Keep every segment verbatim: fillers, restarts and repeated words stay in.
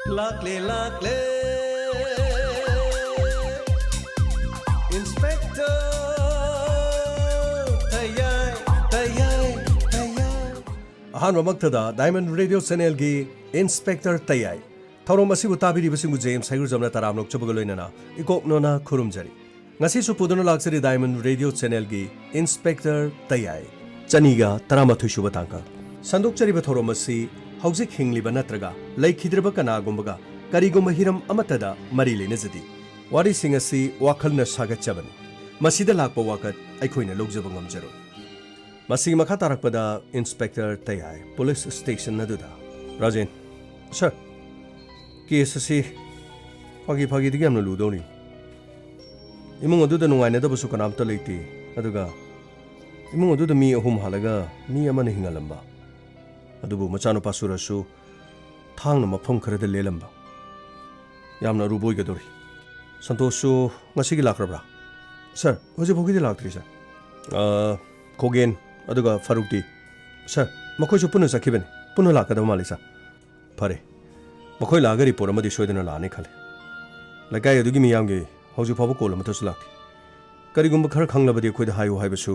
ꯂꯥꯛꯂꯦ, ꯂꯥꯛꯂꯦ, Inspector ꯇꯌꯥꯏ, ꯇꯌꯥꯏ, ꯇꯌꯥꯏ꯫ ꯑꯍꯥꯟꯕꯃꯛꯇꯗ Diamond Radio Channelꯒꯤ Inspector ꯇꯌꯥꯏ ꯊꯧꯔꯝ ꯑꯁꯤꯕꯨ ꯇꯥꯕꯤꯔꯤꯕꯁꯤꯡꯕꯨ ꯖꯦ ꯑꯦꯝ ꯁꯩꯒꯨꯖꯝꯅ ꯇꯔꯥꯝꯅ ꯑꯣꯛꯆꯕꯒ ꯂꯣꯏꯅꯅ ꯏꯀꯣꯛ ꯅꯣꯅ ꯈꯨꯔꯨꯝꯖꯔꯤ꯫ ꯉꯁꯤꯁꯨ ꯄꯨꯗꯨꯅ ꯂꯥꯛꯆꯔꯤ Diamond Radio Channelꯒꯤ Inspector ꯇꯌꯥꯏ꯫ ꯆꯅꯤꯒ ꯇꯔꯥꯃꯥꯊꯣꯏ ꯁꯨꯕ ꯇꯥꯡꯀꯛ꯫ ꯁꯟꯗꯣꯛꯆꯔꯤꯕ ꯊꯧꯔꯝ ꯑꯁꯤ ꯍꯧꯖꯤꯛ ꯍꯤꯡꯂꯤꯕ ꯅꯠꯇ꯭ꯔꯒ ꯂꯩꯈꯤꯗ꯭ꯔꯕ ꯀꯅꯥꯒꯨꯝꯕꯒ ꯀꯔꯤꯒꯨꯝꯕ ꯍꯤꯔꯝ ꯑꯃꯠꯇꯗ ꯃꯔꯤ ꯂꯩꯅꯖꯗꯦ꯫ ꯋꯥꯔꯤꯁꯤꯡ ꯑꯁꯤ ꯋꯥꯈꯜꯅ ꯁꯥꯒꯠꯆꯕꯅꯤ꯫ ꯃꯁꯤꯗ ꯂꯥꯛꯄ ꯋꯥꯀꯠ ꯑꯩꯈꯣꯏꯅ ꯂꯧꯖꯕ ꯉꯝꯖꯔꯣꯏ꯫ ꯃꯁꯤꯒꯤ ꯃꯈꯥ ꯇꯥꯔꯛꯄꯗ Inspector ꯇꯌꯥꯏ police station ꯑꯗꯨꯗ, ꯔꯥꯖꯦꯟ, Sir, case ꯑꯁꯤ ꯐꯥꯒꯤ ꯐꯥꯒꯤꯗꯒꯤ ꯌꯥꯝꯅ ꯂꯨꯗꯧꯔꯤ꯫ ꯏꯃꯨꯡ ꯑꯗꯨꯗ ꯅꯨꯡꯉꯥꯏꯅꯗꯕꯁꯨ ꯀꯅꯥꯝꯇ ꯂꯩꯇꯦ, ꯑꯗꯨꯒ ꯏꯃꯨꯡ ꯑꯗꯨꯗ ꯃꯤ ꯑꯍꯨꯝ ꯍꯥꯠꯂꯒ ꯃꯤ ꯑꯃꯅ ꯍꯤꯡꯍꯜꯂꯝꯕ, ꯑꯗꯨꯕꯨ ꯃꯆꯥꯅꯨꯄꯥ ꯁꯨꯔꯁꯨ ꯊꯥꯡꯅ ꯃꯐꯝ ꯈꯔꯗ ꯂꯦꯜꯂꯝꯕ꯫ ꯌꯥꯝꯅ ꯑꯔꯨꯕ ꯑꯣꯏꯒꯗꯧꯔꯤ꯫ ꯁꯟꯇꯣꯁꯁꯨ ꯉꯁꯤꯒꯤ ꯂꯥꯛꯈ꯭ꯔꯕ꯭ꯔꯥ? Sir, ꯍꯧꯖꯤꯛ ꯐꯥꯎꯒꯤꯗꯤ ꯂꯥꯛꯇ꯭ꯔꯤ, Sir꯫ ꯑ, ꯈꯣꯒꯦꯟ, ꯑꯗꯨꯒ ꯐꯥꯔꯨꯛꯇꯤ? Sir, ꯃꯈꯣꯏꯁꯨ ꯄꯨꯟꯅ ꯆꯠꯈꯤꯕꯅꯤ꯫ ꯄꯨꯟꯅ ꯂꯥꯛꯀꯗꯕ ꯃꯥꯜꯂꯤ, Sir꯫ ꯐꯔꯦ꯫ ꯃꯈꯣꯏ ꯂꯥꯛꯑꯒ report ꯑꯃꯗꯤ ꯁꯣꯏꯗꯅ ꯂꯥꯛꯑꯅꯤ ꯈꯜꯂꯤ꯫ ꯂꯩꯀꯥꯏ ꯑꯗꯨꯒꯤ ꯃꯤꯌꯥꯝꯒꯤ ꯍꯧꯖꯤꯛ ꯐꯥꯎꯕ call ꯑꯃꯠꯇꯁꯨ ꯂꯥꯛꯇꯦ꯫ ꯀꯔꯤꯒꯨꯝꯕ ꯈꯔ ꯈꯪꯂꯕꯗꯤ ꯑꯩꯈꯣꯏꯗ ꯍꯥꯏꯌꯨ ꯍꯥꯏꯕꯁꯨ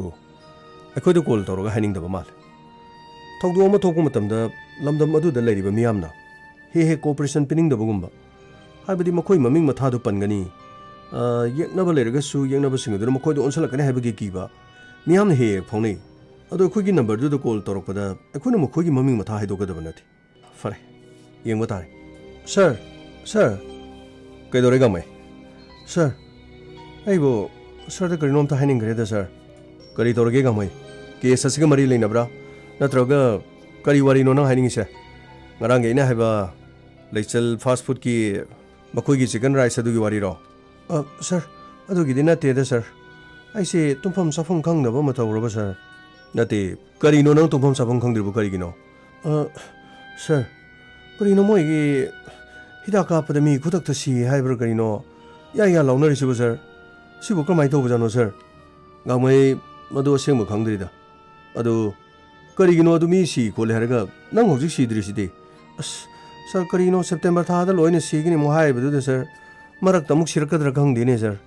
ꯑꯩꯈꯣꯏꯗ call ꯇꯧꯔꯒ ꯍꯥꯏꯅꯤꯡꯗꯕ ꯃꯥꯜꯂꯦ꯫ ꯊꯧꯗꯣꯛ ꯑꯃ ꯊꯣꯛꯄ ꯃꯇꯝꯗ ꯂꯝꯗꯝ ꯑꯗꯨꯗ ꯂꯩꯔꯤꯕ ꯃꯤꯌꯥꯝꯅ ꯍꯦꯛ ꯍꯦꯛ cooperation ꯄꯤꯅꯤꯡꯗꯕꯒꯨꯝꯕ, ꯍꯥꯏꯕꯗꯤ ꯃꯈꯣꯏ ꯃꯃꯤꯡ ꯃꯊꯥꯗꯨ ꯄꯟꯒꯅꯤ, ꯑ, ꯌꯦꯛꯅꯕ ꯂꯩꯔꯒꯁꯨ ꯌꯦꯛꯅꯕꯁꯤꯡ ꯑꯗꯨꯅ ꯃꯈꯣꯏꯗ ꯑꯣꯟꯁꯤꯜꯂꯛꯀꯅꯤ ꯍꯥꯏꯕꯒꯤ ꯀꯤꯕ ꯃꯤꯌꯥꯝꯅ ꯍꯦꯛ ꯍꯦꯛ ꯐꯥꯎꯅꯩ꯫ ꯑꯗꯣ ꯑꯩꯈꯣꯏꯒꯤ numberꯗꯨꯗ call ꯇꯧꯔꯛꯄꯗ ꯑꯩꯈꯣꯏꯅ ꯃꯈꯣꯏꯒꯤ ꯃꯃꯤꯡ ꯃꯊꯥ ꯍꯥꯏꯗꯣꯛꯀꯗꯕ ꯅꯠꯇꯦ꯫ ꯐꯔꯦ, ꯌꯦꯡꯕ ꯇꯥꯔꯦ꯫ Sir, Sir꯫ ꯀꯩꯗꯧꯔꯦ, ꯒꯥꯡꯃꯩ? Sir, ꯑꯩꯕꯨ Sirꯗ ꯀꯔꯤꯅꯣꯝꯇ ꯍꯥꯏꯅꯤꯡꯈ꯭ꯔꯦꯗ, Sir꯫ ꯀꯔꯤ ꯇꯧꯔꯒꯦ, ꯒꯥꯡꯃꯩ? Case ꯑꯁꯤꯒ ꯃꯔꯤ ꯂꯩꯅꯕ꯭ꯔꯥ? ꯅꯠꯇ꯭ꯔꯒ ꯀꯔꯤ ꯋꯥꯔꯤꯅꯣ ꯅꯪ ꯍꯥꯏꯅꯤꯡꯉꯤꯁꯦ? ꯉꯔꯥꯡꯒꯤ ꯑꯩꯅ ꯍꯥꯏꯕ ꯂꯩꯆꯜ fast foodꯀꯤ ꯃꯈꯣꯏꯒꯤ chicken rice ꯑꯗꯨꯒꯤ ꯋꯥꯔꯤꯔꯣ? ꯑ, Sir, ꯑꯗꯨꯒꯤꯗꯤ ꯅꯠꯇꯦꯗ, Sir꯫ ꯑꯩꯁꯦ ꯇꯨꯝꯐꯝ ꯆꯥꯐꯝ ꯈꯪꯗꯕ ꯑꯃ ꯇꯧꯔꯕ, Sir꯫ ꯅꯠꯇꯦ, ꯀꯔꯤꯅꯣ ꯅꯪ ꯇꯨꯝꯐꯝ ꯆꯥꯐꯝ ꯈꯪꯗ꯭ꯔꯤꯕ ꯀꯔꯤꯒꯤꯅꯣ? ꯑ, Sir, ꯀꯔꯤꯅꯣ ꯃꯣꯏꯒꯤ ꯍꯤꯗꯥꯛ ꯀꯥꯞꯄꯗ ꯃꯤ ꯈꯨꯗꯛꯇ ꯁꯤ ꯍꯥꯏꯕ꯭ꯔꯥ ꯀꯔꯤꯅꯣ? ꯌꯥ ꯌꯥ ꯂꯥꯎꯅꯔꯤꯁꯤꯕꯨ, Sir? ꯁꯤꯕꯨ ꯀꯔꯝꯍꯥꯏꯅ ꯇꯧꯕꯖꯥꯠꯅꯣ, Sir? ꯒꯥꯡꯃꯩ, ꯃꯗꯨ ꯑꯁꯦꯡꯕ ꯈꯪꯗ꯭ꯔꯤꯗ꯫ ꯑꯗꯨ ꯀꯔꯤꯒꯤꯅꯣ ꯑꯗꯨ ꯃꯤ ꯁꯤ ꯈꯣꯠꯂꯦ ꯍꯥꯏꯔꯒ ꯅꯪ ꯍꯧꯖꯤꯛ ꯁꯤꯗ꯭ꯔꯤꯁꯤꯗꯤ? ꯑꯁ, ꯁꯥꯔ, ꯀꯔꯤꯅꯣ, ꯁꯦꯞꯇꯦꯝꯕꯔ ꯊꯥꯗ ꯂꯣꯏꯅ ꯁꯤꯒꯅꯤ ꯑꯃꯨꯛ ꯍꯥꯏꯔꯤꯕꯗꯨꯗ, ꯁꯥꯔ? ꯃꯔꯛꯇ ꯑꯃꯨꯛ ꯁꯤꯔꯛꯀꯗ꯭ꯔꯥ ꯈꯪꯗꯦꯅꯦ, ꯁꯥꯔ꯫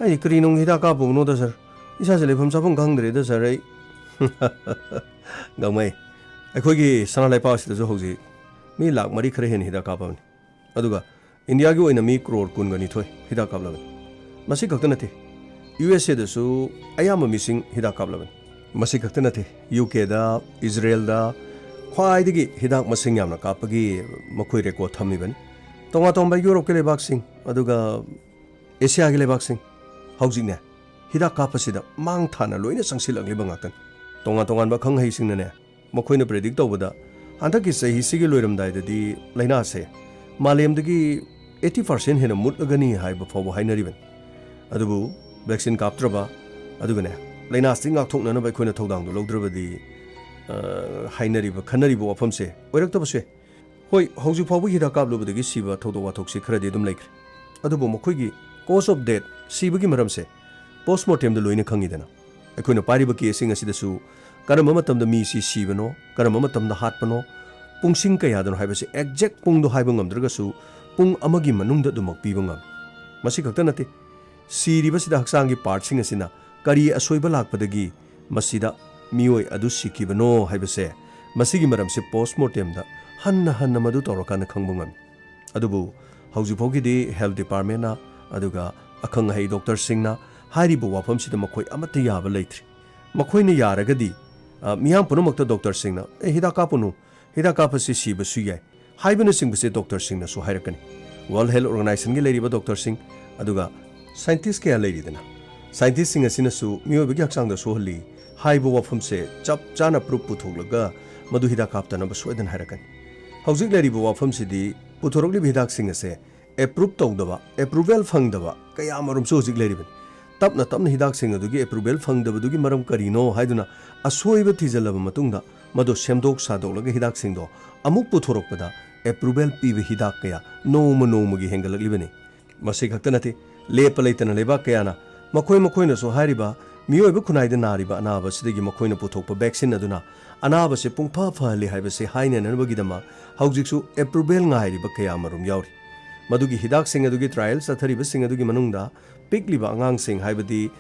ꯑꯩꯗꯤ ꯀꯔꯤ ꯅꯨꯡꯒꯤ ꯍꯤꯗꯥꯛ ꯀꯥꯞꯄꯨꯕꯅꯣꯗ, ꯁꯥꯔ? ꯏꯁꯥꯁꯦ ꯂꯩꯐꯝ ꯆꯥꯐꯝ ꯈꯪꯗ꯭ꯔꯦꯗ, ꯁꯥꯔ, ꯑꯩ꯫ ꯒꯥꯡꯃꯩ, ꯑꯩꯈꯣꯏꯒꯤ ꯁꯅꯥ ꯂꯩꯄꯥꯛ ꯑꯁꯤꯗꯁꯨ ꯍꯧꯖꯤꯛ ꯃꯤ ꯂꯥꯈ ꯃꯔꯤ ꯈꯔ ꯍꯦꯟꯅ ꯍꯤꯗꯥꯛ ꯀꯥꯞꯄꯕꯅꯤ꯫ ꯑꯗꯨꯒ ꯏꯟꯗꯤꯌꯥꯒꯤ ꯑꯣꯏꯅ ꯃꯤ ꯀ꯭ꯔꯣꯔ ꯀꯨꯟꯒ ꯅꯤꯊꯣꯏ ꯍꯤꯗꯥꯛ ꯀꯥꯞꯂꯕꯅꯤ꯫ ꯃꯁꯤ ꯈꯛꯇ ꯅꯠꯇꯦ, ꯌꯨ ꯑꯦꯁ ꯑꯦꯗꯁꯨ ꯑꯌꯥꯝꯕ ꯃꯤꯁꯤꯡ ꯍꯤꯗꯥꯛ ꯀꯥꯞꯂꯕꯅꯤ꯫ ꯃꯁꯤ ꯈꯛꯇ ꯅꯠꯇꯦ, ꯌꯨ ꯀꯦꯗ, ꯏꯖꯔꯦꯜꯗ ꯈ꯭ꯋꯥꯏꯗꯒꯤ ꯍꯤꯗꯥꯛ ꯃꯁꯤꯡ ꯌꯥꯝꯅ ꯀꯥꯞꯄꯒꯤ ꯃꯈꯣꯏ ꯔꯦꯀꯣꯔꯗ ꯊꯝꯃꯤꯕꯅꯤ꯫ ꯇꯣꯉꯥꯟ ꯇꯣꯉꯥꯟꯕ ꯌꯨꯔꯣꯞꯀꯤ ꯂꯩꯕꯥꯛꯁꯤꯡ, ꯑꯗꯨꯒ ꯑꯦꯁꯤꯌꯥꯒꯤ ꯂꯩꯕꯥꯛꯁꯤꯡ ꯍꯧꯖꯤꯛꯅꯦ, ꯍꯤꯗꯥꯛ ꯀꯥꯞꯄꯁꯤꯗ ꯃꯥꯡ ꯊꯥꯅ ꯂꯣꯏꯅ ꯆꯪꯁꯤꯜꯂꯛꯂꯤꯕ ꯉꯥꯛꯇꯅꯤ꯫ ꯇꯣꯉꯥꯟ ꯇꯣꯉꯥꯟꯕ ꯑꯈꯪ ꯑꯍꯩꯁꯤꯡꯅꯅꯦ, ꯃꯈꯣꯏꯅ ꯄ꯭ꯔꯦꯗꯤꯛ ꯇꯧꯕꯗ ꯍꯟꯗꯛꯀꯤ ꯆꯍꯤꯁꯤꯒꯤ ꯂꯣꯏꯔꯝꯗꯥꯏꯗꯗꯤ ꯂꯥꯏꯅꯥꯁꯦ ꯃꯥꯂꯦꯝꯗꯒꯤ ꯑꯩꯠꯇꯤ ꯄꯥꯔꯁꯦꯟ ꯍꯦꯟꯅ ꯃꯨꯠꯂꯒꯅꯤ ꯍꯥꯏꯕ ꯐꯥꯎꯕ ꯍꯥꯏꯅꯔꯤꯕꯅꯤ꯫ ꯑꯗꯨꯕꯨ ꯚꯦꯛꯁꯤꯟ ꯀꯥꯞꯇ꯭ꯔꯕ, ꯑꯗꯨꯒꯅꯦ, ꯂꯥꯏꯅꯥꯁꯤ ꯉꯥꯛꯊꯣꯛꯅꯅꯕ ꯑꯩꯈꯣꯏꯅ ꯊꯧꯗꯥꯡꯗꯣ ꯂꯧꯗ꯭ꯔꯕꯗꯤ, ꯑ, ꯍꯥꯏꯅꯔꯤꯕ, ꯈꯟꯅꯔꯤꯕ ꯋꯥꯐꯝꯁꯦ ꯑꯣꯏꯔꯛꯇꯕꯁꯨ ꯌꯥꯏ꯫ ꯍꯣꯏ, ꯍꯧꯖꯤꯛ ꯐꯥꯎꯕ ꯍꯤꯗꯥꯛ ꯀꯥꯞꯂꯨꯕꯗꯒꯤ ꯁꯤꯕ ꯊꯧꯗꯣꯛ ꯋꯥꯊꯣꯛꯁꯤ ꯈꯔꯗꯤ ꯑꯗꯨꯝ ꯂꯩꯈ꯭ꯔꯦ꯫ ꯑꯗꯨꯕꯨ ꯃꯈꯣꯏꯒꯤ cause of death, ꯁꯤꯕꯒꯤ ꯃꯔꯝꯁꯦ, ꯄꯣꯁꯃꯣꯔꯇꯦꯝꯗ ꯂꯣꯏꯅ ꯈꯪꯉꯤꯗꯅ꯫ ꯑꯩꯈꯣꯏꯅ ꯄꯥꯏꯔꯤꯕ ꯀꯦꯁꯁꯤꯡ ꯑꯁꯤꯗꯁꯨ ꯀꯔꯝꯕ ꯃꯇꯝꯗ ꯃꯤꯁꯤ ꯁꯤꯕꯅꯣ, ꯀꯔꯝꯕ ꯃꯇꯝꯗ ꯍꯥꯠꯄꯅꯣ, ꯄꯨꯡꯁꯤꯡ ꯀꯌꯥꯗꯅꯣ ꯍꯥꯏꯕꯁꯤ ꯑꯦꯛꯖꯦꯛ ꯄꯨꯡꯗꯣ ꯍꯥꯏꯕ ꯉꯝꯗ꯭ꯔꯒꯁꯨ, ꯄꯨꯡ ꯑꯃꯒꯤ ꯃꯅꯨꯡꯗ ꯑꯗꯨꯃꯛ ꯄꯤꯕ ꯉꯝꯃꯤ꯫ ꯃꯁꯤ ꯈꯛꯇ ꯅꯠꯇꯦ, ꯁꯤꯔꯤꯕꯁꯤꯗ ꯍꯛꯆꯥꯡꯒꯤ ꯄꯥꯔꯠꯁꯤꯡ ꯑꯁꯤꯅ ꯀꯔꯤ ꯑꯁꯣꯏꯕ ꯂꯥꯛꯄꯗꯒꯤ ꯃꯁꯤꯗ ꯃꯤꯑꯣꯏ ꯑꯗꯨ ꯁꯤꯈꯤꯕꯅꯣ ꯍꯥꯏꯕꯁꯦ, ꯃꯁꯤꯒꯤ ꯃꯔꯝꯁꯤ ꯄꯣꯁꯃꯣꯔꯇꯦꯝꯗ ꯍꯟꯅ ꯍꯟꯅ ꯃꯗꯨ ꯇꯧꯔꯀꯥꯟꯗ ꯈꯪꯕ ꯉꯝꯃꯤ꯫ ꯑꯗꯨꯕꯨ ꯍꯧꯖꯤꯛ ꯐꯥꯎꯒꯤꯗꯤ ꯍꯦꯜꯊ ꯗꯤꯄꯥꯔꯠꯃꯦꯟꯅ, ꯑꯗꯨꯒ ꯑꯈꯪ ꯑꯍꯩ ꯗꯣꯛꯇꯔꯁꯤꯡꯅ ꯍꯥꯏꯔꯤꯕ ꯋꯥꯐꯝꯁꯤꯗ ꯃꯈꯣꯏ ꯑꯃꯠꯇ ꯌꯥꯕ ꯂꯩꯇ꯭ꯔꯤ꯫ ꯃꯈꯣꯏꯅ ꯌꯥꯔꯒꯗꯤ, ꯑ, ꯃꯤꯌꯥꯝ ꯄꯨꯝꯅꯃꯛꯇ ꯗꯣꯛꯇꯔꯁꯤꯡꯅ, "ꯑꯦ, ꯍꯤꯗꯥꯛ ꯀꯥꯞꯄꯨꯅꯨ, ꯍꯤꯗꯥꯛ ꯀꯥꯞꯄꯁꯤ ꯁꯤꯕꯁꯨ ꯌꯥꯏ" ꯍꯥꯏꯕꯅꯆꯤꯡꯕꯁꯦ ꯗꯣꯛꯇꯔꯁꯤꯡꯅꯁꯨ ꯍꯥꯏꯔꯛꯀꯅꯤ꯫ ꯋꯥꯔꯜꯗ ꯍꯦꯜꯊ ꯑꯣꯔꯒꯅꯥꯏꯖꯦꯁꯟꯒꯤ ꯂꯩꯔꯤꯕ ꯗꯣꯛꯇꯔꯁꯤꯡ, ꯑꯗꯨꯒ ꯁꯥꯏꯟꯇꯤꯁ ꯀꯌꯥ ꯂꯩꯔꯤꯗꯅ, ꯁꯥꯏꯟꯇꯤꯁꯁꯤꯡ ꯑꯁꯤꯅꯁꯨ ꯃꯤꯑꯣꯏꯕꯒꯤ ꯍꯛꯆꯥꯡꯗ ꯁꯣꯛꯍꯜꯂꯤ ꯍꯥꯏꯕ ꯋꯥꯐꯝꯁꯦ ꯆꯞ ꯆꯥꯅ ꯄ꯭ꯔꯨꯐ ꯄꯨꯊꯣꯛꯂꯒ ꯃꯗꯨ ꯍꯤꯗꯥꯛ ꯀꯥꯞꯇꯅꯕ ꯁꯣꯏꯗꯅ ꯍꯥꯏꯔꯛꯀꯅꯤ꯫ ꯍꯧꯖꯤꯛ ꯂꯩꯔꯤꯕ ꯋꯥꯐꯝꯁꯤꯗꯤ ꯄꯨꯊꯣꯔꯛꯂꯤꯕ ꯍꯤꯗꯥꯛꯁꯤꯡ ꯑꯁꯦ ꯑꯦꯄ꯭ꯔꯨꯞ ꯇꯧꯗꯕ, ꯑꯦꯄ꯭ꯔꯨꯚꯦꯜ ꯐꯪꯗꯕ ꯀꯌꯥ ꯑꯃꯔꯣꯝꯁꯨ ꯍꯧꯖꯤꯛ ꯂꯩꯔꯤꯕꯅꯤ꯫ ꯇꯞꯅ ꯇꯞꯅ ꯍꯤꯗꯥꯛꯁꯤꯡ ꯑꯗꯨꯒꯤ ꯑꯦꯄ꯭ꯔꯨꯚꯦꯜ ꯐꯪꯗꯕꯗꯨꯒꯤ ꯃꯔꯝ ꯀꯔꯤꯅꯣ ꯍꯥꯏꯗꯨꯅ ꯑꯁꯣꯏꯕ ꯊꯤꯖꯤꯜꯂꯕ ꯃꯇꯨꯡꯗ, ꯃꯗꯨ ꯁꯦꯝꯗꯣꯛ ꯁꯥꯗꯣꯛꯂꯒ ꯍꯤꯗꯥꯛꯁꯤꯡꯗꯣ ꯑꯃꯨꯛ ꯄꯨꯊꯣꯔꯛꯄꯗ, ꯑꯦꯄ꯭ꯔꯨꯚꯦꯜ ꯄꯤꯕ ꯍꯤꯗꯥꯛ ꯀꯌꯥ ꯅꯣꯡꯃ ꯅꯣꯡꯃꯒꯤ ꯍꯦꯟꯒꯠꯂꯛꯂꯤꯕꯅꯤ꯫ ꯃꯁꯤ ꯈꯛꯇ ꯅꯠꯇꯦ, ꯂꯦꯞꯄ ꯂꯩꯇꯅ ꯂꯩꯕꯥꯛ ꯀꯌꯥꯅ ꯃꯈꯣꯏ ꯃꯈꯣꯏꯅꯁꯨ ꯍꯥꯏꯔꯤꯕ ꯃꯤꯑꯣꯏꯕ ꯈꯨꯟꯅꯥꯏꯗ ꯅꯥꯔꯤꯕ ꯑꯅꯥꯕ ꯑꯁꯤꯗꯒꯤ ꯃꯈꯣꯏꯅ ꯄꯨꯊꯣꯛꯄ ꯚꯦꯛꯁꯤꯟ ꯑꯗꯨꯅ ꯑꯅꯥꯕꯁꯦ ꯄꯨꯡꯐ ꯐꯍꯜꯂꯤ ꯍꯥꯏꯕꯁꯦ ꯍꯥꯏꯅꯅꯕꯒꯤꯗꯃꯛ ꯍꯧꯖꯤꯛꯁꯨ ꯑꯦꯄ꯭ꯔꯨꯚꯦꯜ ꯉꯥꯏꯔꯤꯕ ꯀꯌꯥ ꯑꯃꯔꯣꯝ ꯌꯥꯎꯔꯤ꯫ ꯃꯗꯨꯒꯤ ꯍꯤꯗꯥꯛꯁꯤꯡ ꯑꯗꯨꯒꯤ ꯇ꯭ꯔꯥꯏꯌꯦꯜ ꯆꯠꯊꯔꯤꯕꯁꯤꯡ ꯑꯗꯨꯒꯤ ꯃꯅꯨꯡꯗ ꯄꯤꯛꯂꯤꯕ ꯑꯉꯥꯡꯁꯤꯡ, ꯍꯥꯏꯕꯗꯤ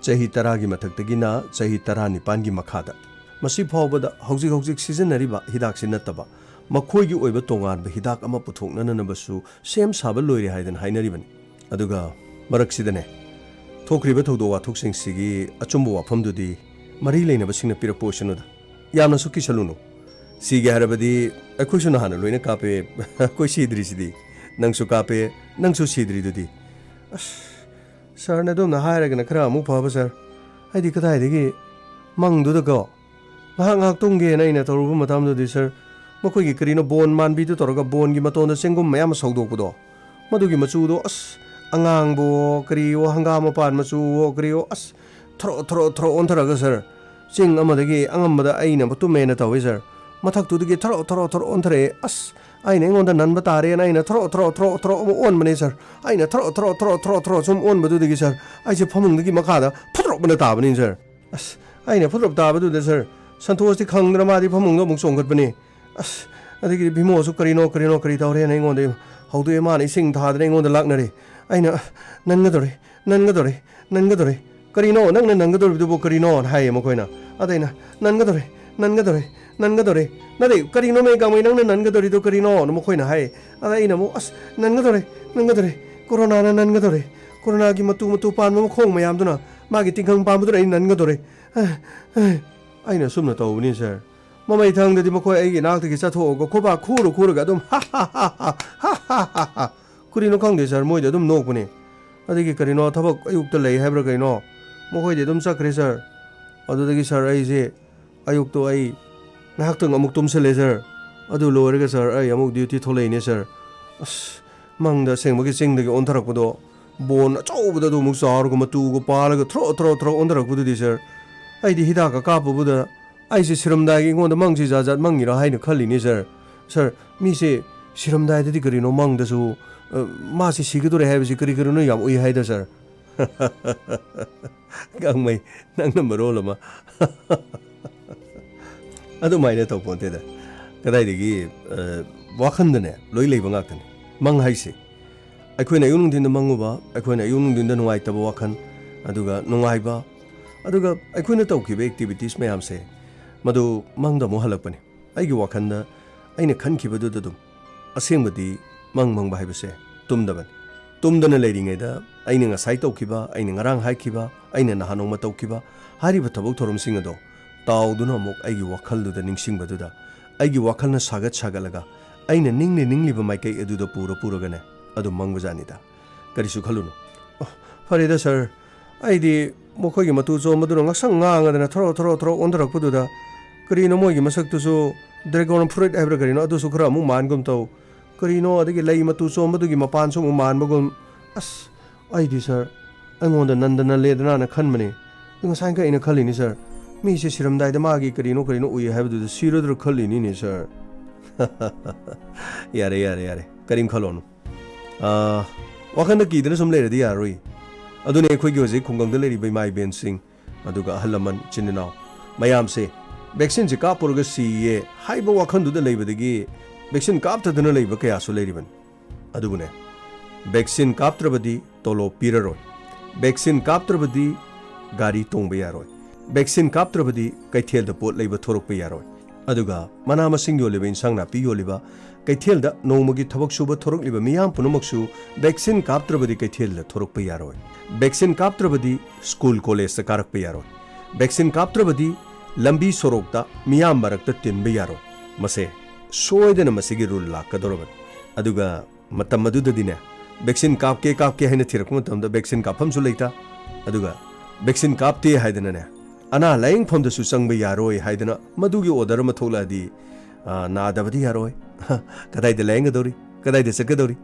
ꯆꯍꯤ ꯇꯔꯥꯒꯤ ꯃꯊꯛꯇꯒꯤꯅ ꯆꯍꯤ ꯇꯔꯥꯅꯤꯄꯥꯟꯒꯤ ꯃꯈꯥꯗ, ꯃꯁꯤ ꯐꯥꯎꯕꯗ ꯍꯧꯖꯤꯛ ꯍꯧꯖꯤꯛ ꯁꯤꯖꯤꯟꯅꯔꯤꯕ ꯍꯤꯗꯥꯛꯁꯤ ꯅꯠꯇꯕ ꯃꯈꯣꯏꯒꯤ ꯑꯣꯏꯕ ꯇꯣꯉꯥꯟꯕ ꯍꯤꯗꯥꯛ ꯑꯃ ꯄꯨꯊꯣꯛꯅꯅꯕꯁꯨ ꯁꯦꯝ ꯁꯥꯕ ꯂꯣꯏꯔꯦ ꯍꯥꯏꯗꯅ ꯍꯥꯏꯅꯔꯤꯕꯅꯤ꯫ ꯑꯗꯨꯒ ꯃꯔꯛꯁꯤꯗꯅꯦ, ꯊꯣꯛꯈ꯭ꯔꯤꯕ ꯊꯧꯗꯣꯛ ꯋꯥꯊꯣꯛꯁꯤꯡꯁꯤꯒꯤ ꯑꯆꯨꯝꯕ ꯋꯥꯐꯝꯗꯨꯗꯤ ꯃꯔꯤ ꯂꯩꯅꯕꯁꯤꯡꯅ ꯄꯤꯔꯛꯄ ꯑꯣꯏꯁꯅꯨꯗ꯫ ꯌꯥꯝꯅꯁꯨ ꯀꯤꯁꯜꯂꯨꯅꯨ꯫ ꯁꯤꯒꯦ ꯍꯥꯏꯔꯕꯗꯤ ꯑꯩꯈꯣꯏꯁꯨ ꯅꯍꯥꯟꯅ ꯂꯣꯏꯅ ꯀꯥꯞꯄꯦ꯫ ꯑꯩꯈꯣꯏ ꯁꯤꯗ꯭ꯔꯤꯁꯤꯗꯤ꯫ ꯅꯪꯁꯨ ꯀꯥꯞꯄꯦ, ꯅꯪꯁꯨ ꯁꯤꯗ꯭ꯔꯤꯗꯨꯗꯤ꯫ ꯑꯁ, ꯁꯥꯔꯅ ꯑꯗꯣꯝꯅ ꯍꯥꯏꯔꯒꯅ ꯈꯔ ꯑꯃꯨꯛ ꯐꯕ, ꯁꯥꯔ꯫ ꯑꯩꯗꯤ ꯀꯗꯥꯏꯗꯒꯤ ꯃꯪꯗꯨꯗꯀꯣ, ꯉꯥꯏꯍꯥꯛ ꯉꯥꯏꯍꯥꯛ ꯇꯨꯝꯒꯦꯅ ꯑꯩꯅ ꯇꯧꯔꯨꯕ ꯃꯇꯝꯗꯨꯗꯤ, ꯁꯥꯔ, ꯃꯈꯣꯏꯒꯤ ꯀꯔꯤꯅꯣ ꯕꯣꯟ ꯃꯥꯟꯕꯤꯗꯨ ꯇꯧꯔꯒ ꯕꯣꯟꯒꯤ ꯃꯇꯣꯟꯗ ꯆꯦꯡꯒꯨꯝ ꯃꯌꯥꯝ ꯑꯃ ꯁꯧꯗꯣꯛꯄꯗꯣ, ꯃꯗꯨꯒꯤ ꯃꯆꯨꯗꯣ, ꯑꯁ, ꯑꯉꯥꯡꯕꯋꯣ ꯀꯔꯤꯋꯣ, ꯍꯪꯒꯥꯝ ꯃꯄꯥꯟ ꯃꯆꯨꯋꯣ ꯀꯔꯤꯋꯣ, ꯑꯁ, ꯊꯔꯣ ꯊꯔꯣ ꯊꯔꯣ ꯑꯣꯟꯊꯔꯒ, ꯁꯥꯔ, ꯆꯤꯡ ꯑꯃꯗꯒꯤ ꯑꯉꯝꯕꯗ ꯑꯩꯅ ꯇꯨꯝꯃꯦꯅ ꯇꯧꯋꯤ, ꯁꯥꯔ꯫ ꯃꯊꯛꯇꯨꯗꯒꯤ ꯊꯔꯣ ꯊꯔꯣ ꯊꯔꯣ ꯑꯣꯟꯊꯔꯛꯑꯦ꯫ ꯑꯁ, ꯑꯩꯅ ꯑꯩꯉꯣꯟꯗ ꯅꯟꯕ ꯇꯥꯔꯦꯅ ꯑꯩꯅ ꯊꯔꯣ ꯊꯔꯣ ꯊꯔꯣ ꯊꯔꯣ ꯑꯃꯨꯛ ꯑꯣꯟꯕꯅꯦ, ꯁꯥꯔ꯫ ꯑꯩꯅ ꯊꯔꯣ ꯊꯔꯣ ꯊꯔꯣ ꯊꯔꯣ ꯊꯔꯣ ꯁꯨꯝ ꯑꯣꯟꯕꯗꯨꯗꯒꯤ, ꯁꯥꯔ, ꯑꯩꯁꯦ ꯐꯃꯨꯡꯗꯒꯤ ꯃꯈꯥꯗ ꯐꯨꯗ꯭ꯔꯣꯛ ꯑꯅ ꯇꯥꯕꯅꯤ, ꯁꯥꯔ꯫ ꯑꯁ, ꯑꯩꯅ ꯐꯨꯗ꯭ꯔꯣꯛ ꯇꯥꯕꯗꯨꯗ, ꯁꯥꯔ, ꯁꯟꯇꯣꯁꯇꯤ ꯈꯪꯗꯅ ꯃꯥꯗꯤ ꯐꯃꯨꯡꯗ ꯑꯃꯨꯛ ꯆꯣꯡꯈꯠꯄꯅꯦ꯫ ꯑꯁ, ꯑꯗꯒꯤꯗꯤ ꯚꯤꯃꯣꯁꯨ ꯀꯔꯤꯅꯣ, ꯀꯔꯤꯅꯣ, ꯀꯔꯤ ꯇꯧꯔꯦꯅ ꯑꯩꯉꯣꯟꯗ ꯍꯧꯗꯣꯛꯑꯦ꯫ ꯃꯥꯅ ꯏꯁꯤꯡ ꯊꯥꯗꯅ ꯑꯩꯉꯣꯟꯗ ꯂꯥꯛꯅꯔꯦ꯫ ꯑꯩꯅ, "ꯅꯟꯒꯗꯧꯔꯦ, ꯅꯟꯒꯗꯧꯔꯦ, ꯅꯟꯒꯗꯧꯔꯦ꯫ ꯀꯔꯤꯅꯣ? ꯅꯪꯅ ꯅꯟꯒꯗꯧꯔꯤꯕꯗꯨꯕꯨ ꯀꯔꯤꯅꯣ?" ꯍꯥꯏꯌꯦ ꯃꯈꯣꯏꯅ꯫ ꯑꯗ ꯑꯩꯅ, "ꯅꯟꯒꯗꯧꯔꯦ, ꯅꯟꯒꯗꯧꯔꯦ, ꯅꯟꯒꯗꯧꯔꯦ꯫ ꯅꯠꯇꯦ, ꯀꯔꯤꯅꯣꯃꯦ ꯒꯥꯡꯃꯩ, ꯅꯪꯅ ꯅꯟꯒꯗꯧꯔꯤꯗꯣ ꯀꯔꯤꯅꯣꯅ?" ꯃꯈꯣꯏꯅ ꯍꯥꯏ꯫ ꯑꯗ ꯑꯩꯅ ꯑꯃꯨꯛ, "ꯑꯁ, ꯅꯟꯒꯗꯧꯔꯦ, ꯅꯟꯒꯗꯧꯔꯦ꯫ ꯀꯣꯔꯣꯅꯥꯅ ꯅꯟꯒꯗꯧꯔꯦ꯫ ꯀꯣꯔꯣꯅꯥꯒꯤ ꯃꯇꯨ ꯃꯇꯨ ꯄꯥꯟꯕ ꯃꯈꯣꯡ ꯃꯌꯥꯝꯗꯨꯅ ꯃꯥꯒꯤ ꯇꯤꯡꯈꯪ ꯄꯥꯟꯕꯗꯨꯅ ꯑꯩ ꯅꯟꯒꯗꯧꯔꯦ꯫" ꯑꯩꯅ ꯑꯁꯨꯝꯅ ꯇꯧꯕꯅꯤ, ꯁꯥꯔ꯫ ꯃꯃꯩ ꯊꯪꯗꯗꯤ ꯃꯈꯣꯏ ꯑꯩꯒꯤ ꯏꯅꯥꯛꯇꯒꯤ ꯆꯠꯊꯣꯛꯑꯒ ꯈꯨꯕꯥꯛ ꯈꯨꯔ ꯈꯨꯔꯒ ꯑꯗꯨꯝ, "ꯍꯥ, ꯍꯥ, ꯍꯥ, ꯍꯥ, ꯍꯥ, ꯍꯥ, ꯍꯥ, ꯍꯥ"꯫ ꯀꯔꯤꯅꯣ ꯈꯪꯗꯦ, ꯁꯥꯔ, ꯃꯣꯏꯗꯤ ꯑꯗꯨꯝ ꯅꯣꯛꯄꯅꯦ꯫ ꯑꯗꯒꯤ ꯀꯔꯤꯅꯣ ꯊꯕꯛ ꯑꯌꯨꯛꯇ ꯂꯩ ꯍꯥꯏꯕ꯭ꯔꯥ ꯀꯩꯅꯣ, ꯃꯈꯣꯏꯗꯤ ꯑꯗꯨꯝ ꯆꯠꯈ꯭ꯔꯦ, ꯁꯥꯔ꯫ ꯑꯗꯨꯗꯒꯤ, ꯁꯥꯔ, ꯑꯩꯁꯦ ꯑꯌꯨꯛꯇꯣ ꯑꯩ ꯉꯥꯏꯍꯥꯛꯇꯪ ꯑꯃꯨꯛ ꯇꯨꯝꯁꯤꯜꯂꯦ, ꯁꯥꯔ꯫ ꯑꯗꯨ ꯂꯣꯏꯔꯒ, ꯁꯥꯔ, ꯑꯩ ꯑꯃꯨꯛ ꯗ꯭ꯌꯨꯇꯤ ꯊꯣꯛꯂꯛꯏꯅꯦ, ꯁꯥꯔ꯫ ꯑꯁ, ꯃꯪꯗ ꯑꯁꯦꯡꯕꯒꯤ ꯆꯤꯡꯗꯒꯤ ꯑꯣꯟꯊꯔꯛꯄꯗꯣ, ꯕꯣꯟ ꯑꯆꯧꯕꯗ ꯑꯗꯨ ꯑꯃꯨꯛ ꯆꯥꯎꯔꯒ ꯃꯇꯨꯒ ꯄꯥꯜꯂꯒ ꯊ꯭ꯔꯣ ꯊ꯭ꯔꯣ ꯊ꯭ꯔꯣ ꯑꯣꯟꯊꯔꯛꯄꯗꯨꯗꯤ, ꯁꯥꯔ, ꯑꯩꯗꯤ ꯍꯤꯗꯥꯛꯀ ꯀꯥꯞꯄꯨꯕꯗ ꯑꯩꯁꯦ ꯁꯤꯔꯝꯗꯥꯏꯒꯤ ꯑꯩꯉꯣꯟꯗ ꯃꯪꯁꯤ ꯖꯥꯠ ꯖꯥꯠ ꯃꯪꯉꯤꯔꯥ ꯍꯥꯏꯅ ꯈꯜꯂꯤꯅꯤ, ꯁꯥꯔ꯫ ꯁꯥꯔ, ꯃꯤꯁꯦ ꯁꯤꯔꯝꯗꯥꯏꯗꯗꯤ ꯀꯔꯤꯅꯣ ꯃꯪꯗꯁꯨ, ꯑ, ꯃꯥꯁꯦ ꯁꯤꯒꯗꯧꯔꯦ ꯍꯥꯏꯕꯁꯤ ꯀꯔꯤ ꯀꯔꯤꯅꯣ ꯌꯥꯝ ꯎꯏ ꯍꯥꯏꯗ, ꯁꯥꯔ꯫ ꯒꯥꯡꯃꯩ, ꯅꯪꯅ ꯃꯔꯣꯜ ꯑꯃ꯫ ꯑꯗꯨꯃꯥꯏꯅ ꯇꯧ ꯄꯣꯟꯇꯦꯗ꯫ ꯀꯗꯥꯏꯗꯒꯤ, ꯑ, ꯋꯥꯈꯟꯗꯅꯦ ꯂꯣꯏ ꯂꯩꯕ ꯉꯥꯛꯇꯅꯤ꯫ ꯃꯪ ꯍꯥꯏꯁꯦ, ꯑꯩꯈꯣꯏꯅ ꯑꯌꯨꯛ ꯅꯨꯡꯊꯤꯟꯗ ꯃꯪꯉꯨꯕ, ꯑꯩꯈꯣꯏꯅ ꯑꯌꯨꯛ ꯅꯨꯡꯊꯤꯟꯗ ꯅꯨꯡꯉꯥꯏꯇꯕ ꯋꯥꯈꯜ, ꯑꯗꯨꯒ ꯅꯨꯡꯉꯥꯏꯕ, ꯑꯗꯨꯒ ꯑꯩꯈꯣꯏꯅ ꯇꯧꯈꯤꯕ activities ꯃꯌꯥꯝꯁꯦ, ꯃꯗꯨ ꯃꯪꯗ ꯑꯃꯨꯛ ꯍꯜꯂꯛꯄꯅꯤ꯫ ꯑꯩꯒꯤ ꯋꯥꯈꯜꯗ ꯑꯩꯅ ꯈꯟꯈꯤꯕꯗꯨꯗ ꯑꯗꯨꯝ꯫ ꯑꯁꯦꯡꯕꯗꯤ ꯃꯪ ꯃꯪꯕ ꯍꯥꯏꯕꯁꯦ ꯇꯨꯝꯗꯕꯅꯤ꯫ ꯇꯨꯝꯗꯅ ꯂꯩꯔꯤꯉꯩꯗ ꯑꯩꯅ ꯉꯁꯥꯏ ꯇꯧꯈꯤꯕ, ꯑꯩꯅ ꯉꯔꯥꯡ ꯍꯥꯏꯈꯤꯕ, ꯑꯩꯅ ꯅꯍꯥꯟ ꯅꯣꯡꯃ ꯇꯧꯈꯤꯕ, ꯍꯥꯏꯔꯤꯕ ꯊꯕꯛ ꯊꯧꯔꯝꯁꯤꯡ ꯑꯗꯣ ꯇꯥꯎꯗꯨꯅ ꯑꯃꯨꯛ ꯑꯩꯒꯤ ꯋꯥꯈꯜꯗꯨꯗ ꯅꯤꯡꯁꯤꯡꯕꯗꯨꯗ, ꯑꯩꯒꯤ ꯋꯥꯈꯜꯅ ꯁꯥꯒꯠ ꯁꯥꯒꯠꯂꯒ ꯑꯩꯅ ꯅꯤꯡꯂꯤ ꯅꯤꯡꯂꯤꯕ ꯃꯥꯏꯀꯩ ꯑꯗꯨꯗ ꯄꯨꯔ ꯄꯨꯔꯒꯅꯦ ꯑꯗꯨꯝ ꯃꯪꯕꯖꯥꯠꯅꯤꯗ꯫ ꯀꯔꯤꯁꯨ ꯈꯜꯂꯨꯅꯨ꯫ ꯑꯣ, ꯐꯔꯦꯗ ꯁꯥꯔ, ꯑꯩꯗꯤ ꯃꯈꯣꯏꯒꯤ ꯃꯇꯨ ꯆꯣꯝꯕꯗꯨꯅ ꯉꯛꯁꯪ ꯉꯥꯡꯉꯗꯅ ꯊꯣꯔꯣ ꯊꯣꯔꯣ ꯊꯣꯔꯣ ꯑꯣꯟꯊꯔꯛꯄꯗꯨꯗ, ꯀꯔꯤꯅꯣ ꯃꯣꯏꯒꯤ ꯃꯁꯛꯇꯨꯁꯨ dragon fruit ꯍꯥꯏꯕ꯭ꯔꯥ ꯀꯔꯤꯅꯣ, ꯑꯗꯨꯁꯨ ꯈꯔ ꯑꯃꯨꯛ ꯃꯥꯟꯒꯨꯝ ꯇꯧ꯫ ꯀꯔꯤꯅꯣ, ꯑꯗꯒꯤ ꯂꯩ ꯃꯇꯨ ꯆꯣꯝꯕꯗꯨꯒꯤ ꯃꯄꯥꯟꯁꯨ ꯑꯃꯨꯛ ꯃꯥꯟꯕꯒꯨꯝ꯫ ꯑꯁ, ꯑꯩꯗꯤ ꯁꯥꯔ, ꯑꯩꯉꯣꯟꯗ ꯅꯟꯗꯅ ꯂꯦꯗꯅꯥꯅ ꯈꯟꯕꯅꯦ꯫ ꯑꯗꯨ ꯉꯁꯥꯏꯈꯩ ꯑꯩꯅ ꯈꯜꯂꯤꯅꯤ ꯁꯥꯔ, ꯃꯤꯁꯦ ꯁꯤꯔꯝꯗꯥꯏꯗ ꯃꯥꯒꯤ ꯀꯔꯤꯅꯣ ꯀꯔꯤꯅꯣ ꯎꯏ ꯍꯥꯏꯕꯗꯨꯗ ꯁꯤꯔꯗ꯭ꯔꯥ ꯈꯜꯂꯤꯅꯤꯅꯦ ꯁꯥꯔ꯫ ꯌꯥꯔꯦ, ꯌꯥꯔꯦ, ꯌꯥꯔꯦ, ꯀꯔꯤꯝ ꯈꯜꯂꯣꯅꯨ꯫ ꯑꯥ, ꯋꯥꯈꯜꯗ ꯀꯤꯗꯅ ꯁꯨꯝ ꯂꯩꯔꯗꯤ ꯌꯥꯔꯔꯣꯏ꯫ ꯑꯗꯨꯅꯦ ꯑꯩꯈꯣꯏꯒꯤ ꯍꯧꯖꯤꯛ ꯈꯨꯡꯒꯪꯗ ꯂꯩꯔꯤꯕ ꯏꯃꯥ ꯏꯕꯦꯟꯁꯤꯡ, ꯑꯗꯨꯒ ꯑꯍꯜ ꯂꯃꯟ, ꯏꯆꯤꯟ ꯏꯅꯥꯎ ꯃꯌꯥꯝꯁꯦ vaccine ꯁꯦ ꯀꯥꯞꯄꯨꯔꯒ ꯁꯤꯌꯦ ꯍꯥꯏꯕ ꯋꯥꯈꯜꯗꯨꯗ ꯂꯩꯕꯗꯒꯤ vaccine ꯀꯥꯞꯇꯗꯅ ꯂꯩꯕ ꯀꯌꯥꯁꯨ ꯂꯩꯔꯤꯕꯅꯤ꯫ ꯑꯗꯨꯕꯨꯅꯦ, vaccine ꯀꯥꯞꯇ꯭ꯔꯕꯗꯤ ꯇꯣꯂꯣꯞ ꯄꯤꯔꯔꯣꯏ, vaccine ꯀꯥꯞꯇ꯭ꯔꯕꯗꯤ ꯒꯥꯔꯤ ꯇꯣꯡꯕ ꯌꯥꯔꯣꯏ, vaccine ꯀꯥꯞꯇ꯭ꯔꯕꯗꯤ ꯀꯩꯊꯦꯜꯗ ꯄꯣꯠ ꯂꯩꯕ ꯊꯣꯔꯛꯄ ꯌꯥꯔꯣꯏ, ꯑꯗꯨꯒ ꯃꯅꯥ ꯃꯁꯤꯡ ꯌꯣꯜꯂꯤꯕ, ꯏꯟꯁꯥꯡ ꯅꯥꯄꯤ ꯌꯣꯜꯂꯤꯕ, ꯀꯩꯊꯦꯜꯗ ꯅꯣꯡꯃꯒꯤ ꯊꯕꯛ ꯁꯨꯕ ꯊꯣꯔꯛꯂꯤꯕ ꯃꯤꯌꯥꯝ ꯄꯨꯝꯅꯃꯛꯁꯨ vaccine ꯀꯥꯞꯇ꯭ꯔꯕꯗꯤ ꯀꯩꯊꯦꯜꯗ ꯊꯣꯔꯛꯄ ꯌꯥꯔꯣꯏ꯫ Vaccine ꯀꯥꯞꯇ꯭ꯔꯕꯗꯤ ꯁ꯭ꯀꯨꯜ ꯀꯣꯂꯦꯖꯇ ꯀꯥꯔꯛꯄ ꯌꯥꯔꯣꯏ꯫ Vaccine ꯀꯥꯞꯇ꯭ꯔꯕꯗꯤ ꯂꯝꯕꯤ ꯁꯣꯔꯣꯛꯇ ꯃꯤꯌꯥꯝ ꯃꯔꯛꯇ ꯇꯤꯟꯕ ꯌꯥꯔꯣꯏ꯫ ꯃꯁꯦ ꯁꯣꯏꯗꯅ ꯃꯁꯤꯒꯤ rule ꯂꯥꯛꯀꯗꯧꯔꯕꯅꯤ꯫ ꯑꯗꯨꯒ ꯃꯇꯝ ꯑꯗꯨꯗꯗꯤꯅꯦ, vaccine ꯀꯥꯞꯀꯦ ꯀꯥꯞꯀꯦ ꯍꯥꯏꯅ ꯊꯤꯔꯛꯄ ꯃꯇꯝꯗ vaccine ꯀꯥꯞꯐꯝꯁꯨ ꯂꯩꯇ, ꯑꯗꯨꯒ vaccine ꯀꯥꯞꯇꯦ ꯍꯥꯏꯗꯅꯅꯦ, ꯑꯅꯥ ꯂꯥꯌꯦꯡꯐꯝꯗꯁꯨ ꯆꯪꯕ ꯌꯥꯔꯣꯏ ꯍꯥꯏꯗꯅ ꯃꯗꯨꯒꯤ order ꯑꯃ ꯊꯣꯛꯂꯛꯑꯗꯤ, ꯑ, ꯅꯥꯗꯕꯗꯤ ꯌꯥꯔꯣꯏ꯫ ꯀꯗꯥꯏꯗ ꯂꯥꯌꯦꯡꯒꯗꯧꯔꯤ? ꯀꯗꯥꯏꯗ ꯆꯠꯀꯗꯧꯔꯤ?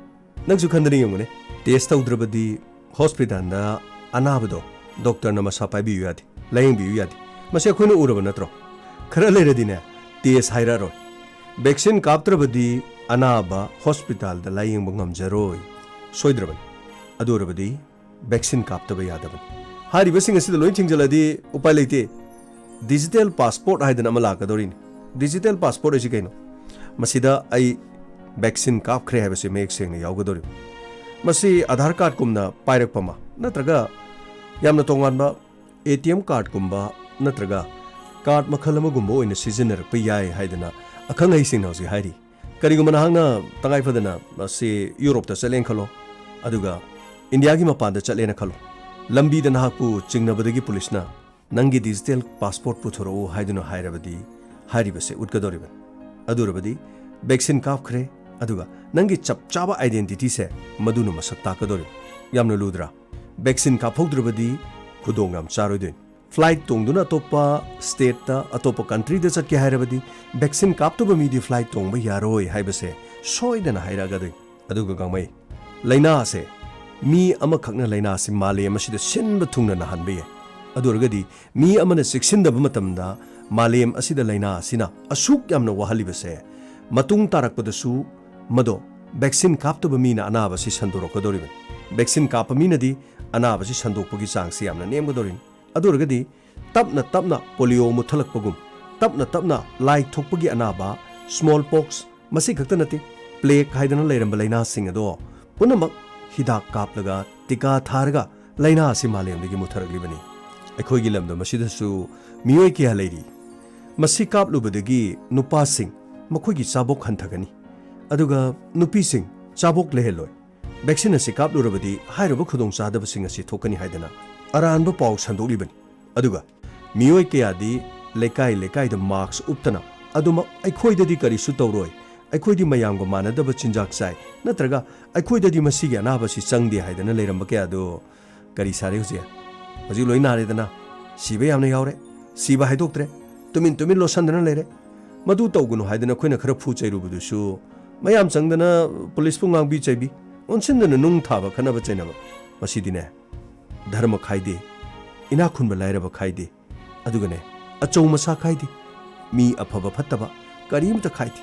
ꯅꯪꯁꯨ ꯈꯟꯗꯅ ꯌꯦꯡꯉꯨꯅꯦ꯫ Test ꯇꯧꯗ꯭ꯔꯕꯗꯤ hospital ꯗ ꯑꯅꯥꯕꯗꯣ doctor ꯅ ꯃꯁꯥ ꯄꯥꯏꯕꯤꯌꯨ ꯌꯥꯗꯦ, ꯂꯥꯌꯦꯡꯕꯤꯌꯨ ꯌꯥꯗꯦ꯫ ꯃꯁꯤ ꯑꯩꯈꯣꯏꯅ ꯎꯔꯕ ꯅꯠꯇ꯭ꯔꯣ? ꯈꯔ ꯂꯩꯔꯗꯤꯅꯦ, test ꯍꯥꯏꯔꯛꯑꯔꯣꯏ꯫ Vaccine ꯀꯥꯞꯇ꯭ꯔꯕꯗꯤ ꯑꯅꯥꯕ hospital ꯗ ꯂꯥꯌꯦꯡꯕ ꯉꯝꯖꯔꯣꯏ꯫ ꯁꯣꯏꯗ꯭ꯔꯕꯅꯤ꯫ ꯑꯗꯨ ꯑꯣꯏꯔꯕꯗꯤ vaccine ꯀꯥꯞꯇꯕ ꯌꯥꯗꯕꯅꯤ꯫ ꯍꯥꯏꯔꯤꯕꯁꯤꯡ ꯑꯁꯤꯗ ꯂꯣꯏ ꯊꯤꯡꯖꯤꯜꯂꯗꯤ ꯎꯄꯥꯏ ꯂꯩꯇꯦ꯫ Digital passport ꯍꯥꯏꯗꯅ ꯑꯃ ꯂꯥꯛꯀꯗꯧꯔꯤꯅꯤ꯫ ꯗꯤꯖꯤꯇꯦꯜ ꯄꯥꯁꯄꯣꯔꯠ ꯍꯥꯏꯁꯤ ꯀꯩꯅꯣ? ꯃꯁꯤꯗ ꯑꯩ ꯚꯦꯛꯁꯤꯟ ꯀꯥꯞꯈ꯭ꯔꯦ ꯍꯥꯏꯕꯁꯤ ꯃꯌꯦꯛ ꯁꯦꯡꯅ ꯌꯥꯎꯒꯗꯧꯔꯤꯕ꯫ ꯃꯁꯤ ꯑꯥꯙꯥꯔ ꯀꯥꯔꯗꯀꯨꯝꯅ ꯄꯥꯏꯔꯛꯄ ꯑꯃ, ꯅꯠꯇ꯭ꯔꯒ ꯌꯥꯝꯅ ꯇꯣꯉꯥꯟꯕ ꯑꯦ ꯇꯤ ꯑꯦꯝ ꯀꯥꯔꯗꯀꯨꯝꯕ ꯅꯠꯇ꯭ꯔꯒ ꯀꯥꯔꯗ ꯃꯈꯜ ꯑꯃꯒꯨꯝꯕ ꯑꯣꯏꯅ ꯁꯤꯖꯤꯟꯅꯔꯛꯄ ꯌꯥꯏ ꯍꯥꯏꯗꯅ ꯑꯈꯪ ꯑꯍꯩꯁꯤꯡꯅ ꯍꯧꯖꯤꯛ ꯍꯥꯏꯔꯤ꯫ ꯀꯔꯤꯒꯨꯝꯕ ꯅꯍꯥꯛꯅ ꯇꯉꯥꯏ ꯐꯗꯅ ꯃꯁꯤ ꯌꯨꯔꯣꯞꯇ ꯆꯠꯂꯦꯅ ꯈꯜꯂꯣ, ꯑꯗꯨꯒ ꯏꯟꯗꯤꯌꯥꯒꯤ ꯃꯄꯥꯟꯗ ꯆꯠꯂꯦꯅ ꯈꯜꯂꯣ, ꯂꯝꯕꯤꯗ ꯅꯍꯥꯛꯄꯨ ꯆꯤꯡꯅꯕꯗꯒꯤ ꯄꯨꯂꯤꯁꯅ "ꯅꯪꯒꯤ ꯗꯤꯖꯤꯇꯦꯜ ꯄꯥꯁꯄꯣꯔꯠ ꯄꯨꯊꯣꯔꯛꯎ" ꯍꯥꯏꯗꯨꯅ ꯍꯥꯏꯔꯕꯗꯤ, ꯍꯥꯏꯔꯤꯕꯁꯦ ꯎꯠꯀꯗꯧꯔꯤꯕꯅꯤ꯫ ꯑꯗꯨ ꯑꯣꯏꯔꯕꯗꯤ ꯚꯦꯛꯁꯤꯟ ꯀꯥꯞꯈ꯭ꯔꯦ, ꯑꯗꯨꯒ ꯅꯪꯒꯤ ꯆꯞ ꯆꯥꯕ ꯑꯥꯏꯗꯦꯟꯇꯤꯇꯤꯁꯦ ꯃꯗꯨꯅ ꯃꯁꯛ ꯇꯥꯛꯀꯗꯧꯔꯤꯕꯅꯤ꯫ ꯌꯥꯝꯅ ꯂꯨꯗ꯭ꯔꯥ? ꯚꯦꯛꯁꯤꯟ ꯀꯥꯞꯍꯧꯗ꯭ꯔꯕꯗꯤ ꯈꯨꯗꯣꯡ ꯌꯥꯝ ꯆꯥꯔꯣꯏꯗꯣꯏꯅꯤ꯫ ꯐ꯭ꯂꯥꯏꯠ ꯇꯣꯡꯗꯨꯅ ꯑꯇꯣꯞꯄ ꯁ꯭ꯇꯦꯠꯇ, ꯑꯇꯣꯞꯄ ꯀꯟꯇ꯭ꯔꯤꯗ ꯆꯠꯀꯦ ꯍꯥꯏꯔꯕꯗꯤ ꯚꯦꯛꯁꯤꯟ ꯀꯥꯞꯇꯕ ꯃꯤꯗꯤ ꯐ꯭ꯂꯥꯏꯠ ꯇꯣꯡꯕ ꯌꯥꯔꯣꯏ ꯍꯥꯏꯕꯁꯦ ꯁꯣꯏꯗꯅ ꯍꯥꯏꯔꯛꯑꯒꯗꯣꯏꯅꯤ꯫ ꯑꯗꯨꯒ ꯒꯥꯡꯃꯩ, ꯂꯥꯏꯅꯥ ꯑꯁꯦ ꯃꯤ ꯑꯃꯈꯛꯅ ꯂꯥꯏꯅꯥ ꯑꯁꯤ ꯃꯥꯂꯦꯝ ꯑꯁꯤꯗ ꯁꯤꯟꯕ ꯊꯨꯡꯅ ꯅꯥꯍꯟꯕ ꯌꯥꯏ꯫ ꯑꯗꯨ ꯑꯣꯏꯔꯒꯗꯤ ꯃꯤ ꯑꯃꯅ ꯆꯦꯛꯁꯤꯟꯗꯕ ꯃꯇꯝꯗ ꯃꯥꯂꯦꯝ ꯑꯁꯤꯗ ꯂꯥꯏꯅꯥ ꯑꯁꯤꯅ ꯑꯁꯨꯛ ꯌꯥꯝꯅ ꯋꯥꯍꯜꯂꯤꯕꯁꯦ, ꯃꯇꯨꯡ ꯇꯥꯔꯛꯄꯗꯁꯨ ꯃꯗꯣ ꯚꯦꯛꯁꯤꯟ ꯀꯥꯞꯇꯕ ꯃꯤꯅ ꯑꯅꯥꯕꯁꯤ ꯁꯟꯗꯣꯔꯛꯀꯗꯧꯔꯤꯕꯅꯤ꯫ ꯚꯦꯛꯁꯤꯟ ꯀꯥꯞꯄ ꯃꯤꯅꯗꯤ ꯑꯅꯥꯕꯁꯤ ꯁꯟꯗꯣꯛꯄꯒꯤ ꯆꯥꯡꯁꯤ ꯌꯥꯝꯅ ꯅꯦꯝꯒꯗꯧꯔꯤꯅꯤ꯫ ꯑꯗꯨ ꯑꯣꯏꯔꯒꯗꯤ ꯇꯞꯅ ꯇꯞꯅ ꯄꯣꯂꯤꯑꯣ ꯃꯨꯠꯊꯠꯂꯛꯄꯒꯨꯝ, ꯇꯞꯅ ꯇꯞꯅ ꯂꯥꯏ ꯊꯣꯛꯄꯒꯤ ꯑꯅꯥꯕ, ꯁ꯭ꯃꯣꯜ ꯄꯣꯛꯁ, ꯃꯁꯤ ꯈꯛꯇ ꯅꯠꯇꯦ, ꯄ꯭ꯂꯦꯒ ꯍꯥꯏꯗꯅ ꯂꯩꯔꯝꯕ ꯂꯥꯏꯅꯥꯁꯤꯡ ꯑꯗꯣ ꯄꯨꯝꯅꯃꯛ ꯍꯤꯗꯥꯛ ꯀꯥꯞꯂꯒ, ꯇꯤꯀꯥ ꯊꯥꯔꯒ ꯂꯥꯏꯅꯥ ꯑꯁꯤ ꯃꯥꯂꯦꯝꯗꯒꯤ ꯃꯨꯠꯊꯔꯛꯂꯤꯕꯅꯤ꯫ ꯑꯩꯈꯣꯏꯒꯤ ꯂꯝꯗꯝ ꯑꯁꯤꯗꯁꯨ ꯃꯤꯑꯣꯏ ꯀꯌꯥ ꯂꯩꯔꯤ꯫ ꯃꯁꯤ ꯀꯥꯞꯂꯨꯕꯗꯒꯤ ꯅꯨꯄꯥꯁꯤꯡ ꯃꯈꯣꯏꯒꯤ ꯆꯥꯕꯣꯛ ꯍꯟꯊꯒꯅꯤ, ꯑꯗꯨꯒ ꯅꯨꯄꯤꯁꯤꯡ ꯆꯥꯕꯣꯛ ꯂꯩꯍꯜꯂꯣꯏ꯫ ꯚꯦꯛꯁꯤꯟ ꯑꯁꯤ ꯀꯥꯞꯂꯨꯔꯕꯗꯤ ꯍꯥꯏꯔꯤꯕ ꯈꯨꯗꯣꯡꯆꯥꯗꯕꯁꯤꯡ ꯑꯁꯤ ꯊꯣꯛꯀꯅꯤ ꯍꯥꯏꯗꯅ ꯑꯔꯥꯟꯕ ꯄꯥꯎ ꯁꯟꯗꯣꯛꯂꯤꯕꯅꯤ꯫ ꯑꯗꯨꯒ ꯃꯤꯑꯣꯏ ꯀꯌꯥꯗꯤ ꯂꯩꯀꯥꯏ ꯂꯩꯀꯥꯏꯗ ꯃꯥꯛꯁ ꯎꯞꯇꯅ, "ꯑꯗꯨꯃꯛ ꯑꯩꯈꯣꯏꯗꯗꯤ ꯀꯔꯤꯁꯨ ꯇꯧꯔꯣꯏ, ꯑꯩꯈꯣꯏꯗꯤ ꯃꯌꯥꯝꯒ ꯃꯥꯟꯅꯗꯕ ꯆꯤꯟꯖꯥꯛ ꯆꯥꯏ, ꯅꯠꯇ꯭ꯔꯒ ꯑꯩꯈꯣꯏꯗꯗꯤ ꯃꯁꯤꯒꯤ ꯑꯅꯥꯕꯁꯤ ꯆꯪꯗꯦ" ꯍꯥꯏꯗꯅ ꯂꯩꯔꯝꯕ ꯀꯌꯥꯗꯨ ꯀꯔꯤ ꯁꯥꯔꯦ ꯍꯧꯖꯤꯛ? ꯍꯧꯖꯤꯛ ꯂꯣꯏ ꯅꯥꯔꯦꯗꯅ, ꯁꯤꯕ ꯌꯥꯝꯅ ꯌꯥꯎꯔꯦ, ꯁꯤꯕ ꯍꯥꯏꯗꯣꯛꯇ꯭ꯔꯦ, ꯇꯨꯃꯤꯟ ꯇꯨꯃꯤꯟ ꯂꯣꯠꯁꯟꯗꯅ ꯂꯩꯔꯦ꯫ ꯃꯗꯨ ꯇꯧꯒꯅꯨ ꯍꯥꯏꯗꯅ ꯑꯩꯈꯣꯏꯅ ꯈꯔ ꯐꯨ ꯆꯩꯔꯨꯕꯗꯨꯁꯨ ꯃꯌꯥꯝ ꯆꯪꯗꯅ ꯄꯨꯂꯤꯁꯄꯨ ꯉꯥꯡꯕꯤ ꯆꯩꯕꯤ, ꯑꯣꯟꯁꯤꯟꯗꯅ ꯅꯨꯡ ꯊꯥꯕ ꯈꯠꯅꯕ ꯆꯩꯅꯕ꯫ ꯃꯁꯤꯗꯤꯅꯦ, ꯙꯔꯃ ꯈꯥꯏꯗꯦ, ꯏꯅꯥꯛ ꯈꯨꯟꯕ ꯂꯥꯏꯔꯕ ꯈꯥꯏꯗꯦ, ꯑꯗꯨꯒꯅꯦ, ꯑꯆꯧ ꯃꯆꯥ ꯈꯥꯏꯗꯦ, ꯃꯤ ꯑꯐꯕ ꯐꯠꯇꯕ ꯀꯔꯤꯝꯇ ꯈꯥꯏꯗꯦ꯫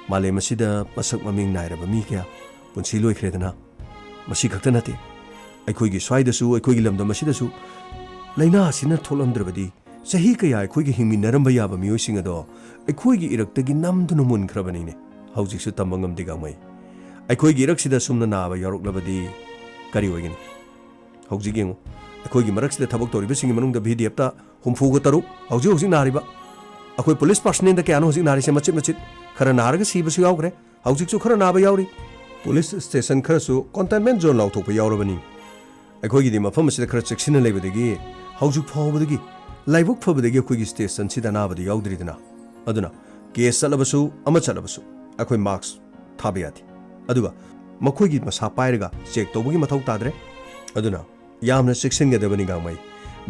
ꯃꯥꯂꯦꯝ ꯑꯁꯤꯗ ꯃꯁꯛ ꯃꯃꯤꯡ ꯅꯥꯏꯔꯕ ꯃꯤ ꯀꯌꯥ ꯄꯨꯟꯁꯤ ꯂꯣꯏꯈ꯭ꯔꯦꯗꯅ꯫ ꯃꯁꯤ ꯈꯛꯇ ꯅꯠꯇꯦ, ꯑꯩꯈꯣꯏꯒꯤ ꯁ꯭ꯋꯥꯏꯗꯁꯨ, ꯑꯩꯈꯣꯏꯒꯤ ꯂꯝꯗꯝ ꯑꯁꯤꯗꯁꯨ ꯂꯥꯏꯅꯥ ꯑꯁꯤꯅ ꯊꯣꯛꯂꯝꯗ꯭ꯔꯕꯗꯤ ꯆꯍꯤ ꯀꯌꯥ ꯑꯩꯈꯣꯏꯒ ꯍꯤꯡꯃꯤꯟꯅꯔꯝꯕ ꯌꯥꯕ ꯃꯤꯑꯣꯏꯁꯤꯡ ꯑꯗꯣ ꯑꯩꯈꯣꯏꯒꯤ ꯏꯔꯛꯇꯒꯤ ꯅꯝꯗꯨꯅ ꯃꯨꯟꯈ꯭ꯔꯕꯅꯤꯅꯦ꯫ ꯍꯧꯖꯤꯛꯁꯨ ꯇꯝꯕ ꯉꯝꯗꯦ ꯒꯥꯡꯃꯩ꯫ ꯑꯩꯈꯣꯏꯒꯤ ꯏꯔꯛꯁꯤꯗ ꯑꯁꯨꯝꯅ ꯅꯥꯕ ꯌꯥꯎꯔꯛꯂꯕꯗꯤ ꯀꯔꯤ ꯑꯣꯏꯒꯅꯤ? ꯍꯧꯖꯤꯛ ꯌꯦꯡꯉꯨ, ꯑꯩꯈꯣꯏꯒꯤ ꯃꯔꯛꯁꯤꯗ ꯊꯕꯛ ꯇꯧꯔꯤꯕꯁꯤꯡꯒꯤ ꯃꯅꯨꯡꯗ ꯚꯤ ꯗꯤ ꯑꯦꯐꯇ ꯍꯨꯝꯐꯨꯒ ꯇꯔꯨꯛ ꯍꯧꯖꯤꯛ ꯍꯧꯖꯤꯛ ꯅꯥꯔꯤꯕ꯫ ꯑꯩꯈꯣꯏ ꯄꯨꯂꯤꯁ ꯄꯥꯔꯁꯅꯦꯜꯗ ꯀꯌꯥꯅꯣ ꯍꯧꯖꯤꯛ ꯅꯥꯔꯤꯁꯦ? ꯃꯆꯤꯠ ꯃꯆꯤꯠ꯫ ꯈꯔ ꯅꯥꯔꯒ ꯁꯤꯕꯁꯨ ꯌꯥꯎꯈ꯭ꯔꯦ꯫ ꯍꯧꯖꯤꯛꯁꯨ ꯈꯔ ꯅꯥꯕ ꯌꯥꯎꯔꯤ꯫ ꯄꯨꯂꯤꯁ ꯁ꯭ꯇꯦꯁꯟ ꯈꯔꯁꯨ ꯀꯟꯇꯦꯟꯃꯦꯟ ꯖꯣꯟ ꯂꯥꯎꯊꯣꯛꯄ ꯌꯥꯎꯔꯕꯅꯤ꯫ ꯑꯩꯈꯣꯏꯒꯤꯗꯤ ꯃꯐꯝ ꯑꯁꯤꯗ ꯈꯔ ꯆꯦꯛꯁꯤꯟꯅ ꯂꯩꯕꯗꯒꯤ ꯍꯧꯖꯤꯛ ꯐꯥꯎꯕꯗꯒꯤ ꯂꯥꯏꯕꯛ ꯐꯕꯗꯒꯤ ꯑꯩꯈꯣꯏꯒꯤ ꯁ꯭ꯇꯦꯁꯟꯁꯤꯗ ꯑꯅꯥꯕꯗꯤ ꯌꯥꯎꯗ꯭ꯔꯤꯗꯅ꯫ ꯑꯗꯨꯅ ꯀꯦꯁ ꯆꯠꯂꯕꯁꯨ ꯑꯃ ꯆꯠꯂꯕꯁꯨ ꯑꯩꯈꯣꯏ ꯃꯥꯛꯁ ꯊꯥꯕ ꯌꯥꯗꯦ꯫ ꯑꯗꯨꯒ ꯃꯈꯣꯏꯒꯤ ꯃꯁꯥ ꯄꯥꯏꯔꯒ ꯆꯦꯛ ꯇꯧꯕꯒꯤ ꯃꯊꯧ ꯇꯥꯗ꯭ꯔꯦ꯫ ꯑꯗꯨꯅ ꯌꯥꯝꯅ ꯆꯦꯛꯁꯤꯟꯒꯗꯕꯅꯤ ꯒꯥꯡꯃꯩ꯫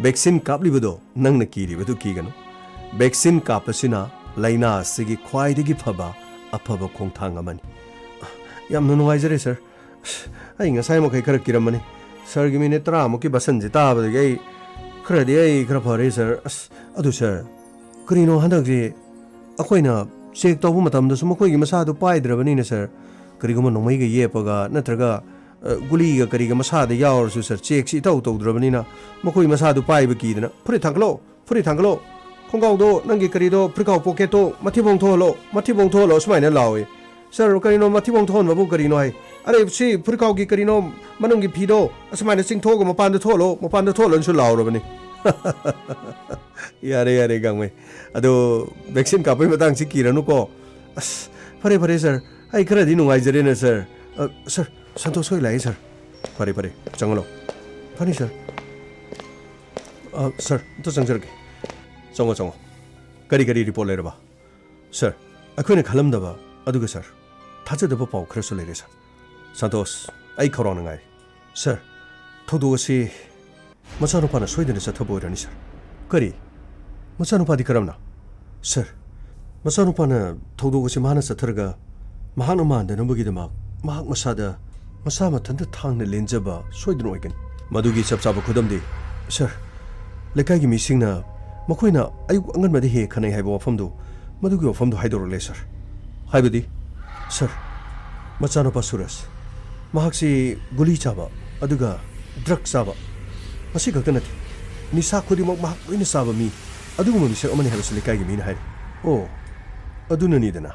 ꯚꯦꯛꯁꯤꯟ ꯀꯥꯞꯂꯤꯕꯗꯣ ꯅꯪꯅ ꯀꯤꯔꯤꯕꯗꯨ ꯀꯤꯒꯅꯨ꯫ ꯚꯦꯛꯁꯤꯟ ꯀꯥꯞꯄꯁꯤꯅ ꯂꯥꯏꯅꯥ ꯑꯁꯤꯒꯤ ꯈ꯭ꯋꯥꯏꯗꯒꯤ ꯐꯕ ꯑꯐꯕ ꯈꯣꯡꯊꯥꯡ ꯑꯃꯅꯤ꯫ ꯌꯥꯝꯅ ꯅꯨꯡꯉꯥꯏꯖꯔꯦ ꯁꯥꯔ꯫ ꯑꯁ, ꯑꯩ ꯉꯁꯥꯏ ꯃꯈꯩ ꯈꯔ ꯀꯤꯔꯝꯕꯅꯤ꯫ ꯁꯥꯔꯒꯤ ꯃꯤꯅꯤꯠ ꯇꯔꯥꯃꯨꯛꯀꯤ ꯕꯥꯁꯟꯁꯦ ꯇꯥꯕꯗꯒꯤ ꯑꯩ ꯈꯔꯗꯤ ꯑꯩ ꯈꯔ ꯐꯔꯦ ꯁꯥꯔ꯫ ꯑꯁ, ꯑꯗꯨ ꯁꯥꯔ, ꯀꯔꯤꯅꯣ ꯍꯟꯗꯛꯁꯤ ꯑꯩꯈꯣꯏꯅ ꯆꯦꯛ ꯇꯧꯕ ꯃꯇꯝꯗꯁꯨ ꯃꯈꯣꯏꯒꯤ ꯃꯁꯥꯗꯨ ꯄꯥꯏꯗ꯭ꯔꯕꯅꯤꯅ ꯁꯥꯔ, ꯀꯔꯤꯒꯨꯝꯕ ꯅꯣꯡꯃꯩꯒ ꯌꯦꯞꯄꯒ ꯅꯠꯇ꯭ꯔꯒ, ꯑ, ꯒꯨꯂꯤꯒ ꯀꯔꯤꯒ ꯃꯁꯥꯗ ꯌꯥꯎꯔꯁꯨ ꯁꯥꯔ, ꯆꯦꯛꯁꯤ ꯏꯇꯧ ꯇꯧꯗ꯭ꯔꯕꯅꯤꯅ ꯃꯈꯣꯏ ꯃꯁꯥꯗꯨ ꯄꯥꯏꯕ ꯀꯤꯗꯅ꯫ "ꯐꯨꯔꯤꯠ ꯊꯥꯡꯒꯠꯂꯣ, ꯐꯨꯔꯤꯠ ꯊꯥꯡꯒꯠꯂꯣ, ꯈꯣꯡꯒ꯭ꯔꯥꯎꯗꯣ, ꯅꯪꯒꯤ ꯀꯔꯤꯗꯣ, ꯐꯨꯔꯤꯠꯈꯥꯎ ꯄꯣꯀꯦꯠꯇꯣ ꯃꯊꯤꯕꯣꯡ ꯊꯣꯛꯍꯜꯂꯣ, ꯃꯊꯤꯕꯣꯡ ꯊꯣꯛꯍꯜꯂꯣ," ꯑꯁꯨꯃꯥꯏꯅ ꯂꯥꯎꯋꯦ꯫ "ꯁꯥꯔ, ꯀꯔꯤꯅꯣ ꯃꯊꯤꯕꯣꯡ ꯊꯣꯛꯍꯟꯕꯕꯨ ꯀꯔꯤꯅꯣ?" ꯍꯥꯏ꯫ "ꯑꯔꯦ, ꯁꯤ ꯐꯨꯔꯤꯠꯈꯥꯎꯒꯤ ꯀꯔꯤꯅꯣ ꯃꯅꯨꯡꯒꯤ ꯐꯤꯗꯣ ꯑꯁꯨꯃꯥꯏꯅ ꯆꯤꯡꯊꯣꯛꯑꯒ ꯃꯄꯥꯟꯗ ꯊꯣꯛꯍꯜꯂꯣ, ꯃꯄꯥꯟꯗ ꯊꯣꯛꯍꯜꯂꯣꯅꯁꯨ ꯂꯥꯎꯔꯕꯅꯤ꯫" ꯌꯥꯔꯦ, ꯌꯥꯔꯦ, ꯒꯥꯡꯃꯩ꯫ ꯑꯗꯣ ꯚꯦꯛꯁꯤꯟ ꯀꯥꯞꯄꯩ ꯃꯇꯥꯡꯁꯤ ꯀꯤꯔꯅꯨꯀꯣ꯫ ꯑꯁ, ꯐꯔꯦ, ꯐꯔꯦ, ꯁꯥꯔ꯫ ꯑꯩ ꯈꯔꯗꯤ ꯅꯨꯡꯉꯥꯏꯖꯔꯦꯅ, ꯁꯥꯔ꯫ ꯑ, ꯁꯥꯔ, ꯁꯟꯇꯣꯁ ꯍꯣꯏ ꯂꯥꯛꯑꯦ, ꯁꯥꯔ꯫ ꯐꯔꯦ, ꯐꯔꯦ, ꯆꯪꯍꯜꯂꯣ꯫ ꯐꯅꯤ, ꯁꯥꯔ꯫ ꯑ, ꯁꯥꯔ, ꯑꯝꯇ ꯆꯪꯖꯔꯛꯀꯦ꯫ ꯆꯪꯉꯣ, ꯆꯪꯉꯣ꯫ ꯀꯔꯤ, ꯀꯔꯤ ꯔꯤꯄꯣꯔꯠ ꯂꯩꯔꯕ? ꯁꯥꯔ, ꯑꯩꯈꯣꯏꯅ ꯈꯜꯂꯝꯗꯕ, ꯑꯗꯨꯒ ꯁꯥꯔ, ꯊꯥꯖꯗꯕ ꯄꯥꯎ ꯈꯔꯁꯨ ꯂꯩꯔꯦ, ꯁꯥꯔ꯫ ꯁꯟꯇꯣꯁ, ꯑꯩ ꯈꯧꯔꯥꯡꯅ ꯉꯥꯏꯔꯤ꯫ ꯁꯥꯔ, ꯊꯧꯗꯣꯛ ꯑꯁꯤ ꯃꯆꯥꯅꯨꯄꯥꯅ ꯁꯣꯏꯗꯅ ꯆꯠꯊꯕ ꯑꯣꯏꯔꯅꯤ, ꯁꯥꯔ꯫ ꯀꯔꯤ? ꯃꯆꯥꯅꯨꯄꯥꯗꯤ ꯀꯔꯝꯅ? ꯁꯥꯔ, ꯃꯆꯥꯅꯨꯄꯥꯅ ꯊꯧꯗꯣꯛ ꯑꯁꯤ ꯃꯍꯥꯛꯅ ꯆꯠꯊꯔꯒ ꯃꯍꯥꯛꯅ ꯃꯥꯟꯗꯅꯕꯒꯤꯗꯃꯛ ꯃꯍꯥꯛ ꯃꯁꯥꯗ, ꯃꯁꯥ ꯃꯊꯟꯇ ꯊꯥꯡꯅ ꯂꯦꯟꯖꯕ ꯁꯣꯏꯗꯅ ꯑꯣꯏꯒꯅꯤ꯫ ꯃꯗꯨꯒꯤ ꯆꯞ ꯆꯥꯕ ꯈꯨꯗꯝꯗꯤ, ꯁꯥꯔ, ꯂꯩꯀꯥꯏꯒꯤ ꯃꯤꯁꯤꯡꯅ ꯃꯈꯣꯏꯅ ꯑꯌꯨꯛ ꯑꯉꯟꯕꯗ ꯍꯦꯛ ꯍꯦꯛ ꯈꯠꯅꯩ ꯍꯥꯏꯕ ꯋꯥꯐꯝꯗꯨ, ꯃꯗꯨꯒꯤ ꯋꯥꯐꯝꯗꯨ ꯍꯥꯏꯗꯣꯔꯛꯂꯦ, ꯁꯥꯔ꯫ ꯍꯥꯏꯕꯗꯤ? ꯁꯥꯔ, ꯃꯆꯥꯅꯨꯄꯥ ꯁꯨꯔꯖ, ꯃꯍꯥꯛꯁꯤ ꯒꯨꯂꯤ ꯆꯥꯕ ꯑꯗꯨꯒ ꯗ꯭ꯔꯒ ꯆꯥꯕ, ꯃꯁꯤ ꯈꯛꯇ ꯅꯠꯇꯦ, ꯅꯤꯁꯥ ꯈꯨꯗꯤꯡꯃꯛ ꯃꯍꯥꯛ ꯂꯣꯏꯅ ꯆꯥꯕ ꯃꯤ, ꯑꯗꯨꯒꯨꯝꯕ ꯃꯤꯁꯛ ꯑꯃꯅꯤ ꯍꯥꯏꯕꯁꯤ ꯂꯩꯀꯥꯏꯒꯤ ꯃꯤꯅ ꯍꯥꯏꯔꯤ꯫ ꯑꯣ, ꯑꯗꯨꯅꯅꯤꯗꯅ꯫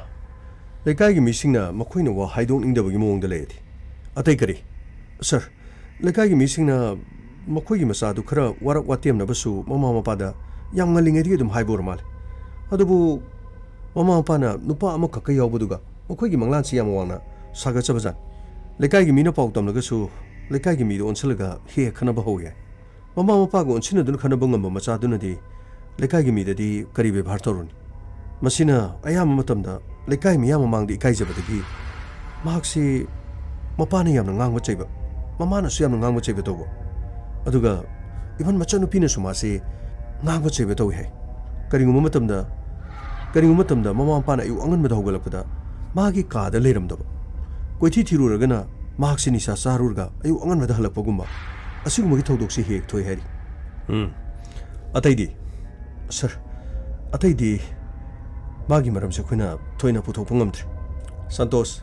ꯂꯩꯀꯥꯏꯒꯤ ꯃꯤꯁꯤꯡꯅ ꯃꯈꯣꯏꯅ ꯋꯥ ꯍꯥꯏꯗꯣꯛꯅꯤꯡꯗꯕꯒꯤ ꯃꯑꯣꯡꯗ ꯂꯩꯔꯗꯤ꯫ ꯑꯇꯩ ꯀꯔꯤ? ꯁꯥꯔ, ꯂꯩꯀꯥꯏꯒꯤ ꯃꯤꯁꯤꯡꯅ ꯃꯈꯣꯏꯒꯤ ꯃꯆꯥꯗꯨ ꯈꯔ ꯋꯥꯔꯛ ꯋꯥꯇꯦꯝꯅꯕꯁꯨ ꯃꯃꯥ ꯃꯄꯥꯗ ꯌꯥꯝ ꯉꯜꯂꯤꯉꯩꯗꯒꯤ ꯑꯗꯨꯝ ꯍꯥꯏꯕ ꯑꯣꯏꯔ ꯃꯥꯜꯂꯦ꯫ ꯑꯗꯨꯕꯨ ꯃꯃꯥ ꯃꯄꯥꯅ ꯅꯨꯄꯥ ꯑꯃꯈꯛꯀ ꯌꯥꯎꯕꯗꯨꯒ ꯃꯈꯣꯏꯒꯤ ꯃꯪꯂꯥꯟꯁꯤ ꯌꯥꯝ ꯋꯥꯡꯅ ꯁꯥꯒꯠꯆꯕꯖꯥꯠꯅꯤ꯫ ꯂꯩꯀꯥꯏꯒꯤ ꯃꯤꯅ ꯄꯥꯎ ꯇꯝꯂꯒꯁꯨ ꯂꯩꯀꯥꯏꯒꯤ ꯃꯤꯗ ꯑꯣꯟꯁꯤꯜꯂꯒ ꯍꯦꯛ ꯍꯦꯛ ꯈꯠꯅꯕ ꯍꯧꯏ ꯍꯥꯏ꯫ ꯃꯃꯥ ꯃꯄꯥꯒ ꯑꯣꯟꯁꯤꯟꯅꯗꯨꯅ ꯈꯠꯅꯕ ꯉꯝꯕ ꯃꯆꯥꯗꯨꯅꯗꯤ ꯂꯩꯀꯥꯏꯒꯤ ꯃꯤꯗꯗꯤ ꯀꯔꯤ ꯕꯦꯕꯥꯔ ꯇꯧꯔꯨꯅꯤ? ꯃꯁꯤꯅ ꯑꯌꯥꯝꯕ ꯃꯇꯝꯗ ꯂꯩꯀꯥꯏ ꯃꯤꯌꯥꯝ ꯃꯃꯥꯡꯗ ꯏꯀꯥꯏꯖꯕꯗꯒꯤ ꯃꯍꯥꯛꯁꯤ ꯃꯄꯥꯅ ꯌꯥꯝꯅ ꯉꯥꯡꯕ ꯆꯩꯕ, ꯃꯃꯥꯅꯁꯨ ꯌꯥꯝꯅ ꯉꯥꯡꯕ ꯆꯩꯕ ꯇꯧꯕ, ꯑꯗꯨꯒ ꯏꯚꯟ ꯃꯆꯟꯅꯨꯄꯤꯅꯁꯨ ꯃꯥꯁꯤ ꯉꯥꯡꯕ ꯆꯩꯕ ꯇꯧꯏ ꯍꯥꯏ꯫ ꯀꯔꯤꯒꯨꯝꯕ ꯃꯇꯝꯗ, ꯀꯔꯤꯒꯨꯝꯕ ꯃꯇꯝꯗ ꯃꯃꯥ ꯃꯄꯥꯅ ꯑꯌꯨꯛ ꯑꯉꯟꯕꯗ ꯍꯧꯒꯠꯂꯛꯄꯗ ꯃꯥꯒꯤ ꯀꯥꯗ ꯂꯩꯔꯝꯗꯕ, ꯀꯣꯏꯊꯤ ꯊꯤꯔꯨꯔꯒꯅ ꯃꯍꯥꯛꯁꯤ ꯅꯤꯁꯥ ꯆꯥꯔꯨꯔꯒ ꯑꯌꯨꯛ ꯑꯉꯟꯕꯗ ꯍꯜꯂꯛꯄꯒꯨꯝꯕ, ꯑꯁꯤꯒꯨꯝꯕꯒꯤ ꯊꯧꯗꯣꯛꯁꯤ ꯍꯦꯛ ꯍꯦꯛ ꯊꯣꯛꯏ ꯍꯥꯏꯔꯤ꯫ ꯎꯝ꯫ ꯑꯇꯩꯗꯤ? ꯁꯥꯔ, ꯑꯇꯩꯗꯤ ꯃꯥꯒꯤ ꯃꯔꯝꯁꯦ ꯑꯩꯈꯣꯏꯅ ꯊꯣꯏꯅ ꯄꯨꯊꯣꯛꯄ ꯉꯝꯗ꯭ꯔꯤ꯫ ꯁꯟꯇꯣꯁ,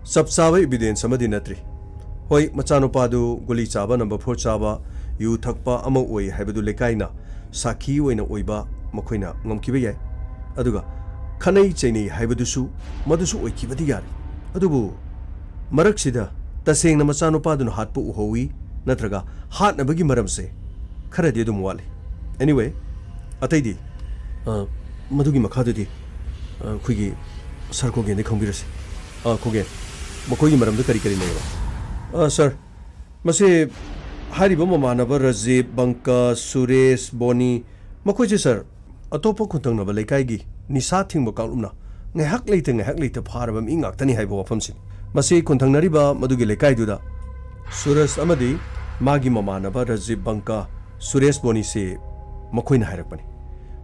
ꯆꯞ ꯆꯥꯕ ꯏꯕꯤꯗꯦꯟꯁ ꯑꯃꯗꯤ ꯅꯠꯇ꯭ꯔꯤ꯫ ꯍꯣꯏ, ꯃꯆꯥꯅꯨꯄꯥꯗꯨ ꯒꯨꯂꯤ ꯆꯥꯕ, ꯅꯝꯕꯔ ꯐꯣꯔ ꯆꯥꯕ, ꯌꯨ ꯊꯛꯄ ꯑꯃ ꯑꯣꯏ ꯍꯥꯏꯕꯗꯨ ꯂꯩꯀꯥꯏꯅ ꯁꯥꯈꯤ ꯑꯣꯏꯅ ꯑꯣꯏꯕ ꯃꯈꯣꯏꯅ ꯉꯝꯈꯤꯕ ꯌꯥꯏ꯫ ꯑꯗꯨꯒ ꯈꯠꯅꯩ ꯆꯩꯅꯩ ꯍꯥꯏꯕꯗꯨꯁꯨ, ꯃꯗꯨꯁꯨ ꯑꯣꯏꯈꯤꯕꯗꯤ ꯌꯥꯔꯦ꯫ ꯑꯗꯨꯕꯨ ꯃꯔꯛꯁꯤꯗ ꯇꯁꯦꯡꯅ ꯃꯆꯥꯅꯨꯄꯥꯗꯨꯅ ꯍꯥꯠꯄ ꯎꯍꯧꯏ ꯅꯠꯇ꯭ꯔꯒ ꯍꯥꯠꯅꯕꯒꯤ ꯃꯔꯝꯁꯦ ꯈꯔꯗꯤ ꯑꯗꯨꯝ ꯋꯥꯠꯂꯤ꯫ Anyway, ꯑꯇꯩꯗꯤ? ꯑ, ꯃꯗꯨꯒꯤ ꯃꯈꯥꯗꯨꯗꯤ, ꯑ, ꯑꯩꯈꯣꯏꯒꯤ ꯁꯥꯔ ꯈꯣꯒꯦꯟꯗꯩ ꯈꯪꯕꯤꯔꯁꯤ꯫ ꯑ, ꯈꯣꯒꯦꯟ, ꯃꯈꯣꯏꯒꯤ ꯃꯔꯝꯗ ꯀꯔꯤ ꯀꯔꯤ ꯂꯩꯔꯕ? ꯑ, ꯁꯥꯔ, ꯃꯁꯤ ꯍꯥꯏꯔꯤꯕ ꯃꯃꯥꯟꯅꯕ ꯔꯖꯤꯕ, ꯕꯪꯀ, ꯁꯨꯔꯦꯁ, ꯕꯣꯅꯤ, ꯃꯈꯣꯏꯁꯦ, ꯁꯥꯔ, ꯑꯇꯣꯞꯄ ꯈꯨꯟꯊꯪꯅꯕ ꯂꯩꯀꯥꯏꯒꯤ ꯅꯤꯁꯥ ꯊꯤꯡꯕ ꯀꯥꯡꯂꯨꯞꯅ ꯉꯥꯏꯍꯥꯛ ꯂꯩꯇ ꯉꯥꯏꯍꯥꯛ ꯂꯩꯇ ꯐꯥꯔꯕ ꯃꯤ ꯉꯥꯛꯇꯅꯤ ꯍꯥꯏꯕ ꯋꯥꯐꯝꯁꯤꯅꯤ꯫ ꯃꯁꯤ ꯈꯨꯟꯊꯪꯅꯔꯤꯕ ꯃꯗꯨꯒꯤ ꯂꯩꯀꯥꯏꯗꯨꯗ ꯁꯨꯔꯖ ꯑꯃꯗꯤ ꯃꯥꯒꯤ ꯃꯃꯥꯟꯅꯕ ꯔꯖꯤꯕ, ꯕꯪꯀ, ꯁꯨꯔꯦꯁ, ꯕꯣꯅꯤꯁꯤ ꯃꯈꯣꯏꯅ ꯍꯥꯏꯔꯛꯄꯅꯤ꯫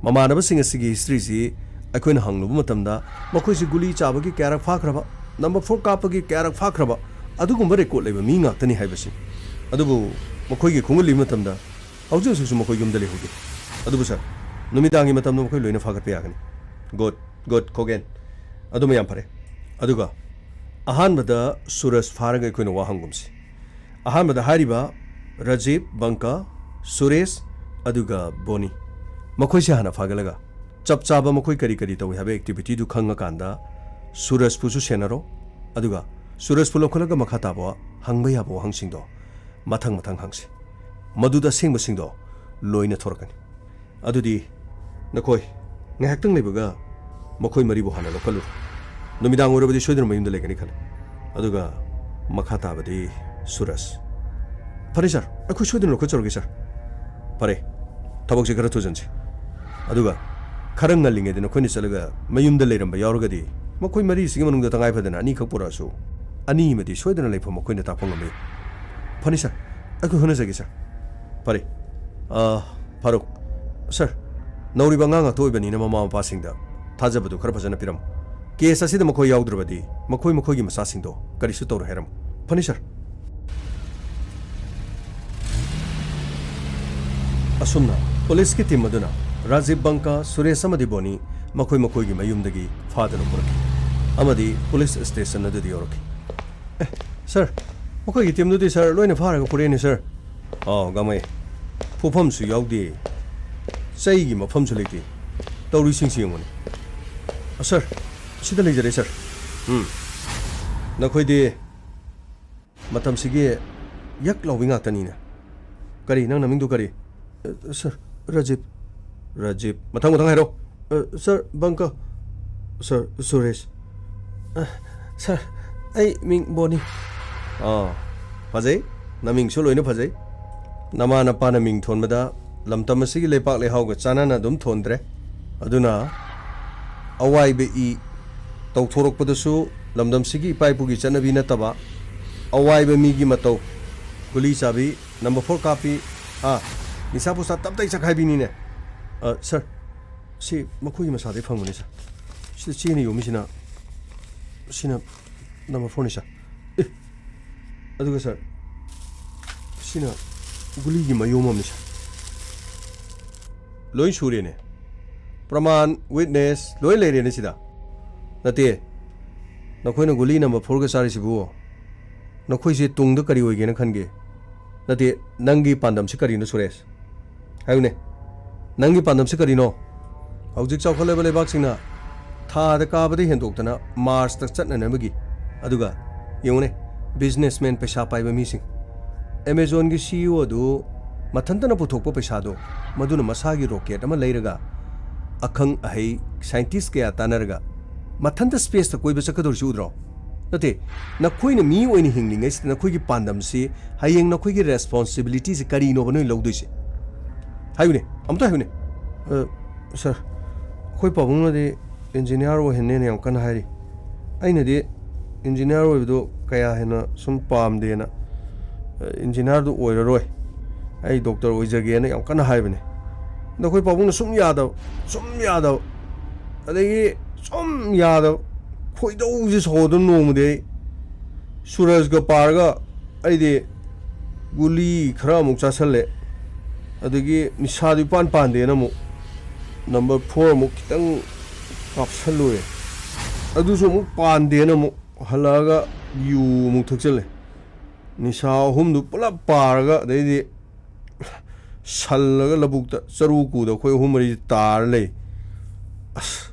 ꯃꯃꯥꯟꯅꯕꯁꯤꯡ ꯑꯁꯤꯒꯤ ꯍꯤꯁꯇ꯭ꯔꯤꯁꯤ ꯑꯩꯈꯣꯏꯅ ꯍꯪꯂꯨꯕ ꯃꯇꯝꯗ ꯃꯈꯣꯏꯁꯤ ꯒꯨꯂꯤ ꯆꯥꯕꯒꯤ ꯀꯌꯥꯔꯛ ꯐꯥꯈ꯭ꯔꯕ, ꯅꯝꯕꯔ ꯐꯣꯔ ꯀꯥꯞꯄꯒꯤ ꯀꯌꯥꯔꯛ ꯐꯥꯈ꯭ꯔꯕ, ꯑꯗꯨꯒꯨꯝꯕ ꯔꯦꯀꯣꯔꯗ ꯂꯩꯕ ꯃꯤ ꯉꯥꯛꯇꯅꯤ ꯍꯥꯏꯕꯁꯤ꯫ ꯑꯗꯨꯕꯨ ꯃꯈꯣꯏꯒꯤ ꯈꯣꯡꯒꯨꯜ ꯂꯤꯕ ꯃꯇꯝꯗ ꯍꯧꯖꯤꯛ ꯍꯧꯖꯤꯛꯁꯨ ꯃꯈꯣꯏ ꯌꯨꯝꯗ ꯂꯩꯍꯧꯗꯦ꯫ ꯑꯗꯨꯕꯨ ꯁꯥꯔ, ꯅꯨꯃꯤꯗꯥꯡꯒꯤ ꯃꯇꯝꯗ ꯃꯈꯣꯏ ꯂꯣꯏꯅ ꯐꯥꯒꯠꯄ ꯌꯥꯒꯅꯤ꯫ Good, good, ꯈꯣꯒꯦꯟ꯫ ꯑꯗꯨꯃ ꯌꯥꯝ ꯐꯔꯦ꯫ ꯑꯗꯨꯒ ꯑꯍꯥꯟꯕꯗ ꯁꯨꯔꯖ ꯐꯥꯔꯒ ꯑꯩꯈꯣꯏꯅ ꯋꯥ ꯍꯪꯒꯨꯝꯁꯤ꯫ ꯑꯍꯥꯟꯕꯗ ꯍꯥꯏꯔꯤꯕ ꯔꯖꯤꯕ, ꯕꯪꯀ, ꯁꯨꯔꯦꯁ, ꯑꯗꯨꯒ ꯕꯣꯅꯤ, ꯃꯈꯣꯏꯁꯦ ꯍꯥꯟꯅ ꯐꯥꯒꯠꯂꯒ ꯆꯞ ꯆꯥꯕ ꯃꯈꯣꯏ ꯀꯔꯤ ꯀꯔꯤ ꯇꯧꯏ ꯍꯥꯏꯕ ꯑꯦꯛꯇꯤꯚꯤꯇꯤꯗꯨ ꯈꯪꯉꯀꯥꯟꯗ ꯁꯨꯔꯖꯄꯨꯁꯨ ꯁꯦꯟꯅꯔꯣ꯫ ꯑꯗꯨꯒ ꯁꯨꯔꯖꯄꯨ ꯂꯧꯈꯠꯂꯒ ꯃꯈꯥ ꯇꯥꯕ ꯍꯪꯕ ꯌꯥꯕ ꯋꯥꯍꯪꯁꯤꯡꯗꯣ ꯃꯊꯪ ꯃꯊꯪ ꯍꯪꯁꯤ꯫ ꯃꯗꯨꯗ ꯑꯁꯦꯡꯕꯁꯤꯡꯗꯣ ꯂꯣꯏꯅ ꯊꯣꯔꯛꯀꯅꯤ꯫ ꯑꯗꯨꯗꯤ ꯅꯈꯣꯏ ꯉꯥꯏꯍꯥꯛꯇꯪ ꯂꯩꯕꯒ ꯃꯈꯣꯏ ꯃꯔꯤꯕꯨ ꯍꯥꯟꯅ ꯂꯧꯈꯠꯂꯨꯔꯣ꯫ ꯅꯨꯃꯤꯗꯥꯡ ꯑꯣꯏꯔꯕꯗꯤ ꯁꯣꯏꯗꯅ ꯃꯌꯨꯝꯗ ꯂꯩꯒꯅꯤ ꯈꯜꯂꯤ꯫ ꯑꯗꯨꯒ ꯃꯈꯥ ꯇꯥꯕꯗꯤ ꯁꯨꯔꯖ꯫ ꯐꯔꯦ ꯁꯥꯔ, ꯑꯩꯈꯣꯏ ꯁꯣꯏꯗꯅ ꯂꯧꯈꯠꯆꯔꯒꯦ ꯁꯥꯔ꯫ ꯐꯔꯦ, ꯊꯕꯛꯁꯦ ꯈꯔ ꯊꯨꯖꯟꯁꯤ꯫ ꯑꯗꯨꯒ ꯈꯔ ꯉꯜꯂꯤꯉꯩꯗ ꯅꯈꯣꯏꯅ ꯆꯠꯂꯒ ꯃꯌꯨꯝꯗ ꯂꯩꯔꯝꯕ ꯌꯥꯎꯔꯒꯗꯤ, ꯃꯈꯣꯏ ꯃꯔꯤꯁꯤꯒꯤ ꯃꯅꯨꯡꯗ ꯇꯉꯥꯏ ꯐꯗꯅ ꯑꯅꯤꯈꯛ ꯄꯨꯔꯛꯑꯁꯨ, ꯑꯅꯤ ꯑꯃꯗꯤ ꯁꯣꯏꯗꯅ ꯂꯩꯐꯝ ꯃꯈꯣꯏꯅ ꯇꯥꯛꯄ ꯉꯝꯃꯤ꯫ ꯐꯅꯤ ꯁꯥꯔ, ꯑꯩꯈꯣꯏ ꯍꯣꯠꯅꯖꯒꯦ ꯁꯥꯔ꯫ ꯐꯔꯦ꯫ ꯑ, ꯐꯥꯔꯨꯛ, ꯁꯥꯔ, ꯅꯧꯔꯤꯕ ꯑꯉꯥꯡ ꯉꯥꯛꯇ ꯑꯣꯏꯕꯅꯤꯅ ꯃꯃꯥ ꯃꯄꯥꯁꯤꯡꯗ ꯊꯥꯖꯕꯗꯨ ꯈꯔ ꯐꯖꯅ ꯄꯤꯔꯝꯃꯨ꯫ ꯀꯦꯁ ꯑꯁꯤꯗ ꯃꯈꯣꯏ ꯌꯥꯎꯗ꯭ꯔꯕꯗꯤ ꯃꯈꯣꯏ ꯃꯈꯣꯏꯒꯤ ꯃꯆꯥꯁꯤꯡꯗꯣ ꯀꯔꯤꯁꯨ ꯇꯧꯔꯣꯏ ꯍꯥꯏꯔꯝꯃꯨ꯫ ꯐꯅꯤ ꯁꯥꯔ꯫ ꯑꯁꯨꯝꯅ ꯄꯨꯂꯤꯁꯀꯤ ꯇꯤꯝ ꯑꯗꯨꯅ ꯔꯥꯖꯤꯕ ꯕꯪꯀꯥ, ꯁꯨꯔꯦꯁ ꯑꯃꯗꯤ ꯕꯣꯅꯤ ꯃꯈꯣꯏ ꯃꯈꯣꯏꯒꯤ ꯃꯌꯨꯝꯗꯒꯤ ꯐꯥꯗꯨꯅ ꯄꯨꯔꯛꯈꯤ ꯑꯃꯗꯤ ꯄꯨꯂꯤꯁ ꯁ꯭ꯇꯦꯁꯟ ꯑꯗꯨꯗ ꯌꯧꯔꯛꯈꯤ꯫ ꯑꯦ, ꯁꯥꯔ, ꯃꯈꯣꯏꯒꯤ ꯇꯤꯝꯗꯨꯗꯤ, ꯁꯥꯔ, ꯂꯣꯏꯅ ꯐꯥꯔꯒ ꯄꯨꯔꯛꯑꯦꯅꯦ, ꯁꯥꯔ꯫ ꯑꯥ, ꯒꯥꯡꯃꯩ, ꯐꯨꯐꯝꯁꯨ ꯌꯥꯎꯗꯦ, ꯆꯩꯒꯤ ꯃꯐꯝꯁꯨ ꯂꯩꯇꯦ꯫ ꯇꯧꯔꯤꯁꯤꯡꯁꯤ ꯌꯦꯡꯉꯨꯅꯦ꯫ ꯑ, ꯁꯥꯔ, ꯁꯤꯗ ꯂꯩꯖꯔꯦ, ꯁꯥꯔ꯫ ꯎꯝ꯫ ꯅꯈꯣꯏꯗꯤ ꯃꯇꯝꯁꯤꯒꯤ ꯌꯛ ꯂꯥꯎꯕꯤ ꯉꯥꯛꯇꯅꯤꯅꯦ꯫ ꯀꯔꯤ, ꯅꯪ ꯅꯃꯤꯡꯗꯨ ꯀꯔꯤ? ꯑ, ꯁꯥꯔ, ꯔꯥꯖꯤꯕ꯫ ꯔꯥꯖꯤꯕ꯫ ꯃꯊꯪ, ꯃꯊꯪ ꯍꯥꯏꯔꯣ꯫ ꯑ, ꯁꯥꯔ, ꯕꯪꯀ꯫ ꯁꯥꯔ, ꯁꯨꯔꯦꯁ꯫ ꯑ, ꯁꯥꯔ, ꯑꯩ ꯃꯤꯡ ꯕꯣꯅꯤ꯫ ꯑꯥ, ꯐꯖꯩ꯫ ꯅꯃꯤꯡꯁꯨ ꯂꯣꯏꯅ ꯐꯖꯩ꯫ ꯅꯃꯥ ꯅꯄꯥꯅ ꯃꯤꯡ ꯊꯣꯟꯕꯗ ꯂꯝꯗꯝ ꯑꯁꯤꯒꯤ ꯂꯩꯄꯥꯛ ꯂꯩꯍꯥꯎꯒ ꯆꯥꯟꯅꯅ ꯑꯗꯨꯝ ꯊꯣꯟꯗ꯭ꯔꯦ꯫ ꯑꯗꯨꯅ ꯑꯋꯥꯏꯕ ꯏ ꯇꯧꯊꯣꯔꯛꯄꯗꯁꯨ ꯂꯝꯗꯝꯁꯤꯒꯤ ꯏꯄꯥ ꯏꯄꯨꯒꯤ ꯆꯠꯅꯕꯤ ꯅꯠꯇꯕ ꯑꯋꯥꯏꯕ ꯃꯤꯒꯤ ꯃꯇꯧ, ꯒꯨꯂꯤ ꯆꯥꯕꯤ, ꯅꯝꯕꯔ ꯐꯣꯔ ꯀꯥꯞꯄꯤ, ꯑꯥ, ꯅꯤꯁꯥ ꯄꯨꯁꯥ ꯇꯞ ꯇꯥꯏ ꯆꯥꯈꯥꯏꯕꯤꯅꯤꯅꯦ꯫ ꯑ, ꯁꯥꯔ, ꯁꯤ ꯃꯈꯣꯏꯒꯤ ꯃꯁꯥꯗꯒꯤ ꯐꯪꯕꯅꯤ, ꯁꯥꯔ꯫ ꯁꯤꯗ ꯆꯦꯅ ꯌꯣꯝꯃꯤꯁꯤꯅ, ꯁꯤꯅ ꯅꯝꯕꯔ ꯐꯣꯔꯅꯤ, ꯁꯥꯔ꯫ ꯑꯦ, ꯑꯗꯨꯒ, ꯁꯥꯔ, ꯁꯤꯅ ꯒꯨꯂꯤꯒꯤ ꯃꯌꯣꯝ ꯑꯃꯅꯤ, ꯁꯥꯔ꯫ ꯂꯣꯏ ꯁꯨꯔꯦꯅꯦ꯫ ꯄ꯭ꯔꯃꯥꯟ, ꯋꯤꯠꯅꯦꯁ, ꯂꯣꯏ ꯂꯩꯔꯦꯅꯦ ꯁꯤꯗ꯫ ꯅꯠꯇꯦ, ꯅꯈꯣꯏꯅ ꯒꯨꯂꯤ ꯅꯝꯕꯔ ꯐꯣꯔꯒ ꯆꯥꯔꯤꯁꯤꯕꯨ ꯅꯈꯣꯏꯁꯦ ꯇꯨꯡꯗ ꯀꯔꯤ ꯑꯣꯏꯒꯦꯅ ꯈꯟꯒꯦ? ꯅꯠꯇꯦ, ꯅꯪꯒꯤ ꯄꯥꯟꯗꯝꯁꯤ ꯀꯔꯤꯅꯣ, ꯁꯨꯔꯦꯁ? ꯍꯥꯏꯌꯨꯅꯦ, ꯅꯪꯒꯤ ꯄꯥꯟꯗꯝꯁꯤ ꯀꯔꯤꯅꯣ? ꯍꯧꯖꯤꯛ ꯆꯥꯎꯈꯠꯂꯕ ꯂꯩꯕꯥꯛꯁꯤꯡꯅ ꯊꯥꯗ ꯀꯥꯕꯗ ꯍꯦꯟꯗꯣꯛꯇꯅ ꯃꯥꯔꯁꯇ ꯆꯠꯅꯅꯕꯒꯤ, ꯑꯗꯨꯒ ꯌꯦꯡꯉꯨꯅꯦ, ꯕꯤꯖꯤꯅꯦꯁꯃꯦꯟ, ꯄꯩꯁꯥ ꯄꯥꯏꯕ ꯃꯤꯁꯤꯡ, ꯑꯦꯃꯦꯖꯣꯟꯒꯤ ꯁꯤ ꯏ ꯑꯣ ꯑꯗꯨ ꯃꯊꯟꯇꯅ ꯄꯨꯊꯣꯛꯄ ꯄꯩꯁꯥꯗꯣ, ꯃꯗꯨꯅ ꯃꯁꯥꯒꯤ ꯔꯣꯀꯦꯠ ꯑꯃ ꯂꯩꯔꯒ, ꯑꯈꯪ ꯑꯍꯩ ꯁꯥꯏꯟꯇꯤꯁ ꯀꯌꯥ ꯇꯥꯟꯅꯔꯒ ꯃꯊꯟꯇ ꯁ꯭ꯄꯦꯁꯇ ꯀꯣꯏꯕ ꯆꯠꯀꯗꯧꯔꯤꯁꯤ ꯎꯗ꯭ꯔꯣ? ꯅꯠꯇꯦ, ꯅꯈꯣꯏꯅ ꯃꯤ ꯑꯣꯏꯅ ꯍꯤꯡꯂꯤꯉꯩꯁꯤꯗ ꯅꯈꯣꯏꯒꯤ ꯄꯥꯟꯗꯝꯁꯤ, ꯍꯌꯦꯡ ꯅꯈꯣꯏꯒꯤ ꯔꯦꯁꯄꯣꯟꯁꯤꯕꯤꯂꯤꯇꯤꯁꯤ ꯀꯔꯤꯅꯣꯕ ꯅꯣꯏ ꯂꯧꯗꯣꯏꯁꯦ? ꯍꯥꯏꯌꯨꯅꯦ, ꯑꯝꯇ ꯍꯥꯏꯌꯨꯅꯦ꯫ ꯑ, ꯁꯥꯔ, ꯑꯩꯈꯣꯏ ꯄꯥꯕꯨꯡꯅꯗꯤ ꯏꯟꯖꯤꯅꯤꯌꯥꯔ ꯑꯣꯏꯍꯟꯅꯦꯅ ꯌꯥꯝ ꯀꯟꯅ ꯍꯥꯏꯔꯤ꯫ ꯑꯩꯅꯗꯤ ꯏꯟꯖꯤꯅꯤꯌꯥꯔ ꯑꯣꯏꯕꯗꯣ ꯀꯌꯥ ꯍꯦꯟꯅ ꯁꯨꯝ ꯄꯥꯝꯗꯦꯅ, ꯑ, ꯏꯟꯖꯤꯅꯤꯌꯥꯔꯗꯨ ꯑꯣꯏꯔꯔꯣꯏ, ꯑꯩ ꯗꯣꯛꯇꯔ ꯑꯣꯏꯖꯒꯦꯅ ꯌꯥꯝ ꯀꯟꯅ ꯍꯥꯏꯕꯅꯦ꯫ ꯑꯗꯣ ꯑꯩꯈꯣꯏ ꯄꯥꯕꯨꯡꯅ ꯁꯨꯝ ꯌꯥꯗꯕ, ꯁꯨꯝ ꯌꯥꯗꯕ, ꯑꯗꯒꯤ ꯁꯨꯝ ꯌꯥꯗꯕ, ꯈꯣꯏꯗꯧꯁꯦ ꯁꯥꯎꯗꯅ ꯅꯣꯡꯃꯗꯤ ꯑꯩ ꯁꯨꯔꯖꯒ ꯄꯥꯔꯒ ꯑꯩꯗꯤ ꯒꯨꯂꯤ ꯈꯔ ꯑꯃꯨꯛ ꯆꯥꯁꯜꯂꯦ, ꯑꯗꯒꯤ ꯅꯤꯁꯥꯗꯨ ꯏꯄꯥꯟ ꯄꯥꯟꯗꯦꯅ ꯑꯃꯨꯛ ꯅꯝꯕꯔ ꯐꯣꯔ ꯑꯃꯨꯛ ꯈꯤꯇꯪ ꯀꯥꯞꯁꯜꯂꯨꯔꯦ, ꯑꯗꯨꯁꯨ ꯑꯃꯨꯛ ꯄꯥꯟꯗꯦꯅ ꯑꯃꯨꯛ ꯍꯜꯂꯛꯑꯒ ꯌꯨ ꯑꯃꯨꯛ ꯊꯛꯆꯜꯂꯦ꯫ ꯅꯤꯁꯥ ꯑꯍꯨꯝꯗꯨ ꯄꯨꯂꯞ ꯄꯥꯔꯒ, ꯑꯗꯩꯗꯤ ꯁꯜꯂꯒ ꯂꯧꯕꯨꯛꯇ ꯆꯔꯨ ꯀꯨꯗ ꯑꯩꯈꯣꯏ ꯑꯍꯨꯝ ꯃꯔꯤꯁꯦ ꯇꯥꯔ ꯂꯩ꯫ ꯑꯁ,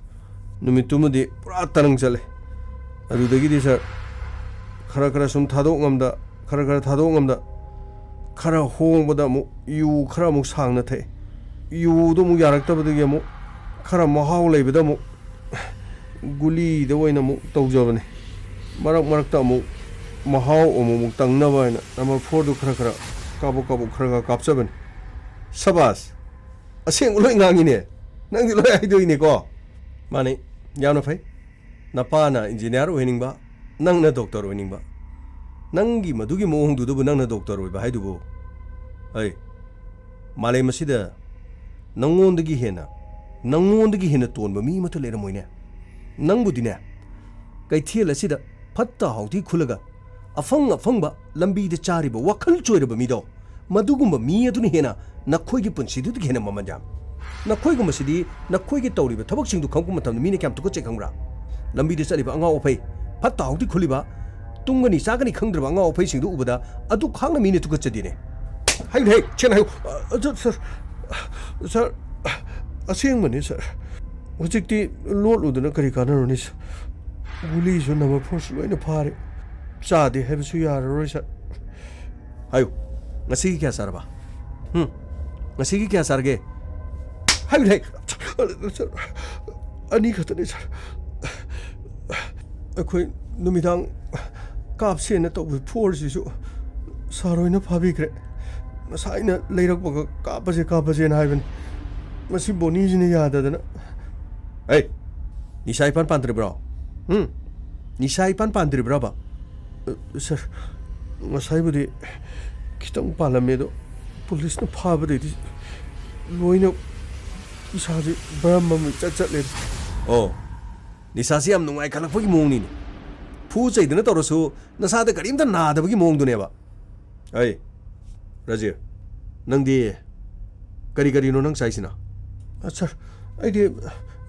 ꯅꯨꯃꯤꯠꯇꯨꯃꯗꯤ ꯄꯨꯔꯥ ꯇꯔꯪ ꯆꯠꯂꯦ꯫ ꯑꯗꯨꯗꯒꯤꯗꯤ ꯁꯥꯔ, ꯈꯔ ꯈꯔ ꯁꯨꯝ ꯊꯥꯗꯣꯛ ꯉꯝꯗ, ꯈꯔ ꯈꯔ ꯊꯥꯗꯣꯛ ꯉꯝꯗ, ꯈꯔ ꯍꯣꯡꯕꯗ ꯑꯃꯨꯛ ꯌꯨ ꯈꯔ ꯑꯃꯨꯛ ꯁꯥꯡꯅ ꯊꯛꯑꯦ꯫ ꯌꯨꯗꯣ ꯑꯃꯨꯛ ꯌꯥꯔꯛꯇꯕꯗꯒꯤ ꯑꯃꯨꯛ ꯈꯔ ꯃꯍꯥꯎ ꯂꯩꯕꯗ ꯑꯃꯨꯛ ꯒꯨꯂꯤꯗ ꯑꯣꯏꯅ ꯑꯃꯨꯛ ꯇꯧꯖꯕꯅꯦ꯫ ꯃꯔꯛ ꯃꯔꯛꯇ ꯑꯃꯨꯛ ꯃꯍꯥꯎ ꯑꯃꯨꯛ ꯑꯃꯨꯛ ꯇꯪꯅꯕ ꯍꯥꯏꯅ ꯅꯝꯕꯔ ꯐꯣꯔꯗꯨ ꯈꯔ ꯈꯔ ꯀꯥꯕꯛ ꯀꯥꯕꯛ ꯈꯔ ꯈꯔ ꯀꯥꯞꯆꯕꯅꯤ꯫ ꯁꯕꯥꯁ! ꯑꯁꯦꯡꯕ ꯂꯣꯏ ꯉꯥꯡꯉꯤꯅꯦ꯫ ꯅꯪꯗꯤ ꯂꯣꯏ ꯍꯥꯏꯗꯣꯛꯏꯅꯦꯀꯣ꯫ ꯃꯥꯅꯤ, ꯌꯥꯝꯅ ꯐꯩ꯫ ꯅꯄꯥꯅ ꯏꯟꯖꯤꯅꯤꯌꯥꯔ ꯑꯣꯏꯍꯟꯅꯤꯡꯕ, ꯅꯪꯅ ꯗꯣꯛꯇꯔ ꯑꯣꯏꯅꯤꯡꯕ꯫ ꯅꯪꯒꯤ ꯃꯗꯨꯒꯤ ꯃꯑꯣꯡꯗꯨꯗꯕꯨ ꯅꯪꯅ ꯗꯣꯛꯇꯔ ꯑꯣꯏꯕ ꯍꯥꯏꯗꯨꯕꯨ? ꯑꯩ, ꯃꯥꯂꯦꯝ ꯑꯁꯤꯗ ꯅꯪꯉꯣꯟꯗꯒꯤ ꯍꯦꯟꯅ, ꯅꯪꯉꯣꯟꯗꯒꯤ ꯍꯦꯟꯅ ꯇꯣꯟꯕ ꯃꯤ ꯑꯃꯠꯇ ꯂꯩꯔꯝꯃꯣꯏꯅꯦ꯫ ꯅꯪꯕꯨꯗꯤꯅꯦ, ꯀꯩꯊꯦꯜ ꯑꯁꯤꯗ ꯐꯠꯇ ꯍꯥꯎꯊꯤ ꯈꯨꯜꯂꯒ ꯑꯐꯪ ꯑꯐꯪꯕ ꯂꯝꯕꯤꯗ ꯆꯥꯔꯤꯕ ꯋꯥꯈꯜ ꯆꯣꯏꯔꯕ ꯃꯤꯗꯣ, ꯃꯗꯨꯒꯨꯝꯕ ꯃꯤ ꯑꯗꯨꯅ ꯍꯦꯟꯅ ꯅꯈꯣꯏꯒꯤ ꯄꯨꯟꯁꯤꯗꯨꯗꯒꯤ ꯍꯦꯟꯅ ꯃꯃꯜ ꯌꯥꯝꯃꯤ꯫ ꯅꯈꯣꯏꯒꯨꯝꯕꯁꯤꯗꯤ ꯅꯈꯣꯏꯒꯤ ꯇꯧꯔꯤꯕ ꯊꯕꯛꯁꯤꯡꯗꯨ ꯈꯪꯉꯛꯄ ꯃꯇꯝꯗ ꯃꯤꯅ ꯀꯌꯥꯝ ꯇꯨꯀꯠꯆꯩ ꯈꯪꯕ꯭ꯔꯥ? ꯂꯝꯕꯤꯗ ꯆꯠꯂꯤꯕ ꯑꯉꯥꯎ ꯑꯐꯩ, ꯐꯠꯇ ꯍꯥꯎꯊꯤ ꯈꯨꯜꯂꯤꯕ, ꯇꯨꯝꯒꯅꯤ ꯆꯥꯒꯅꯤ ꯈꯪꯗ꯭ꯔꯕ ꯑꯉꯥꯎ ꯑꯐꯩꯁꯤꯡꯗꯨ ꯎꯕꯗ ꯑꯗꯨ ꯈꯥꯡꯅ ꯃꯤꯅ ꯇꯨꯀꯠꯆꯗꯦꯅꯦ꯫ ꯍꯥꯏꯌꯨꯅꯦ, ꯁꯦꯡꯅ ꯍꯥꯏꯌꯨ꯫ ꯑ, ꯑꯗꯨ, ꯁꯥꯔ, ꯁꯥꯔ, ꯑꯁꯦꯡꯕꯅꯤ ꯁꯥꯔ꯫ ꯍꯧꯖꯤꯛꯇꯤ ꯂꯣꯠꯂꯨꯗꯅ ꯀꯔꯤ ꯀꯥꯟꯅꯔꯨꯅꯤ ꯁꯥꯔ? ꯒꯨꯂꯤꯁꯨ ꯅꯝꯕꯔ ꯐꯣꯔꯁꯨ ꯂꯣꯏꯅ ꯐꯥꯔꯦ꯫ ꯆꯥꯗꯦ ꯍꯥꯏꯕꯁꯨ ꯌꯥꯔꯔꯣꯏ ꯁꯥꯔ꯫ ꯍꯥꯏꯌꯨ, ꯉꯁꯤꯒꯤ ꯀꯌꯥ ꯆꯥꯔꯕ? ꯎꯝ? ꯉꯁꯤꯒꯤ ꯀꯌꯥ ꯆꯥꯔꯒꯦ? ꯍꯥꯏꯌꯨꯅꯦ꯫ ꯁꯥꯔ, ꯑꯅꯤ ꯈꯛꯇꯅꯤ ꯁꯥꯔ꯫ ꯑꯩꯈꯣꯏ ꯅꯨꯃꯤꯗꯥꯡ ꯀꯥꯞꯁꯦꯅ ꯇꯧꯕ ꯐꯣꯔꯁꯤꯁꯨ ꯁꯥꯔ ꯍꯣꯏꯅ ꯐꯥꯕꯤꯈ꯭ꯔꯦ꯫ ꯉꯁꯥꯏꯅ ꯂꯩꯔꯛꯄꯒ ꯀꯥꯞꯄꯁꯦ ꯀꯥꯞꯄꯁꯦꯅ ꯍꯥꯏꯕꯅꯤ꯫ ꯃꯁꯤ ꯕꯣꯅꯤꯁꯤꯅ ꯌꯥꯗꯗꯅ꯫ ꯑꯩ, ꯅꯤꯁꯥ ꯏꯄꯥꯟ ꯄꯥꯟꯗ꯭ꯔꯤꯕ꯭ꯔꯣ? ꯎꯝ? ꯅꯤꯁꯥ ꯏꯄꯥꯟ ꯄꯥꯟꯗ꯭ꯔꯤꯕ꯭ꯔꯕ? ꯑ, ꯁꯥꯔ, ꯉꯁꯥꯏꯕꯨꯗꯤ ꯈꯤꯇꯪ ꯄꯥꯜꯂꯝꯃꯦ, ꯑꯗꯣ ꯄꯨꯂꯤꯁꯅ ꯐꯥꯕꯗꯩꯗꯤ ꯂꯣꯏꯅ ꯏꯁꯥꯁꯦ ꯕ꯭ꯔꯝ ꯑꯃ ꯏꯆꯠ ꯆꯠꯂꯦ꯫ ꯑꯣ, ꯅꯤꯁꯥꯁꯤ ꯌꯥꯝ ꯅꯨꯡꯉꯥꯏ ꯈꯜꯂꯛꯄꯒꯤ ꯃꯑꯣꯡꯅꯤꯅꯦ꯫ ꯐꯨ ꯆꯩꯗꯅ ꯇꯧꯔꯁꯨ ꯅꯁꯥꯗ ꯀꯔꯤꯝꯇ ꯅꯥꯗꯕꯒꯤ ꯃꯑꯣꯡꯗꯨꯅꯦꯕ꯫ ꯑꯩ, ꯔꯥꯖꯤꯔ, ꯅꯪꯗꯤ ꯀꯔꯤ ꯀꯔꯤꯅꯣ ꯅꯪ ꯆꯥꯏꯁꯤꯅ? ꯑ, ꯁꯥꯔ, ꯑꯩꯗꯤ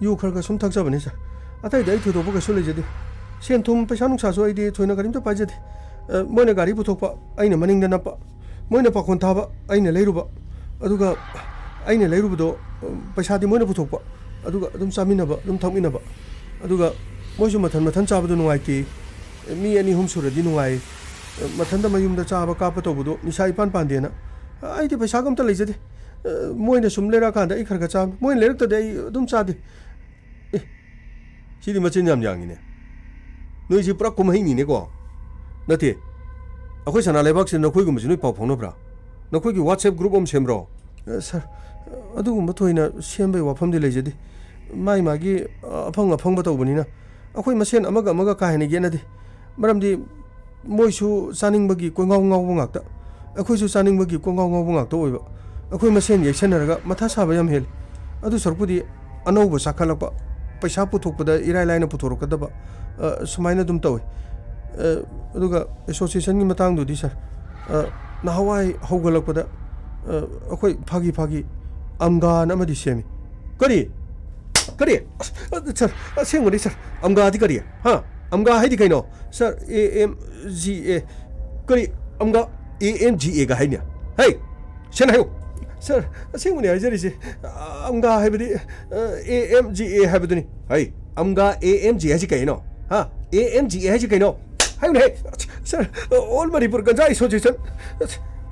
ꯌꯨ ꯈꯔ ꯈꯔ ꯁꯨꯝ ꯊꯛꯆꯕꯅꯤ, ꯁꯥꯔ꯫ ꯑꯇꯩꯗꯤ ꯑꯩ ꯊꯣꯏꯗꯣꯛꯄ ꯀꯩꯁꯨ ꯂꯩꯖꯗꯦ꯫ ꯁꯦꯟ ꯊꯨꯝ, ꯄꯩꯁꯥ ꯅꯨꯡꯁꯥꯁꯨ ꯑꯩꯗꯤ ꯊꯣꯏꯅ ꯀꯔꯤꯝꯇ ꯄꯥꯏꯖꯗꯦ꯫ ꯑ, ꯃꯣꯏꯅ ꯒꯥꯔꯤ ꯄꯨꯊꯣꯛꯄ, ꯑꯩꯅ ꯃꯅꯤꯡꯗ ꯅꯞꯄ꯫ ꯃꯣꯏꯅ ꯄꯥꯈꯣꯟ ꯊꯥꯕ, ꯑꯩꯅ ꯂꯩꯔꯨꯕ꯫ ꯑꯗꯨꯒ ꯑꯩꯅ ꯂꯩꯔꯨꯕꯗꯣ, ꯑ, ꯄꯩꯁꯥꯗꯤ ꯃꯣꯏꯅ ꯄꯨꯊꯣꯛꯄ꯫ ꯑꯗꯨꯒ ꯑꯗꯨꯝ ꯆꯥꯃꯤꯟꯅꯕ, ꯑꯗꯨꯝ ꯊꯛꯃꯤꯟꯅꯕ꯫ ꯑꯗꯨꯒ ꯃꯣꯏꯁꯨ ꯃꯊꯟ ꯃꯊꯟ ꯆꯥꯕꯗꯣ ꯅꯨꯡꯉꯥꯏꯇꯦ꯫ ꯃꯤ ꯑꯅꯤ ꯑꯍꯨꯝ ꯁꯨꯔꯗꯤ ꯅꯨꯡꯉꯥꯏ꯫ ꯃꯊꯟꯇ ꯃꯌꯨꯝꯗ ꯆꯥꯕ ꯀꯥꯞꯄ ꯇꯧꯕꯗꯣ ꯅꯤꯁꯥ ꯏꯄꯥꯟ ꯄꯥꯟꯗꯦꯅ꯫ ꯑꯩꯗꯤ ꯄꯩꯁꯥꯒ ꯑꯝꯇ ꯂꯩꯖꯗꯦ꯫ ꯃꯣꯏꯅ ꯁꯨꯝ ꯂꯩꯔꯛꯑꯀꯥꯟꯗ ꯑꯩ ꯈꯔ ꯈꯔ ꯆꯥꯕꯅꯤ꯫ ꯃꯣꯏꯅ ꯂꯩꯔꯛꯇꯗꯤ ꯑꯩ ꯑꯗꯨꯝ ꯆꯥꯗꯦ꯫ ꯑꯦ, ꯁꯤꯗꯤ ꯃꯆꯤꯟ ꯌꯥꯝ ꯌꯥꯡꯉꯤꯅꯦ꯫ ꯅꯣꯏꯁꯤ ꯄꯨꯔꯥ ꯀꯨꯝꯍꯩꯅꯤꯅꯦꯀꯣ? ꯅꯠꯇꯦ, ꯑꯩꯈꯣꯏ ꯁꯅꯥ ꯂꯩꯕꯥꯛꯁꯤꯗ ꯅꯈꯣꯏꯒꯨꯝꯕꯁꯤ ꯅꯣꯏ ꯄꯥꯎ ꯐꯥꯎꯅꯕ꯭ꯔꯥ? ꯅꯈꯣꯏꯒꯤ WhatsApp group ꯑꯃ ꯁꯦꯝꯕ꯭ꯔꯣ? ꯑ, ꯁꯥꯔ, ꯑꯗꯨꯒꯨꯝꯕ ꯊꯣꯏꯅ ꯁꯦꯝꯕꯒꯤ ꯋꯥꯐꯝꯗꯤ ꯂꯩꯖꯗꯦ꯫ ꯃꯥꯏ ꯃꯥꯒꯤ, ꯑ, ꯑꯐꯪ ꯑꯐꯪꯕ ꯇꯧꯕꯅꯤꯅ ꯑꯩꯈꯣꯏ ꯃꯁꯦꯟ ꯑꯃꯒ ꯑꯃꯒ ꯀꯥ ꯍꯦꯟꯅ ꯌꯦꯠꯅꯗꯦ꯫ ꯃꯔꯝꯗꯤ ꯃꯣꯏꯁꯨ ꯆꯥꯅꯤꯡꯕꯒꯤ ꯀꯣꯏꯉꯥꯎ ꯉꯥꯎꯕ ꯉꯥꯛꯇ, ꯑꯩꯈꯣꯏꯁꯨ ꯆꯥꯅꯤꯡꯕꯒꯤ ꯀꯣꯏꯉꯥꯎ ꯉꯥꯎꯕ ꯉꯥꯛꯇ ꯑꯣꯏꯕ꯫ ꯑꯩꯈꯣꯏ ꯃꯁꯦꯟ ꯌꯦꯛꯁꯟꯅꯔꯒ ꯃꯊꯥ ꯁꯥꯕ ꯌꯥꯝ ꯍꯦꯜꯂꯤ꯫ ꯑꯗꯨ ꯁꯔꯨꯛꯄꯨꯗꯤ ꯑꯅꯧꯕ ꯆꯥꯈꯠꯂꯛꯄ, ꯄꯩꯁꯥ ꯄꯨꯊꯣꯛꯄꯗ ꯏꯔꯥꯏ ꯂꯥꯏꯅ ꯄꯨꯊꯣꯔꯛꯀꯗꯕ, ꯑ, ꯁꯨꯃꯥꯏꯅ ꯑꯗꯨꯝ ꯇꯧꯏ꯫ ꯑ, ꯑꯗꯨꯒ association ꯒꯤ ꯃꯇꯥꯡꯗꯨꯗꯤ, ꯁꯥꯔ, ꯑ, ꯅꯍꯥꯟꯋꯥꯏ ꯍꯧꯒꯠꯂꯛꯄꯗ, ꯑ, ꯑꯩꯈꯣꯏ ꯐꯥꯒꯤ ꯐꯥꯒꯤ ꯑꯝꯒꯥꯅ ꯑꯃꯗꯤ ꯁꯦꯝꯃꯤ꯫ ꯀꯔꯤ? ꯀꯔꯤ? ꯑꯁ, ꯑ, ꯁꯥꯔ, ꯑꯁꯦꯡꯕꯅꯤ, ꯁꯥꯔ꯫ ꯑꯝꯒꯥꯗꯤ ꯀꯔꯤ? ꯍꯥ? ꯑꯝꯒꯥ ꯍꯥꯏꯗꯤ ꯀꯩꯅꯣ? ꯁꯥꯔ, A M G A꯫ ꯀꯔꯤ? ꯑꯝꯒꯥ? A M G A ꯒ ꯍꯥꯏꯅꯦ? ꯍꯩ! ꯁꯦꯡꯅ ꯍꯥꯏꯌꯨ꯫ ꯁꯥꯔ, ꯑꯁꯦꯡꯕꯅꯤ ꯍꯥꯏꯖꯔꯤꯁꯦ꯫ ꯑ, ꯑꯝꯒꯥ ꯍꯥꯏꯕꯗꯤ, ꯑ, ꯑꯦ ꯑꯦꯝ ꯖꯤ ꯑꯦ ꯍꯥꯏꯕꯗꯨꯅꯤ꯫ ꯍꯩ, ꯑꯝꯒꯥ ꯑꯦ ꯑꯦꯝ ꯖꯤ ꯑꯦ ꯍꯥꯏꯁꯤ ꯀꯩꯅꯣ? ꯍꯥ? ꯑꯦ ꯑꯦꯝ ꯖꯤ ꯑꯦ ꯍꯥꯏꯁꯤ ꯀꯩꯅꯣ? ꯍꯥꯏꯌꯨꯅꯦꯍꯦ꯫ ꯁꯥꯔ, All Manipur Ganja Association꯫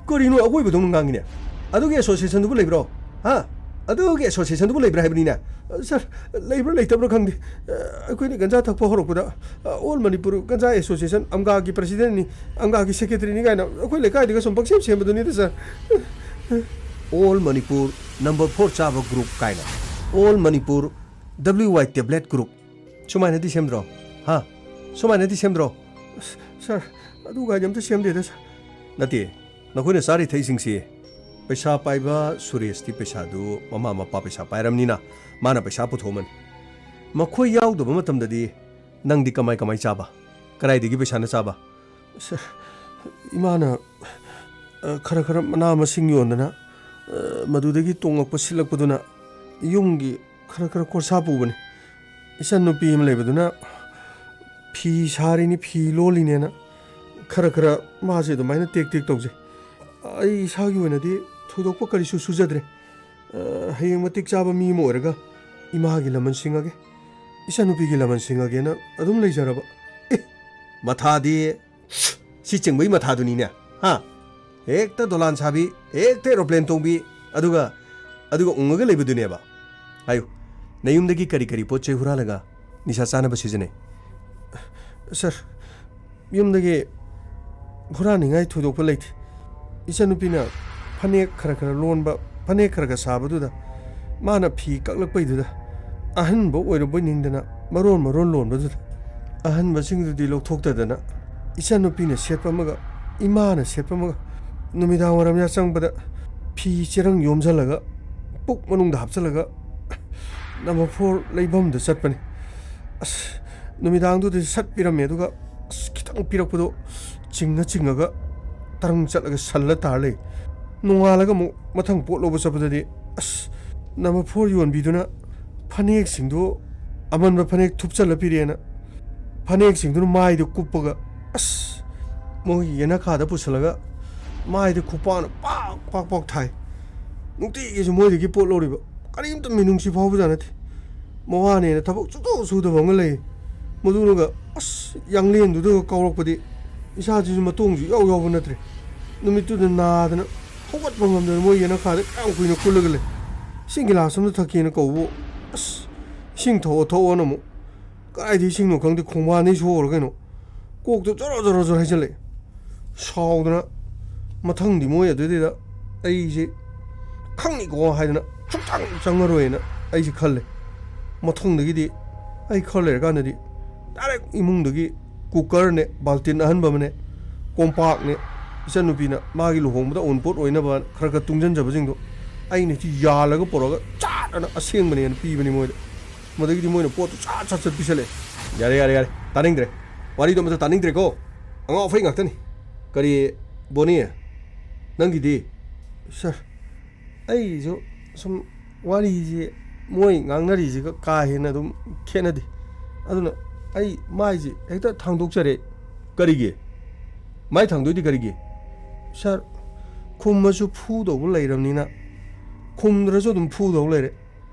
ꯀꯔꯤꯅꯣ ꯑꯋꯣꯏꯕꯗꯧꯅ ꯉꯥꯡꯉꯤꯅꯦ? ꯑꯗꯨꯒꯤ associationꯗꯨꯕꯨ ꯂꯩꯕ꯭ꯔꯣ? ꯍꯥ? ꯑꯗꯨꯒꯤ associationꯗꯨꯕꯨ ꯂꯩꯕ꯭ꯔꯥ ꯍꯥꯏꯕꯅꯤꯅꯦ? ꯁꯥꯔ, ꯂꯩꯕ꯭ꯔꯥ ꯂꯩꯇꯕ꯭ꯔꯥ ꯈꯪꯗꯦ꯫ ꯑ, ꯑꯩꯈꯣꯏꯅ ꯒꯟꯖꯥ ꯊꯛꯄ ꯍꯧꯔꯛꯄꯗ, ꯑ, All Manipur Ganja Association ꯑꯝꯒꯥꯒꯤ presidentꯅꯤ, ꯑꯝꯒꯥꯒꯤ secretaryꯅꯤ ꯀꯥꯏꯅ ꯑꯩꯈꯣꯏ ꯂꯩꯀꯥꯏꯗꯒ ꯁꯨꯝ ꯄꯪꯁꯦꯝ ꯁꯦꯝꯕꯗꯨꯅꯤꯗ, ꯁꯥꯔ꯫ All Manipur number four ꯆꯥꯕ group ꯀꯥꯏꯅ, All Manipur W Y tablet group꯫ ꯁꯨꯃꯥꯏꯅꯗꯤ ꯁꯦꯝꯗ꯭ꯔꯣ? ꯍꯥ? ꯁꯨꯃꯥꯏꯅꯗꯤ ꯁꯦꯝꯗ꯭ꯔꯣ? ꯑꯁ, ꯁꯥꯔ, ꯑꯗꯨꯒꯥꯏꯗꯤ ꯑꯝꯇ ꯁꯦꯝꯗꯦꯗ, ꯁꯥꯔ꯫ ꯅꯠꯇꯦ, ꯅꯈꯣꯏꯅ ꯆꯥꯔꯤ ꯊꯛꯏꯁꯤꯡꯁꯤ, ꯄꯩꯁꯥ ꯄꯥꯏꯕ ꯁꯨꯔꯦꯁꯇꯤ ꯄꯩꯁꯥꯗꯨ ꯃꯃꯥ ꯃꯄꯥ ꯄꯩꯁꯥ ꯄꯥꯏꯔꯝꯅꯤꯅ ꯃꯥꯅ ꯄꯩꯁꯥ ꯄꯨꯊꯣꯛꯑꯝꯃꯅꯤ꯫ ꯃꯈꯣꯏ ꯌꯥꯎꯗꯕ ꯃꯇꯝꯗꯗꯤ ꯅꯪꯗꯤ ꯀꯃꯥꯏ ꯀꯃꯥꯏ ꯆꯥꯕ? ꯀꯗꯥꯏꯗꯒꯤ ꯄꯩꯁꯥꯅ ꯆꯥꯕ? ꯁꯥꯔ, ꯏꯃꯥꯅ, ꯑ, ꯈꯔ ꯈꯔ ꯃꯅꯥ ꯃꯁꯤꯡ ꯌꯣꯟꯗꯅ, ꯑ, ꯃꯗꯨꯗꯒꯤ ꯇꯣꯡꯉꯛꯄ ꯁꯤꯠꯂꯛꯄꯗꯨꯅ ꯌꯨꯝꯒꯤ ꯈꯔ ꯈꯔ ꯈꯣꯔꯁꯥ ꯄꯨꯕꯅꯤ꯫ ꯏꯆꯟꯅꯨꯄꯤ ꯑꯃ ꯂꯩꯕꯗꯨꯅ ꯐꯤ ꯁꯥꯔꯤꯅꯤ, ꯐꯤ ꯂꯣꯜꯂꯤꯅꯦꯅ ꯈꯔ ꯈꯔ ꯃꯥꯁꯦ ꯑꯗꯨꯃꯥꯏꯅ ꯇꯦꯛ ꯇꯦꯛ ꯇꯧꯖꯩ꯫ ꯑꯩ ꯏꯁꯥꯒꯤ ꯑꯣꯏꯅꯗꯤ ꯊꯣꯏꯗꯣꯛꯄ ꯀꯔꯤꯁꯨ ꯁꯨꯖꯗ꯭ꯔꯦ꯫ ꯑ, ꯍꯌꯦꯡ ꯃꯇꯤꯛ ꯆꯥꯕ ꯃꯤ ꯑꯃ ꯑꯣꯏꯔꯒ ꯏꯃꯥꯒꯤ ꯂꯃꯟ ꯁꯤꯡꯉꯒꯦ, ꯏꯆꯟꯅꯨꯄꯤꯒꯤ ꯂꯃꯟ ꯁꯤꯡꯉꯒꯦꯅ ꯑꯗꯨꯝ ꯂꯩꯖꯔꯕ꯫ ꯑꯦ, ꯃꯊꯥꯗꯤ ꯁꯤ ꯆꯤꯡꯕꯒꯤ ꯃꯊꯥꯗꯨꯅꯤꯅꯦ, ꯍꯥ? ꯍꯦꯛꯇ ꯗꯣꯂꯥꯟ ꯁꯥꯕꯤ, ꯍꯦꯛꯇ aeroplane ꯇꯣꯡꯕꯤ, ꯑꯗꯨꯒ, ꯑꯗꯨꯒ ꯎꯪꯉꯒ ꯂꯩꯕꯗꯨꯅꯦꯕ꯫ ꯍꯥꯏꯌꯨ, ꯅꯌꯨꯝꯗꯒꯤ ꯀꯔꯤ ꯀꯔꯤ ꯄꯣꯠ ꯆꯩ ꯍꯨꯔꯥꯜꯂꯒ ꯅꯤꯁꯥ ꯆꯥꯅꯕ ꯁꯤꯖꯤꯟꯅꯩ? ꯁꯥꯔ, ꯌꯨꯝꯗꯒꯤ ꯍꯨꯔꯥꯟꯅꯤꯡꯉꯥꯏ ꯊꯣꯏꯗꯣꯛꯄ ꯂꯩꯇꯦ꯫ ꯏꯆꯟꯅꯨꯄꯤꯅ ꯐꯅꯦꯛ ꯈꯔ ꯈꯔ ꯂꯣꯟꯕ, ꯐꯅꯦꯛ ꯈꯔ ꯈꯔ ꯁꯥꯕꯗꯨꯗ ꯃꯥꯅ ꯐꯤ ꯀꯛꯂꯛꯄꯩꯗꯨꯗ ꯑꯍꯟꯕ ꯑꯣꯏꯔꯕꯣꯏ ꯅꯤꯡꯗꯅ ꯃꯔꯣꯟ ꯃꯔꯣꯟ ꯂꯣꯟꯕꯗꯨꯗ ꯑꯍꯟꯕꯁꯤꯡꯗꯨꯗꯤ ꯂꯧꯊꯣꯛꯇꯗꯅ ꯏꯆꯟꯅꯨꯄꯤꯅ ꯁꯦꯠꯄ ꯑꯃꯒ ꯏꯃꯥꯅ ꯁꯦꯠꯄ ꯑꯃꯒ ꯅꯨꯃꯤꯗꯥꯡ ꯋꯥꯏꯔꯝ ꯌꯥꯆꯪꯕꯗ ꯐꯤ ꯆꯦꯔꯪ ꯌꯣꯝꯁꯤꯜꯂꯒ ꯄꯨꯛ ꯃꯅꯨꯡꯗ ꯍꯥꯞꯆꯤꯜꯂꯒ number four ꯂꯩꯐꯝꯗ ꯆꯠꯄꯅꯤ꯫ ꯑꯁ, ꯅꯨꯃꯤꯗꯥꯡꯗꯨꯗꯗꯤ ꯁꯠ ꯄꯤꯔꯝꯃꯦ, ꯑꯗꯨꯒ ꯑꯁ, ꯈꯤꯇꯪ ꯄꯤꯔꯛꯄꯗꯣ ꯆꯤꯡꯉ ꯆꯤꯡꯉꯒ ꯇꯔꯪ ꯆꯠꯂꯒ ꯁꯜꯂ ꯇꯥꯔ ꯂꯩ꯫ ꯅꯣꯡꯉꯥꯜꯂꯒ ꯑꯃꯨꯛ ꯃꯊꯪ ꯄꯣꯠ ꯂꯧꯕ ꯆꯠꯄꯗꯗꯤ ꯑꯁ, number four ꯌꯣꯟꯕꯤꯗꯨꯅ ꯐꯅꯦꯛꯁꯤꯡꯗꯨ ꯑꯃꯟꯕ ꯐꯅꯦꯛ ꯊꯨꯞꯆꯜꯂ ꯄꯤꯔꯛꯑꯦꯅ ꯐꯅꯦꯛꯁꯤꯡꯗꯨꯅ ꯃꯥꯏꯗ ꯀꯨꯞꯄꯒ ꯑꯁ, ꯃꯣꯏꯒꯤ ꯌꯦꯅꯈꯥꯗ ꯄꯨꯁꯜꯂꯒ ꯃꯥꯏꯗ ꯈꯨꯄꯥꯛꯅ ꯄꯥꯛ ꯄꯥꯛ ꯄꯥꯛ ꯊꯥꯏ꯫ ꯅꯨꯡꯇꯤꯒꯤꯁꯨ ꯃꯣꯏꯗꯒꯤ ꯄꯣꯠ ꯂꯧꯔꯤꯕ꯫ ꯀꯔꯤꯝꯇ ꯃꯤꯅꯨꯡꯁꯤ ꯐꯥꯎꯕꯖꯥꯠ ꯅꯠꯇꯦ꯫ ꯃꯋꯥꯅꯦꯅ ꯊꯕꯛ ꯁꯨꯡꯇꯧ ꯁꯨꯗꯕ ꯑꯃꯒ ꯂꯩ꯫ ꯃꯗꯨꯅꯒ ꯑꯁ ꯌꯥꯡꯂꯦꯟꯗꯨꯗꯒ ꯀꯥꯎꯔꯛꯄꯗꯤ ꯏꯁꯥꯁꯤꯁꯨ ꯃꯇꯣꯡꯁꯨ ꯏꯌꯥꯎ ꯌꯥꯎꯕ ꯅꯠꯇ꯭ꯔꯦ꯫ ꯅꯨꯃꯤꯠꯇꯨꯗ ꯅꯥꯗꯅ ꯍꯧꯒꯠꯄ ꯉꯝꯗꯅ ꯃꯣꯏ ꯌꯦꯅꯈꯥꯗ ꯀꯌꯥꯝ ꯀꯨꯏꯅ ꯀꯨꯜꯂꯒ ꯂꯩ꯫ ꯏꯁꯤꯡ ꯒꯤꯂꯥꯁ ꯑꯃꯇ ꯊꯛꯀꯦꯅ ꯀꯧꯕꯕꯨ ꯑꯁ ꯏꯁꯤꯡ ꯊꯛꯑꯣ ꯊꯛꯑꯣꯅ ꯑꯃꯨꯛ ꯀꯗꯥꯏꯗ ꯏꯁꯤꯡꯅꯣ ꯈꯪꯗꯦ, ꯈꯣꯡꯕꯥꯟꯗꯩ ꯁꯣꯛꯎꯔ ꯀꯩꯅꯣ ꯀꯣꯛꯇ ꯖꯣꯔꯣ ꯖꯣꯔꯣ ꯖꯣꯔꯣ ꯍꯩꯖꯤꯜꯂꯛꯑꯦ꯫ ꯁꯥꯎꯗꯅ ꯃꯊꯪꯗꯤ ꯃꯣꯏ ꯑꯗꯨꯗꯩꯗ ꯑꯩꯁꯦ ꯈꯪꯅꯤꯀꯣ ꯍꯥꯏꯗꯅ ꯁꯨꯡꯆꯪ ꯆꯪꯉꯔꯣꯏꯅ ꯑꯩꯁꯦ ꯈꯜꯂꯦ꯫ ꯃꯊꯪꯗꯒꯤꯗꯤ ꯑꯩ ꯈꯔ ꯂꯩꯔꯀꯥꯟꯗꯗꯤ ꯗꯥꯏꯔꯦꯛ ꯏꯃꯨꯡꯗꯒꯤ ꯀꯨꯀꯔꯅꯦ, ꯕꯥꯜꯇꯤꯟ ꯑꯍꯟꯕ ꯑꯃꯅꯦ, ꯀꯣꯝꯄꯥꯛꯅꯦ, ꯏꯆꯟꯅꯨꯄꯤꯅ ꯃꯥꯒꯤ ꯂꯨꯍꯣꯡꯕꯗ ꯑꯎꯟꯄꯣꯠ ꯑꯣꯏꯅꯕ ꯈꯔ ꯈꯔ ꯇꯨꯡꯁꯤꯟꯖꯕꯁꯤꯡꯗꯣ ꯑꯩꯅ ꯁꯤ ꯌꯥꯜꯂꯒ ꯄꯨꯔꯛꯑꯒ ꯆꯥꯠ ꯑꯅ ꯑꯁꯦꯡꯕꯅꯦꯅ ꯄꯤꯕꯅꯤ ꯃꯣꯏꯗ꯫ ꯃꯗꯒꯤꯗꯤ ꯃꯣꯏꯅ ꯄꯣꯠꯇꯨ ꯆꯥꯠ ꯆꯥꯠ ꯆꯥꯠ ꯄꯤꯁꯜꯂꯛꯑꯦ꯫ ꯌꯥꯔꯦ, ꯌꯥꯔꯦ, ꯌꯥꯔꯦ, ꯇꯥꯅꯤꯡꯗ꯭ꯔꯦ꯫ ꯋꯥꯔꯤꯗꯣ ꯑꯃꯇ ꯇꯥꯅꯤꯡꯗ꯭ꯔꯦꯀꯣ꯫ ꯑꯉꯥꯎ ꯑꯐꯩ ꯉꯥꯛꯇꯅꯤ꯫ ꯀꯔꯤ, ꯕꯣꯅꯤ? ꯅꯪꯒꯤꯗꯤ? ꯁꯥꯔ, ꯑꯩꯁꯨ ꯁꯨꯝ ꯋꯥꯔꯤꯁꯤ ꯃꯣꯏ ꯉꯥꯡꯅꯔꯤꯁꯤꯒ ꯀꯥ ꯍꯦꯟꯅ ꯑꯗꯨꯝ ꯈꯦꯠꯅꯗꯦ꯫ ꯑꯗꯨꯅ ꯑꯩ ꯃꯥꯏꯁꯤ ꯍꯦꯛꯇ ꯊꯥꯡꯗꯣꯛꯆꯔꯦ꯫ ꯀꯔꯤꯒꯤ? ꯃꯥꯏ ꯊꯥꯡꯗꯣꯏꯗꯤ ꯀꯔꯤꯒꯤ? ꯁꯥꯔ, ꯈꯨꯝꯃꯁꯨ ꯐꯨꯗꯧꯕ ꯂꯩꯔꯕꯅꯤꯅ, ꯈꯨꯝꯗ꯭ꯔꯁꯨ ꯑꯗꯨꯝ ꯐꯨꯗꯧ ꯂꯩꯔꯦ꯫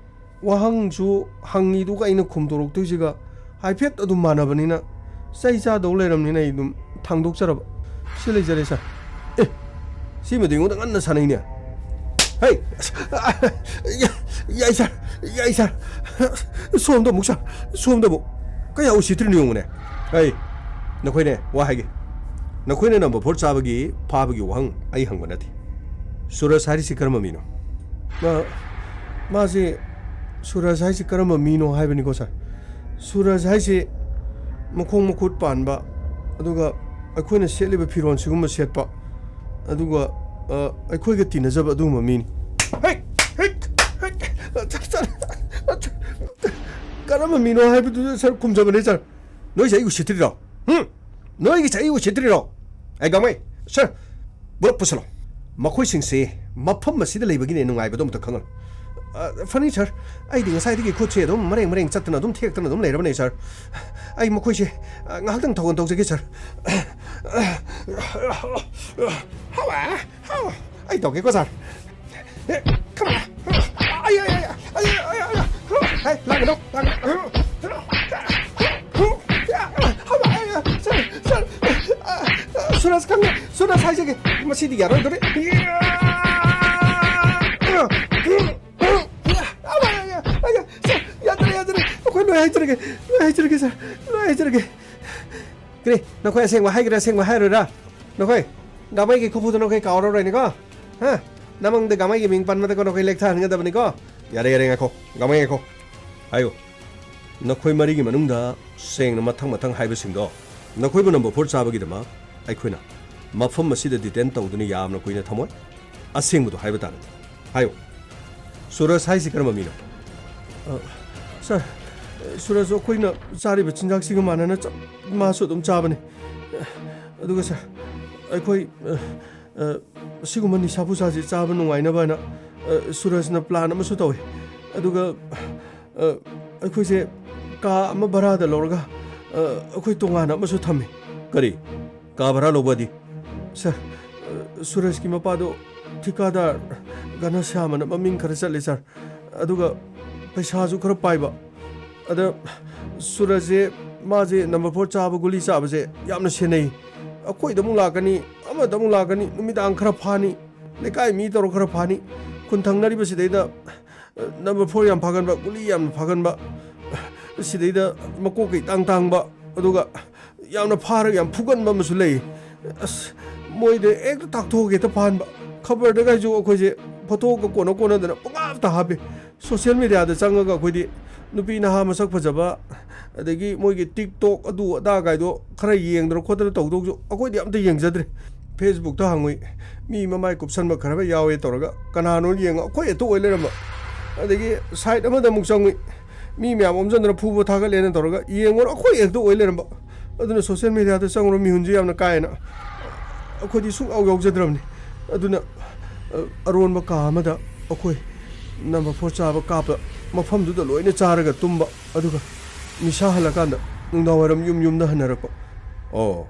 ꯋꯥꯍꯪꯁꯨ ꯍꯪꯉꯤꯗꯨꯒ ꯑꯩꯅ ꯈꯨꯝꯗꯣꯔꯛꯇꯣꯏꯁꯤꯒ ꯍꯥꯏꯐꯦꯠ ꯑꯗꯨꯝ ꯃꯥꯟꯅꯕꯅꯤꯅ, ꯆꯩ ꯆꯥꯗꯧ ꯂꯩꯔꯕꯅꯤꯅ ꯑꯩ ꯑꯗꯨꯝ ꯊꯥꯡꯗꯣꯛꯆꯔꯕ꯫ ꯁꯤ ꯂꯩꯖꯔꯦ, ꯁꯥꯔ꯫ ꯑꯦ, ꯁꯤꯃꯗꯤ ꯑꯩꯉꯣꯟꯗ ꯉꯟꯅ ꯁꯥꯟꯅꯩꯅꯦ꯫ ꯍꯩ! ꯌꯥꯏ, ꯁꯥꯔ, ꯌꯥꯏ, ꯁꯥꯔ꯫ ꯁꯣꯝꯗ ꯑꯃꯨꯛ, ꯁꯥꯔ, ꯁꯣꯝꯗ ꯑꯃꯨꯛ꯫ ꯀꯌꯥ ꯎꯁꯤꯠꯇ꯭ꯔꯤꯅꯣ ꯌꯦꯡꯉꯨꯅꯦ꯫ ꯍꯩ, ꯅꯈꯣꯏꯅꯦ, ꯋꯥ ꯍꯥꯏꯒꯦ꯫ ꯅꯈꯣꯏꯅ ꯅꯝꯕꯔ ꯐꯣꯔ ꯆꯥꯕꯒꯤ ꯐꯥꯕꯒꯤ ꯋꯥꯍꯪ ꯑꯩ ꯍꯪꯕ ꯅꯠꯇꯦ꯫ ꯁꯨꯔꯖ ꯍꯥꯏꯔꯤꯁꯤ ꯀꯔꯝꯕ ꯃꯤꯅꯣ? ꯃꯥ, ꯃꯥꯁꯦ ꯁꯨꯔꯖ ꯍꯥꯏꯁꯤ ꯀꯔꯝꯕ ꯃꯤꯅꯣ ꯍꯥꯏꯕꯅꯤꯀꯣ, ꯁꯥꯔ꯫ ꯁꯨꯔꯖ ꯍꯥꯏꯁꯤ ꯃꯈꯣꯡ ꯃꯈꯨꯠ ꯄꯥꯟꯕ, ꯑꯗꯨꯒ ꯑꯩꯈꯣꯏꯅ ꯁꯦꯠꯂꯤꯕ ꯐꯤꯔꯣꯜ ꯁꯤꯒꯨꯝꯕ ꯁꯦꯠꯄ, ꯑꯗꯨꯒ, ꯑ, ꯑꯩꯈꯣꯏꯒ ꯇꯤꯟꯅꯖꯕ ꯑꯗꯨꯒꯨꯝꯕ ꯃꯤꯅꯤ꯫ ꯍꯦꯛ! ꯍꯦꯛ! ꯍꯦꯛ! ꯁꯥꯔ, ꯁꯥꯔ, ꯀꯔꯝꯕ ꯃꯤꯅꯣ ꯍꯥꯏꯕꯗꯨ, ꯁꯥꯔ, ꯈꯨꯝꯖꯕꯅꯦ, ꯁꯥꯔ꯫ ꯅꯣꯏꯁꯦ ꯑꯩ ꯎꯁꯤꯠꯇ꯭ꯔꯤꯔꯣ? ꯍꯨꯝ? ꯅꯣꯏꯒꯤꯁꯦ ꯑꯩ ꯎꯁꯤꯠꯇ꯭ꯔꯤꯔꯣ? ꯑꯩ ꯒꯥꯡꯃꯩ, ꯁꯥꯔ, ꯄꯨꯂꯞ ꯄꯨꯁꯜꯂꯣ꯫ ꯃꯈꯣꯏꯁꯤꯡꯁꯦ ꯃꯐꯝ ꯑꯁꯤꯗ ꯂꯩꯕꯒꯤꯅꯦ ꯅꯨꯡꯉꯥꯏꯕꯗꯣ ꯑꯝꯇ ꯈꯪꯍꯜꯂꯨ꯫ ꯑ, ꯐꯅꯤ, ꯁꯥꯔ꯫ ꯑꯩꯗꯤ ꯉꯁꯥꯏꯗꯒꯤ ꯈꯨꯠꯁꯦ ꯑꯗꯨꯝ ꯃꯔꯦꯡ ꯃꯔꯦꯡ ꯆꯠꯇꯅ ꯑꯗꯨꯝ ꯊꯦꯛꯇꯅ ꯑꯗꯨꯝ ꯂꯩꯔꯕꯅꯦ, ꯁꯥꯔ꯫ ꯑꯩ ꯃꯈꯣꯏꯁꯦ, ꯑ, ꯉꯥꯏꯍꯥꯛꯇꯪ ꯊꯧꯒꯜ ꯇꯧꯖꯒꯦ, ꯁꯥꯔ꯫ ꯍꯋꯥ, ꯍꯋꯥ꯫ ꯑꯩ ꯇꯧꯒꯦꯀꯣ, ꯁꯥꯔ꯫ ꯑꯦ, come on. ꯑꯩ, ꯑꯩ, ꯑꯩ, ꯑꯩ, ꯑꯩ, ꯑꯩ, ꯑꯩ, ꯍꯦ, ꯂꯥꯡꯒꯅꯨ, ꯂꯥꯡꯒꯅꯨ. ꯁꯥꯔ, ꯁꯥꯔ, ꯁꯥꯔ, ꯁꯨꯔꯖ ꯈꯪꯉꯦ, ꯁꯨꯔꯖ ꯍꯥꯏꯖꯒꯦ, ꯃꯁꯤꯗꯤ ꯌꯥꯔꯣꯏꯗꯣꯔꯤ. ꯁꯥꯔ, ꯌꯥꯗ꯭ꯔꯦ, ꯌꯥꯗ꯭ꯔꯦ, ꯑꯩꯈꯣꯏ ꯂꯣꯏ ꯍꯥꯏꯖꯔꯒꯦ, ꯂꯣꯏ ꯍꯥꯏꯖꯔꯒꯦ, ꯁꯥꯔ, ꯂꯣꯏ ꯍꯥꯏꯖꯔꯒꯦ. ꯀꯔꯤ, ꯅꯈꯣꯏ ꯑꯁꯦꯡꯕ ꯍꯥꯏꯒꯦꯔꯥ, ꯑꯁꯦꯡꯕ ꯍꯥꯏꯔꯣꯏꯔꯥ? ꯅꯈꯣꯏ ꯒꯥꯃꯩꯒꯤ ꯈꯨꯐꯨꯗꯨ ꯅꯈꯣꯏ ꯀꯥꯎꯔꯔꯣꯏꯅꯦꯀꯣ? ꯍꯥ? ꯅꯃꯪꯗ ꯒꯥꯃꯩꯒꯤ ꯃꯤꯡ ꯄꯟꯕꯗꯀꯣ ꯅꯈꯣꯏ ꯂꯦꯛꯊꯍꯟꯒꯗꯕꯅꯤꯀꯣ? ꯌꯥꯔꯦ, ꯌꯥꯔꯦ, ꯉꯥꯏꯈꯣ꯫ ꯒꯥꯃꯩ ꯉꯥꯏꯈꯣ꯫ ꯍꯥꯏꯌꯨ꯫ ꯅꯈꯣꯏ ꯃꯔꯤꯒꯤ ꯃꯅꯨꯡꯗ ꯁꯦꯡꯅ ꯃꯊꯪ ꯃꯊꯪ ꯍꯥꯏꯕꯁꯤꯡꯗꯣ, ꯅꯈꯣꯏꯕꯨ ꯅꯝꯕꯔ ꯐꯣꯔ ꯆꯥꯕꯒꯤꯗꯃꯛ ꯑꯩꯈꯣꯏꯅ ꯃꯐꯝ ꯑꯁꯤꯗ ꯗꯤꯇꯦꯟ ꯇꯧꯗꯨꯅ ꯌꯥꯝꯅ ꯀꯨꯏꯅ ꯊꯝꯃꯣꯏ꯫ ꯑꯁꯦꯡꯕꯗꯣ ꯍꯥꯏꯕ ꯇꯥꯔꯦ꯫ ꯍꯥꯏꯌꯨ꯫ ꯁꯨꯔꯖ ꯍꯥꯏꯁꯤ ꯀꯔꯝꯕ ꯃꯤꯅꯣ? ꯑ, ꯁꯥꯔ, ꯁꯨꯔꯖ ꯑꯩꯈꯣꯏꯅ ꯆꯥꯔꯤꯕ ꯆꯤꯟꯖꯥꯛꯁꯤꯒ ꯃꯥꯟꯅꯅ ꯆꯞ ꯃꯥꯁꯨ ꯑꯗꯨꯝ ꯆꯥꯕꯅꯤ꯫ ꯑꯗꯨꯒ ꯁꯥꯔ, ꯑꯩꯈꯣꯏ, ꯑ, ꯑ, ꯁꯤꯒꯨꯝꯕ ꯅꯤꯁꯥ ꯄꯨꯁꯥꯁꯤ ꯆꯥꯕ ꯅꯨꯡꯉꯥꯏꯅꯕ ꯍꯥꯏꯅ, ꯑ, ꯁꯨꯔꯖꯅ ꯄ꯭ꯂꯥꯟ ꯑꯃꯁꯨ ꯇꯧꯏ꯫ ꯑꯗꯨꯒ, ꯑ, ꯑꯩꯈꯣꯏꯁꯦ ꯀꯥ ꯑꯃ ꯚꯔꯥꯗ ꯂꯧꯔꯒ, ꯑ, ꯑꯩꯈꯣꯏ ꯇꯣꯉꯥꯟꯅ ꯑꯃꯁꯨ ꯊꯝꯃꯤ꯫ ꯀꯔꯤ? ꯀꯥ ꯚꯔꯥ ꯂꯧꯕꯗꯤ? ꯁꯥꯔ, ꯑ, ꯁꯨꯔꯖꯀꯤ ꯃꯄꯥꯗꯣ ꯊꯤꯀꯥꯗꯥꯔ ꯘꯅꯁ꯭ꯌꯥꯝ ꯑꯅ ꯃꯃꯤꯡ ꯈꯔ ꯆꯠꯂꯤ, ꯁꯥꯔ꯫ ꯑꯗꯨꯒ ꯄꯩꯁꯥꯁꯨ ꯈꯔ ꯄꯥꯏꯕ꯫ ꯑꯗ ꯁꯨꯔꯖꯁꯦ, ꯃꯥꯁꯦ ꯅꯝꯕꯔ ꯐꯣꯔ ꯆꯥꯕ, ꯒꯨꯂꯤ ꯆꯥꯕꯁꯦ ꯌꯥꯝꯅ ꯁꯦꯟꯅꯩ꯫ ꯑꯩꯈꯣꯏꯗ ꯑꯃꯨꯛ ꯂꯥꯛꯀꯅꯤ, ꯑꯃꯗ ꯑꯃꯨꯛ ꯂꯥꯛꯀꯅꯤ, ꯅꯨꯃꯤꯗꯥꯡ ꯈꯔ ꯐꯥꯅꯤ, ꯂꯩꯀꯥꯏ ꯃꯤ ꯇꯧꯔ ꯈꯔ ꯐꯥꯅꯤ꯫ ꯈꯨꯟ ꯊꯪꯅꯔꯤꯕ ꯁꯤꯗꯩꯗ, ꯑ, ꯅꯝꯕꯔ ꯐꯣꯔ ꯌꯥꯝ ꯐꯥꯒꯟꯕ, ꯒꯨꯂꯤ ꯌꯥꯝꯅ ꯐꯥꯒꯟꯕ, ꯁꯤꯗꯩꯗ ꯃꯀꯣꯛꯀ ꯏꯇꯥꯡ ꯇꯥꯡꯕ, ꯑꯗꯨꯒ ꯌꯥꯝꯅ ꯐꯥꯔꯒ ꯌꯥꯝ ꯐꯨꯒꯟꯕ ꯑꯃꯁꯨ ꯂꯩ꯫ ꯑꯁ, ꯃꯣꯏꯗ ꯍꯦꯛꯇ ꯇꯥꯛꯊꯣꯛꯑꯒ ꯍꯦꯛꯇ ꯐꯥꯍꯟꯕ꯫ ꯈꯕꯔꯗꯒꯁꯨ ꯑꯩꯈꯣꯏꯁꯦ ꯐꯣꯇꯣꯒ ꯀꯣꯟꯅ ꯀꯣꯟꯅꯗꯅ ꯄꯪꯍꯥꯞꯇ ꯍꯥꯞꯄꯤ꯫ ꯁꯣꯁꯤꯌꯦꯜ ꯃꯦꯗꯤꯌꯥꯗ ꯆꯪꯉꯒ ꯑꯩꯈꯣꯏꯗꯤ ꯅꯨꯄꯤ ꯅꯍꯥ ꯃꯁꯛ ꯐꯖꯕ, ꯑꯗꯒꯤ ꯃꯣꯏꯒꯤ ꯇꯤꯛꯇꯣꯛ ꯑꯗꯨ ꯑꯗꯥ ꯀꯥꯏꯗꯣ ꯈꯔ ꯌꯦꯡꯗꯅ ꯈꯣꯠꯇꯅ ꯇꯧꯗꯧꯁꯨ ꯑꯩꯈꯣꯏꯗꯤ ꯑꯝꯇ ꯌꯦꯡꯖꯗ꯭ꯔꯦ꯫ ꯐꯦꯁꯕꯨꯛꯇ ꯍꯪꯉꯨꯏ, ꯃꯤ ꯃꯃꯥꯏ ꯀꯨꯞꯁꯟꯕ ꯈꯔ ꯌꯥꯎꯋꯦ ꯇꯧꯔꯒ ꯀꯅꯥꯅꯣ ꯌꯦꯡꯉ ꯑꯩꯈꯣꯏ ꯍꯦꯛꯇ ꯑꯣꯏ ꯂꯩꯔꯝꯕ꯫ ꯑꯗꯒꯤ ꯁꯥꯏꯠ ꯑꯃꯗ ꯑꯃꯨꯛ ꯆꯪꯉꯨꯏ, ꯃꯤ ꯃꯌꯥꯝ ꯑꯣꯝꯁꯤꯟꯗꯅ ꯐꯨꯕ ꯊꯥꯒꯠꯂꯦꯅ ꯇꯧꯔꯒ ꯌꯦꯡꯉꯨꯔ ꯑꯩꯈꯣꯏ ꯍꯦꯛꯇ ꯑꯣꯏ ꯂꯩꯔꯝꯕ꯫ ꯑꯗꯨꯅ ꯁꯣꯁꯤꯌꯦꯜ ꯃꯦꯗꯤꯌꯥꯗ ꯆꯪꯉꯨꯔ ꯃꯤꯍꯨꯟꯁꯦ ꯌꯥꯝꯅ ꯀꯥꯏꯌꯦꯅ ꯑꯩꯈꯣꯏꯗꯤ ꯁꯨꯡꯌꯥꯎ ꯌꯥꯎꯖꯗ꯭ꯔꯕꯅꯤ꯫ ꯑꯗꯨꯅ, ꯑ, ꯑꯔꯣꯟꯕ ꯀꯥ ꯑꯃꯗ ꯑꯩꯈꯣꯏ ꯅꯝꯕꯔ ꯐꯣꯔ ꯆꯥꯕ ꯀꯥꯞꯄ ꯃꯐꯝꯗꯨꯗ ꯂꯣꯏꯅ ꯆꯥꯔꯒ ꯇꯨꯝꯕ, ꯑꯗꯨꯒ ꯅꯤꯁꯥ ꯍꯜꯂꯀꯥꯟꯗ ꯅꯨꯡꯗꯥꯡꯋꯥꯏꯔꯝ ꯌꯨꯝ ꯌꯨꯝꯗ ꯍꯟꯅꯔꯛꯄ꯫ ꯑꯣ,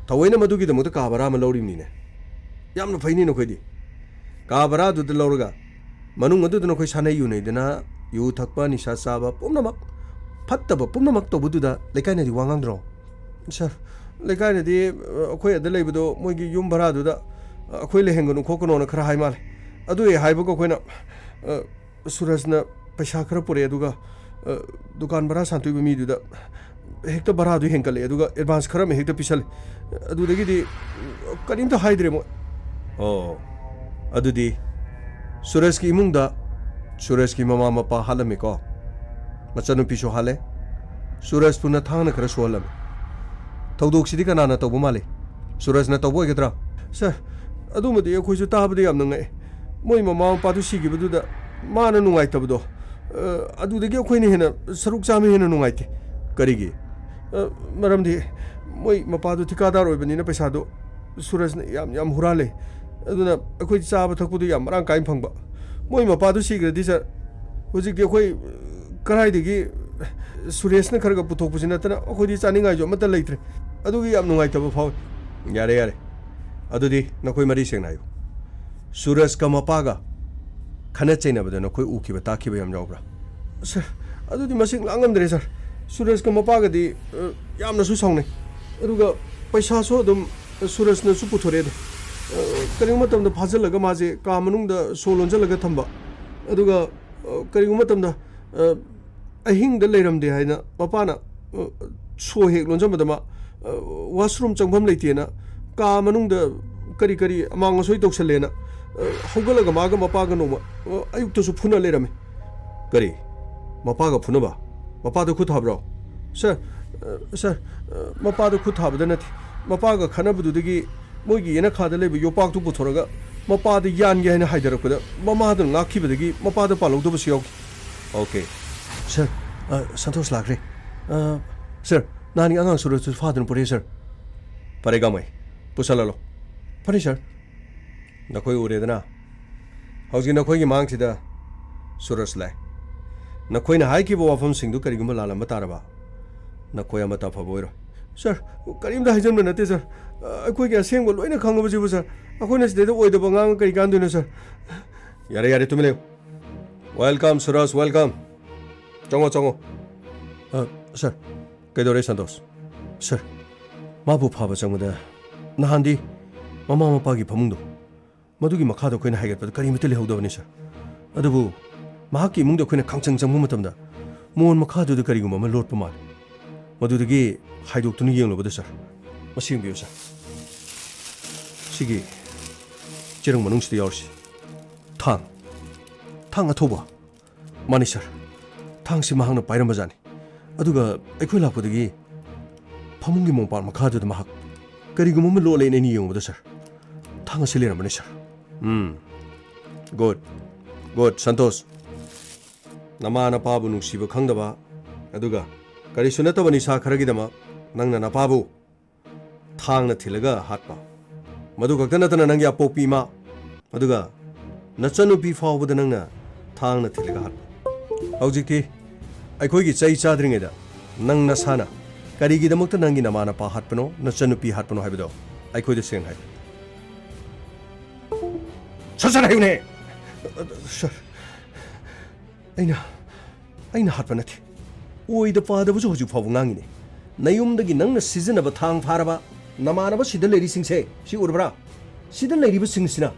ꯊꯑꯣꯏꯅ ꯃꯗꯨꯒꯤꯗꯃꯛꯇ ꯀꯥ ꯚꯔꯥ ꯑꯃ ꯂꯧꯔꯤꯕꯅꯤꯅꯦ꯫ ꯌꯥꯝꯅ ꯐꯩꯅꯤ ꯅꯈꯣꯏꯗꯤ꯫ ꯀꯥ ꯚꯔꯥꯗꯨꯗ ꯂꯧꯔꯒ ꯃꯅꯨꯡ ꯑꯗꯨꯗ ꯅꯈꯣꯏ ꯁꯥꯟꯅꯩ ꯌꯨꯅꯩꯗꯅ, ꯌꯨ ꯊꯛꯄ, ꯅꯤꯁꯥ ꯆꯥꯕ, ꯄꯨꯝꯅꯃꯛ, ꯐꯠꯇꯕ ꯄꯨꯝꯅꯃꯛ ꯇꯧꯕꯗꯨꯗ ꯂꯩꯀꯥꯏꯅꯗꯤ ꯋꯥ ꯉꯥꯡꯗ꯭ꯔꯣ? ꯁꯥꯔ, ꯂꯩꯀꯥꯏꯅꯗꯤ, ꯑ, ꯑꯩꯈꯣꯏ ꯑꯗ ꯂꯩꯕꯗꯣ ꯃꯣꯏꯒꯤ ꯌꯨꯝ ꯚꯔꯥꯗꯨꯗ, ꯑ, ꯑꯩꯈꯣꯏ ꯂꯩꯍꯟꯒꯅꯨ ꯈꯣꯠꯀꯅꯣꯅ ꯈꯔ ꯍꯥꯏ ꯃꯥꯜꯂꯦ꯫ ꯑꯗꯨ ꯍꯦꯛ ꯍꯥꯏꯕꯒ ꯑꯩꯈꯣꯏꯅ, ꯑ, ꯁꯨꯔꯖꯅ ꯄꯩꯁꯥ ꯈꯔ ꯄꯨꯔꯛꯑꯦ, ꯑꯗꯨꯒ, ꯑ, ꯗꯨꯀꯥꯟ ꯚꯔꯥ ꯁꯥꯟꯗꯣꯛꯏꯕ ꯃꯤꯗꯨꯗ ꯍꯦꯛꯇ ꯚꯔꯥꯗꯨ ꯍꯦꯟꯒꯠꯂꯛꯑꯦ, ꯑꯗꯨꯒ ꯑꯦꯗꯚꯥꯟꯁ ꯈꯔ ꯑꯃ ꯍꯦꯛꯇ ꯄꯤꯁꯜꯂꯦ꯫ ꯑꯗꯨꯗꯒꯤꯗꯤ, ꯑ, ꯀꯔꯤꯝꯇ ꯍꯥꯏꯗ꯭ꯔꯦ ꯃꯣꯏ꯫ ꯑꯣ, ꯑꯗꯨꯗꯤ ꯁꯨꯔꯖꯀꯤ ꯏꯃꯨꯡꯗ ꯁꯨꯔꯖꯀꯤ ꯃꯃꯥ ꯃꯄꯥ ꯍꯥꯠꯂꯝꯃꯤꯀꯣ? ꯃꯆꯟꯅꯨꯄꯤꯁꯨ ꯍꯥꯠꯂꯦ꯫ ꯁꯨꯔꯖꯄꯨꯅ ꯊꯥꯡꯅ ꯈꯔ ꯁꯣꯛꯍꯜꯂꯝꯃꯤ꯫ ꯊꯧꯗꯣꯛꯁꯤꯗꯤ ꯀꯅꯥꯅ ꯇꯧꯕ ꯃꯥꯜꯂꯤ? ꯁꯨꯔꯖꯅ ꯇꯧꯕ ꯑꯣꯏꯒꯗ꯭ꯔꯥ? ꯁꯥꯔ, ꯑꯗꯨꯃꯗꯤ ꯑꯩꯈꯣꯏꯁꯨ ꯇꯥꯕꯗ ꯌꯥꯝꯅ ꯉꯛꯑꯦ꯫ ꯃꯣꯏ ꯃꯃꯥ ꯃꯄꯥꯗꯨ ꯁꯤꯈꯤꯕꯗꯨꯗ ꯃꯥꯅ ꯅꯨꯡꯉꯥꯏꯇꯕꯗꯣ, ꯑ, ꯑꯗꯨꯗꯒꯤ ꯑꯩꯈꯣꯏꯅ ꯍꯦꯟꯅ ꯁꯔꯨꯛ ꯆꯥꯝꯃ ꯍꯦꯟꯅ ꯅꯨꯡꯉꯥꯏꯇꯦ꯫ ꯀꯔꯤꯒꯤ? ꯑ, ꯃꯔꯝꯗꯤ ꯃꯣꯏ ꯃꯄꯥꯗꯨ ꯊꯤꯀꯥꯗꯥꯔ ꯑꯣꯏꯕꯅꯤꯅ ꯄꯩꯁꯥꯗꯨ ꯁꯨꯔꯖꯅ ꯌꯥꯝ, ꯌꯥꯝ ꯍꯨꯔꯥꯜꯂꯦ꯫ ꯑꯗꯨꯅ ꯑꯩꯈꯣꯏ ꯆꯥꯕ ꯊꯛꯄꯗꯨ ꯌꯥꯝ ꯃꯔꯥꯡ ꯀꯥꯏꯅ ꯐꯪꯕ꯫ ꯃꯣꯏ ꯃꯄꯥꯗꯨ ꯁꯤꯈ꯭ꯔꯗꯤ, ꯁꯥꯔ, ꯍꯧꯖꯤꯛꯇꯤ ꯑꯩꯈꯣꯏ ꯀꯔꯥꯏꯗꯒꯤ ꯁꯨꯔꯦꯁꯅ ꯈꯔꯒ ꯄꯨꯊꯣꯛꯄꯁꯤ ꯅꯠꯇꯅ ꯑꯩꯈꯣꯏꯗꯤ ꯆꯥꯅꯤꯡꯉꯥꯏꯁꯨ ꯑꯃꯠꯇ ꯂꯩꯇ꯭ꯔꯦ꯫ ꯑꯗꯨꯒꯤ ꯌꯥꯝ ꯅꯨꯡꯉꯥꯏꯇꯕ ꯐꯥꯎꯏ꯫ ꯌꯥꯔꯦ, ꯌꯥꯔꯦ꯫ ꯑꯗꯨꯗꯤ ꯅꯈꯣꯏ ꯃꯔꯤ ꯁꯦꯡꯅ ꯍꯥꯏꯌꯨ꯫ ꯁꯨꯔꯖꯀ ꯃꯄꯥꯒ ꯈꯠꯅ ꯆꯩꯅꯕꯗ ꯅꯈꯣꯏ ꯎꯈꯤꯕ ꯇꯥꯈꯤꯕ ꯌꯥꯝ ꯌꯥꯎꯕ꯭ꯔꯥ? ꯁꯥꯔ, ꯑꯗꯨꯗꯤ ꯃꯁꯤꯡ ꯂꯥꯡ ꯉꯝꯗ꯭ꯔꯦ, ꯁꯥꯔ꯫ ꯁꯨꯔꯖꯀ ꯃꯄꯥꯒꯗꯤ, ꯑ, ꯌꯥꯝꯅꯁꯨ ꯁꯥꯎꯅꯩ꯫ ꯑꯗꯨꯒ ꯄꯩꯁꯥꯁꯨ ꯑꯗꯨꯝ ꯁꯨꯔꯖꯅꯁꯨ ꯄꯨꯊꯣꯔꯛꯑꯦ꯫ ꯑꯗꯣ, ꯑ, ꯀꯔꯤꯒꯨꯝꯕ ꯃꯇꯝꯗ ꯐꯥꯖꯤꯜꯂꯒ ꯃꯥꯁꯦ ꯀꯥ ꯃꯅꯨꯡꯗ ꯁꯣ ꯂꯣꯟꯁꯤꯜꯂꯒ ꯊꯝꯕ꯫ ꯑꯗꯨꯒ, ꯑ, ꯀꯔꯤꯒꯨꯝꯕ ꯃꯇꯝꯗ, ꯑ, ꯑꯍꯤꯡꯗ ꯂꯩꯔꯝꯗꯦ ꯍꯥꯏꯅ ꯃꯄꯥꯅ, ꯑ, ꯁꯣ ꯍꯦꯛ ꯂꯣꯟꯖꯟꯕꯗ ꯃꯥ, ꯑ, ꯋꯥꯁꯔꯨꯝ ꯆꯪꯐꯝ ꯂꯩꯇꯦꯅ ꯀꯥ ꯃꯅꯨꯡꯗ ꯀꯔꯤ ꯀꯔꯤ ꯑꯃꯥꯡ ꯑꯁꯣꯏ ꯇꯧꯁꯜꯂꯦꯅ, ꯑ, ꯍꯧꯒꯠꯂꯒ ꯃꯥꯒ ꯃꯄꯥꯒ ꯅꯣꯡꯃ, ꯑ, ꯑꯌꯨꯛꯇꯁꯨ ꯐꯨꯅ ꯂꯩꯔꯝꯃꯤ꯫ ꯀꯔꯤ? ꯃꯄꯥꯒ ꯐꯨꯅꯕ? ꯃꯄꯥꯗ ꯈꯨꯠ ꯊꯥꯕ꯭ꯔꯣ? ꯁꯥꯔ, ꯑ, ꯁꯥꯔ, ꯑ, ꯃꯄꯥꯗ ꯈꯨꯠ ꯊꯥꯕꯗ ꯅꯠꯇꯦ꯫ ꯃꯄꯥꯒ ꯈꯠꯅꯕꯗꯨꯗꯒꯤ ꯃꯣꯏꯒꯤ ꯌꯦꯅꯈꯥꯗ ꯂꯩꯕ ꯌꯣꯄꯥꯛꯇꯨ ꯄꯨꯊꯣꯔꯒ ꯃꯄꯥꯗ ꯌꯥꯟꯒꯦ ꯍꯥꯏꯅ ꯍꯥꯏꯗꯔꯛꯄꯗ ꯃꯃꯥꯗꯨꯅ ꯉꯥꯛꯈꯤꯕꯗꯒꯤ ꯃꯄꯥꯗ ꯄꯥꯜꯍꯧꯗꯕꯁꯨ ꯌꯥꯎꯈꯤ꯫ ꯑꯣꯀꯦ꯫ ꯁꯥꯔ, ꯑ, ꯁꯟꯇꯣꯁ ꯂꯥꯛꯈ꯭ꯔꯦ꯫ ꯑ, ꯁꯥꯔ, ꯅꯍꯥꯟꯒꯤ ꯑꯉꯥꯡ ꯁꯨꯔꯖꯇꯨꯁꯨ ꯐꯥꯗꯨꯅ ꯄꯨꯔꯛꯑꯦ, ꯁꯥꯔ꯫ ꯐꯔꯦ, ꯒꯥꯡꯃꯩ, ꯄꯨꯁꯜꯍꯜꯂꯣ꯫ ꯐꯔꯦ, ꯁꯥꯔ꯫ ꯅꯈꯣꯏ ꯎꯔꯦꯗꯅ, ꯍꯧꯖꯤꯛ ꯅꯈꯣꯏꯒꯤ ꯃꯥꯡꯁꯤꯗ ꯁꯨꯔꯖ ꯂꯥꯛꯑꯦ꯫ ꯅꯈꯣꯏꯅ ꯍꯥꯏꯈꯤꯕ ꯋꯥꯐꯝꯁꯤꯡꯗꯨ ꯀꯔꯤꯒꯨꯝꯕ ꯂꯥꯜꯂꯝꯕ ꯇꯥꯔꯕ, ꯅꯈꯣꯏ ꯑꯃꯠꯇ ꯑꯐꯕ ꯑꯣꯏꯔꯣꯏ꯫ ꯁꯥꯔ, ꯀꯔꯤꯝꯇ ꯍꯥꯏꯖꯟꯕ ꯅꯠꯇꯦ, ꯁꯥꯔ꯫ ꯑꯩꯈꯣꯏꯒꯤ ꯑꯁꯦꯡꯕ ꯂꯣꯏꯅ ꯈꯪꯉꯕꯁꯤꯕꯨ, ꯁꯥꯔ? ꯑꯩꯈꯣꯏꯅ ꯁꯤꯗꯩꯗ ꯑꯣꯏꯗꯕ ꯉꯥꯡꯉ ꯀꯔꯤ ꯀꯥꯟꯗꯣꯏꯅꯣ, ꯁꯥꯔ? ꯌꯥꯔꯦ, ꯌꯥꯔꯦ, ꯇꯨꯃꯤꯟ ꯂꯩꯌꯨ꯫ Welcome, ꯁꯨꯔꯖ, welcome. ꯆꯪꯉꯣ, ꯆꯪꯉꯣ꯫ ꯑ, ꯁꯥꯔ, ꯀꯩꯗꯧꯔꯦ, ꯁꯟꯇꯣꯁ? ꯁꯥꯔ, ꯃꯥꯕꯨ ꯐꯥꯕ ꯆꯪꯕꯗ ꯅꯍꯥꯟꯗꯤ ꯃꯃꯥ ꯃꯄꯥꯒꯤ ꯐꯃꯨꯡꯗꯣ, ꯃꯗꯨꯒꯤ ꯃꯈꯥꯗ ꯑꯩꯈꯣꯏꯅ ꯍꯥꯏꯒꯠꯄꯗ ꯀꯔꯤꯃꯠꯇ ꯂꯩꯍꯧꯗꯕꯅꯤ, ꯁꯥꯔ꯫ ꯑꯗꯨꯕꯨ ꯃꯍꯥꯛꯀꯤ ꯏꯃꯨꯡꯗ ꯑꯩꯈꯣꯏꯅ ꯈꯪꯆꯪ ꯆꯪꯕ ꯃꯇꯝꯗ ꯃꯣꯟ ꯃꯈꯥꯗꯨꯗ ꯀꯔꯤꯒꯨꯝꯕ ꯑꯃ ꯂꯣꯠꯄ ꯃꯥꯜꯂꯤ꯫ ꯃꯗꯨꯗꯒꯤ ꯍꯥꯏꯗꯣꯛꯇꯨꯅ ꯌꯦꯡꯂꯨꯕꯗ, ꯁꯥꯔ, ꯃꯁꯤ ꯌꯦꯡꯕꯤꯌꯨ, ꯁꯥꯔ꯫ ꯁꯤꯒꯤ ꯆꯦꯔꯪ ꯃꯅꯨꯡꯁꯤꯗ ꯌꯥꯎꯔꯤꯁꯤ ꯊꯥꯡ, ꯊꯥꯡ ꯑꯊꯧꯕ꯫ ꯃꯥꯅꯤ, ꯁꯥꯔ꯫ ꯊꯥꯡꯁꯤ ꯃꯍꯥꯛꯅ ꯄꯥꯏꯔꯝꯕꯖꯥꯠꯅꯤ꯫ ꯑꯗꯨꯒ ꯑꯩꯈꯣꯏ ꯂꯥꯛꯄꯗꯒꯤ ꯐꯃꯨꯡꯒꯤ ꯃꯣꯝꯄꯥꯛ ꯃꯈꯥꯗꯨꯗ ꯃꯍꯥꯛ ꯀꯔꯤꯒꯨꯝꯕ ꯑꯃ ꯂꯣꯠꯂꯦꯅ ꯑꯩꯅ ꯌꯦꯡꯕꯗ, ꯁꯥꯔ, ꯊꯥꯡ ꯑꯁꯤ ꯂꯩꯔꯝꯕꯅꯤ, ꯁꯥꯔ꯫ ꯎꯝ, ꯒꯨꯗ, ꯒꯨꯗ, ꯁꯟꯇꯣꯁ꯫ ꯅꯃꯥ ꯅꯄꯥꯕꯨ ꯅꯨꯡꯁꯤꯕ ꯈꯪꯗꯕ, ꯑꯗꯨꯒ ꯀꯔꯤꯁꯨ ꯅꯠꯇꯕ ꯅꯤꯁꯥ ꯈꯔꯒꯤꯗꯃꯛ ꯅꯪꯅ ꯅꯄꯥꯕꯨ ꯊꯥꯡꯅ ꯊꯤꯜꯂꯒ ꯍꯥꯠꯄ꯫ ꯃꯗꯨ ꯈꯛꯇ ꯅꯠꯇꯅ ꯅꯪꯒꯤ ꯑꯄꯣꯛꯄꯤ ꯏꯃꯥ, ꯑꯗꯨꯒ ꯅꯆꯟꯅꯨꯄꯤ ꯐꯥꯎꯕꯗ ꯅꯪꯅ ꯊꯥꯡꯅ ꯊꯤꯜꯂꯒ ꯍꯥꯠꯄ꯫ ꯍꯧꯖꯤꯛꯇꯤ ꯑꯩꯈꯣꯏꯒꯤ ꯆꯩ ꯆꯥꯗ꯭ꯔꯤꯉꯩꯗ ꯅꯪ ꯅꯁꯥꯅ ꯀꯔꯤꯒꯤꯗꯃꯛꯇ ꯅꯪꯒꯤ ꯅꯃꯥ ꯅꯄꯥ ꯍꯥꯠꯄꯅꯣ, ꯅꯆꯟꯅꯨꯄꯤ ꯍꯥꯠꯄꯅꯣ ꯍꯥꯏꯕꯗꯣ ꯑꯩꯈꯣꯏꯗ ꯁꯦꯡꯅ ꯍꯥꯏꯌꯨ꯫ ꯁꯠ ꯁꯠ ꯍꯥꯏꯌꯨꯅꯦ! ꯁꯥꯔ, ꯑꯩꯅ, ꯑꯩꯅ ꯍꯥꯠꯄ ꯅꯠꯇꯦ꯫ ꯑꯣꯏꯗ ꯄꯥꯗꯕꯁꯨ ꯍꯧꯖꯤꯛ ꯐꯥꯎꯕ ꯉꯥꯡꯉꯤꯅꯦ꯫ ꯅꯌꯨꯝꯗꯒꯤ ꯅꯪꯅ ꯁꯤꯖꯤꯟꯅꯕ ꯊꯥꯡ ꯐꯥꯔꯕ ꯅꯃꯥꯟꯅꯕ ꯁꯤꯗ ꯂꯩꯔꯤꯁꯤꯡꯁꯦ, ꯁꯤ ꯎꯔꯕ꯭ꯔꯥ? ꯁꯤꯗ ꯂꯩꯔꯤꯕꯁꯤꯡꯁꯤꯅ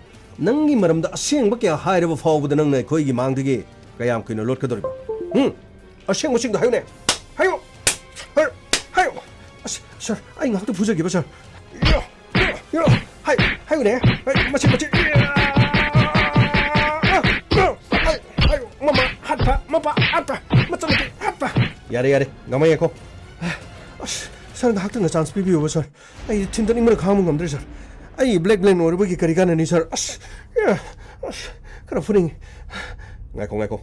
ꯅꯪꯒꯤ ꯃꯔꯝꯗ ꯑꯁꯦꯡꯕ ꯀꯌꯥ ꯍꯥꯏꯔꯕ ꯐꯥꯎꯕꯗ ꯅꯪꯅ ꯑꯩꯈꯣꯏꯒꯤ ꯃꯥꯡꯗꯒꯤ ꯀꯌꯥꯝ ꯀꯨꯏꯅ ꯂꯣꯠꯀꯗꯧꯔꯤꯕ? ꯍꯨꯝ? ꯑꯁꯦꯡꯕꯁꯤꯡꯗꯣ ꯍꯥꯏꯌꯨꯅꯦ! ꯍꯥꯏꯌꯨ! ꯍꯥꯏꯌꯨ! ꯍꯥꯏꯌꯨ! ꯑꯁ, ꯁꯥꯔ, ꯑꯩ ꯉꯥꯏꯍꯥꯛꯇ ꯐꯨꯖꯒꯦꯕ, ꯁꯥꯔ꯫ ꯌꯣ! ꯌꯣ! ꯍꯥꯏꯌꯨ! ꯍꯥꯏꯌꯨꯅꯦ! ꯍꯥꯏ, ꯃꯁꯤ, ꯃꯁꯤ! ꯍꯥꯏ, ꯍꯥꯏꯌꯨ! ꯃꯃꯥ ꯍꯥꯠꯄ, ꯃꯄꯥ ꯍꯥꯠꯄ, ꯃꯆꯟꯅꯨꯄꯤ ꯍꯥꯠꯄ! ꯌꯥꯔꯦ, ꯌꯥꯔꯦ, ꯉꯝꯃ ꯌꯥꯏꯀꯣ꯫ ꯑꯁ, ꯁꯥꯔ, ꯉꯥꯏꯍꯥꯛꯇꯪ ꯆꯥꯟꯁ ꯄꯤꯕꯤꯌꯣꯕ, ꯁꯥꯔ꯫ ꯑꯩ ꯊꯤꯟꯗꯠꯅꯤꯡꯕꯅ ꯈꯥꯡꯕ ꯉꯝꯗ꯭ꯔꯦ, ꯁꯥꯔ꯫ ꯑꯩ ꯕ꯭ꯂꯦꯛ ꯃꯦꯟ ꯑꯣꯏꯔꯨꯕꯒꯤ ꯀꯔꯤ ꯀꯥꯟꯅꯅꯤ, ꯁꯥꯔ? ꯑꯁ, ꯑꯦ, ꯑꯁ, ꯈꯔ ꯐꯨꯅꯤꯡꯉꯤ꯫ ꯉꯥꯏꯈꯣ, ꯉꯥꯏꯈꯣ꯫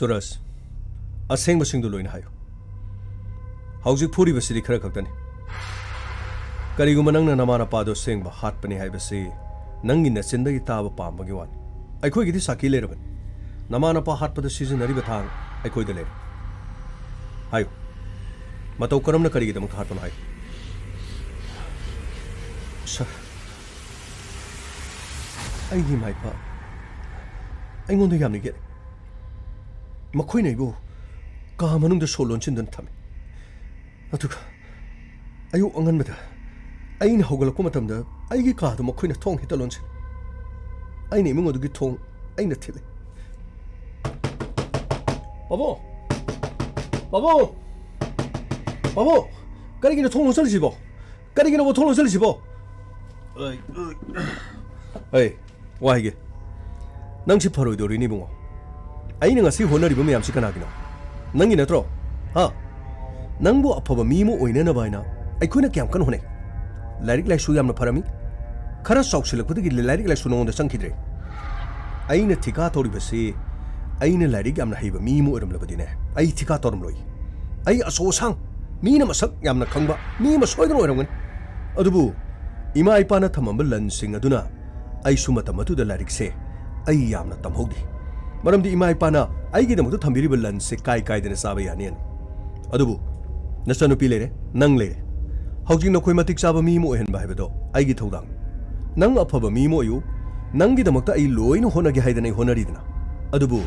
ꯁꯨꯔꯖ, ꯑꯁꯦꯡꯕꯁꯤꯡꯗꯨ ꯂꯣꯏꯅ ꯍꯥꯏꯌꯨ꯫ ꯍꯧꯖꯤꯛ ꯐꯨꯔꯤꯕꯁꯤꯗꯤ ꯈꯔ ꯈꯛꯇꯅꯤ꯫ ꯀꯔꯤꯒꯨꯝꯕ ꯅꯪꯅ ꯅꯃꯥ ꯅꯄꯥꯗꯣ ꯑꯁꯦꯡꯕ ꯍꯥꯠꯄꯅꯤ ꯍꯥꯏꯕꯁꯤ ꯅꯪꯒꯤ ꯅꯆꯤꯟꯗꯒꯤ ꯇꯥꯕ ꯄꯥꯝꯕꯒꯤ ꯋꯥꯅꯤ꯫ ꯑꯩꯈꯣꯏꯒꯤꯗꯤ ꯁꯥꯈꯤ ꯂꯩꯔꯕꯅꯤ꯫ ꯅꯃꯥ ꯅꯄꯥ ꯍꯥꯠꯄꯗ ꯁꯤꯖꯤꯟꯅꯔꯤꯕ ꯊꯥꯡ ꯑꯩꯈꯣꯏꯗ ꯂꯩꯔꯦ꯫ ꯍꯥꯏꯌꯨ, ꯃꯇꯧ ꯀꯔꯝꯅ ꯀꯔꯤꯒꯤꯗꯃꯛꯇ ꯍꯥꯠꯄꯅꯣ ꯍꯥꯏꯌꯨ꯫ ꯁꯥꯔ, ꯑꯩꯒꯤ ꯏꯃꯥ ꯏꯄꯥ ꯑꯩꯉꯣꯟꯗ ꯌꯥꯝꯅ ꯌꯦꯠꯂꯦ꯫ ꯃꯈꯣꯏꯅ ꯑꯩꯕꯨ ꯀꯥ ꯃꯅꯨꯡꯗ ꯁꯣ ꯂꯣꯟꯁꯤꯟꯗꯨꯅ ꯊꯝꯃꯤ꯫ ꯑꯗꯨꯒ ꯑꯌꯨꯛ ꯑꯉꯟꯕꯗ ꯑꯩꯅ ꯍꯧꯒꯠꯂꯛꯄ ꯃꯇꯝꯗ ꯑꯩꯒꯤ ꯀꯥꯗꯨ ꯃꯈꯣꯏꯅ ꯊꯣꯡ ꯍꯦꯛꯇ ꯂꯣꯟꯁꯤꯜꯂꯤ꯫ ꯑꯩꯅ ꯏꯃꯨꯡ ꯑꯗꯨꯒꯤ ꯊꯣꯡ ꯑꯩꯅ ꯊꯤꯜꯂꯤ꯫ "ꯄꯥꯕꯨꯡ! ꯄꯥꯕꯨꯡ! ꯄꯥꯕꯨꯡ! ꯀꯔꯤꯒꯤꯅꯣ ꯊꯣꯡ ꯂꯣꯟꯁꯤꯜꯂꯤꯁꯤꯕꯣ? ꯀꯔꯤꯒꯤꯅꯣꯕ ꯊꯣꯡ ꯂꯣꯟꯁꯤꯜꯂꯤꯁꯤꯕꯣ?" ꯑꯩ, ꯑꯩ, ꯋꯥ ꯍꯥꯏꯒꯦ꯫ ꯅꯪꯁꯤ ꯐꯔꯣꯏꯗꯧꯔꯤꯅꯤ, ꯏꯕꯨꯡꯉꯣ꯫ ꯑꯩꯅ ꯉꯁꯤ ꯍꯣꯠꯅꯔꯤꯕ ꯃꯌꯥꯝꯁꯤ ꯀꯅꯥꯒꯤꯅꯣ? ꯅꯪꯒꯤ ꯅꯠꯇ꯭ꯔꯣ? ꯍꯥ? ꯅꯪꯕꯨ ꯑꯐꯕ ꯃꯤ ꯑꯃ ꯑꯣꯏꯅꯅꯕ ꯍꯥꯏꯅ ꯑꯩꯈꯣꯏꯅ ꯀꯌꯥꯝ ꯀꯟꯅ ꯍꯣꯠꯅꯩ? ꯂꯥꯏꯔꯤꯛ ꯂꯥꯏꯁꯨ ꯌꯥꯝꯅ ꯐꯔꯝꯃꯤ꯫ ꯈꯔ ꯆꯥꯎꯁꯤꯜꯂꯛꯄꯗꯒꯤ ꯂꯥꯏꯔꯤꯛ ꯂꯥꯏꯁꯨ ꯅꯉꯣꯟꯗ ꯆꯪꯈꯤꯗ꯭ꯔꯦ꯫ ꯑꯩꯅ ꯊꯤꯀꯥ ꯇꯧꯔꯤꯕꯁꯤ, ꯑꯩꯅ ꯂꯥꯏꯔꯤꯛ ꯌꯥꯝꯅ ꯍꯩꯕ ꯃꯤ ꯑꯃ ꯑꯣꯏꯔꯝꯂꯕꯗꯤꯅꯦ, ꯑꯩ ꯊꯤꯀꯥ ꯇꯧꯔꯝꯂꯣꯏ꯫ ꯑꯩ ꯑꯆꯧ ꯑꯁꯥꯡ, ꯃꯤꯅ ꯃꯁꯛ ꯌꯥꯝꯅ ꯈꯪꯕ ꯃꯤ ꯑꯃ ꯁꯣꯏꯗꯅ ꯑꯣꯏꯔꯝꯒꯅꯤ꯫ ꯑꯗꯨꯕꯨ ꯏꯃꯥ ꯏꯄꯥꯅ ꯊꯝꯃꯝꯕ ꯂꯟꯁꯤꯡ ꯑꯗꯨꯅ ꯑꯩꯁꯨ ꯃꯇꯝ ꯑꯗꯨꯗ ꯂꯥꯏꯔꯤꯛꯁꯦ ꯑꯩ ꯌꯥꯝꯅ ꯇꯝꯍꯧꯗꯦ꯫ ꯃꯔꯝꯗꯤ ꯏꯃꯥ ꯏꯄꯥꯅ ꯑꯩꯒꯤꯗꯃꯛꯇ ꯊꯝꯕꯤꯔꯤꯕ ꯂꯟꯁꯦ ꯀꯥꯏ ꯀꯥꯏꯗꯅ ꯆꯥꯕ ꯌꯥꯅꯤꯅ꯫ ꯑꯗꯨꯕꯨ ꯅꯆꯟꯅꯨꯄꯤ ꯂꯩꯔꯦ, ꯅꯪ ꯂꯩꯔꯦ꯫ ꯍꯧꯖꯤꯛ ꯅꯈꯣꯏ ꯃꯇꯤꯛ ꯆꯥꯕ ꯃꯤ ꯑꯃ ꯑꯣꯏꯍꯟꯕ ꯍꯥꯏꯕꯗꯣ ꯑꯩꯒꯤ ꯊꯧꯗꯥꯡ꯫ ꯅꯪ ꯑꯐꯕ ꯃꯤ ꯑꯃ ꯑꯣꯏꯌꯨ꯫ ꯅꯪꯒꯤꯗꯃꯛꯇ ꯑꯩ ꯂꯣꯏꯅ ꯍꯣꯠꯅꯒꯦ ꯍꯥꯏꯗꯅ ꯑꯩ ꯍꯣꯠꯅꯔꯤꯗꯅ꯫ ꯑꯗꯨꯕꯨ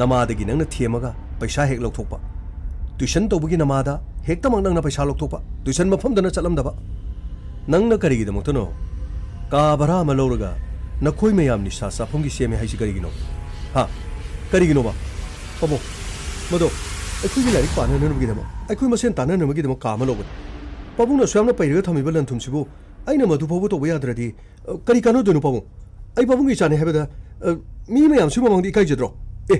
ꯅꯃꯥꯗꯒꯤ ꯅꯪꯅ ꯊꯦꯝꯃꯒ ꯄꯩꯁꯥ ꯍꯦꯛ ꯂꯧꯊꯣꯛꯄ, ꯇ꯭ꯌꯨꯁꯟ ꯇꯧꯕꯒꯤ ꯅꯃꯥꯗ ꯍꯦꯛꯇꯃꯛ ꯅꯪꯅ ꯄꯩꯁꯥ ꯂꯧꯊꯣꯛꯄ, ꯇ꯭ꯌꯨꯁꯟ ꯃꯐꯝꯗꯅ ꯆꯠꯂꯝꯗꯕ, ꯅꯪꯅ ꯀꯔꯤꯒꯤꯗꯃꯛꯇꯅꯣ ꯀꯥ ꯚꯔꯥ ꯑꯃ ꯂꯧꯔꯒ ꯅꯈꯣꯏ ꯃꯌꯥꯝ ꯅꯤꯁꯥ ꯆꯥꯐꯝꯒꯤ ꯁꯦꯝꯃꯦ ꯍꯥꯏꯁꯤ ꯀꯔꯤꯒꯤꯅꯣ? ꯍꯥ? ꯀꯔꯤꯒꯤꯅꯣꯕ? ꯄꯥꯕꯨꯡ, ꯃꯗꯣ ꯑꯩꯈꯣꯏꯒꯤ ꯂꯥꯏꯔꯤꯛ ꯄꯥꯅꯅꯕꯒꯤꯗꯃꯛ, ꯑꯩꯈꯣꯏ ꯃꯁꯦꯟ ꯇꯥꯟꯅꯅꯕꯒꯤꯗꯃꯛ ꯀꯥ ꯑꯃ ꯂꯧꯕꯅꯤ꯫ ꯄꯥꯕꯨꯡꯅ ꯑꯁꯨꯛ ꯌꯥꯝꯅ ꯄꯩꯔꯒ ꯊꯝꯃꯤꯕ ꯂꯟ ꯊꯨꯝꯁꯤꯕꯨ ꯑꯩꯅ ꯃꯗꯨ ꯐꯥꯎꯕ ꯇꯧꯕ ꯌꯥꯗ꯭ꯔꯗꯤ, ꯑ, ꯀꯔꯤ ꯀꯥꯟꯅꯗꯣꯏꯅꯣ ꯄꯥꯕꯨꯡ? ꯑꯩ ꯄꯥꯕꯨꯡꯒꯤ ꯏꯆꯥꯅꯤ ꯍꯥꯏꯕꯗ, ꯑ, ꯃꯤ ꯃꯌꯥꯝꯁꯤ ꯃꯃꯥꯡꯗ ꯏꯀꯥꯏꯖꯗ꯭ꯔꯣ? ꯑꯦ,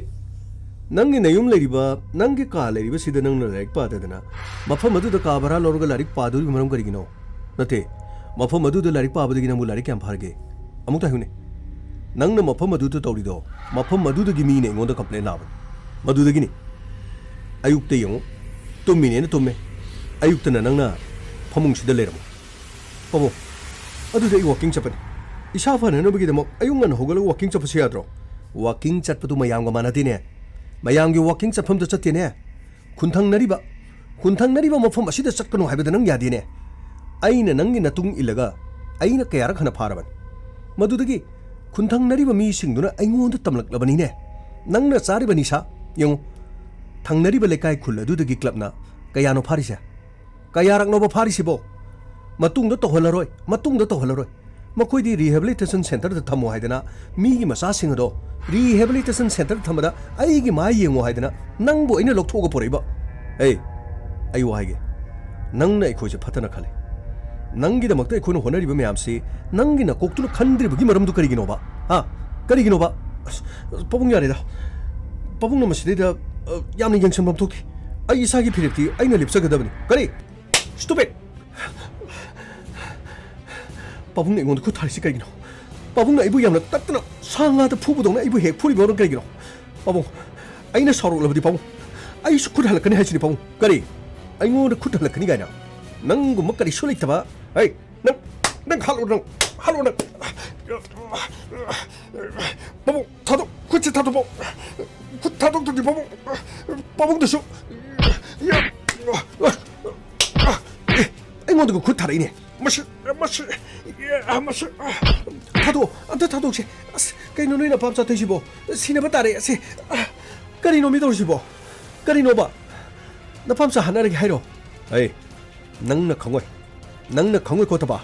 ꯅꯪꯒꯤ ꯅꯌꯨꯝ ꯂꯩꯔꯤꯕ, ꯅꯪꯒꯤ ꯀꯥ ꯂꯩꯔꯤꯕꯁꯤꯗ ꯅꯪꯅ ꯂꯥꯏꯔꯤꯛ ꯄꯥꯗꯗꯅ ꯃꯐꯝ ꯑꯗꯨꯗ ꯀꯥ ꯚꯔꯥ ꯂꯧꯔꯒ ꯂꯥꯏꯔꯤꯛ ꯄꯥꯗꯣꯔꯤꯕ ꯃꯔꯝ ꯀꯔꯤꯒꯤꯅꯣ? ꯅꯠꯇꯦ, ꯃꯐꯝ ꯑꯗꯨꯗ ꯂꯥꯏꯔꯤꯛ ꯄꯥꯕꯗꯒꯤ ꯅꯪꯕꯨ ꯂꯥꯏꯔꯤꯛ ꯀꯌꯥꯝ ꯐꯔꯒꯦ? ꯑꯃꯨꯛꯇ ꯍꯥꯏꯌꯨꯅꯦ꯫ ꯅꯪꯅ ꯃꯐꯝ ꯑꯗꯨꯗ ꯇꯧꯔꯤꯗꯣ, ꯃꯐꯝ ꯑꯗꯨꯗꯒꯤ ꯃꯤꯅ ꯑꯩꯉꯣꯟꯗ ꯀꯝꯄ꯭ꯂꯦꯟ ꯂꯥꯛꯑꯕꯅꯤ꯫ ꯃꯗꯨꯗꯒꯤꯅꯤ꯫ ꯑꯌꯨꯛꯇ ꯌꯦꯡꯉꯨ, ꯇꯨꯝꯃꯤꯅꯦꯅ ꯇꯨꯝꯃꯦ꯫ ꯑꯌꯨꯛꯇꯅ ꯅꯪꯅ ꯐꯃꯨꯡꯁꯤꯗ ꯂꯩꯔꯝꯃꯨ꯫ ꯄꯥꯕꯨꯡ, ꯑꯗꯨꯗꯤ ꯑꯩ ꯋꯥꯀꯤꯡ ꯆꯠꯄꯅꯤ꯫ ꯏꯁꯥ ꯐꯅꯅꯕꯒꯤꯗꯃꯛ ꯑꯌꯨꯛ ꯉꯟꯅ ꯍꯧꯒꯠꯂꯒ ꯋꯥꯀꯤꯡ ꯆꯠꯄꯁꯨ ꯌꯥꯗ꯭ꯔꯣ? ꯋꯥꯀꯤꯡ ꯆꯠꯄꯗꯨ ꯃꯌꯥꯝꯒ ꯃꯥꯟꯅꯗꯦꯅꯦ꯫ ꯃꯌꯥꯝꯒꯤ ꯋꯥꯀꯤꯡ ꯆꯠꯐꯝꯗ ꯆꯠꯇꯦꯅꯦ꯫ ꯈꯨꯟꯊꯪꯅꯔꯤꯕ, ꯈꯨꯟꯊꯪꯅꯔꯤꯕ ꯃꯐꯝ ꯑꯁꯤꯗ ꯆꯠꯀꯅꯨ ꯍꯥꯏꯕꯗ ꯅꯪ ꯌꯥꯗꯦꯅꯦ꯫ ꯑꯩꯅ ꯅꯪꯒꯤ ꯅꯇꯨꯡ ꯏꯜꯂꯒ ꯑꯩꯅ ꯀꯌꯥꯔꯛ ꯍꯟꯅ ꯐꯥꯔꯕꯅꯤ꯫ ꯃꯗꯨꯗꯒꯤ ꯈꯨꯟꯊꯪꯅꯔꯤꯕ ꯃꯤꯁꯤꯡꯗꯨꯅ ꯑꯩꯉꯣꯟꯗ ꯇꯝꯂꯛꯂꯕꯅꯤꯅꯦ꯫ ꯅꯪꯅ ꯆꯥꯔꯤꯕ ꯅꯤꯁꯥ ꯌꯦꯡꯉꯨ, ꯊꯪꯅꯔꯤꯕ ꯂꯩꯀꯥꯏ ꯈꯨꯜ ꯑꯗꯨꯗꯒꯤ ꯀ꯭ꯂꯕꯅ ꯀꯌꯥꯅꯣ ꯐꯥꯔꯤꯁꯦ? ꯀꯌꯥꯔꯛꯅꯣꯕ ꯐꯥꯔꯤꯁꯤꯕꯣ? ꯃꯇꯨꯡꯗ ꯇꯧꯍꯜꯂꯔꯣꯏ, ꯃꯇꯨꯡꯗ ꯇꯧꯍꯜꯂꯔꯣꯏ꯫ ꯃꯈꯣꯏꯗꯤ rehabilitation centreꯗ ꯊꯝꯃꯣ ꯍꯥꯏꯗꯅ ꯃꯤꯒꯤ ꯃꯆꯥꯁꯤꯡ ꯑꯗꯣ rehabilitation centreꯗ ꯊꯝꯕꯗ ꯑꯩꯒꯤ ꯃꯥꯏ ꯌꯦꯡꯉꯣ ꯍꯥꯏꯗꯅ ꯅꯪꯕꯨ ꯑꯩꯅ ꯂꯧꯊꯣꯛꯑꯒ ꯄꯨꯔꯛꯏꯕ꯫ ꯑꯦ, ꯑꯩ ꯋꯥ ꯍꯥꯏꯒꯦ, ꯅꯪꯅ ꯑꯩꯈꯣꯏꯁꯦ ꯐꯠꯇꯅ ꯈꯜꯂꯦ꯫ ꯅꯪꯒꯤꯗꯃꯛꯇ ꯑꯩꯈꯣꯏꯅ ꯍꯣꯠꯅꯔꯤꯕ ꯃꯌꯥꯝꯁꯤ ꯅꯪꯒꯤ ꯅꯀꯣꯛꯇꯨꯅ ꯈꯟꯗ꯭ꯔꯤꯕꯒꯤ ꯃꯔꯝꯗꯨ ꯀꯔꯤꯒꯤꯅꯣꯕ? ꯍꯥ? ꯀꯔꯤꯒꯤꯅꯣꯕ? ꯑꯁ, ꯄꯥꯕꯨꯡ ꯌꯥꯔꯦꯗ꯫ ꯄꯥꯕꯨꯡꯅ ꯃꯁꯤꯗꯩꯗ, ꯑ, ꯌꯥꯝꯅ ꯌꯦꯡꯁꯤꯟꯐꯝ ꯊꯣꯛꯈꯤ꯫ ꯑꯩ ꯏꯁꯥꯒꯤ ꯐꯤꯔꯦꯞꯇꯤ ꯑꯩꯅ ꯂꯦꯞꯆꯒꯗꯕꯅꯤ꯫ ꯀꯔꯤ? Stupid! ꯄꯥꯕꯨꯡꯅ ꯑꯩꯉꯣꯟꯗ ꯈꯨꯠ ꯊꯥꯔꯤꯁꯤ ꯀꯔꯤꯒꯤꯅꯣ? ꯄꯥꯕꯨꯡꯅ ꯑꯩꯕꯨ ꯌꯥꯝꯅ ꯇꯠꯇꯅ ꯁꯥ ꯉꯥꯗ ꯐꯨꯕꯗꯧꯅ ꯑꯩꯕꯨ ꯍꯦꯛ ꯐꯨꯔꯤꯕ ꯀꯔꯤꯒꯤꯅꯣ? ꯄꯥꯕꯨꯡ, ꯑꯩꯅ ꯁꯥꯎꯔꯛꯂꯕꯗꯤ ꯄꯥꯕꯨꯡ, ꯑꯩꯁꯨ ꯈꯨꯠ ꯍꯜꯂꯛꯀꯅꯤ ꯍꯥꯏꯁꯤꯅꯤ ꯄꯥꯕꯨꯡ꯫ ꯀꯔꯤ? ꯑꯩꯉꯣꯟꯗ ꯈꯨꯠ ꯍꯜꯂꯛꯀꯅꯤ ꯀꯥꯏꯅ? ꯅꯪꯒꯨꯝꯕ ꯀꯔꯤꯁꯨ ꯂꯩꯇꯕ꯫ ꯍꯩ, ꯅꯪ, ꯅꯪ ꯍꯥꯠꯂꯣ, ꯅꯪ ꯍꯥꯠꯂꯣ, ꯅꯪ꯫ ꯄꯥꯕꯨꯡ, ꯊꯥꯗꯣꯛ, ꯈꯨꯠꯁꯦ ꯊꯥꯗꯣꯛꯄ꯫ ꯈꯨꯠ ꯊꯥꯗꯣꯛꯇ꯭ꯔꯗꯤ ꯄꯥꯕꯨꯡ, ꯄꯥꯕꯨꯡꯗꯁꯨ꯫ ꯑꯦ, ꯑꯩꯉꯣꯟꯗꯒ ꯈꯨꯠ ꯊꯥꯔꯛꯏꯅꯦ꯫ ꯃꯁꯤ, ꯃꯁꯤ, ꯑꯦ, ꯃꯁꯤ꯫ ꯊꯥꯗꯣꯛꯑꯣ, ꯑꯝꯇ ꯊꯥꯗꯣꯛꯁꯦ꯫ ꯑꯁ, ꯀꯩꯅꯣ ꯅꯣꯏ ꯅꯄꯥꯝꯆꯥ ꯇꯧꯏꯁꯤꯕꯣ? ꯁꯤꯅꯕ ꯇꯥꯔꯦ ꯑꯁꯦ꯫ ꯀꯔꯤꯅꯣ ꯃꯤ ꯇꯧꯔꯤꯁꯤꯕꯣ? ꯀꯔꯤꯅꯣꯕ? ꯅꯄꯥꯝꯆꯥ ꯍꯥꯠꯅꯔꯒꯦ ꯍꯥꯏꯔꯣ? ꯑꯩ, ꯅꯪꯅ ꯈꯪꯉꯣꯏ꯫ ꯅꯪꯅ ꯈꯪꯉꯣꯏꯀꯣ ꯇꯕꯥ꯫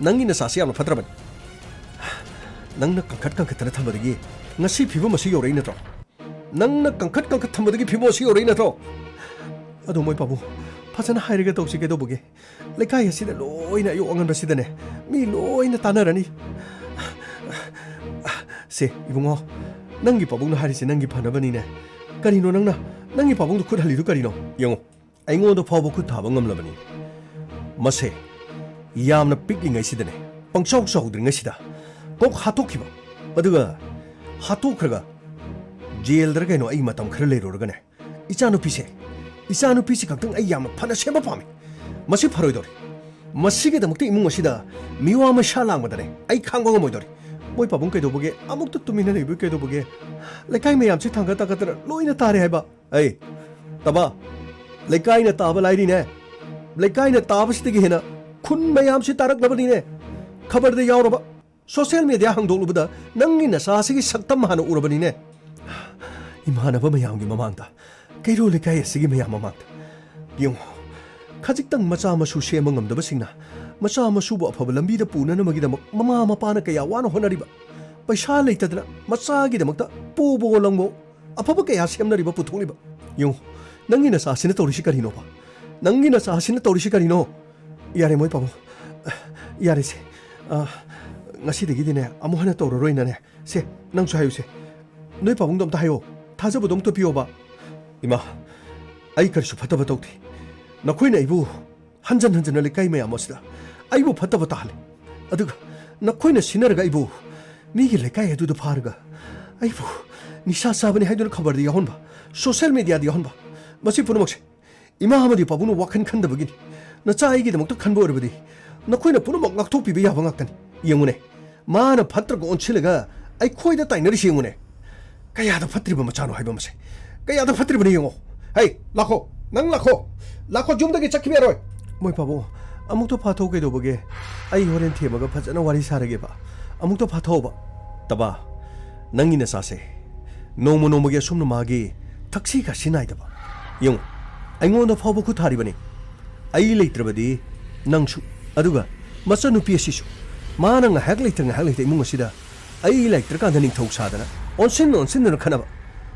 ꯅꯪꯒꯤ ꯅꯆꯥꯁꯤ ꯌꯥꯝꯅ ꯐꯠꯇ꯭ꯔꯕꯅꯤ꯫ ꯅꯪꯅ ꯀꯟꯈꯠ ꯀꯟꯈꯠꯇꯅ ꯊꯝꯕꯗꯒꯤ ꯉꯁꯤ ꯐꯤꯕꯝ ꯑꯁꯤ ꯌꯧꯔꯛꯏ ꯅꯠꯇ꯭ꯔꯣ? ꯅꯪꯅ ꯀꯟꯈꯠ ꯀꯟꯈꯠ ꯊꯝꯕꯗꯒꯤ ꯐꯤꯕꯝ ꯑꯁꯤ ꯌꯧꯔꯛꯏ ꯅꯠꯇ꯭ꯔꯣ? ꯑꯗꯣ ꯃꯣꯏ ꯄꯥꯕꯨꯡ, ꯐꯖꯅ ꯍꯥꯏꯔꯒ ꯇꯧꯁꯤ ꯀꯩꯗꯧꯕꯒꯦ? ꯂꯩꯀꯥꯏ ꯑꯁꯤꯗ ꯂꯣꯏꯅ ꯑꯌꯨꯛ ꯑꯉꯟꯕꯁꯤꯗꯅꯦ, ꯃꯤ ꯂꯣꯏꯅ ꯇꯥꯟꯅꯔꯅꯤ꯫ ꯁꯦ, ꯏꯕꯨꯡꯉꯣ, ꯅꯪꯒꯤ ꯄꯥꯕꯨꯡꯅ ꯍꯥꯏꯔꯤꯁꯦ ꯅꯪꯒꯤ ꯐꯅꯕꯅꯤꯅꯦ꯫ ꯀꯔꯤꯅꯣ ꯅꯪꯅ, ꯅꯪꯒꯤ ꯄꯥꯕꯨꯡꯗ ꯈꯨꯠ ꯍꯜꯂꯤꯗꯨ ꯀꯔꯤꯅꯣ? ꯌꯦꯡꯉꯣ, ꯑꯩꯉꯣꯟꯗ ꯐꯥꯎꯕ ꯈꯨꯠ ꯊꯥꯕ ꯉꯝꯂꯕꯅꯤ꯫ ꯃꯁꯦ ꯌꯥꯝꯅ ꯄꯤꯛꯂꯤꯉꯩꯁꯤꯗꯅꯦ, ꯄꯪꯆꯥꯎ ꯆꯥꯎꯗ꯭ꯔꯤꯉꯩꯁꯤꯗ ꯀꯣꯛ ꯍꯥꯠꯇꯣꯛꯈꯤꯕ, ꯑꯗꯨꯒ ꯍꯥꯠꯇꯣꯛꯈ꯭ꯔꯒ ꯖꯦꯜꯗꯔ ꯀꯩꯅꯣ ꯑꯩ ꯃꯇꯝ ꯈꯔ ꯂꯩꯔꯨꯔꯒꯅꯦ, ꯏꯆꯥꯅꯨꯄꯤꯁꯦ, ꯏꯆꯥꯅꯨꯄꯤꯁꯤ ꯈꯛꯇꯪ ꯑꯩ ꯌꯥꯝꯅ ꯐꯅ ꯁꯦꯝꯕ ꯄꯥꯝꯃꯤ꯫ ꯃꯁꯤ ꯐꯔꯣꯏꯗꯧꯔꯤ꯫ ꯃꯁꯤꯒꯤꯗꯃꯛꯇ ꯏꯃꯨꯡ ꯑꯁꯤꯗ ꯃꯤꯋꯥ ꯃꯩꯁꯥ ꯂꯥꯡꯕꯗꯅꯦ ꯑꯩ ꯈꯥꯡꯕ ꯉꯝꯃꯣꯏꯗꯧꯔꯤ꯫ ꯃꯣꯏ ꯄꯥꯕꯨꯡ ꯀꯩꯗꯧꯕꯒꯦ? ꯑꯃꯨꯛꯇ ꯇꯨꯃꯤꯟꯅ ꯂꯩꯕ ꯀꯩꯗꯧꯕꯒꯦ? ꯂꯩꯀꯥꯏ ꯃꯌꯥꯝꯁꯤ ꯊꯥꯡꯒꯠ ꯊꯥꯡꯒꯠꯇꯅ ꯂꯣꯏꯅ ꯇꯥꯔꯦ ꯍꯥꯏꯕ꯫ ꯑꯩ, ꯇꯕꯥ, ꯂꯩꯀꯥꯏꯅ ꯇꯥꯕ ꯂꯥꯏꯔꯤꯅꯦ꯫ ꯂꯩꯀꯥꯏꯅ ꯇꯥꯕꯁꯤꯗꯒꯤ ꯍꯦꯟꯅ ꯈꯨꯟ ꯃꯌꯥꯝꯁꯤ ꯇꯥꯔꯛꯂꯕꯅꯤꯅꯦ꯫ ꯈꯕꯔꯗ ꯌꯥꯎꯔꯕ, ꯁꯣꯁꯤꯌꯦꯜ ꯃꯦꯗꯤꯌꯥ ꯍꯥꯡꯗꯣꯛꯂꯨꯕꯗ ꯅꯪꯒꯤ ꯅꯆꯥ ꯑꯁꯤꯒꯤ ꯁꯛꯇꯝ ꯍꯥꯟꯅ ꯎꯔꯕꯅꯤꯅꯦ꯫ ꯏꯃꯥꯟꯅꯕ ꯃꯌꯥꯝꯒꯤ ꯃꯃꯥꯡꯗ, ꯀꯩꯔꯣꯜ ꯂꯩꯀꯥꯏ ꯑꯁꯤꯒꯤ ꯃꯌꯥꯝ ꯃꯃꯥꯡꯗ꯫ ꯌꯦꯡꯉꯨ, ꯈꯖꯤꯛꯇꯪ ꯃꯆꯥ ꯃꯁꯨ ꯁꯦꯝꯕ ꯉꯝꯗꯕꯁꯤꯡꯅ ꯃꯆꯥ ꯃꯁꯨꯕꯨ ꯑꯐꯕ ꯂꯝꯕꯤꯗ ꯄꯨꯅꯅꯕꯒꯤꯗꯃꯛ ꯃꯃꯥ ꯃꯄꯥꯅ ꯀꯌꯥ ꯋꯥꯅ ꯍꯣꯠꯅꯔꯤꯕ, ꯄꯩꯁꯥ ꯂꯩꯇꯗꯅ ꯃꯆꯥꯒꯤꯗꯃꯛꯇ ꯄꯨꯕꯑꯣ ꯂꯪꯕꯑꯣ ꯑꯐꯕ ꯀꯌꯥ ꯁꯦꯝꯅꯔꯤꯕ, ꯄꯨꯊꯣꯛꯂꯤꯕ꯫ ꯌꯦꯡꯉꯨ, ꯅꯪꯒꯤ ꯅꯆꯥꯁꯤꯅ ꯇꯧꯔꯤꯁꯤ ꯀꯔꯤꯅꯣꯕ? ꯅꯪꯒꯤ ꯅꯆꯥꯁꯤꯅ ꯇꯧꯔꯤꯁꯤ ꯀꯔꯤꯅꯣ? ꯌꯥꯔꯦ ꯃꯣꯏ ꯄꯥꯕꯨꯡ, ꯌꯥꯔꯦꯁꯦ꯫ ꯑ, ꯉꯁꯤꯗꯒꯤꯗꯤꯅꯦ ꯑꯃꯨꯛ ꯍꯟꯅ ꯇꯧꯔꯔꯣꯏꯅꯅꯦ꯫ ꯁꯦ, ꯅꯪꯁꯨ ꯍꯥꯏꯌꯨꯁꯦ꯫ ꯅꯣꯏ ꯄꯥꯕꯨꯡꯗꯣ ꯑꯝꯇ ꯍꯥꯏꯌꯣ, ꯊꯥꯖꯕꯗꯣ ꯑꯝꯇ ꯄꯤꯌꯣꯕ꯫ ꯏꯃꯥ, ꯑꯩ ꯀꯔꯤꯁꯨ ꯐꯠꯇꯕ ꯇꯧꯗꯦ꯫ ꯅꯈꯣꯏꯅ ꯑꯩꯕꯨ ꯍꯟꯖꯟ ꯍꯟꯖꯟꯅ ꯂꯩꯀꯥꯏ ꯃꯌꯥꯝ ꯑꯁꯤꯗ ꯑꯩꯕꯨ ꯐꯠꯇꯕ ꯇꯥꯍꯜꯂꯦ꯫ ꯑꯗꯨꯒ ꯅꯈꯣꯏꯅ ꯁꯤꯟꯅꯔꯒ ꯑꯩꯕꯨ ꯃꯤꯒꯤ ꯂꯩꯀꯥꯏ ꯑꯗꯨꯗ ꯐꯥꯔꯒ ꯑꯩꯕꯨ ꯅꯤꯁꯥ ꯆꯥꯕꯅꯤ ꯍꯥꯏꯗꯨꯅ ꯈꯕꯔꯗ ꯌꯥꯎꯍꯟꯕ, ꯁꯣꯁꯤꯌꯦꯜ ꯃꯦꯗꯤꯌꯥꯗ ꯌꯥꯎꯍꯟꯕ, ꯃꯁꯤ ꯄꯨꯝꯅꯃꯛꯁꯦ ꯏꯃꯥ ꯑꯃꯗꯤ ꯄꯥꯕꯨꯡꯅ ꯋꯥꯈꯜ ꯈꯟꯗꯕꯒꯤꯅꯤ꯫ ꯅꯆꯥ ꯑꯩꯒꯤꯗꯃꯛꯇ ꯈꯟꯕ ꯑꯣꯏꯔꯕꯗꯤ ꯅꯈꯣꯏꯅ ꯄꯨꯝꯅꯃꯛ ꯉꯥꯛꯊꯣꯛꯄꯤꯕ ꯌꯥꯕ ꯉꯥꯛꯇꯅꯤ꯫ ꯌꯦꯡꯉꯨꯅꯦ, ꯃꯥꯅ ꯐꯠꯇ꯭ꯔꯒ ꯑꯣꯟꯁꯤꯜꯂꯒ ꯑꯩꯈꯣꯏꯗ ꯇꯥꯏꯅꯔꯤꯁꯤ ꯌꯦꯡꯉꯨꯅꯦ꯫ ꯀꯌꯥꯗ ꯐꯠꯇ꯭ꯔꯤꯕ ꯃꯆꯥꯅꯣ ꯍꯥꯏꯕ ꯑꯃꯁꯦ, ꯀꯌꯥꯗ ꯐꯠꯇ꯭ꯔꯤꯕꯅꯤ ꯌꯦꯡꯉꯣ꯫ ꯍꯩ, ꯂꯥꯛꯈꯣ, ꯅꯪ ꯂꯥꯛꯈꯣ, ꯂꯥꯛꯈꯣ, ꯌꯨꯝꯗꯒꯤ ꯆꯠꯈꯤꯕ ꯌꯥꯔꯣꯏ꯫ ꯃꯣꯏ ꯄꯥꯕꯨꯡ, ꯑꯃꯨꯛꯇ ꯐꯥꯊꯧ ꯀꯩꯗꯧꯕꯒꯦ? ꯑꯩ ꯍꯣꯔꯦꯟ ꯊꯦꯝꯃꯒ ꯐꯖꯅ ꯋꯥꯔꯤ ꯁꯥꯔꯒꯦꯕ꯫ ꯑꯃꯨꯛꯇ ꯐꯥꯊꯧꯕ꯫ ꯇꯕꯥ, ꯅꯪꯒꯤ ꯅꯆꯥꯁꯦ ꯅꯣꯡꯃ ꯅꯣꯡꯃꯒꯤ ꯑꯁꯨꯝꯅ ꯃꯥꯒꯤ ꯊꯛꯁꯤ ꯈꯥꯁꯤ ꯅꯥꯏꯗꯕ꯫ ꯌꯦꯡꯉꯨ, ꯑꯩꯉꯣꯟꯗ ꯐꯥꯎꯕ ꯈꯨꯠ ꯊꯥꯔꯤꯕꯅꯤ꯫ ꯑꯩ ꯂꯩꯇ꯭ꯔꯕꯗꯤ ꯅꯪꯁꯨ, ꯑꯗꯨꯒ ꯃꯆꯟꯅꯨꯄꯤ ꯑꯁꯤꯁꯨ, ꯃꯥꯅ ꯉꯥꯏꯍꯥꯛ ꯂꯩꯇ ꯉꯥꯏꯍꯥꯛ ꯂꯩꯇ ꯏꯃꯨꯡ ꯑꯁꯤꯗ ꯑꯩ ꯂꯩꯇ꯭ꯔꯀꯥꯟꯗ ꯅꯤꯡꯊꯧ ꯁꯥꯗꯅ, ꯑꯣꯟꯁꯤꯟ ꯑꯣꯟꯁꯤꯟꯗꯅ ꯈꯠꯅꯕ꯫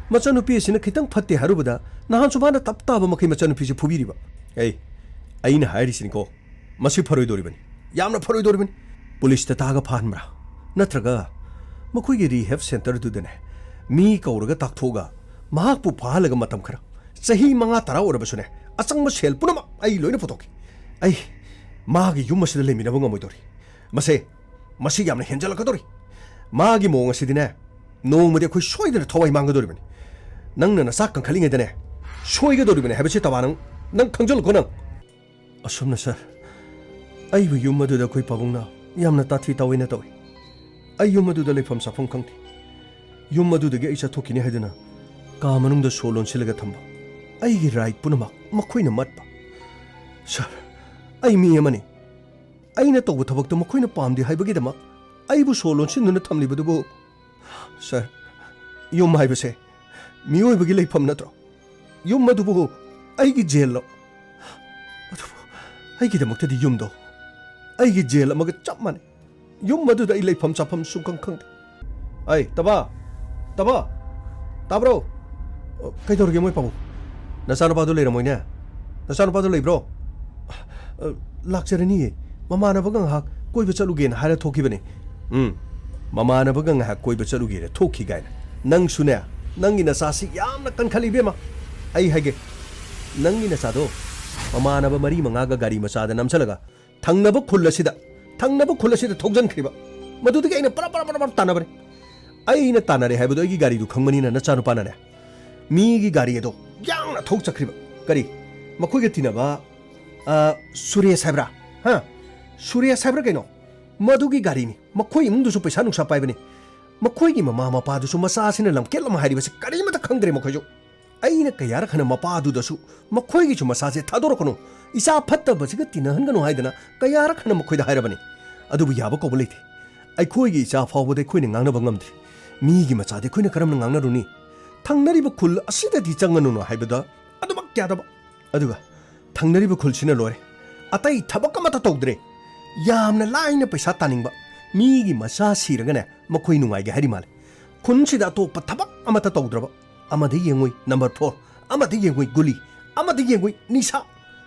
ꯃꯆꯟꯅꯨꯄꯤ ꯑꯁꯤꯅ ꯈꯤꯇꯪ ꯐꯠꯇꯦ ꯍꯥꯏꯔꯨꯕꯗ ꯅꯍꯥꯟꯁꯨ ꯃꯥꯅ ꯇꯞ ꯇꯥꯕ ꯃꯈꯩ ꯃꯆꯟꯅꯨꯄꯤꯁꯤ ꯐꯨꯕꯤꯔꯤꯕ꯫ ꯑꯩ, ꯑꯩꯅ ꯍꯥꯏꯔꯤꯁꯤꯅꯤꯀꯣ, ꯃꯁꯤ ꯐꯔꯣꯏꯗꯧꯔꯤꯕꯅꯤ, ꯌꯥꯝꯅ ꯐꯔꯣꯏꯗꯧꯔꯤꯕꯅꯤ꯫ ꯄꯨꯂꯤꯁꯇ ꯇꯥꯒ ꯐꯍꯟꯕ꯭ꯔꯥ? ꯅꯠꯇ꯭ꯔꯒ ꯃꯈꯣꯏꯒꯤ ꯔꯤꯍꯦꯕ ꯁꯦꯟꯇꯔꯗꯨꯗꯅꯦ ꯃꯤ ꯀꯧꯔꯒ ꯇꯥꯛꯊꯣꯛꯑꯒ ꯃꯍꯥꯛꯄꯨ ꯐꯥꯍꯜꯂꯒ ꯃꯇꯝ ꯈꯔ, ꯆꯍꯤ ꯃꯉꯥ ꯇꯔꯥ ꯑꯣꯏꯔꯕꯁꯨꯅꯦ, ꯑꯆꯪꯕ ꯁꯦꯜ ꯄꯨꯝꯅꯃꯛ ꯑꯩ ꯂꯣꯏꯅ ꯄꯨꯊꯣꯛꯈꯤ꯫ ꯑꯩ ꯃꯥꯒꯤ ꯌꯨꯝ ꯑꯁꯤꯗ ꯂꯩꯃꯤꯟꯅꯕ ꯉꯝꯃꯣꯏꯗꯧꯔꯤ꯫ ꯃꯁꯦ, ꯃꯁꯤ ꯌꯥꯝꯅ ꯍꯦꯟꯖꯜꯂꯛꯀꯗꯧꯔꯤ꯫ ꯃꯥꯒꯤ ꯃꯑꯣꯡ ꯑꯁꯤꯗꯤꯅꯦ, ꯅꯣꯡꯃꯗꯤ ꯑꯩꯈꯣꯏ ꯁꯣꯏꯗꯅ ꯊꯋꯥꯏ ꯃꯥꯡꯒꯗꯧꯔꯤꯕꯅꯤ꯫ ꯅꯪꯅ ꯅꯆꯥ ꯀꯟꯈꯠꯂꯤꯉꯩꯗꯅꯦ, ꯁꯣꯏꯒꯗꯧꯔꯤꯕꯅꯤ ꯍꯥꯏꯕꯁꯤ ꯇꯕꯥ ꯅꯪ, ꯅꯪ ꯈꯪꯖꯜꯂꯨꯀꯣ ꯅꯪ꯫ ꯑꯁꯨꯝꯅ ꯁꯥꯔ, ꯑꯩꯕꯨ ꯌꯨꯝ ꯑꯗꯨꯗ ꯑꯩꯈꯣꯏ ꯄꯥꯕꯨꯡꯅ ꯌꯥꯝꯅ ꯇꯥꯊꯤ ꯇꯥꯑꯣꯏꯅ ꯇꯧꯏ꯫ ꯑꯩ ꯌꯨꯝ ꯑꯗꯨꯗ ꯂꯩꯐꯝ ꯆꯥꯐꯝ ꯈꯪꯗꯦ꯫ ꯌꯨꯝ ꯑꯗꯨꯗꯒꯤ ꯑꯩ ꯆꯠꯊꯣꯛꯈꯤꯅꯤ ꯍꯥꯏꯗꯨꯅ ꯀꯥ ꯃꯅꯨꯡꯗ ꯁꯣ ꯂꯣꯟꯁꯤꯜꯂꯒ ꯊꯝꯕ꯫ ꯑꯩꯒꯤ ꯔꯥꯏꯠ ꯄꯨꯝꯅꯃꯛ ꯃꯈꯣꯏꯅ ꯃꯠꯄ꯫ ꯁꯥꯔ, ꯑꯩ ꯃꯤ ꯑꯃꯅꯤ꯫ ꯑꯩꯅ ꯇꯧꯕ ꯊꯕꯛꯇꯨ ꯃꯈꯣꯏꯅ ꯄꯥꯝꯗꯦ ꯍꯥꯏꯕꯒꯤꯗꯃꯛ ꯑꯩꯕꯨ ꯁꯣ ꯂꯣꯟꯁꯤꯟꯗꯨꯅ ꯊꯝꯂꯤꯕꯗꯨꯕꯨ? ꯁꯥꯔ, ꯌꯨꯝ ꯍꯥꯏꯕꯁꯦ ꯃꯤꯑꯣꯏꯕꯒꯤ ꯂꯩꯐꯝ ꯅꯠꯇ꯭ꯔꯣ? ꯌꯨꯝ ꯑꯗꯨꯕꯨ ꯑꯩꯒꯤ ꯖꯦꯜꯂꯣ? ꯑꯗꯨꯕꯨ ꯑꯩꯒꯤꯗꯃꯛꯇꯗꯤ ꯌꯨꯝꯗꯣ ꯑꯩꯒꯤ ꯖꯦꯜ ꯑꯃꯒ ꯆꯞ ꯃꯥꯟꯅꯩ꯫ ꯌꯨꯝ ꯑꯗꯨꯗ ꯑꯩ ꯂꯩꯐꯝ ꯆꯥꯐꯝ ꯁꯨꯡꯈꯪ ꯈꯪꯗꯦ꯫ ꯑꯩ, ꯇꯕꯥ! ꯇꯕꯥ! ꯇꯥꯕ꯭ꯔꯣ? ꯑ, ꯀꯩꯗꯧꯔꯒꯦ ꯃꯣꯏ ꯄꯥꯕꯨꯡ? ꯅꯆꯥꯅꯨꯄꯥꯗꯣ ꯂꯩꯔꯝꯃꯣꯏꯅꯦ? ꯅꯆꯥꯅꯨꯄꯥꯗꯣ ꯂꯩꯕ꯭ꯔꯣ? ꯑ, ꯂꯥꯛꯆꯔꯅꯤꯌꯦ꯫ ꯃꯃꯥꯟꯅꯕꯒ ꯉꯥꯏꯍꯥꯛ ꯀꯣꯏꯕ ꯆꯠꯂꯨꯒꯦꯅ ꯍꯥꯏꯔ ꯊꯣꯛꯈꯤꯕꯅꯦ꯫ ꯎꯝ, ꯃꯃꯥꯟꯅꯕꯒ ꯉꯥꯏꯍꯥꯛ ꯀꯣꯏꯕ ꯆꯠꯂꯨꯒꯦꯅ ꯊꯣꯛꯈꯤ ꯀꯥꯏꯅ꯫ ꯅꯪꯁꯨꯅꯦ, ꯅꯪꯒꯤ ꯅꯆꯥꯁꯤ ꯌꯥꯝꯅ ꯀꯟꯈꯠꯂꯤ ꯏꯕꯦꯝꯃ꯫ ꯑꯩ ꯍꯥꯏꯒꯦ, ꯅꯪꯒꯤ ꯅꯆꯥꯗꯣ ꯃꯃꯥꯟꯅꯕ ꯃꯔꯤ ꯃꯉꯥꯒ ꯒꯥꯔꯤ ꯃꯆꯥꯗ ꯅꯝꯁꯤꯜꯂꯒ ꯊꯪꯅꯕ ꯈꯨꯜ ꯑꯁꯤꯗ, ꯊꯪꯅꯕ ꯈꯨꯜ ꯑꯁꯤꯗ ꯊꯧꯖꯟꯈ꯭ꯔꯤꯕ꯫ ꯃꯗꯨꯗꯒꯤ ꯑꯩꯅ ꯄꯔꯞ ꯄꯔꯞ ꯄꯔꯞ ꯄꯔꯞ ꯇꯥꯟꯅꯕꯅꯤ꯫ ꯑꯩꯅ ꯇꯥꯟꯅꯔꯦ ꯍꯥꯏꯕꯗꯣ ꯑꯩꯒꯤ ꯒꯥꯔꯤꯗꯨ ꯈꯪꯕꯅꯤꯅ ꯅꯆꯥꯅꯨꯄꯥꯅꯅꯦ, ꯃꯤꯒꯤ ꯒꯥꯔꯤ ꯑꯗꯣ ꯌꯥꯡꯅ ꯊꯧ ꯆꯠꯈ꯭ꯔꯤꯕ꯫ ꯀꯔꯤ? ꯃꯈꯣꯏꯒ ꯇꯤꯟꯅꯕ, ꯑ, ꯁꯨꯔꯦꯁ ꯍꯥꯏꯕ꯭ꯔꯥ? ꯍꯥ? ꯁꯨꯔꯦꯁ ꯍꯥꯏꯕ꯭ꯔꯥ ꯀꯩꯅꯣ? ꯃꯗꯨꯒꯤ ꯒꯥꯔꯤꯅꯤ꯫ ꯃꯈꯣꯏ ꯏꯃꯨꯡꯗꯨꯁꯨ ꯄꯩꯁꯥ ꯅꯨꯡꯁꯥ ꯄꯥꯏꯕꯅꯤ꯫ ꯃꯈꯣꯏꯒꯤ ꯃꯃꯥ ꯃꯄꯥꯗꯨꯁꯨ ꯃꯆꯥꯁꯤꯅ ꯂꯝꯀꯦꯠ ꯂꯝ ꯍꯥꯏꯔꯤꯕꯁꯤ ꯀꯔꯤꯃꯠꯇ ꯈꯪꯗ꯭ꯔꯦ ꯃꯈꯣꯏꯁꯨ꯫ ꯑꯩꯅ ꯀꯌꯥꯔꯛ ꯍꯟꯅ ꯃꯄꯥꯗꯨꯗꯁꯨ ꯃꯈꯣꯏꯒꯤꯁꯨ ꯃꯆꯥꯁꯦ ꯊꯥꯗꯣꯔꯛꯀꯅꯨ, ꯏꯆꯥ ꯐꯠꯇꯕꯁꯤꯒ ꯇꯤꯟꯅꯍꯟꯒꯅꯨ ꯍꯥꯏꯗꯅ ꯀꯌꯥꯔꯛ ꯍꯟꯅ ꯃꯈꯣꯏꯗ ꯍꯥꯏꯔꯕꯅꯤ꯫ ꯑꯗꯨꯕꯨ ꯌꯥꯕ ꯀꯧꯕ ꯂꯩꯇꯦ꯫ ꯑꯩꯈꯣꯏꯒꯤ ꯏꯆꯥ ꯐꯥꯎꯕꯗ ꯑꯩꯈꯣꯏꯅ ꯉꯥꯡꯅꯕ ꯉꯝꯗ꯭ꯔꯤ꯫ ꯃꯤꯒꯤ ꯃꯆꯥꯗꯤ ꯑꯩꯈꯣꯏꯅ ꯀꯔꯝꯅ ꯉꯥꯡꯅꯔꯨꯅꯤ? ꯊꯪꯅꯔꯤꯕ ꯈꯨꯜ ꯑꯁꯤꯗꯗꯤ ꯆꯪꯉꯅꯨꯅ ꯍꯥꯏꯕꯗ ꯑꯗꯨꯃꯛ ꯌꯥꯗꯕ꯫ ꯑꯗꯨꯒ ꯊꯪꯅꯔꯤꯕ ꯈꯨꯜꯁꯤꯅ ꯂꯣꯏꯔꯦ꯫ ꯑꯇꯩ ꯊꯕꯛ ꯑꯃꯠꯇ ꯇꯧꯗ꯭ꯔꯦ꯫ ꯌꯥꯝꯅ ꯂꯥꯏꯅ ꯄꯩꯁꯥ ꯇꯥꯅꯤꯡꯕ꯫ ꯃꯤꯒꯤ ꯃꯆꯥ ꯁꯤꯔꯒꯅꯦ, ꯃꯈꯣꯏ ꯅꯨꯡꯉꯥꯏꯒꯦ ꯍꯥꯏꯔꯤ ꯃꯥꯜꯂꯦ꯫ ꯈꯨꯟꯁꯤꯗ ꯑꯇꯣꯞꯄ ꯊꯕꯛ ꯑꯃꯠꯇ ꯇꯧꯗ꯭ꯔꯕ꯫ ꯑꯃꯗ ꯌꯦꯡꯉꯨꯏ ꯅꯝꯕꯔ ꯐꯣꯔ, ꯑꯃꯗ ꯌꯦꯡꯉꯨꯏ ꯒꯨꯂꯤ, ꯑꯃꯗ ꯌꯦꯡꯉꯨꯏ ꯅꯤꯁꯥ꯫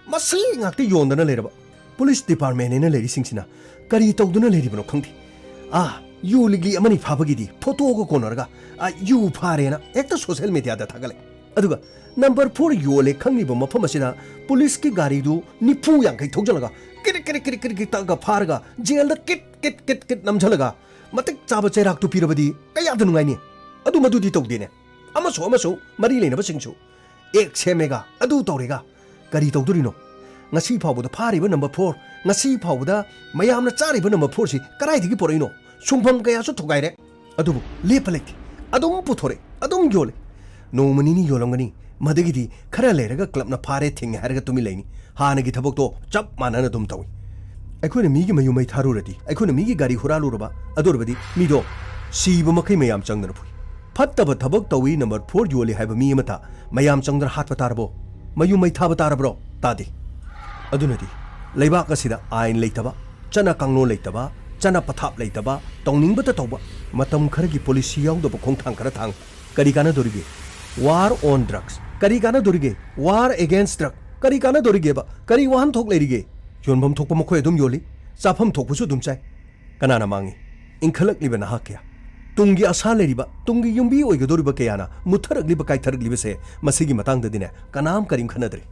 ꯃꯁꯤ ꯉꯥꯛꯇ ꯌꯣꯟꯗꯅ ꯂꯩꯔꯕ꯫ ꯄꯨꯂꯤꯁ ꯗꯤꯄꯥꯔꯠꯃꯦꯟ ꯍꯥꯏꯅ ꯂꯩꯔꯤꯁꯤꯡꯁꯤꯅ ꯀꯔꯤ ꯇꯧꯗꯨꯅ ꯂꯩꯔꯤꯕꯅꯣ ꯈꯪꯗꯦ꯫ ꯑꯥ, ꯌꯨ ꯂꯤꯛꯂꯤ ꯑꯃꯅꯤ ꯐꯥꯕꯒꯤꯗꯤ ꯐꯣꯇꯣꯒ ꯀꯣꯟꯅꯔꯒ, ꯑꯥ, ꯌꯨ ꯐꯥꯔꯦꯅ ꯍꯦꯛꯇ ꯁꯣꯁꯦꯜ ꯃꯦꯗꯤꯌꯥꯗ ꯊꯥꯒꯠꯂꯦ꯫ ꯑꯗꯨꯒ ꯅꯝꯕꯔ ꯐꯣꯔ ꯌꯣꯜꯂꯦ ꯈꯪꯂꯤꯕ ꯃꯐꯝ ꯑꯁꯤꯗ ꯄꯨꯂꯤꯁꯀꯤ ꯒꯥꯔꯤꯗꯨ ꯅꯤꯐꯨ ꯌꯥꯡꯈꯩ ꯊꯧꯖꯤꯜꯂꯒ ꯀꯤꯔꯤꯛ ꯀꯤꯔꯤꯛ ꯀꯤꯔꯤꯛ ꯀꯤꯔꯤꯛ ꯀꯤꯔꯤꯛ ꯇꯛꯑꯒ ꯐꯥꯔꯒ ꯖꯦꯜꯗ ꯀꯤꯠ ꯀꯤꯠ ꯀꯤꯠ ꯀꯤꯠ ꯅꯝꯁꯤꯜꯂꯒ ꯃꯇꯤꯛ ꯆꯥꯕ ꯆꯩꯔꯥꯛꯇꯨ ꯄꯤꯔꯕꯗꯤ ꯀꯌꯥꯗ ꯅꯨꯡꯉꯥꯏꯅꯤ? ꯑꯗꯨ ꯃꯗꯨꯗꯤ ꯇꯧꯗꯦꯅꯦ꯫ ꯑꯃꯁꯨ ꯑꯃꯁꯨ ꯃꯔꯤ ꯂꯩꯅꯕꯁꯤꯡꯁꯨ ꯑꯦꯛ ꯁꯦꯝꯃꯦꯒ ꯑꯗꯨ ꯇꯧꯔꯦꯒ ꯀꯔꯤ ꯇꯧꯗꯣꯔꯤꯅꯣ? ꯉꯁꯤ ꯐꯥꯎꯕꯗ ꯐꯥꯔꯤꯕ ꯅꯝꯕꯔ ꯐꯣꯔ, ꯉꯁꯤ ꯐꯥꯎꯕꯗ ꯃꯌꯥꯝꯅ ꯆꯥꯔꯤꯕ ꯅꯝꯕꯔ ꯐꯣꯔꯁꯤ ꯀꯗꯥꯏꯗꯒꯤ ꯄꯨꯔꯛꯏꯅꯣ? ꯁꯨꯡꯐꯝ ꯀꯌꯥꯁꯨ ꯊꯨꯒꯥꯏꯔꯦ꯫ ꯑꯗꯨꯕꯨ ꯂꯦꯞꯄ ꯂꯩꯇꯦ꯫ ꯑꯗꯨꯝ ꯄꯨꯊꯣꯔꯛꯑꯦ, ꯑꯗꯨꯝ ꯌꯣꯜꯂꯦ꯫ ꯅꯣꯡꯃ ꯅꯤꯅꯤ ꯌꯣꯜꯂꯝꯒꯅꯤ, ꯃꯗꯒꯤꯗꯤ ꯈꯔ ꯂꯩꯔꯒ ꯀ꯭ꯂꯕꯅ ꯐꯥꯔꯦ ꯊꯤꯡꯉꯦ ꯍꯥꯏꯔꯒ ꯇꯨꯃꯤꯟ ꯂꯩꯅꯤ꯫ ꯍꯥꯟꯅꯒꯤ ꯊꯕꯛꯇꯣ ꯆꯞ ꯃꯥꯟꯅꯅ ꯑꯗꯨꯝ ꯇꯧꯏ꯫ ꯑꯩꯈꯣꯏꯅ ꯃꯤꯒꯤ ꯃꯌꯨꯝ ꯃꯩ ꯊꯥꯔꯨꯔꯗꯤ, ꯑꯩꯈꯣꯏꯅ ꯃꯤꯒꯤ ꯒꯥꯔꯤ ꯍꯨꯔꯥꯜꯂꯨꯔꯕ, ꯑꯗꯨ ꯑꯣꯏꯔꯕꯗꯤ ꯃꯤꯗꯣ ꯁꯤꯕ ꯃꯈꯩ ꯃꯌꯥꯝ ꯆꯪꯗꯅ ꯐꯨꯏ꯫ ꯐꯠꯇꯕ ꯊꯕꯛ ꯇꯧꯏ ꯅꯝꯕꯔ ꯐꯣꯔ ꯌꯣꯜꯂꯤ ꯍꯥꯏꯕ ꯃꯤ ꯑꯃꯇ ꯃꯌꯥꯝ ꯆꯪꯗꯅ ꯍꯥꯠꯄ ꯇꯥꯔꯕꯣ? ꯃꯌꯨꯝ ꯃꯩ ꯊꯥꯕ ꯇꯥꯔꯕ꯭ꯔꯣ? ꯇꯥꯗꯦ꯫ ꯑꯗꯨꯅꯗꯤ ꯂꯩꯕꯥꯛ ꯑꯁꯤꯗ ꯑꯥꯏꯟ ꯂꯩꯇꯕ, ꯆꯠꯅ ꯀꯥꯡꯂꯣꯟ ꯂꯩꯇꯕ, ꯆꯠꯅ ꯄꯊꯥꯞ ꯂꯩꯇꯕ, ꯇꯧꯅꯤꯡꯕꯇ ꯇꯧꯕ, ꯃꯇꯝ ꯈꯔꯒꯤ ꯄꯣꯂꯤꯁꯤ ꯌꯥꯎꯗꯕ ꯈꯣꯡꯊꯥꯡ ꯈꯔ ꯊꯥꯡ ꯀꯔꯤ ꯀꯥꯟꯅꯗꯣꯔꯤꯒꯦ? War on drugs ꯀꯔꯤ ꯀꯥꯟꯅꯗꯣꯔꯤꯒꯦ? War against drug ꯀꯔꯤ ꯀꯥꯟꯅꯗꯣꯔꯤꯒꯦꯕ? ꯀꯔꯤ ꯋꯥꯍꯟꯊꯣꯛ ꯂꯩꯔꯤꯒꯦ? ꯌꯣꯟꯐꯝ ꯊꯣꯛꯄ ꯃꯈꯣꯏ ꯑꯗꯨꯝ ꯌꯣꯜꯂꯤ, ꯆꯥꯐꯝ ꯊꯣꯛꯄꯁꯨ ꯑꯗꯨꯝ ꯆꯥꯏ꯫ ꯀꯅꯥꯅ ꯃꯥꯡꯉꯤ? ꯏꯟꯈꯠꯂꯛꯂꯤꯕ ꯅꯍꯥ ꯀꯌꯥ, ꯇꯨꯡꯒꯤ ꯑꯁꯥ ꯂꯩꯔꯤꯕ, ꯇꯨꯡꯒꯤ ꯌꯨꯝꯕꯤ ꯑꯣꯏꯒꯗꯧꯔꯤꯕ ꯀꯌꯥꯅ ꯃꯨꯠꯊꯔꯛꯂꯤꯕ, ꯀꯥꯏꯊꯔꯛꯂꯤꯕꯁꯦ, ꯃꯁꯤꯒꯤ ꯃꯇꯥꯡꯗꯗꯤꯅꯦ, ꯀꯅꯥꯝ ꯀꯔꯤꯝ ꯈꯟꯅꯗ꯭ꯔꯦ꯫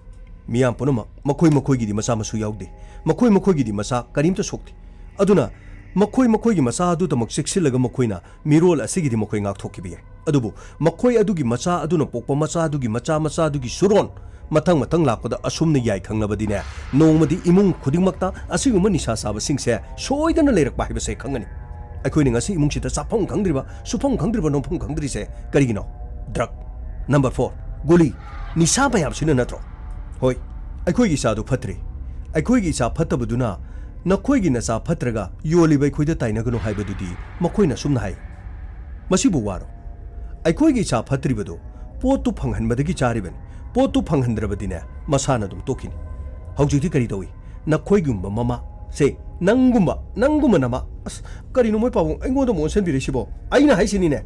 ꯃꯤꯌꯥꯝ ꯄꯨꯝꯅꯃꯛ ꯃꯈꯣꯏ ꯃꯈꯣꯏꯒꯤꯗꯤ ꯃꯆꯥ ꯃꯁꯨ ꯌꯥꯎꯗꯦ, ꯃꯈꯣꯏ ꯃꯈꯣꯏꯒꯤꯗꯤ ꯃꯆꯥ ꯀꯔꯤꯝꯇ ꯁꯣꯛꯇꯦ꯫ ꯑꯗꯨꯅ ꯃꯈꯣꯏ ꯃꯈꯣꯏꯒꯤ ꯃꯆꯥ ꯑꯗꯨꯗꯃꯛ ꯆꯦꯛꯁꯤꯜꯂꯒ ꯃꯈꯣꯏꯅ ꯃꯤꯔꯣꯜ ꯑꯁꯤꯒꯤꯗꯤ ꯃꯈꯣꯏ ꯉꯥꯛꯊꯣꯛꯈꯤꯕ ꯌꯥꯏ꯫ ꯑꯗꯨꯕꯨ ꯃꯈꯣꯏ ꯑꯗꯨꯒꯤ ꯃꯆꯥ ꯑꯗꯨꯅ ꯄꯣꯛꯄ ꯃꯆꯥ ꯑꯗꯨꯒꯤ ꯃꯆꯥ ꯃꯆꯥ ꯑꯗꯨꯒꯤ ꯁꯨꯔꯣꯟ ꯃꯊꯪ ꯃꯊꯪ ꯂꯥꯛꯄꯗ ꯑꯁꯨꯝꯅ ꯌꯥꯏ ꯈꯪꯂꯕꯗꯤꯅꯦ, ꯅꯣꯡꯃꯗꯤ ꯏꯃꯨꯡ ꯈꯨꯗꯤꯡꯃꯛꯇ ꯑꯁꯤꯒꯨꯝꯕ ꯅꯤꯁꯥ ꯆꯥꯕꯁꯤꯡꯁꯦ ꯁꯣꯏꯗꯅ ꯂꯩꯔꯛꯄ ꯍꯥꯏꯕꯁꯦ ꯈꯪꯒꯅꯤ꯫ ꯑꯩꯈꯣꯏꯅ ꯉꯁꯤ ꯏꯃꯨꯡꯁꯤꯗ ꯆꯥꯐꯝ ꯈꯪꯗ꯭ꯔꯤꯕ, ꯁꯨꯐꯝ ꯈꯪꯗ꯭ꯔꯤꯕ, ꯅꯣꯝꯐꯝ ꯈꯪꯗ꯭ꯔꯤꯁꯦ ꯀꯔꯤꯒꯤꯅꯣ? ꯗ꯭ꯔꯒ꯫ ꯅꯝꯕꯔ ꯐꯣꯔ, ꯒꯨꯂꯤ, ꯅꯤꯁꯥ ꯃꯌꯥꯝꯁꯤꯅ ꯅꯠꯇ꯭ꯔꯣ? ꯍꯣꯏ, ꯑꯩꯈꯣꯏꯒꯤ ꯏꯆꯥꯗꯨ ꯐꯠꯇ꯭ꯔꯦ꯫ ꯑꯩꯈꯣꯏꯒꯤ ꯏꯆꯥ ꯐꯠꯇꯕꯗꯨꯅ ꯅꯈꯣꯏꯒꯤ ꯅꯆꯥ ꯐꯠꯇ꯭ꯔꯒ ꯌꯣꯜꯂꯤꯕ ꯑꯩꯈꯣꯏꯗ ꯇꯥꯏꯅꯒꯅꯨ ꯍꯥꯏꯕꯗꯨꯗꯤ ꯃꯈꯣꯏꯅ ꯑꯁꯨꯝꯅ ꯍꯥꯏ꯫ ꯃꯁꯤꯕꯨ ꯋꯥꯔꯣ? ꯑꯩꯈꯣꯏꯒꯤ ꯏꯆꯥ ꯐꯠꯇ꯭ꯔꯤꯕꯗꯨ ꯄꯣꯠꯇꯨ ꯐꯪꯍꯟꯕꯗꯒꯤ ꯆꯥꯔꯤꯕꯅꯤ꯫ ꯄꯣꯠꯇꯨ ꯐꯪꯍꯟꯗ꯭ꯔꯕꯗꯤꯅꯦ, ꯃꯁꯥꯅ ꯑꯗꯨꯝ ꯇꯣꯛꯈꯤꯅꯤ꯫ ꯍꯧꯖꯤꯛꯇꯤ ꯀꯔꯤ ꯇꯧꯏ? ꯅꯈꯣꯏꯒꯨꯝꯕ ꯃꯃꯥ, ꯁꯦ, ꯅꯪꯒꯨꯝꯕ, ꯅꯪꯒꯨꯝꯕ ꯅꯃꯥ, ꯑꯁ, ꯀꯔꯤꯅꯣ ꯃꯣꯏ ꯄꯥꯕꯨꯡ ꯑꯩꯉꯣꯟꯗ ꯑꯃꯨꯛ ꯑꯣꯟꯁꯤꯟꯕꯤꯔꯤꯁꯤꯕꯣ? ꯑꯩꯅ ꯍꯥꯏꯁꯤꯅꯤꯅꯦ,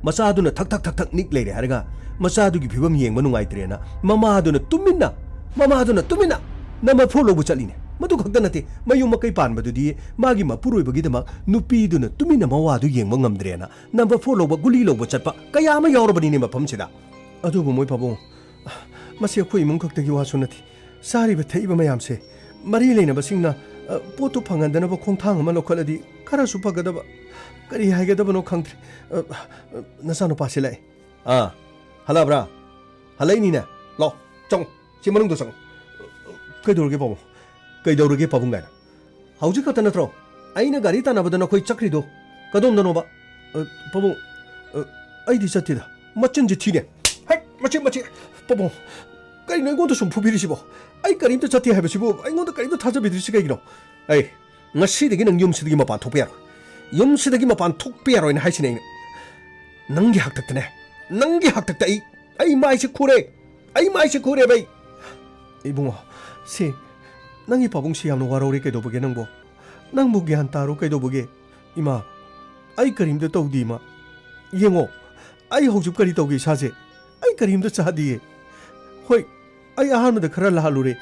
ꯃꯆꯥꯗꯨꯅ ꯊꯛ ꯊꯛ ꯊꯛ ꯊꯛ ꯅꯤꯛ ꯂꯩꯔꯦ ꯍꯥꯏꯔꯒ, ꯃꯆꯥꯗꯨꯒꯤ ꯐꯤꯕꯝ ꯌꯦꯡꯕ ꯅꯨꯡꯉꯥꯏꯇ꯭ꯔꯦꯅ, ꯃꯃꯥꯗꯨꯅ ꯇꯨꯃꯤꯟꯅ, ꯃꯃꯥꯗꯨꯅ ꯇꯨꯃꯤꯟꯅ ꯅꯝꯕꯔ ꯐꯣꯔ ꯂꯧꯕ ꯆꯠꯂꯤꯅꯦ꯫ ꯃꯗꯨ ꯈꯛꯇ ꯅꯠꯇꯦ, ꯃꯌꯨꯝ ꯃꯀꯩ ꯄꯥꯟꯕꯗꯨꯗꯤ ꯃꯥꯒꯤ ꯃꯄꯨꯔꯣꯏꯕꯒꯤꯗꯃꯛ ꯅꯨꯄꯤꯗꯨꯅ ꯇꯨꯃꯤꯟꯅ ꯃꯋꯥꯗꯨ ꯌꯦꯡꯕ ꯉꯝꯗ꯭ꯔꯦꯅ, ꯅꯝꯕꯔ ꯐꯣꯔ ꯂꯧꯕ, ꯒꯨꯂꯤ ꯂꯧꯕ ꯆꯠꯄ ꯀꯌꯥ ꯑꯃ ꯌꯥꯎꯔꯕꯅꯤꯅꯦ ꯃꯐꯝꯁꯤꯗ꯫ ꯑꯗꯨꯕꯨ ꯃꯣꯏ ꯄꯥꯕꯨꯡ, ꯃꯁꯤ ꯑꯩꯈꯣꯏ ꯏꯃꯨꯡ ꯈꯛꯇꯒꯤ ꯋꯥꯁꯨ ꯅꯠꯇꯦ꯫ ꯆꯥꯔꯤꯕ ꯊꯛꯏꯕ ꯃꯌꯥꯝꯁꯦ, ꯃꯔꯤ ꯂꯩꯅꯕꯁꯤꯡꯅ, ꯑ, ꯄꯣꯠꯇꯨ ꯐꯪꯍꯟꯗꯅꯕ ꯈꯣꯡꯊꯥꯡ ꯑꯃ ꯂꯧꯈꯠꯂꯗꯤ ꯈꯔꯁꯨ ꯐꯒꯗꯕ꯫ ꯀꯔꯤ ꯍꯥꯏꯒꯗꯕꯅꯣ ꯈꯪꯗ꯭ꯔꯦ꯫ ꯑ, ꯑ, ꯅꯆꯥꯅꯨꯄꯥꯁꯤ ꯂꯥꯛꯑꯦ꯫ ꯑꯥ, ꯍꯜꯂꯛꯑꯕ꯭ꯔꯥ? ꯍꯜꯂꯛꯏꯅꯤꯅꯦ꯫ ꯂꯥꯛꯑꯣ, ꯆꯪꯉꯣ꯫ ꯁꯤ ꯃꯅꯨꯡꯗ ꯆꯪꯉꯣ꯫ ꯀꯩꯗꯧꯔꯒꯦ ꯄꯥꯕꯨꯡ? ꯀꯩꯗꯧꯔꯒꯦ ꯄꯥꯕꯨꯡ ꯀꯥꯏꯅ? ꯍꯧꯖꯤꯛ ꯈꯛꯇ ꯅꯠꯇ꯭ꯔꯣ ꯑꯩꯅ ꯒꯥꯔꯤ ꯇꯥꯟꯅꯕꯗ ꯅꯈꯣꯏ ꯆꯠꯈ꯭ꯔꯤꯗꯣ? ꯀꯗꯣꯝꯗꯅꯣꯕ? ꯑ, ꯄꯥꯕꯨꯡ, ꯑ, ꯑꯩꯗꯤ ꯆꯠꯇꯦꯗ꯫ ꯃꯆꯤꯟꯁꯦ ꯊꯤꯅꯦ꯫ ꯍꯦꯛ ꯃꯆꯤꯟ, ꯃꯆꯤꯟ꯫ ꯄꯥꯕꯨꯡ, ꯀꯔꯤꯅꯣ ꯑꯩꯉꯣꯟꯗ ꯁꯨꯝ ꯐꯨꯕꯤꯔꯤꯁꯤꯕꯣ? ꯑꯩ ꯀꯔꯤꯝꯇ ꯆꯠꯇꯦ ꯍꯥꯏꯕꯁꯤꯕꯨ ꯑꯩꯉꯣꯟꯗ ꯀꯔꯤꯝꯇ ꯊꯥꯖꯕꯤꯗ꯭ꯔꯤꯁꯤ ꯀꯩꯒꯤꯅꯣ? ꯑꯩ ꯉꯁꯤꯗꯒꯤ ꯅꯪ ꯌꯨꯝꯁꯤꯗꯒꯤ ꯃꯄꯥꯟ ꯊꯣꯛꯄ ꯌꯥꯔꯣꯏ꯫ ꯌꯨꯝꯁꯤꯗꯒꯤ ꯃꯄꯥꯟ ꯊꯣꯛꯄ ꯌꯥꯔꯣꯏꯅ ꯍꯥꯏꯁꯤꯅꯦ ꯑꯩꯅ꯫ ꯅꯪꯒꯤ ꯍꯥꯛꯇꯛꯇꯅꯦ, ꯅꯪꯒꯤ ꯍꯥꯛꯇꯛꯇ ꯑꯩ, ꯑꯩ ꯃꯥꯏꯁꯦ ꯈꯨꯔꯦ, ꯑꯩ ꯃꯥꯏꯁꯦ ꯈꯨꯔꯦꯕ ꯑꯩ꯫ ꯏꯕꯨꯡꯉꯣ, ꯁꯤ ꯅꯪꯒꯤ ꯄꯥꯕꯨꯡꯁꯤ ꯌꯥꯝꯅ ꯋꯥꯔꯧꯔꯦ ꯀꯩꯗꯧꯕꯒꯦ ꯅꯪꯕꯣ? ꯅꯪꯕꯨ ꯒ꯭ꯌꯥꯟ ꯇꯥꯔꯣ ꯀꯩꯗꯧꯕꯒꯦ? ꯏꯃꯥ, ꯑꯩ ꯀꯔꯤꯝꯇ ꯇꯧꯗꯦ ꯏꯃꯥ꯫ ꯌꯦꯡꯉꯣ, ꯑꯩ ꯍꯧꯖꯤꯛ ꯀꯔꯤ ꯇꯧꯒꯦ ꯏꯁꯥꯁꯦ? ꯑꯩ ꯀꯔꯤꯝꯇ ꯆꯥꯗꯤꯌꯦ꯫ ꯍꯣꯏ, ꯑꯩ ꯑꯍꯥꯟꯕꯗ ꯈꯔ ꯂꯥꯜꯂꯨꯔꯦ꯫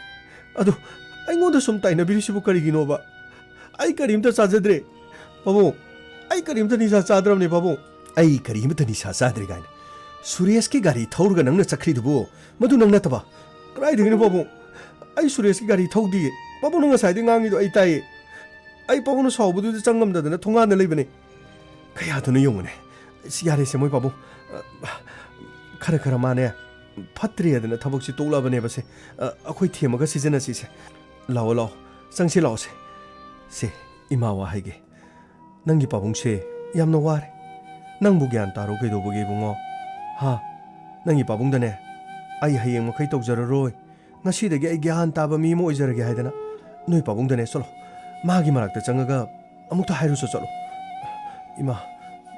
ꯑꯗꯣ ꯑꯩꯉꯣꯟꯗ ꯁꯨꯝ ꯇꯥꯏꯅꯕꯤꯔꯤꯁꯤꯕꯨ ꯀꯔꯤꯒꯤꯅꯣꯕ? ꯑꯩ ꯀꯔꯤꯝꯇ ꯆꯥꯖꯗ꯭ꯔꯦ ꯄꯥꯕꯨꯡ꯫ ꯑꯩ ꯀꯔꯤꯝꯇ ꯅꯤꯁꯥ ꯆꯥꯗ꯭ꯔꯕꯅꯦ ꯄꯥꯕꯨꯡ꯫ ꯑꯩ ꯀꯔꯤꯃꯇ ꯅꯤꯁꯥ ꯆꯥꯗ꯭ꯔꯦ ꯀꯥꯏꯅ꯫ ꯁꯨꯔꯦꯁꯀꯤ ꯒꯥꯔꯤ ꯊꯧꯔꯒ ꯅꯪꯅ ꯆꯠꯈ꯭ꯔꯤꯗꯨꯕꯨ ꯃꯗꯨ ꯅꯪ ꯅꯠꯇꯕ? ꯀꯗꯥꯏꯗꯒꯤꯅꯣ ꯄꯥꯕꯨꯡ? ꯑꯩ ꯁꯨꯔꯦꯁꯀꯤ ꯒꯥꯔꯤ ꯊꯧꯗꯤꯌꯦ꯫ ꯄꯥꯕꯨꯡꯅ ꯉꯁꯥꯏꯗꯩ ꯉꯥꯡꯉꯤꯗꯣ ꯑꯩ ꯇꯥꯏꯌꯦ꯫ ꯑꯩ ꯄꯥꯕꯨꯡꯅ ꯁꯥꯎꯕꯗꯨꯗ ꯆꯪꯉꯝꯗꯗꯅ ꯊꯣꯡꯒꯥꯟꯗ ꯂꯩꯕꯅꯦ꯫ ꯀꯌꯥꯗꯨꯅꯣ ꯌꯦꯡꯉꯨꯅꯦ꯫ ꯑꯁ, ꯌꯥꯔꯦꯁꯦ ꯃꯣꯏ ꯄꯥꯕꯨꯡ꯫ ꯑ, ꯈꯔ ꯈꯔ ꯃꯥꯅꯦ ꯐꯠꯇ꯭ꯔꯦꯗꯅ ꯊꯕꯛꯁꯤ ꯇꯣꯛꯂꯛꯑꯕꯅꯦꯕꯁꯦ꯫ ꯑ, ꯑꯩꯈꯣꯏ ꯊꯦꯝꯃꯒ ꯁꯤꯖꯤꯟꯅꯁꯤꯁꯦ꯫ ꯂꯥꯛꯑꯣ, ꯂꯥꯛꯑꯣ꯫ ꯆꯪꯁꯤ ꯂꯥꯛꯑꯣꯁꯦ꯫ ꯁꯦ, ꯏꯃꯥ ꯋꯥ ꯍꯥꯏꯒꯦ꯫ ꯅꯪꯒꯤ ꯄꯥꯕꯨꯡꯁꯦ ꯌꯥꯝꯅ ꯋꯥꯔꯦ꯫ ꯅꯪꯕꯨ ꯒ꯭ꯌꯥꯟ ꯇꯥꯔꯣ ꯀꯩꯗꯧꯕꯒꯦ ꯏꯕꯨꯡꯉꯣ? ꯍꯥ? ꯅꯪꯒꯤ ꯄꯥꯕꯨꯡꯗꯅꯦ ꯑꯩ ꯍꯌꯦꯡ ꯃꯈꯩ ꯇꯧꯖꯔꯔꯣꯏ꯫ ꯉꯁꯤꯗꯒꯤ ꯑꯩ ꯒ꯭ꯌꯥꯟ ꯇꯥꯕ ꯃꯤ ꯑꯃ ꯑꯣꯏꯖꯔꯒꯦ ꯍꯥꯏꯗꯅ ꯅꯣꯏ ꯄꯥꯕꯨꯡꯗꯅꯦ ꯆꯠꯂꯣ꯫ ꯃꯥꯒꯤ ꯃꯅꯥꯛꯇ ꯆꯪꯉꯒ ꯑꯃꯨꯛꯇ ꯍꯥꯏꯔꯨꯆꯣ ꯆꯠꯂꯣ꯫ ꯏꯃꯥ,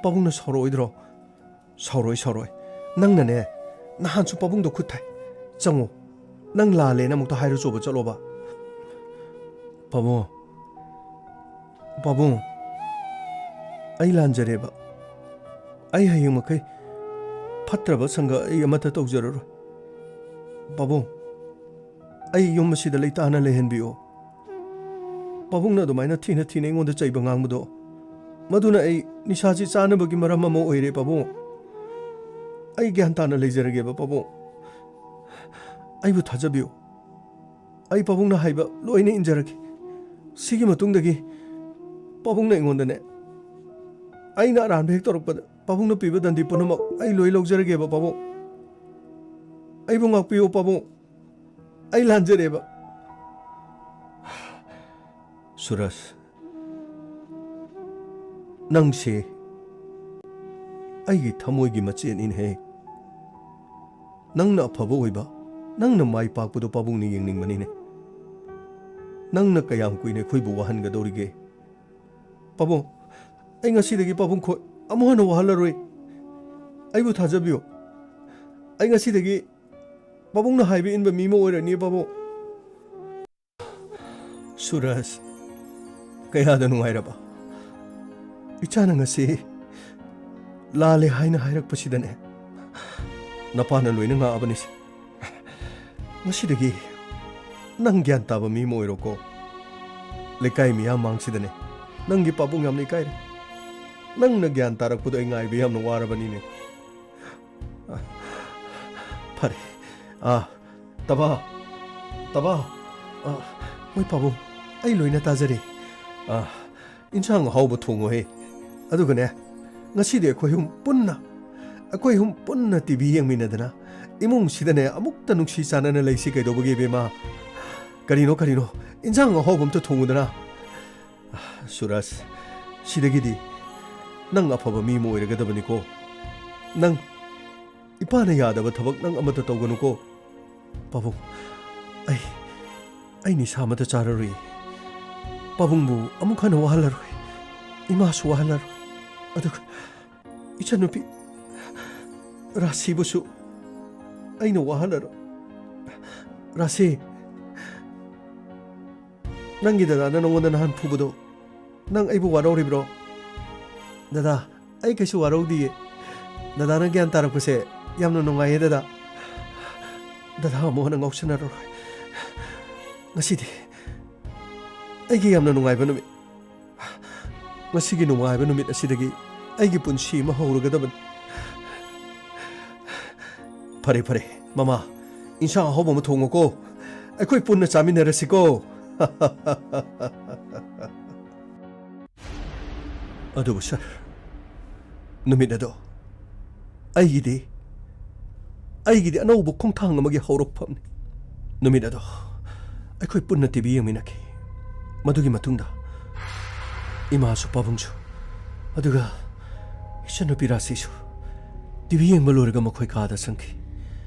ꯄꯥꯕꯨꯡꯅ ꯁꯥꯎꯔꯛꯑꯣꯏꯗ꯭ꯔꯣ? ꯁꯥꯎꯔꯣꯏ, ꯁꯥꯎꯔꯣꯏ꯫ ꯅꯪꯅꯅꯦ ꯅꯍꯥꯟꯁꯨ ꯄꯥꯕꯨꯡꯗ ꯈꯨꯠ ꯊꯥꯏ꯫ ꯆꯪꯉꯣ꯫ ꯅꯪ ꯂꯥꯜꯂꯦꯅ ꯑꯃꯨꯛꯇ ꯍꯥꯏꯔꯨꯆꯣꯕ ꯆꯠꯂꯣꯕ꯫ ꯄꯥꯕꯨꯡ, ꯄꯥꯕꯨꯡ, ꯑꯩ ꯂꯥꯟꯖꯔꯦꯕ꯫ ꯑꯩ ꯍꯌꯦꯡ ꯃꯈꯩ ꯐꯠꯇ꯭ꯔꯕ ꯁꯪꯒ ꯑꯩ ꯑꯃꯠꯇ ꯇꯧꯖꯔꯔꯣꯏ꯫ ꯄꯥꯕꯨꯡ, ꯑꯩ ꯌꯨꯝ ꯑꯁꯤꯗ ꯂꯩꯇꯥꯅ ꯂꯩꯍꯟꯕꯤꯌꯨ꯫ ꯄꯥꯕꯨꯡꯅ ꯑꯗꯨꯃꯥꯏꯅ ꯊꯤꯅ ꯊꯤꯅ ꯑꯩꯉꯣꯟꯗ ꯆꯩꯕ ꯉꯥꯡꯕꯗꯣ, ꯃꯗꯨꯅ ꯑꯩ ꯅꯤꯁꯥꯁꯤ ꯆꯥꯅꯕꯒꯤ ꯃꯔꯝ ꯑꯃ ꯑꯣꯏꯔꯦ ꯄꯥꯕꯨꯡ꯫ ꯑꯩ ꯒ꯭ꯌꯥꯟ ꯇꯥꯅ ꯂꯩꯖꯔꯒꯦꯕ ꯄꯥꯕꯨꯡ꯫ ꯑꯩꯕꯨ ꯊꯥꯖꯕꯤꯌꯨ꯫ ꯑꯩ ꯄꯥꯕꯨꯡꯅ ꯍꯥꯏꯕ ꯂꯣꯏꯅ ꯏꯟꯖꯔꯒꯦ꯫ ꯁꯤꯒꯤ ꯃꯇꯨꯡꯗꯒꯤ ꯄꯥꯕꯨꯡꯅ ꯑꯩꯉꯣꯟꯗꯅꯦ, ꯑꯩꯅ ꯑꯔꯥꯟꯕ ꯍꯦꯛ ꯇꯧꯔꯛꯄꯗ ꯄꯥꯕꯨꯡꯅ ꯄꯤꯕ ꯗꯟꯗꯤ ꯄꯨꯝꯅꯃꯛ ꯑꯩ ꯂꯣꯏ ꯂꯧꯖꯔꯒꯦꯕ ꯄꯥꯕꯨꯡ꯫ ꯑꯩꯕꯨ ꯉꯥꯛꯄꯤꯌꯨ ꯄꯥꯕꯨꯡ꯫ ꯑꯩ ꯂꯥꯟꯖꯔꯦꯕ꯫ ꯁꯨꯔꯖ, ꯅꯪꯁꯦ ꯑꯩꯒꯤ ꯊꯃꯣꯏꯒꯤ ꯃꯆꯦꯠꯅꯤꯅꯦꯍꯦ꯫ ꯅꯪꯅ ꯑꯐꯕ ꯑꯣꯏꯕ, ꯅꯪꯅ ꯃꯥꯏ ꯄꯥꯛꯄꯗꯣ ꯄꯥꯕꯨꯡꯅ ꯌꯦꯡꯅꯤꯡꯕꯅꯤꯅꯦ꯫ ꯅꯪꯅ ꯀꯌꯥꯝ ꯀꯨꯏꯅ ꯑꯩꯈꯣꯏꯕꯨ ꯋꯥꯍꯟꯒꯗꯧꯔꯤꯒꯦ? ꯄꯥꯕꯨꯡ, ꯑꯩ ꯉꯁꯤꯗꯒꯤ ꯄꯥꯕꯨꯡ ꯈꯣꯏ ꯑꯃꯨꯛ ꯍꯟꯅ ꯋꯥꯍꯜꯂꯔꯣꯏ꯫ ꯑꯩꯕꯨ ꯊꯥꯖꯕꯤꯌꯨ꯫ ꯑꯩ ꯉꯁꯤꯗꯒꯤ ꯄꯥꯕꯨꯡꯅ ꯍꯥꯏꯕ ꯏꯟꯕ ꯃꯤ ꯑꯃ ꯑꯣꯏꯔꯅꯤ, ꯄꯥꯕꯨꯡ꯫ ꯁꯨꯔꯖ, ꯀꯌꯥꯗ ꯅꯨꯡꯉꯥꯏꯔꯕ? ꯏꯆꯥꯅ ꯉꯁꯤ ꯂꯥꯜꯂꯦ ꯍꯥꯏꯅ ꯍꯥꯏꯔꯛꯄꯁꯤꯗꯅꯦ, ꯅꯄꯥꯅ ꯂꯣꯏꯅ ꯉꯥꯛꯑꯕꯅꯤꯁꯦ꯫ ꯉꯁꯤꯗꯒꯤ ꯅꯪ ꯒ꯭ꯌꯥꯟ ꯇꯥꯕ ꯃꯤ ꯑꯃ ꯑꯣꯏꯔꯣꯀꯣ꯫ ꯂꯩꯀꯥꯏ ꯃꯤꯌꯥꯝ ꯃꯥꯡꯁꯤꯗꯅꯦ, ꯅꯪꯒꯤ ꯄꯥꯕꯨꯡ ꯌꯥꯝꯅ ꯏꯀꯥꯏꯔꯦ꯫ ꯅꯪꯅ ꯒ꯭ꯌꯥꯟ ꯇꯥꯔꯛꯄꯗꯣ ꯑꯩ ꯉꯥꯏꯕ ꯌꯥꯝꯅ ꯋꯥꯔꯕꯅꯤꯅꯦ꯫ ꯑ, ꯐꯔꯦ꯫ ꯑ, ꯇꯕꯥ, ꯇꯕꯥ꯫ ꯑ, ꯍꯣꯏ ꯄꯥꯕꯨꯡ, ꯑꯩ ꯂꯣꯏꯅ ꯇꯥꯖꯔꯦ꯫ ꯑ, ꯏꯟꯁꯥꯡ ꯑꯍꯥꯎꯕ ꯊꯣꯡꯉꯣꯍꯦ꯫ ꯑꯗꯨꯒꯅꯦ, ꯉꯁꯤꯗꯤ ꯑꯩꯈꯣꯏ ꯑꯍꯨꯝ ꯄꯨꯟꯅ, ꯑꯩꯈꯣꯏ ꯑꯍꯨꯝ ꯄꯨꯟꯅ ꯇꯤ ꯚꯤ ꯌꯦꯡꯃꯤꯟꯅꯗꯅ ꯏꯃꯨꯡꯁꯤꯗꯅꯦ ꯑꯃꯨꯛꯇ ꯅꯨꯡꯁꯤ ꯆꯥꯟꯅꯅ ꯂꯩꯁꯤ ꯀꯩꯗꯧꯕꯒꯦ, ꯏꯕꯦꯝꯃ? ꯀꯔꯤꯅꯣ, ꯀꯔꯤꯅꯣ? ꯏꯟꯁꯥꯡ ꯑꯍꯥꯎꯕ ꯑꯝꯇ ꯊꯣꯡꯉꯨꯗꯅ꯫ ꯁꯨꯔꯖ, ꯁꯤꯗꯒꯤꯗꯤ ꯅꯪ ꯑꯐꯕ ꯃꯤ ꯑꯃ ꯑꯣꯏꯔꯒꯗꯕꯅꯤꯀꯣ꯫ ꯅꯪ, ꯏꯄꯥꯅ ꯌꯥꯗꯕ ꯊꯕꯛ ꯅꯪ ꯑꯃꯠꯇ ꯇꯧꯒꯅꯨꯀꯣ꯫ ꯄꯥꯕꯨꯡ, ꯑꯩ, ꯑꯩ ꯅꯤꯁꯥ ꯑꯃꯠꯇ ꯆꯥꯔꯔꯣꯏ꯫ ꯄꯥꯕꯨꯡꯕꯨ ꯑꯃꯨꯛ ꯍꯟꯅ ꯋꯥꯍꯜꯂꯔꯣꯏ꯫ ꯏꯃꯥꯁꯨ ꯋꯥꯍꯜꯂꯔꯣꯏ꯫ ꯑꯗꯨꯒ ꯏꯆꯟꯅꯨꯄꯤ ꯔꯥꯁꯤꯕꯨꯁꯨ ꯑꯩꯅ ꯋꯥꯍꯜꯂꯔꯣꯏ꯫ ꯔꯥꯁꯤ, ꯅꯪꯒꯤ ꯗꯗꯥꯅ ꯅꯉꯣꯟꯗ ꯅꯍꯥꯟ ꯐꯨꯕꯗꯣ, ꯅꯪ ꯑꯩꯕꯨ ꯋꯥꯔꯧꯔꯤꯕ꯭ꯔꯣ? ꯗꯗꯥ, ꯑꯩ ꯀꯩꯁꯨ ꯋꯥꯔꯧꯗꯤꯌꯦ꯫ ꯗꯗꯥꯅ ꯒ꯭ꯌꯥꯟ ꯇꯥꯔꯛꯄꯁꯦ ꯌꯥꯝꯅ ꯅꯨꯡꯉꯥꯏꯌꯦ, ꯗꯗꯥ꯫ ꯗꯗꯥ ꯑꯃꯨꯛ ꯍꯟꯅ ꯉꯥꯎꯁꯟꯅꯔꯔꯣꯏ꯫ ꯉꯁꯤꯗꯤ ꯑꯩꯒꯤ ꯌꯥꯝꯅ ꯅꯨꯡꯉꯥꯏꯕ ꯅꯨꯃꯤꯠ꯫ ꯉꯁꯤꯒꯤ ꯅꯨꯡꯉꯥꯏꯕ ꯅꯨꯃꯤꯠ ꯑꯁꯤꯗꯒꯤ ꯑꯩꯒꯤ ꯄꯨꯟꯁꯤ ꯑꯃ ꯍꯧꯔꯒꯗꯕꯅꯤ꯫ ꯐꯔꯦ, ꯐꯔꯦ, ꯃꯃꯥ, ꯏꯟꯁꯥꯡ ꯑꯍꯥꯎꯕ ꯑꯃ ꯊꯣꯡꯉꯣꯀꯣ꯫ ꯑꯩꯈꯣꯏ ꯄꯨꯟꯅ ꯆꯥꯃꯤꯟꯅꯔꯁꯤꯀꯣ꯫ ꯑꯗꯨꯕꯨ ꯁꯥꯔ, ꯅꯨꯃꯤꯠ ꯑꯗꯣ ꯑꯩꯒꯤꯗꯤ, ꯑꯩꯒꯤꯗꯤ ꯑꯅꯧꯕ ꯈꯣꯡꯊꯥꯡ ꯑꯃꯒꯤ ꯍꯧꯔꯛꯐꯝꯅꯤ꯫ ꯅꯨꯃꯤꯠ ꯑꯗꯣ ꯑꯩꯈꯣꯏ ꯄꯨꯟꯅ ꯇꯤ ꯚꯤ ꯌꯦꯡꯃꯤꯟꯅꯈꯤ꯫ ꯃꯗꯨꯒꯤ ꯃꯇꯨꯡꯗ ꯏꯃꯥꯁꯨ ꯄꯥꯕꯨꯡꯁꯨ, ꯑꯗꯨꯒ ꯏꯆꯟꯅꯨꯄꯤ ꯔꯥꯁꯤꯁꯨ ꯇꯤ ꯚꯤ ꯌꯦꯡꯕ ꯂꯣꯏꯔꯒ ꯃꯈꯣꯏ ꯀꯥꯗ ꯆꯪꯈꯤ꯫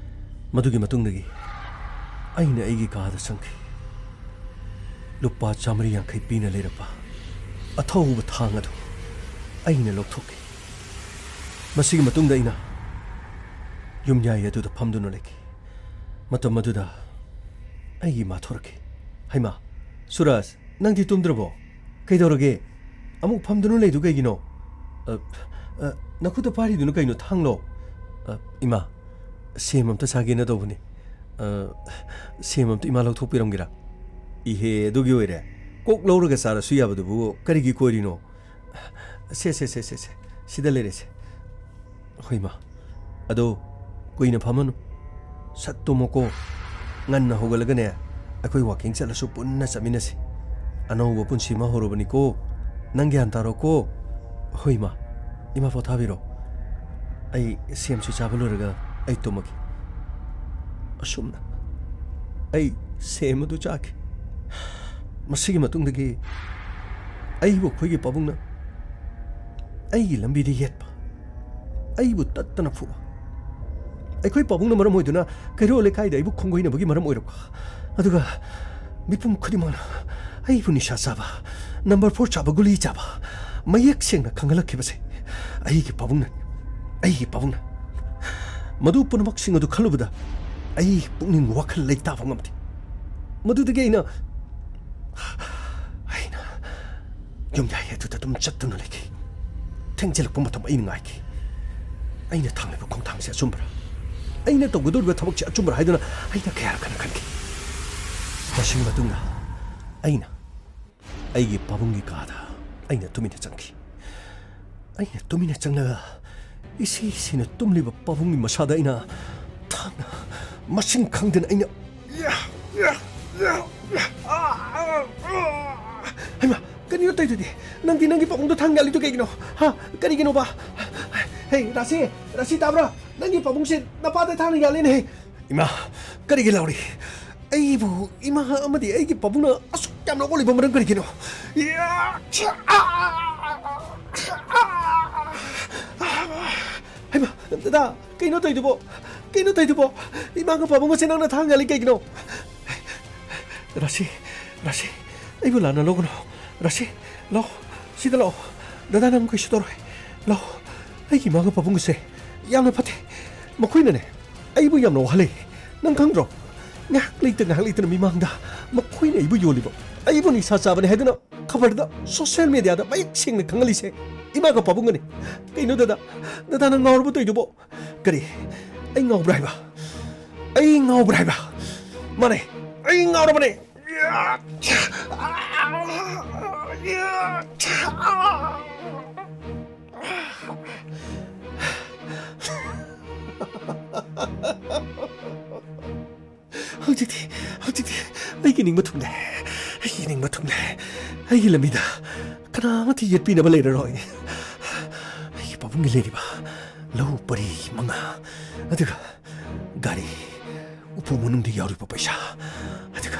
ꯃꯗꯨꯒꯤ ꯃꯇꯨꯡꯗꯒꯤ ꯑꯩꯅ ꯑꯩꯒꯤ ꯀꯥꯗ ꯆꯪꯈꯤ꯫ ꯂꯨꯄꯥ ꯆꯥꯃꯔꯤ ꯌꯥꯡꯈꯩ ꯄꯤꯅ ꯂꯩꯔꯛꯄ ꯑꯊꯧꯕ ꯊꯥꯡ ꯑꯗꯨ ꯑꯩꯅ ꯂꯧꯊꯣꯛꯈꯤ꯫ ꯃꯁꯤꯒꯤ ꯃꯇꯨꯡꯗ ꯑꯩꯅ ꯌꯨꯝꯌꯥꯏ ꯑꯗꯨꯗ ꯐꯝꯗꯨꯅ ꯂꯩꯈꯤ꯫ ꯃꯇꯝ ꯑꯗꯨꯗ ꯑꯩꯒꯤ ꯏꯃꯥ ꯊꯣꯔꯛꯈꯤ꯫ "ꯍꯩꯃꯥ, ꯁꯨꯔꯖ, ꯅꯪꯗꯤ ꯇꯨꯝꯗ꯭ꯔꯕꯣ? ꯀꯩꯗꯧꯔꯒꯦ? ꯑꯃꯨꯛ ꯐꯝꯗꯨꯅ ꯂꯩꯗꯨ ꯀꯩꯒꯤꯅꯣ?" "ꯑ, ꯑ, ꯅꯈꯨꯠꯇ ꯄꯥꯏꯔꯤꯗꯨꯅ ꯀꯩꯅꯣ, ꯊꯥꯡꯂꯣ?" "ꯑ, ꯏꯃꯥ, ꯁꯦꯝ ꯑꯝꯇ ꯆꯥꯒꯦꯅ ꯇꯧꯕꯅꯤ꯫ ꯑ, ꯁꯦꯝ ꯑꯝꯇ ꯏꯃꯥ ꯂꯧꯊꯣꯛꯄꯤꯔꯝꯒꯦꯔꯥ?" "ꯏꯍꯦ, ꯑꯗꯨꯒꯤ ꯑꯣꯏꯔꯦ? ꯀꯣꯛ ꯂꯧꯔꯒ ꯆꯥꯔꯁꯨ ꯌꯥꯕꯗꯨꯕꯨ ꯀꯔꯤꯒꯤ ꯀꯣꯏꯔꯤꯅꯣ?" "ꯁꯦ, ꯁꯦ, ꯁꯦ, ꯁꯦ, ꯁꯦ, ꯁꯤꯗ ꯂꯩꯔꯦꯁꯦ꯫" "ꯍꯣꯏ, ꯏꯃꯥ꯫ ꯑꯗꯣ ꯀꯨꯏꯅ ꯐꯝꯃꯅꯨ꯫ ꯁꯠ ꯇꯨꯝꯃꯣꯀꯣ꯫ ꯉꯟꯅ ꯍꯧꯒꯠꯂꯒꯅꯦ, ꯑꯩꯈꯣꯏ ꯋꯥꯀꯤꯡ ꯆꯠꯂꯁꯨ ꯄꯨꯟꯅ ꯆꯠꯃꯤꯟꯅꯁꯤ꯫ ꯑꯅꯧꯕ ꯄꯨꯟꯁꯤ ꯑꯃ ꯍꯧꯔꯕꯅꯤꯀꯣ꯫ ꯅꯪ ꯒ꯭ꯌꯥꯟ ꯇꯥꯔꯣꯀꯣ꯫" "ꯍꯣꯏ, ꯏꯃꯥ꯫ ꯏꯃꯥ, ꯄꯣꯊꯥꯕꯤꯔꯣ꯫ ꯑꯩ ꯁꯦꯝꯁꯤ ꯆꯥꯕ ꯂꯣꯏꯔꯒ ꯑꯩ ꯇꯨꯝꯃꯒꯦ꯫" ꯑꯁꯨꯝꯅ ꯑꯩ ꯁꯦꯝ ꯑꯗꯨ ꯆꯥꯈꯤ꯫ ꯃꯁꯤꯒꯤ ꯃꯇꯨꯡꯗꯒꯤ ꯑꯩꯕꯨ ꯑꯩꯈꯣꯏꯒꯤ ꯄꯥꯕꯨꯡꯅ ꯑꯩꯒꯤ ꯂꯝꯕꯤꯗ ꯌꯦꯠꯄ, ꯑꯩꯕꯨ ꯇꯠꯇꯅ ꯐꯨꯕ꯫ ꯑꯩꯈꯣꯏ ꯄꯥꯕꯨꯡꯅ ꯃꯔꯝ ꯑꯣꯏꯗꯨꯅ ꯀꯩꯔꯣꯜ ꯂꯩꯀꯥꯏꯗ ꯑꯩꯕꯨ ꯈꯣꯡꯒꯣꯏꯅꯕꯒꯤ ꯃꯔꯝ ꯑꯣꯏꯔꯛꯄ꯫ ꯑꯗꯨꯒ ꯃꯤꯄꯨꯝ ꯈꯨꯗꯤꯡꯃꯛꯅ ꯑꯩꯕꯨ ꯅꯤꯁꯥ ꯆꯥꯕ, ꯅꯝꯕꯔ ꯐꯣꯔ ꯆꯥꯕ, ꯒꯨꯂꯤ ꯆꯥꯕ ꯃꯌꯦꯛ ꯁꯦꯡꯅ ꯈꯪꯍꯜꯂꯛꯈꯤꯕꯁꯦ ꯑꯩꯒꯤ ꯄꯥꯕꯨꯡꯅ, ꯑꯩꯒꯤ ꯄꯥꯕꯨꯡꯅ꯫ ꯃꯗꯨ ꯄꯨꯝꯅꯃꯛꯁꯤꯡ ꯑꯗꯨ ꯈꯜꯂꯨꯕꯗ ꯑꯩ ꯄꯨꯛꯅꯤꯡ ꯋꯥꯈꯜ ꯂꯩꯇꯥꯕ ꯉꯝꯗꯦ꯫ ꯃꯗꯨꯗꯒꯤ ꯑꯩꯅ, ꯑꯩꯅ ꯌꯨꯝꯌꯥꯏ ꯑꯗꯨꯗ ꯑꯗꯨꯝ ꯆꯠꯇꯨꯅ ꯂꯩꯈꯤ꯫ ꯊꯦꯡꯖꯤꯜꯂꯛꯄ ꯃꯇꯝ ꯑꯩꯅ ꯉꯥꯏꯈꯤ꯫ ꯑꯩꯅ ꯊꯥꯡꯂꯤꯕ ꯈꯣꯡꯊꯥꯡꯁꯦ ꯑꯆꯨꯝꯕ꯭ꯔꯥ? ꯑꯩꯅ ꯇꯧꯒꯗꯧꯔꯤꯕ ꯊꯕꯛꯁꯦ ꯑꯆꯨꯝꯕ꯭ꯔꯥ ꯍꯥꯏꯗꯨꯅ ꯑꯩꯅ ꯀꯌꯥꯔꯛ ꯍꯟꯅ ꯈꯟꯈꯤ꯫ ꯃꯁꯤꯒꯤ ꯃꯇꯨꯡꯗ ꯑꯩꯅ ꯑꯩꯒꯤ ꯄꯥꯕꯨꯡꯒꯤ ꯀꯥꯗ ꯑꯩꯅ ꯇꯨꯃꯤꯟꯅ ꯆꯪꯈꯤ꯫ ꯑꯩꯅ ꯇꯨꯃꯤꯟꯅ ꯆꯪꯂꯒ ꯏꯁꯤ ꯁꯤꯅ ꯇꯨꯝꯂꯤꯕ ꯄꯥꯕꯨꯡꯒꯤ ꯃꯁꯥꯗ ꯑꯩꯅ ꯊꯥꯡꯅ ꯃꯁꯤꯡ ꯈꯪꯗꯅ ꯑꯩꯅ, "ꯍꯩꯃꯥ, ꯀꯔꯤꯅꯣ ꯇꯧꯔꯤꯗꯨꯗꯤ? ꯅꯪꯗꯤ ꯅꯪꯒꯤ ꯄꯥꯕꯨꯡꯗ ꯊꯥꯡ ꯌꯥꯜꯂꯤꯗꯨ ꯀꯩꯒꯤꯅꯣ? ꯍꯥ? ꯀꯔꯤꯒꯤꯅꯣꯕ? ꯍꯦ, ꯔꯥꯁꯤ, ꯔꯥꯁꯤ, ꯇꯥꯕ꯭ꯔꯥ? ꯅꯪꯒꯤ ꯄꯥꯕꯨꯡꯁꯦ ꯅꯄꯥꯗ ꯊꯥꯡꯅ ꯌꯥꯜꯂꯤꯅꯦ꯫" ꯏꯃꯥ, ꯀꯔꯤꯒꯤ ꯂꯥꯎꯔꯤ? ꯑꯩꯕꯨ ꯏꯃꯥ ꯑꯃꯗꯤ ꯑꯩꯒꯤ ꯄꯥꯕꯨꯡꯅ ꯑꯁꯨꯛ ꯌꯥꯝꯅ ꯑꯣꯠꯂꯤꯕ ꯃꯔꯝ ꯀꯔꯤꯒꯤꯅꯣ? ꯍꯩꯃꯥ, ꯗꯗꯥ, ꯀꯩꯅꯣ ꯇꯧꯔꯤꯗꯨꯕꯣ? ꯀꯩꯅꯣ ꯇꯧꯔꯤꯗꯨꯕꯣ? ꯏꯃꯥꯒ ꯄꯥꯕꯨꯡꯒꯁꯦ ꯅꯪꯅ ꯊꯥꯡ ꯌꯥꯜꯂꯤ ꯀꯩꯒꯤꯅꯣ? ꯔꯥꯁꯤ, ꯔꯥꯁꯤ, ꯑꯩꯕꯨ ꯂꯥꯟꯅ ꯂꯧꯒꯅꯨ꯫ ꯔꯥꯁꯤ, ꯂꯥꯛꯑꯣ꯫ ꯁꯤꯗ ꯂꯥꯛꯑꯣ꯫ ꯗꯗꯥ, ꯅꯪ ꯀꯩꯁꯨ ꯇꯧꯔꯣꯏ꯫ ꯂꯥꯛꯑꯣ꯫ ꯑꯩꯒꯤ ꯏꯃꯥꯒ ꯄꯥꯕꯨꯡꯒꯁꯦ ꯌꯥꯝꯅ ꯐꯠꯇꯦ꯫ ꯃꯈꯣꯏꯅꯅꯦ, ꯑꯩꯕꯨ ꯌꯥꯝꯅ ꯋꯥꯍꯜꯂꯦ꯫ ꯅꯪ ꯈꯪꯗ꯭ꯔꯣ? ꯉꯥꯏꯍꯥꯛ ꯂꯩꯇ ꯉꯥꯏꯍꯥꯛ ꯂꯩꯇꯅ ꯃꯤꯃꯥꯡꯗ ꯃꯈꯣꯏꯅ ꯑꯩꯕꯨ ꯌꯣꯜꯂꯤꯕ, ꯑꯩꯕꯨ ꯅꯤꯁꯥ ꯆꯥꯕꯅꯦ ꯍꯥꯏꯗꯨꯅ ꯈꯕꯔꯗ, ꯁꯣꯁꯤꯌꯦꯜ ꯃꯦꯗꯤꯌꯥꯗ ꯃꯌꯦꯛ ꯁꯦꯡꯅ ꯈꯪꯍꯜꯂꯤꯁꯦ ꯏꯃꯥꯒ ꯄꯥꯕꯨꯡꯒꯅꯤ꯫ ꯀꯩꯅꯣ ꯗꯗꯥ? ꯗꯗꯥ, ꯅꯪ ꯉꯥꯎꯔꯕ ꯇꯧꯏꯗꯨꯕꯣ? ꯀꯔꯤ? ꯑꯩ ꯉꯥꯎꯕ꯭ꯔꯥ ꯍꯥꯏꯕ? ꯑꯩ ꯉꯥꯎꯕ꯭ꯔꯥ ꯍꯥꯏꯕ? ꯃꯥꯅꯦ, ꯑꯩ ꯉꯥꯎꯔꯕꯅꯦ꯫ ꯍꯧꯖꯤꯛꯇꯤ, ꯍꯧꯖꯤꯛꯇꯤ ꯑꯩꯒꯤ ꯅꯤꯡꯕ ꯊꯨꯡꯂꯦ꯫ ꯑꯩꯒꯤ ꯅꯤꯡꯕ ꯊꯨꯡꯂꯦ꯫ ꯑꯩꯒꯤ ꯂꯝꯕꯤꯗ ꯀꯅꯥꯃꯠꯇ ꯌꯦꯠꯄꯤꯅꯕ ꯂꯩꯔꯔꯣꯏ꯫ ꯑꯩꯒꯤ ꯄꯥꯕꯨꯡꯒꯤ ꯂꯩꯔꯤꯕ ꯂꯧ ꯄꯔꯤ ꯃꯉꯥ, ꯑꯗꯨꯒ ꯒꯥꯔꯤ, ꯎꯄꯨ ꯃꯅꯨꯡꯗ ꯌꯥꯎꯔꯤꯕ ꯄꯩꯁꯥ, ꯑꯗꯨꯒ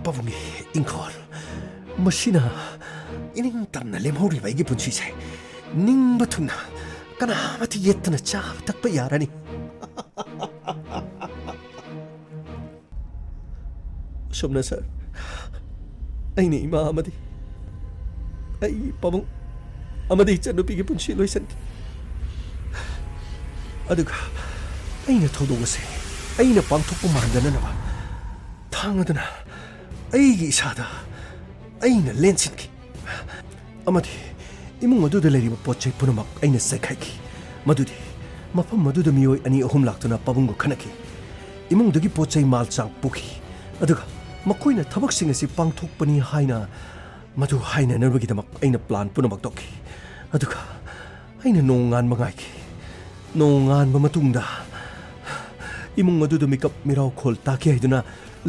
ꯄꯥꯕꯨꯡꯒꯤ ꯏꯪꯈꯣꯜ, ꯃꯁꯤꯅ ꯏꯅꯤꯡ ꯇꯝꯅ ꯂꯦꯝꯍꯧꯔꯤꯕ ꯑꯩꯒꯤ ꯄꯨꯟꯁꯤꯁꯦ ꯅꯤꯡꯕ ꯊꯨꯡꯅ ꯀꯅꯥꯃꯠꯇ ꯌꯦꯠꯇꯅ ꯆꯥꯕ ꯊꯛꯄ ꯌꯥꯔꯅꯤ꯫ ꯑꯁꯨꯝꯅ ꯁꯥꯔ, ꯑꯩꯅ ꯏꯃꯥ ꯑꯃꯗꯤ ꯑꯩꯒꯤ ꯄꯥꯕꯨꯡ ꯑꯃꯗꯤ ꯏꯆꯟꯅꯨꯄꯤꯒꯤ ꯄꯨꯟꯁꯤ ꯂꯣꯏꯁꯤꯟꯈꯤ꯫ ꯑꯗꯨꯒ ꯑꯩꯅ ꯊꯧꯗꯣꯛ ꯑꯁꯦ ꯑꯩꯅ ꯄꯥꯡꯊꯣꯛꯄ ꯃꯥꯟꯗꯅꯅꯕ ꯊꯥꯡ ꯑꯗꯨꯅ ꯑꯩꯒꯤ ꯏꯁꯥꯗ ꯑꯩꯅ ꯂꯦꯟꯁꯤꯟꯈꯤ꯫ ꯑꯃꯗꯤ ꯏꯃꯨꯡ ꯑꯗꯨꯗ ꯂꯩꯔꯤꯕ ꯄꯣꯠ ꯆꯩ ꯄꯨꯝꯅꯃꯛ ꯑꯩꯅ ꯆꯥꯏꯈꯥꯏꯈꯤ꯫ ꯃꯗꯨꯗꯤ ꯃꯐꯝ ꯑꯗꯨꯗ ꯃꯤꯑꯣꯏ ꯑꯅꯤ ꯑꯍꯨꯝ ꯂꯥꯛꯇꯨꯅ ꯄꯥꯕꯨꯡꯒ ꯈꯠꯅꯈꯤ꯫ ꯏꯃꯨꯡꯗꯒꯤ ꯄꯣꯠ ꯆꯩ ꯃꯥꯜ ꯆꯥꯡ ꯄꯨꯈꯤ꯫ ꯑꯗꯨꯒ ꯃꯈꯣꯏꯅ ꯊꯕꯛꯁꯤꯡ ꯑꯁꯤ ꯄꯥꯡꯊꯣꯛꯄꯅꯤ ꯍꯥꯏꯅ ꯃꯗꯨ ꯍꯥꯏꯅꯅꯕꯒꯤꯗꯃꯛ ꯑꯩꯅ ꯄ꯭ꯂꯥꯟ ꯄꯨꯝꯅꯃꯛ ꯇꯧꯈꯤ꯫ ꯑꯗꯨꯒ ꯑꯩꯅ ꯅꯣꯡꯉꯥꯟꯕ ꯉꯥꯏꯈꯤ꯫ ꯅꯣꯡꯉꯥꯟꯕ ꯃꯇꯨꯡꯗ ꯏꯃꯨꯡ ꯑꯗꯨꯗ ꯃꯤꯀꯞ ꯃꯤꯔꯥꯎꯈꯣꯜ ꯇꯥꯈꯤ ꯍꯥꯏꯗꯨꯅ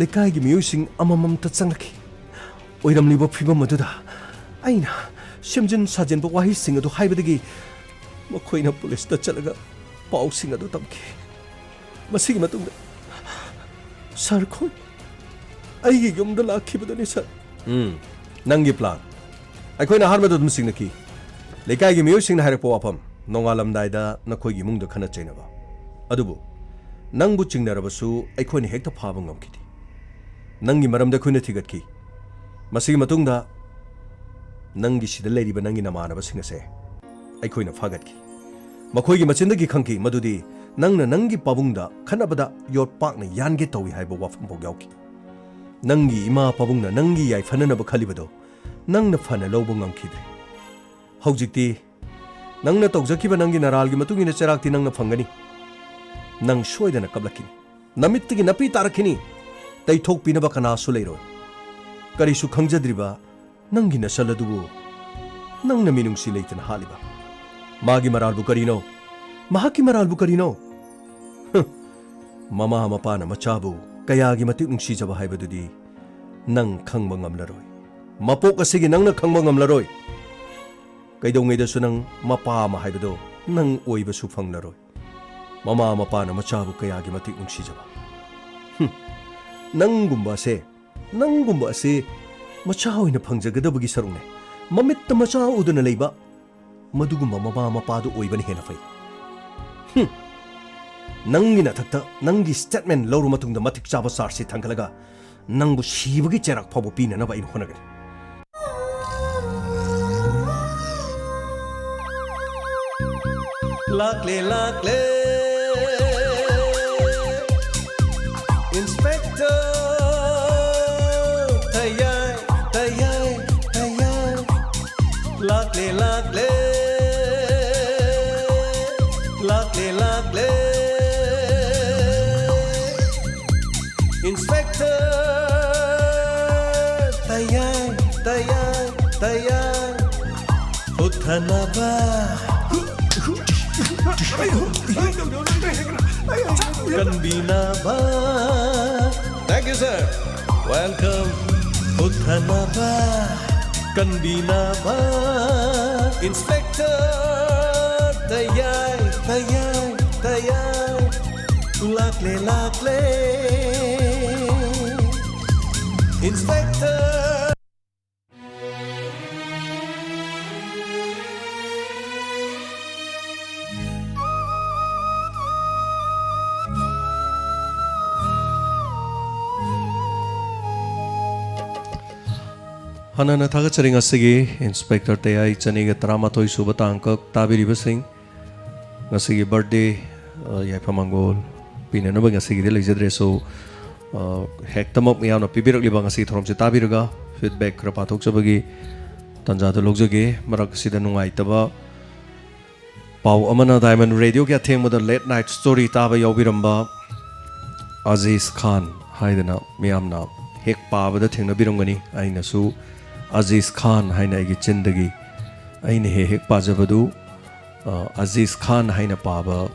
ꯂꯩꯀꯥꯏꯒꯤ ꯃꯤꯑꯣꯏꯁꯤꯡ ꯑꯃꯃꯝꯇ ꯆꯪꯂꯛꯈꯤ꯫ ꯑꯣꯏꯔꯝꯂꯤꯕ ꯐꯤꯚꯝ ꯑꯗꯨꯗ ꯑꯩꯅ ꯁꯦꯝꯖꯤꯟ ꯁꯥꯖꯤꯟꯕ ꯋꯥꯍꯩꯁꯤꯡ ꯑꯗꯨ ꯍꯥꯏꯕꯗꯒꯤ ꯃꯈꯣꯏꯅ ꯄꯨꯂꯤꯁꯇ ꯆꯠꯂꯒ ꯄꯥꯎꯁꯤꯡ ꯑꯗꯨ ꯇꯝꯈꯤ꯫ ꯃꯁꯤꯒꯤ ꯃꯇꯨꯡꯗ ꯁꯥꯔ ꯈꯣꯏ ꯑꯩꯒꯤ ꯌꯨꯝꯗ ꯂꯥꯛꯈꯤꯕꯗꯨꯅꯤ, ꯁꯥꯔ꯫ ꯎꯝ, ꯅꯪꯒꯤ ꯄ꯭ꯂꯥꯟ꯫ ꯑꯩꯈꯣꯏꯅ ꯑꯍꯥꯟꯕꯗ ꯑꯗꯨꯝ ꯆꯤꯡꯅꯈꯤ꯫ ꯂꯩꯀꯥꯏꯒꯤ ꯃꯤꯑꯣꯏꯁꯤꯡꯅ ꯍꯥꯏꯔꯛꯄ ꯋꯥꯐꯝ, ꯅꯣꯡꯉꯥꯜꯂꯝꯗꯥꯏꯗ ꯅꯈꯣꯏꯒꯤ ꯏꯃꯨꯡꯗ ꯈꯠꯅ ꯆꯩꯅꯕ꯫ ꯑꯗꯨꯕꯨ ꯅꯪꯕꯨ ꯆꯤꯡꯅꯔꯕꯁꯨ ꯑꯩꯈꯣꯏꯅ ꯍꯦꯛꯇ ꯐꯥꯕ ꯉꯝꯈꯤꯗꯦ꯫ ꯅꯪꯒꯤ ꯃꯔꯝꯗ ꯑꯩꯈꯣꯏꯅ ꯊꯤꯒꯠꯈꯤ꯫ ꯃꯁꯤꯒꯤ ꯃꯇꯨꯡꯗ ꯅꯪꯒꯤ ꯁꯤꯗ ꯂꯩꯔꯤꯕ ꯅꯪꯒꯤ ꯅꯃꯥꯟꯅꯕꯁꯤꯡ ꯑꯁꯦ ꯑꯩꯈꯣꯏꯅ ꯐꯥꯒꯠꯈꯤ꯫ ꯃꯈꯣꯏꯒꯤ ꯃꯆꯤꯟꯗꯒꯤ ꯈꯪꯈꯤ ꯃꯗꯨꯗꯤ ꯅꯪꯅ ꯅꯪꯒꯤ ꯄꯥꯕꯨꯡꯗ ꯈꯠꯅꯕꯗ ꯌꯣꯠꯄꯥꯛꯅ ꯌꯥꯟꯒꯦ ꯇꯧꯏ ꯍꯥꯏꯕ ꯋꯥꯐꯝꯐꯥꯎ ꯌꯥꯎꯈꯤ꯫ ꯅꯪꯒꯤ ꯏꯃꯥ ꯄꯥꯕꯨꯡꯅ ꯅꯪꯒꯤ ꯌꯥꯏꯐꯅꯅꯕ ꯈꯜꯂꯤꯕꯗꯣ ꯅꯪꯅ ꯐꯅ ꯂꯧꯕ ꯉꯝꯈꯤꯗ꯭ꯔꯦ꯫ ꯍꯧꯖꯤꯛꯇꯤ ꯅꯪꯅ ꯇꯧꯖꯈꯤꯕ ꯅꯪꯒꯤ ꯅꯔꯥꯜꯒꯤ ꯃꯇꯨꯡ ꯏꯟꯅ ꯆꯩꯔꯥꯛꯇꯤ ꯅꯪꯅ ꯐꯪꯒꯅꯤ꯫ ꯅꯪ ꯁꯣꯏꯗꯅ ꯀꯞꯂꯛꯈꯤꯅꯤ꯫ ꯅꯃꯤꯠꯇꯒꯤ ꯅꯥꯄꯤ ꯇꯥꯔꯛꯈꯤꯅꯤ꯫ ꯇꯩꯊꯣꯛꯄꯤꯅꯕ ꯀꯅꯥꯁꯨ ꯂꯩꯔꯣꯏ꯫ ꯀꯔꯤꯁꯨ ꯈꯪꯖꯗ꯭ꯔꯤꯕ ꯅꯪꯒꯤ ꯅꯁꯜ ꯑꯗꯨꯕꯨ ꯅꯪꯅ ꯃꯤꯅꯨꯡꯁꯤ ꯂꯩꯇꯅ ꯍꯥꯠꯂꯤꯕ꯫ ꯃꯥꯒꯤ ꯃꯔꯥꯜꯕꯨ ꯀꯔꯤꯅꯣ? ꯃꯍꯥꯛꯀꯤ ꯃꯔꯥꯜꯕꯨ ꯀꯔꯤꯅꯣ? ꯍꯨꯝ꯫ ꯃꯃꯥ ꯃꯄꯥꯅ ꯃꯆꯥꯕꯨ ꯀꯌꯥꯒꯤ ꯃꯇꯤꯛ ꯅꯨꯡꯁꯤꯖꯕ ꯍꯥꯏꯕꯗꯨꯗꯤ ꯅꯪ ꯈꯪꯕ ꯉꯝꯂꯔꯣꯏ꯫ ꯃꯄꯣꯛ ꯑꯁꯤꯒꯤ ꯅꯪꯅ ꯈꯪꯕ ꯉꯝꯂꯔꯣꯏ꯫ ꯀꯩꯗꯧꯉꯩꯗꯁꯨ ꯅꯪ ꯃꯄꯥ ꯑꯃ ꯍꯥꯏꯕꯗꯣ ꯅꯪ ꯑꯣꯏꯕꯁꯨ ꯐꯪꯂꯔꯣꯏ꯫ ꯃꯃꯥ ꯃꯄꯥꯅ ꯃꯆꯥꯕꯨ ꯀꯌꯥꯒꯤ ꯃꯇꯤꯛ ꯅꯨꯡꯁꯤꯖꯕ꯫ ꯍꯨꯝ꯫ ꯅꯪꯒꯨꯝꯕ ꯑꯁꯦ, ꯅꯪꯒꯨꯝꯕ ꯑꯁꯤ ꯃꯆꯥ ꯑꯣꯏꯅ ꯐꯪꯖꯒꯗꯕꯒꯤ ꯁꯔꯨꯛꯅꯦ꯫ ꯃꯃꯤꯠꯇ ꯃꯆꯥ ꯎꯗꯅ ꯂꯩꯕ ꯃꯗꯨꯒꯨꯝꯕ ꯃꯃꯥ ꯃꯄꯥꯗꯨ ꯑꯣꯏꯕꯅ ꯍꯦꯟꯅ ꯐꯩ꯫ ꯍꯨꯝ꯫ ꯅꯪꯒꯤ ꯅꯊꯛꯇ ꯅꯪꯒꯤ statement ꯂꯧꯔ ꯃꯇꯨꯡꯗ ꯃꯇꯤꯛ ꯆꯥꯕ charge ꯁꯤ ꯊꯥꯡꯒꯠꯂꯒ ꯅꯪꯕꯨ ꯁꯤꯕꯒꯤ ꯆꯩꯔꯥꯛ ꯐꯥꯎꯕ ꯄꯤꯅꯅꯕ ꯑꯩꯅ ꯍꯣꯠꯅꯒꯅꯤ꯫ ꯂꯥꯛꯂꯦ, ꯂꯥꯛꯂꯦ, Inspector ꯇꯌꯥꯏ, ꯇꯌꯥꯏ, ꯇꯌꯥꯏ꯫ ꯂꯥꯛꯂꯦ, ꯂꯥꯛꯂꯦ, ꯂꯥꯛꯂꯦ, ꯂꯥꯛꯂꯦ, Inspector ꯇꯌꯥꯏ, ꯇꯌꯥꯏ, ꯇꯌꯥꯏ꯫ ꯍꯨꯠꯊꯅꯕ ꯀꯟꯕꯤꯅꯕ꯫ Thank you, sir. Welcome. ꯍꯨꯠꯊꯅꯕ ꯀꯟꯕꯤꯅꯕ Inspector ꯇꯌꯥꯏ, ꯇꯌꯥꯏ, ꯇꯌꯥꯏ꯫ ꯂꯥꯛꯂꯦ, ꯂꯥꯛꯂꯦ, Inspector꯫ ꯍꯥꯟꯅꯅ ꯊꯥꯒꯠꯆꯔꯤ꯫ ꯉꯁꯤꯒꯤ ꯏꯟꯁꯄꯦꯛꯇꯔ ꯇꯌꯥꯏ ꯆꯅꯤꯒ ꯇꯔꯥꯃꯥꯊꯣꯏ ꯁꯨꯕ ꯇꯥꯡꯀꯛ ꯇꯥꯕꯤꯔꯤꯕꯁꯤꯡ, ꯉꯁꯤꯒꯤ ꯕꯥꯔꯗꯦ, ꯑ, ꯌꯥꯏꯐ ꯃꯪꯒꯣꯜ ꯄꯤꯅꯅꯕ ꯉꯁꯤꯒꯤꯗꯤ ꯂꯩꯖꯗ꯭ꯔꯦ꯫ So, ꯑ, ꯍꯦꯛꯇꯃꯛ ꯃꯤꯌꯥꯝꯅ ꯄꯤꯕꯤꯔꯛꯂꯤꯕ ꯉꯁꯤꯒꯤ ꯊꯧꯔꯝꯁꯦ ꯇꯥꯕꯤꯔꯒ feedback ꯈꯔ ꯄꯥꯊꯣꯛꯆꯕꯒꯤ ꯇꯥꯟꯖꯥꯗꯨ ꯂꯧꯖꯒꯦ꯫ ꯃꯔꯛ ꯑꯁꯤꯗ ꯅꯨꯡꯉꯥꯏꯇꯕ ꯄꯥꯎ ꯑꯃꯅ, ꯗꯥꯏꯃꯟ ꯔꯦꯗꯤꯑꯣꯒꯤ ꯑꯊꯦꯡꯕꯗ ꯂꯦꯠ ꯅꯥꯏꯠ ꯁ꯭ꯇꯣꯔꯤ ꯇꯥꯕ ꯌꯥꯎꯕꯤꯔꯝꯕ ꯑꯖꯤꯖ ꯈꯥꯟ ꯍꯥꯏꯗꯅ ꯃꯤꯌꯥꯝꯅ ꯍꯦꯛ ꯄꯥꯕꯗ ꯊꯦꯡꯅꯕꯤꯔꯝꯒꯅꯤ꯫ ꯑꯩꯅꯁꯨ ꯑꯖꯤꯖ ꯈꯥꯟ ꯍꯥꯏꯅ ꯑꯩꯒꯤ ꯆꯤꯟꯗꯒꯤ ꯑꯩꯅ ꯍꯦꯛ ꯍꯦꯛ ꯄꯥꯖꯕꯗꯨ, ꯑ, ꯑꯖꯤꯖ ꯈꯥꯟ ꯍꯥꯏꯅ ꯄꯥꯕ,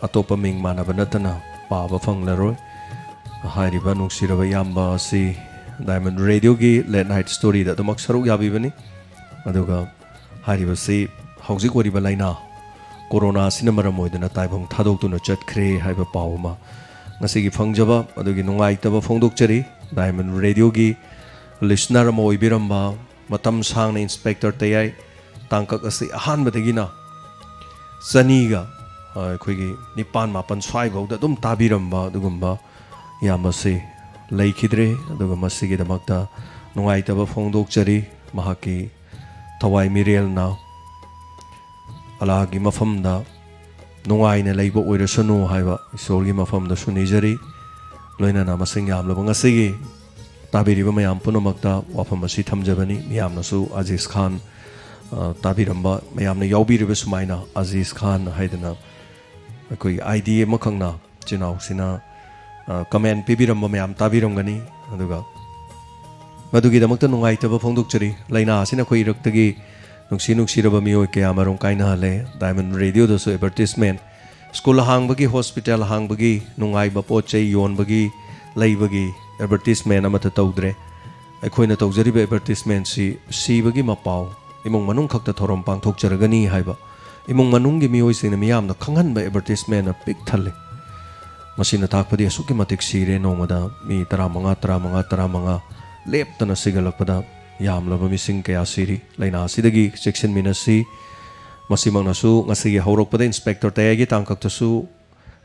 ꯑꯇꯣꯞꯄ ꯃꯤꯡ ꯃꯥꯟꯅꯕ ꯅꯠꯇꯅ ꯄꯥꯕ ꯐꯪꯂꯔꯣꯏ꯫ ꯍꯥꯏꯔꯤꯕ ꯅꯨꯡꯁꯤꯔꯕ ꯏꯌꯥꯝꯕ ꯑꯁꯤ ꯗꯥꯏꯃꯟ ꯔꯦꯗꯤꯑꯣꯒꯤ ꯂꯦꯠ ꯅꯥꯏꯠ ꯁ꯭ꯇꯣꯔꯤꯗ ꯑꯗꯨꯃꯛ ꯁꯔꯨꯛ ꯌꯥꯕꯤꯕꯅꯤ꯫ ꯑꯗꯨꯒ ꯍꯥꯏꯔꯤꯕꯁꯤ ꯍꯧꯖꯤꯛ ꯑꯣꯏꯔꯤꯕ ꯂꯥꯏꯅꯥ ꯀꯣꯔꯣꯅꯥ ꯑꯁꯤꯅ ꯃꯔꯝ ꯑꯣꯏꯗꯨꯅ ꯇꯥꯏꯕꯪ ꯊꯥꯗꯣꯛꯇꯨꯅ ꯆꯠꯈ꯭ꯔꯦ ꯍꯥꯏꯕ ꯄꯥꯎ ꯑꯃ ꯉꯁꯤꯒꯤ ꯐꯪꯖꯕ ꯑꯗꯨꯒꯤ ꯅꯨꯡꯉꯥꯏꯇꯕ ꯐꯣꯡꯗꯣꯛꯆꯔꯤ꯫ ꯗꯥꯏꯃꯟ ꯔꯦꯗꯤꯑꯣꯒꯤ ꯂꯤꯁꯅꯔ ꯑꯃ ꯑꯣꯏꯕꯤꯔꯝꯕ, ꯃꯇꯝ ꯁꯥꯡꯅ ꯏꯟꯁꯄꯦꯛꯇꯔ ꯇꯌꯥꯏ ꯇꯥꯡꯀꯛ ꯑꯁꯤ ꯑꯍꯥꯟꯕꯗꯒꯤꯅ ꯆꯅꯤꯒ, ꯑ, ꯑꯩꯈꯣꯏꯒꯤ ꯅꯤꯄꯥꯟ ꯃꯥꯄꯟ ꯁ꯭ꯋꯥꯏꯐꯥꯎꯗ ꯑꯗꯨꯝ ꯇꯥꯕꯤꯔꯝꯕ ꯑꯗꯨꯒꯨꯝꯕ ꯏꯌꯥꯝꯕꯁꯤ ꯂꯩꯈꯤꯗ꯭ꯔꯦ꯫ ꯑꯗꯨꯒ ꯃꯁꯤꯒꯤꯗꯃꯛꯇ ꯅꯨꯡꯉꯥꯏꯇꯕ ꯐꯣꯡꯗꯣꯛꯆꯔꯤ꯫ ꯃꯍꯥꯛꯀꯤ ꯊꯋꯥꯏ ꯃꯤꯔꯦꯜꯅ ꯑꯂꯥꯒꯤ ꯃꯐꯝꯗ ꯅꯨꯡꯉꯥꯏꯅ ꯂꯩꯕ ꯑꯣꯏꯔꯁꯅꯨ ꯍꯥꯏꯕ ꯏꯁꯣꯔꯒꯤ ꯃꯐꯝꯗꯁꯨ ꯅꯤꯖꯔꯤ꯫ ꯂꯣꯏꯅꯅ ꯃꯁꯤꯡ ꯌꯥꯝꯂꯕ ꯉꯁꯤꯒꯤ ꯇꯥꯕꯤꯔꯤꯕ ꯃꯌꯥꯝ ꯄꯨꯝꯅꯃꯛꯇ ꯋꯥꯐꯝ ꯑꯁꯤ ꯊꯝꯖꯕꯅꯤ꯫ ꯃꯤꯌꯥꯝꯅꯁꯨ ꯑꯖꯤꯖ ꯈꯥꯟ, ꯑ, ꯇꯥꯕꯤꯔꯝꯕ ꯃꯌꯥꯝꯅ ꯌꯥꯎꯕꯤꯔꯤꯕ ꯁꯨꯃꯥꯏꯅ ꯑꯖꯤꯖ ꯈꯥꯟ ꯍꯥꯏꯗꯅ ꯑꯩꯈꯣꯏꯒꯤ ꯑꯥꯏ ꯗꯤ ꯑꯃꯈꯛꯅ ꯏꯆꯤꯟ ꯏꯅꯥꯎꯁꯤꯅ, ꯑ, ꯀꯃꯦꯟ ꯄꯤꯕꯤꯔꯝꯕ ꯃꯌꯥꯝ ꯇꯥꯕꯤꯔꯝꯒꯅꯤ꯫ ꯑꯗꯨꯒ ꯃꯗꯨꯒꯤꯗꯃꯛꯇ ꯅꯨꯡꯉꯥꯏꯇꯕ ꯐꯣꯡꯗꯣꯛꯆꯔꯤ꯫ ꯂꯥꯏꯅꯥ ꯑꯁꯤꯅ ꯑꯩꯈꯣꯏ ꯏꯔꯛꯇꯒꯤ ꯅꯨꯡꯁꯤ ꯅꯨꯡꯁꯤꯔꯕ ꯃꯤꯑꯣꯏ ꯀꯌꯥ ꯃꯔꯨꯝ ꯀꯥꯏꯅꯍꯜꯂꯦ꯫ ꯗꯥꯏꯃꯟ ꯔꯦꯗꯤꯑꯣꯗꯁꯨ ꯑꯦꯗꯚꯔꯇꯤꯁꯃꯦꯟ, ꯁ꯭ꯀꯨꯜ ꯍꯥꯡꯕꯒꯤ, ꯍꯣꯁꯄꯤꯇꯥꯜ ꯍꯥꯡꯕꯒꯤ, ꯅꯨꯡꯉꯥꯏꯕ ꯄꯣꯠ ꯆꯩ ꯌꯣꯟꯕꯒꯤ, ꯂꯩꯕꯒꯤ ꯑꯦꯗꯚꯔꯇꯤꯁꯃꯦꯟ ꯑꯃꯠꯇ ꯇꯧꯗ꯭ꯔꯦ꯫ ꯑꯩꯈꯣꯏꯅ ꯇꯧꯖꯔꯤꯕ ꯑꯦꯗꯚꯔꯇꯤꯁꯃꯦꯟꯁꯤ ꯁꯤꯕꯒꯤ ꯃꯄꯥꯎ, ꯏꯃꯨꯡ ꯃꯅꯨꯡ ꯈꯛꯇ ꯊꯧꯔꯝ ꯄꯥꯡꯊꯣꯛꯆꯔꯒꯅꯤ ꯍꯥꯏꯕ, ꯏꯃꯨꯡ ꯃꯅꯨꯡꯒꯤ ꯃꯤꯑꯣꯏꯁꯤꯡꯅ ꯃꯤꯌꯥꯝꯗ ꯈꯪꯍꯟꯕ ꯑꯦꯗꯚꯔꯇꯤꯁꯃꯦꯟꯅ ꯄꯤꯛ ꯊꯜꯂꯤ꯫ ꯃꯁꯤꯅ ꯇꯥꯛꯄꯗꯤ ꯑꯁꯨꯛꯀꯤ ꯃꯇꯤꯛ ꯁꯤꯔꯦ, ꯅꯣꯡꯃꯗ ꯃꯤ ꯇꯔꯥꯃꯉꯥ, ꯇꯔꯥꯃꯉꯥ, ꯇꯔꯥꯃꯉꯥ ꯂꯦꯞꯇꯅ ꯁꯤꯒꯠꯂꯛꯄꯗ ꯌꯥꯝꯂꯕ ꯃꯤꯁꯤꯡ ꯀꯌꯥ ꯁꯤꯔꯤ꯫ ꯂꯥꯏꯅꯥ ꯑꯁꯤꯗꯒꯤ ꯆꯦꯛꯁꯤꯟꯃꯤꯟꯅꯁꯤ꯫ ꯃꯁꯤꯃꯛꯅꯁꯨ ꯉꯁꯤꯒꯤ ꯍꯧꯔꯛꯄꯗ ꯏꯟꯁꯄꯦꯛꯇꯔ ꯇꯌꯥꯏꯒꯤ ꯇꯥꯡꯀꯛꯇꯁꯨ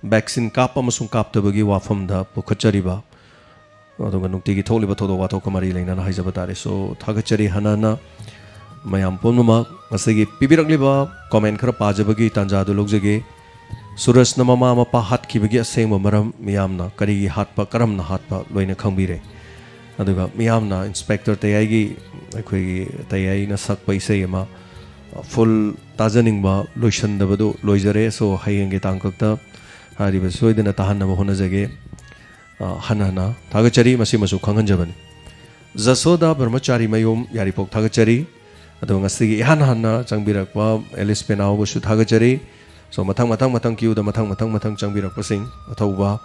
ꯚꯦꯛꯁꯤꯟ ꯀꯥꯞꯄ ꯑꯃꯁꯨꯡ ꯀꯥꯞꯇꯕꯒꯤ ꯋꯥꯐꯝꯗ ꯄꯨꯈꯠꯆꯔꯤꯕ ꯑꯗꯨꯒ ꯅꯨꯡꯇꯤꯒꯤ ꯊꯣꯛꯂꯤꯕ ꯊꯧꯗꯣꯛ ꯋꯥꯊꯣꯛꯀ ꯃꯔꯤ ꯂꯩꯅꯅ ꯍꯥꯏꯖꯕ ꯇꯥꯔꯦ꯫ So, ꯊꯥꯒꯠꯆꯔꯤ ꯍꯟꯅ ꯍꯟꯅ ꯃꯌꯥꯝ ꯄꯨꯝꯅꯃꯛ꯫ ꯉꯁꯤꯒꯤ ꯄꯤꯕꯤꯔꯛꯂꯤꯕ comment ꯈꯔ ꯄꯥꯖꯕꯒꯤ ꯇꯥꯟꯖꯥꯗꯨ ꯂꯧꯖꯒꯦ꯫ ꯁꯨꯔꯖꯅ ꯃꯃꯥ ꯃꯄꯥ ꯍꯥꯠꯈꯤꯕꯒꯤ ꯑꯁꯦꯡꯕ ꯃꯔꯝ ꯃꯤꯌꯥꯝꯅ ꯀꯔꯤꯒꯤ ꯍꯥꯠꯄ, ꯀꯔꯝꯅ ꯍꯥꯠꯄ ꯂꯣꯏꯅ ꯈꯪꯕꯤꯔꯦ꯫ ꯑꯗꯨꯒ ꯃꯤꯌꯥꯝꯅ Inspector ꯇꯌꯥꯏꯒꯤ, ꯑꯩꯈꯣꯏꯒꯤ ꯇꯌꯥꯏꯅ ꯁꯛꯄ ꯏꯁꯩ ꯑꯃ full ꯇꯥꯖꯅꯤꯡꯕ ꯂꯣꯏꯁꯤꯟꯗꯕꯗꯨ ꯂꯣꯏꯖꯔꯦ꯫ So, ꯍꯌꯦꯡꯒꯤ ꯇꯥꯡꯀꯛꯇ ꯍꯥꯏꯔꯤꯕ ꯁꯣꯏꯗꯅ ꯇꯥꯍꯟꯅꯕ ꯍꯣꯠꯅꯖꯒꯦ꯫ ꯑ, ꯍꯟꯅ ꯍꯟꯅ ꯊꯥꯒꯠꯆꯔꯤ, ꯃꯁꯤꯃꯁꯨ ꯈꯪꯍꯟꯖꯕꯅꯤ꯫ ꯖꯁꯣꯗꯥ ꯕ꯭ꯔꯍ꯭ꯃꯆꯥꯔꯤ ꯃꯌꯨꯝ ꯌꯥꯏꯔꯤꯄꯣꯛ ꯊꯥꯒꯠꯆꯔꯤ꯫ ꯑꯗꯨꯒ ꯉꯁꯤꯒꯤ ꯏꯍꯥꯟ ꯍꯥꯟꯅ ꯆꯪꯕꯤꯔꯛꯄ ꯑꯦꯂꯤꯁ ꯄꯦꯅꯥꯎꯕꯨꯁꯨ ꯊꯥꯒꯠꯆꯔꯤ꯫ So, ꯃꯊꯪ ꯃꯊꯪ ꯃꯊꯪ queueꯗ ꯃꯊꯪ ꯃꯊꯪ ꯃꯊꯪ ꯆꯪꯕꯤꯔꯛꯄꯁꯤꯡ ꯑꯊꯧꯕ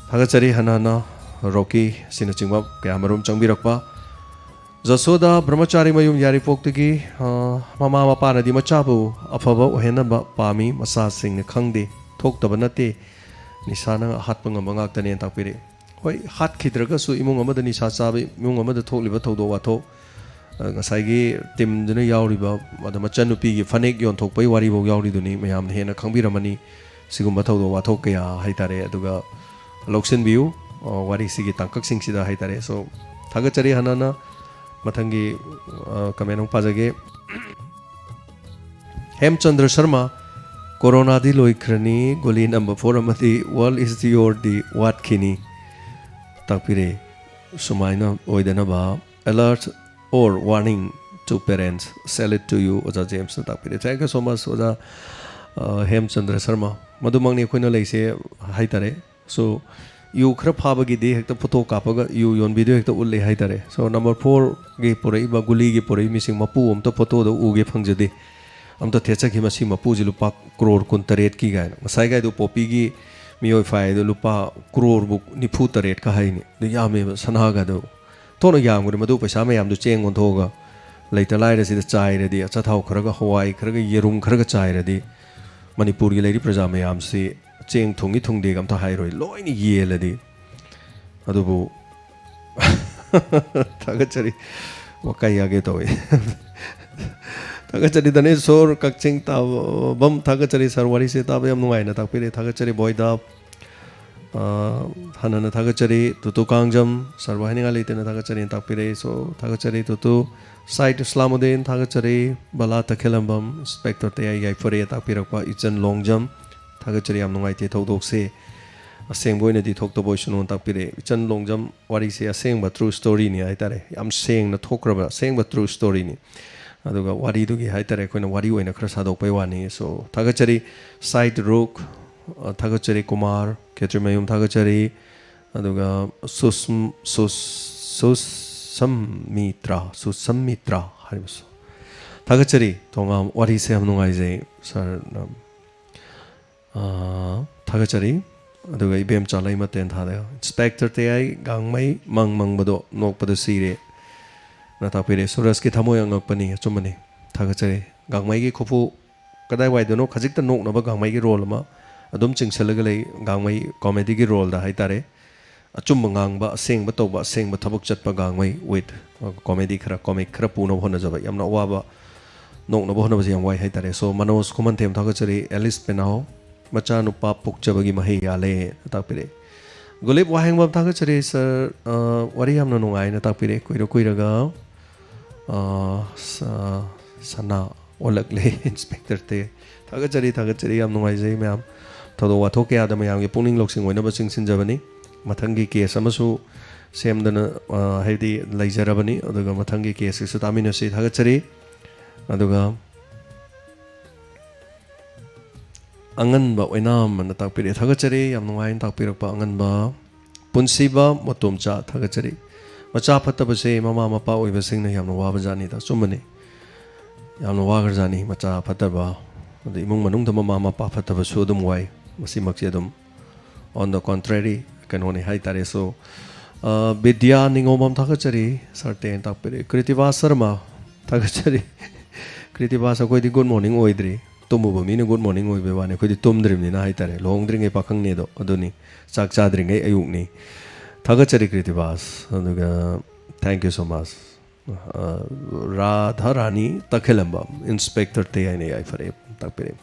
ꯊꯥꯒꯠꯆꯔꯤ꯫ ꯍꯟꯅ ꯍꯟꯅ ꯔꯣꯀꯤ ꯑꯁꯤꯅꯆꯤꯡꯕ ꯀꯌꯥ ꯃꯔꯨꯝ ꯆꯪꯕꯤꯔꯛꯄ꯫ ꯖꯁꯣꯗꯥ ꯕ꯭ꯔꯍ꯭ꯃꯆꯥꯔꯤ ꯃꯌꯨꯝ ꯌꯥꯏꯔꯤꯄꯣꯛꯇꯒꯤ, ꯑ, ꯃꯃꯥ ꯃꯄꯥꯅꯗꯤ ꯃꯆꯥꯕꯨ ꯑꯐꯕ ꯑꯣꯏꯍꯟꯅꯕ ꯄꯥꯝꯃꯤ, ꯃꯆꯥꯁꯤꯡꯅ ꯈꯪꯗꯦ, ꯊꯣꯛꯇꯕ ꯅꯠꯇꯦ, ꯅꯤꯁꯥꯅ ꯍꯥꯠꯄ ꯉꯝꯕ ꯉꯥꯛꯇꯅꯦꯅ ꯇꯥꯛꯄꯤꯔꯛꯏ꯫ ꯍꯣꯏ, ꯍꯥꯠꯈꯤꯗ꯭ꯔꯒꯁꯨ ꯏꯃꯨꯡ ꯑꯃꯗ ꯅꯤꯁꯥ ꯆꯥꯕ, ꯏꯃꯨꯡ ꯑꯃꯗ ꯊꯣꯛꯂꯤꯕ ꯊꯧꯗꯣꯛ ꯋꯥꯊꯣꯛ, ꯑ, ꯉꯁꯥꯏꯒꯤ teamꯗꯨꯅ ꯌꯥꯎꯔꯤꯕ, ꯑꯗ ꯃꯆꯟꯅꯨꯄꯤꯒꯤ ꯐꯅꯦꯛ ꯌꯣꯟꯊꯣꯛꯄꯒꯤ ꯋꯥꯔꯤꯐꯥꯎ ꯌꯥꯎꯔꯤꯗꯨꯅꯤ, ꯃꯌꯥꯝꯅ ꯍꯦꯟꯅ ꯈꯪꯕꯤꯔꯝꯃꯅꯤ꯫ ꯁꯤꯒꯨꯝꯕ ꯊꯧꯗꯣꯛ ꯋꯥꯊꯣꯛ ꯀꯌꯥ ꯍꯥꯏꯇꯥꯔꯦ, ꯑꯗꯨꯒ ꯂꯧꯁꯤꯟꯕꯤꯌꯨ, ꯑ, ꯋꯥꯔꯤꯁꯤꯒꯤ ꯇꯥꯡꯀꯛꯁꯤꯡꯁꯤꯗ ꯍꯥꯏꯇꯥꯔꯦ꯫ So, ꯊꯥꯒꯠꯆꯔꯤ ꯍꯟꯅ ꯍꯟꯅ꯫ ꯃꯊꯪꯒꯤ, ꯑ, comment ꯑꯃꯨꯛ ꯄꯥꯖꯒꯦ꯫ ꯍꯦꯝꯆꯟꯗ꯭ꯔ ꯁꯔꯃ, "ꯀꯣꯔꯣꯅꯥꯗꯤ ꯂꯣꯏꯈ꯭ꯔꯅꯤ, ꯒꯨꯂꯤ number four ꯑꯃꯗꯤ World is your" ꯗꯤ ꯋꯥꯠꯈꯤꯅꯤ ꯇꯥꯛꯄꯤꯔꯦ꯫ ꯁꯨꯃꯥꯏꯅ ꯑꯣꯏꯗꯅꯕ, "Alert or warning to parents, salute to you" ꯑꯣꯖꯥ ꯖꯦꯝꯁꯅ ꯇꯥꯛꯄꯤꯔꯦ꯫ Thank you so much ꯑꯣꯖꯥ, ꯑ, ꯍꯦꯝꯆꯟꯗ꯭ꯔ ꯁꯔꯃ꯫ ꯃꯗꯨꯃꯛꯅꯤ ꯑꯩꯈꯣꯏꯅ ꯂꯩꯁꯦ ꯍꯥꯏꯇꯥꯔꯦ꯫ So, ꯌꯨ ꯈꯔ ꯐꯥꯕꯒꯤꯗꯤ ꯍꯦꯛꯇ photo ꯀꯥꯞꯄꯒ ꯌꯨ ꯌꯣꯟꯕꯤꯗꯣ ꯍꯦꯛꯇ ꯎꯠꯂꯦ ꯍꯥꯏꯇꯥꯔꯦ꯫ So, number fourꯒꯤ ꯄꯨꯔꯛꯏꯕ, ꯒꯨꯂꯤꯒꯤ ꯄꯨꯔꯛꯏ ꯃꯤꯁꯤꯡ ꯃꯄꯨ ꯑꯝꯇ photoꯗ ꯎꯒꯦ ꯐꯪꯖꯗꯦ꯫ ꯑꯝꯇ ꯊꯦꯠꯆꯈꯤ, "ꯃꯁꯤ ꯃꯄꯨꯁꯤ ꯂꯨꯄꯥ ꯀ꯭ꯔꯣꯔ ꯀꯨꯟꯇꯔꯦꯠꯀꯤ" ꯀꯥꯏꯅ꯫ ꯉꯁꯥꯏꯒꯥꯏꯗꯣ ꯄꯣꯄꯤꯒꯤ ꯃꯤꯑꯣꯏ ꯐꯥꯏꯗꯣ ꯂꯨꯄꯥ ꯀ꯭ꯔꯣꯔꯕꯨ ꯅꯤꯐꯨ ꯇꯔꯦꯠꯀ ꯍꯥꯏꯅꯤ꯫ ꯑꯗꯨ ꯌꯥꯝꯃꯦꯕ ꯁꯅꯥꯒꯗꯣ꯫ ꯊꯣꯛꯅ ꯌꯥꯝꯈ꯭ꯔꯦ꯫ ꯃꯗꯨ ꯄꯩꯁꯥ ꯃꯌꯥꯝꯗꯨ ꯆꯦꯡ ꯑꯣꯟꯊꯣꯛꯑꯒ ꯂꯩꯇ ꯂꯥꯏꯔꯁꯤꯗ ꯆꯥꯏꯔꯗꯤ, ꯑꯆꯥꯊꯥꯎ ꯈꯔꯒ, ꯍꯋꯥꯏ ꯈꯔꯒ, ꯌꯦꯔꯨꯝ ꯈꯔꯒ ꯆꯥꯏꯔꯗꯤ, ꯃꯅꯤꯄꯨꯔꯒꯤ ꯂꯩꯔꯤꯕ ꯄ꯭ꯔꯖꯥ ꯃꯌꯥꯝꯁꯤ ꯆꯦꯡ ꯊꯨꯡꯏ ꯊꯨꯡꯗꯦꯒ ꯑꯝꯇ ꯍꯥꯏꯔꯣꯏ, ꯂꯣꯏꯅ ꯌꯦꯜꯂꯗꯤ꯫ ꯑꯗꯨꯕꯨ ꯊꯥꯒꯠꯆꯔꯤ, ꯋꯥꯀꯥꯏ ꯌꯥꯒꯦ ꯇꯧꯏ꯫ ꯊꯥꯒꯠꯆꯔꯤ ꯙꯅꯦꯁꯣꯔ ꯀꯛꯆꯤꯡ ꯇꯥꯕꯝ, ꯊꯥꯒꯠꯆꯔꯤ ꯁꯥꯔ, ꯋꯥꯔꯤꯁꯦ ꯇꯥꯕ ꯌꯥꯝ ꯅꯨꯡꯉꯥꯏꯅ ꯇꯥꯛꯄꯤꯔꯦ꯫ ꯊꯥꯒꯠꯆꯔꯤ ꯕꯣꯏꯗꯥ꯫ ꯑ, ꯍꯟꯅ ꯍꯟꯅ ꯊꯥꯒꯠꯆꯔꯤ꯫ ꯇꯨꯇꯨ ꯀꯥꯡꯖꯝ, ꯁꯥꯔꯕꯨ ꯍꯥꯏꯅꯤꯡꯉꯥꯏ ꯂꯩꯇꯅ ꯊꯥꯒꯠꯆꯔꯤꯅ ꯇꯥꯛꯄꯤꯔꯛꯏ꯫ So, ꯊꯥꯒꯠꯆꯔꯤ ꯇꯨꯇꯨ꯫ ꯁꯥꯏꯠ ꯏꯁꯂꯥꯃꯨꯗꯤꯟ ꯊꯥꯒꯠꯆꯔꯤ꯫ ꯕꯂꯥ ꯇꯈꯦꯂꯝꯕꯝ, ꯏꯟꯁꯄꯦꯛꯇꯔ ꯇꯌꯥꯏ ꯌꯥꯏꯐꯔꯦ ꯇꯥꯛꯄꯤꯔꯛꯄ꯫ ꯏꯆꯟ ꯂꯣꯡꯖꯝ, ꯊꯥꯒꯠꯆꯔꯤ, ꯌꯥꯝ ꯅꯨꯡꯉꯥꯏꯇꯦ ꯊꯧꯗꯣꯛꯁꯦ꯫ ꯑꯁꯦꯡꯕ ꯑꯣꯏꯅꯗꯤ ꯊꯣꯛꯇꯕ ꯑꯣꯏꯁꯅꯨꯅ ꯇꯥꯛꯄꯤꯔꯛꯑꯦ꯫ ꯏꯆꯟ ꯂꯣꯡꯖꯝ, ꯋꯥꯔꯤꯁꯦ ꯑꯁꯦꯡꯕ true storyꯅꯤ ꯍꯥꯏꯇꯥꯔꯦ꯫ ꯌꯥꯝ ꯁꯦꯡꯅ ꯊꯣꯛꯈ꯭ꯔꯕ ꯑꯁꯦꯡꯕ true storyꯅꯤ꯫ ꯑꯗꯨꯒ ꯋꯥꯔꯤꯗꯨꯒꯤ ꯍꯥꯏꯇꯥꯔꯦ, ꯑꯩꯈꯣꯏꯅ ꯋꯥꯔꯤ ꯑꯣꯏꯅ ꯈꯔ ꯁꯥꯗꯣꯛꯄꯩ ꯋꯥꯅꯤ꯫ So, ꯊꯥꯒꯠꯆꯔꯤ ꯁꯥꯏꯠ ꯔꯨꯛ, ꯑ, ꯊꯥꯒꯠꯆꯔꯤ ꯀꯨꯃꯥꯔ ꯈꯦꯇ꯭ꯔꯤꯃꯌꯨꯝ ꯊꯥꯒꯠꯆꯔꯤ꯫ ꯑꯗꯨꯒ ꯁꯨꯁꯝ-, ꯁꯨꯁ-, ꯁꯨꯁꯝꯃꯤꯇ꯭ꯔꯥ, ꯁꯨꯁꯝꯃꯤꯇ꯭ꯔꯥ ꯍꯥꯏꯔꯤꯕꯁꯨ ꯊꯥꯒꯠꯆꯔꯤ꯫ ꯊꯣꯉꯥꯝ, ꯋꯥꯔꯤꯁꯦ ꯌꯥꯝ ꯅꯨꯡꯉꯥꯏꯖꯩ ꯁꯥꯔ꯫ ꯑ, ꯊꯥꯒꯠꯆꯔꯤ꯫ ꯑꯗꯨꯒ ꯏꯕꯦꯝꯆꯥ ꯂꯩꯃ ꯇꯦꯟꯊꯥꯗ, ꯏꯟꯁꯄꯦꯛꯇꯔ ꯇꯌꯥꯏ ꯒꯥꯡꯃꯩ ꯃꯪ ꯃꯪꯕꯗꯣ ꯅꯣꯛꯄꯗ ꯁꯤꯔꯦ ꯅ ꯇꯥꯛꯄꯤꯔꯦ꯫ ꯁꯨꯔꯖꯀꯤ ꯊꯃꯣꯏ ꯑꯉꯛꯄꯅꯤ꯫ ꯑꯆꯨꯝꯕꯅꯤ꯫ ꯊꯥꯒꯠꯆꯔꯤ꯫ ꯒꯥꯡꯃꯩꯒꯤ ꯈꯨꯐꯨ ꯀꯗꯥꯏꯋꯥꯏꯗꯅꯣ ꯈꯖꯤꯛꯇ ꯅꯣꯛꯅꯕ ꯒꯥꯡꯃꯩꯒꯤ ꯔꯣꯜ ꯑꯃ ꯑꯗꯨꯝ ꯆꯤꯡꯁꯤꯜꯂꯒ ꯂꯩ꯫ ꯒꯥꯡꯃꯩ ꯀꯣꯃꯦꯗꯤꯒꯤ ꯔꯣꯜꯗ ꯍꯥꯏꯇꯥꯔꯦ꯫ ꯑꯆꯨꯝꯕ ꯉꯥꯡꯕ, ꯑꯁꯦꯡꯕ ꯇꯧꯕ, ꯑꯁꯦꯡꯕ ꯊꯕꯛ ꯆꯠꯄ ꯒꯥꯡꯃꯩ with comedy ꯈꯔ, ꯀꯣꯃꯤꯛ ꯈꯔ ꯄꯨꯅꯕ ꯍꯣꯠꯅꯖꯕ꯫ ꯌꯥꯝꯅ ꯑꯋꯥꯕ, ꯅꯣꯛꯅꯕ ꯍꯣꯠꯅꯕꯁꯦ ꯌꯥꯝ ꯋꯥꯏ ꯍꯥꯏꯇꯥꯔꯦ꯫ So, ꯃꯅꯣꯖ ꯈꯨꯃꯟꯊꯦꯝ ꯊꯥꯒꯠꯆꯔꯤ꯫ ꯑꯦꯂꯤꯁ ꯄꯦꯅꯥꯎ, ꯃꯆꯥꯅꯨꯄꯥ ꯄꯣꯛꯆꯕꯒꯤ ꯃꯍꯩ ꯌꯥꯜꯂꯦ ꯇꯥꯛꯄꯤꯔꯛꯑꯦ꯫ ꯒꯨꯂꯤꯞ ꯋꯥꯍꯦꯡꯕꯝ ꯊꯥꯒꯠꯆꯔꯤ ꯁꯥꯔ꯫ ꯑ, ꯋꯥꯔꯤ ꯌꯥꯝꯅ ꯅꯨꯡꯉꯥꯏꯅ ꯇꯥꯛꯄꯤꯔꯦ꯫ ꯀꯨꯏꯔ ꯀꯨꯏꯔꯒ, ꯑ, ꯁ-, ꯁꯅꯥ ꯑꯣꯜꯂꯛꯂꯦ ꯏꯟꯁꯄꯦꯛꯇꯔ ꯇꯦ꯫ ꯊꯥꯒꯠꯆꯔꯤ, ꯊꯥꯒꯠꯆꯔꯤ꯫ ꯌꯥꯝ ꯅꯨꯡꯉꯥꯏꯖꯩ ꯃꯌꯥꯝ꯫ ꯊꯧꯗꯣꯛ ꯋꯥꯊꯣꯛ ꯀꯌꯥꯗ ꯃꯌꯥꯝꯒꯤ ꯄꯨꯛꯅꯤꯡ ꯂꯧꯁꯤꯡ ꯑꯣꯏꯅꯕ ꯆꯤꯡꯁꯤꯟꯖꯕꯅꯤ꯫ ꯃꯊꯪꯒꯤ ꯀꯦꯁ ꯑꯃꯁꯨ ꯁꯦꯝꯗꯅ, ꯑ, ꯍꯥꯏꯕꯗꯤ ꯂꯩꯖꯔꯕꯅꯤ꯫ ꯑꯗꯨꯒ ꯃꯊꯪꯒꯤ ꯀꯦꯁꯁꯤꯁꯨ ꯇꯥꯃꯤꯟꯅꯁꯤ꯫ ꯊꯥꯒꯠꯆꯔꯤ꯫ ꯑꯗꯨꯒ ꯑꯉꯟꯕ ꯑꯣꯏꯅꯥꯝ ꯑꯅ ꯇꯥꯛꯄꯤꯔꯛꯑꯦ꯫ ꯊꯥꯒꯠꯆꯔꯤ, ꯌꯥꯝ ꯅꯨꯡꯉꯥꯏꯅ ꯇꯥꯛꯄꯤꯔꯛꯄ ꯑꯉꯟꯕ꯫ ꯄꯨꯟꯁꯤꯕ ꯃꯣꯇꯣꯝꯆꯥ, ꯊꯥꯒꯠꯆꯔꯤ꯫ ꯃꯆꯥ ꯐꯠꯇꯕꯁꯦ ꯃꯃꯥ ꯃꯄꯥ ꯑꯣꯏꯕꯁꯤꯡꯅ ꯌꯥꯝꯅ ꯋꯥꯕ ꯖꯥꯠꯅꯤꯗ꯫ ꯑꯆꯨꯝꯕꯅꯤ, ꯌꯥꯝꯅ ꯋꯥꯈ꯭ꯔꯖꯥꯠꯅꯤ ꯃꯆꯥ ꯐꯠꯇꯕ꯫ ꯑꯗ ꯏꯃꯨꯡ ꯃꯅꯨꯡꯗ ꯃꯃꯥ ꯃꯄꯥ ꯐꯠꯇꯕꯁꯨ ꯑꯗꯨꯝ ꯋꯥꯏ꯫ ꯃꯁꯤꯃꯛꯁꯦ ꯑꯗꯨꯝ on the contrary ꯀꯩꯅꯣꯅꯤ ꯍꯥꯏꯇꯥꯔꯦ꯫ So, ꯑ, ꯕꯤꯗ꯭ꯌꯥ ꯅꯤꯉꯣꯝꯕꯝ, ꯊꯥꯒꯠꯆꯔꯤ꯫ ꯁꯥꯔ ꯇꯦꯟ ꯇꯥꯛꯄꯤꯔꯛꯑꯦ꯫ ꯀ꯭ꯔꯤꯇꯤꯕꯥꯁ ꯁꯔꯃ, ꯊꯥꯒꯠꯆꯔꯤ꯫ ꯀ꯭ꯔꯤꯇꯤꯕꯥꯁ, ꯑꯩꯈꯣꯏꯗꯤ good morning ꯑꯣꯏꯗ꯭ꯔꯤ꯫ ꯇꯨꯝꯃꯨꯕ ꯃꯤꯅ good morning ꯑꯣꯏꯕꯩ ꯋꯥꯅꯤ, ꯑꯩꯈꯣꯏꯗꯤ ꯇꯨꯝꯗ꯭ꯔꯤꯕꯅꯤꯅ ꯍꯥꯏꯇꯥꯔꯦ꯫ ꯂꯨꯍꯣꯡꯗ꯭ꯔꯤꯉꯩ ꯄꯥꯈꯪꯅꯦ ꯑꯗꯣ, ꯑꯗꯨꯅꯤ꯫ ꯆꯥꯛ ꯆꯥꯗ꯭ꯔꯤꯉꯩ ꯑꯌꯨꯛꯅꯤ꯫ ꯊꯥꯒꯠꯆꯔꯤ ꯀ꯭ꯔꯤꯇꯤꯕꯥꯁ꯫ ꯑꯗꯨꯒ thank you so much꯫ ꯑ, ꯔꯥꯙꯥ ꯔꯥꯅꯤ ꯇꯈꯦꯂꯝꯕꯝ, ꯏꯟꯁꯄꯦꯛꯇꯔ ꯇꯌꯥꯏꯅ ꯌꯥꯏꯐꯔꯦ ꯇꯥꯛꯄꯤꯔꯦ꯫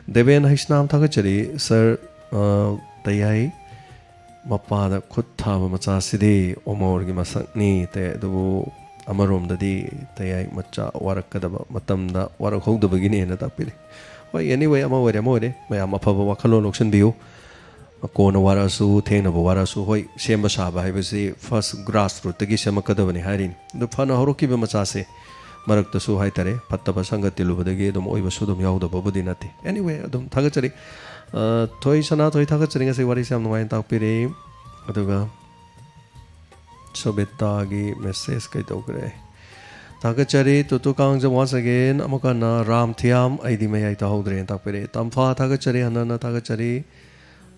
ꯗꯦꯕꯦꯟ ꯍꯩꯁꯅꯥꯝ, ꯊꯥꯒꯠꯆꯔꯤ ꯁꯥꯔ꯫ ꯑ, ꯇꯌꯥꯏ ꯃꯄꯥꯗ ꯈꯨꯠ ꯊꯥꯕ ꯃꯆꯥꯁꯤꯗꯤ ꯑꯣꯃꯣꯔꯒꯤ ꯃꯁꯛꯅꯤ ꯇꯦ, ꯑꯗꯨꯕꯨ ꯑꯃꯔꯣꯝꯗꯗꯤ ꯇꯌꯥꯏ ꯃꯆꯥ ꯋꯥꯔꯛꯀꯗꯕ ꯃꯇꯝꯗ ꯋꯥꯔꯛꯍꯧꯗꯕꯒꯤꯅꯦꯅ ꯇꯥꯛꯄꯤꯔꯦ꯫ ꯍꯣꯏ, anyway, ꯑꯃ ꯑꯣꯏꯔꯦ ꯑꯃ ꯑꯣꯏꯔꯦ, ꯃꯌꯥꯝ ꯑꯐꯕ ꯋꯥꯈꯜꯂꯣꯟ ꯂꯧꯁꯤꯟꯕꯤꯌꯨ꯫ ꯀꯣꯟꯅ ꯋꯥꯔꯛꯑꯁꯨ, ꯊꯦꯡꯅꯕꯨ ꯋꯥꯔꯛꯑꯁꯨ, ꯍꯣꯏ, ꯁꯦꯝꯕ ꯁꯥꯕ ꯍꯥꯏꯕꯁꯤ first grassrootꯇꯒꯤ ꯁꯦꯝꯃꯛꯀꯗꯕꯅꯤ ꯍꯥꯏꯔꯤꯅꯤ꯫ ꯑꯗꯨ ꯐꯅ ꯍꯧꯔꯛꯈꯤꯕ ꯃꯆꯥꯁꯦ ꯃꯔꯛꯇꯁꯨ ꯍꯥꯏꯇꯥꯔꯦ, ꯐꯠꯇꯕ ꯁꯪꯒ ꯇꯤꯜꯂꯨꯕꯗꯒꯤ ꯑꯗꯨꯝ ꯑꯣꯏꯕꯁꯨ ꯑꯗꯨꯝ ꯌꯥꯎꯗꯕꯕꯨꯗꯤ ꯅꯠꯇꯦ꯫ Anyway, ꯑꯗꯨꯝ ꯊꯥꯒꯠꯆꯔꯤ꯫ ꯑ, ꯊꯣꯏ ꯁꯅꯥꯊꯣꯏ, ꯊꯥꯒꯠꯆꯔꯤ, ꯉꯁꯤ ꯋꯥꯔꯤꯁꯦ ꯌꯥꯝ ꯅꯨꯡꯉꯥꯏꯅ ꯇꯥꯛꯄꯤꯔꯦ꯫ ꯑꯗꯨꯒ ꯁꯣꯕꯦꯇꯥꯒꯤ message ꯀꯩꯗꯧꯈ꯭ꯔꯦ? ꯊꯥꯒꯠꯆꯔꯤ꯫ ꯇꯨꯇꯨ ꯀꯥꯡꯖꯝ once again, ꯑꯃꯨꯛ ꯍꯟꯅ ꯔꯥꯝ ꯊꯤꯌꯥꯝ, ꯑꯩꯗꯤ ꯃꯌꯥꯏ ꯇꯥꯍꯧꯗ꯭ꯔꯦꯅ ꯇꯥꯛꯄꯤꯔꯛꯑꯦ꯫ ꯇꯝꯐꯥ ꯊꯥꯒꯠꯆꯔꯤ, ꯍꯟꯅ ꯍꯟꯅ ꯊꯥꯒꯠꯆꯔꯤ꯫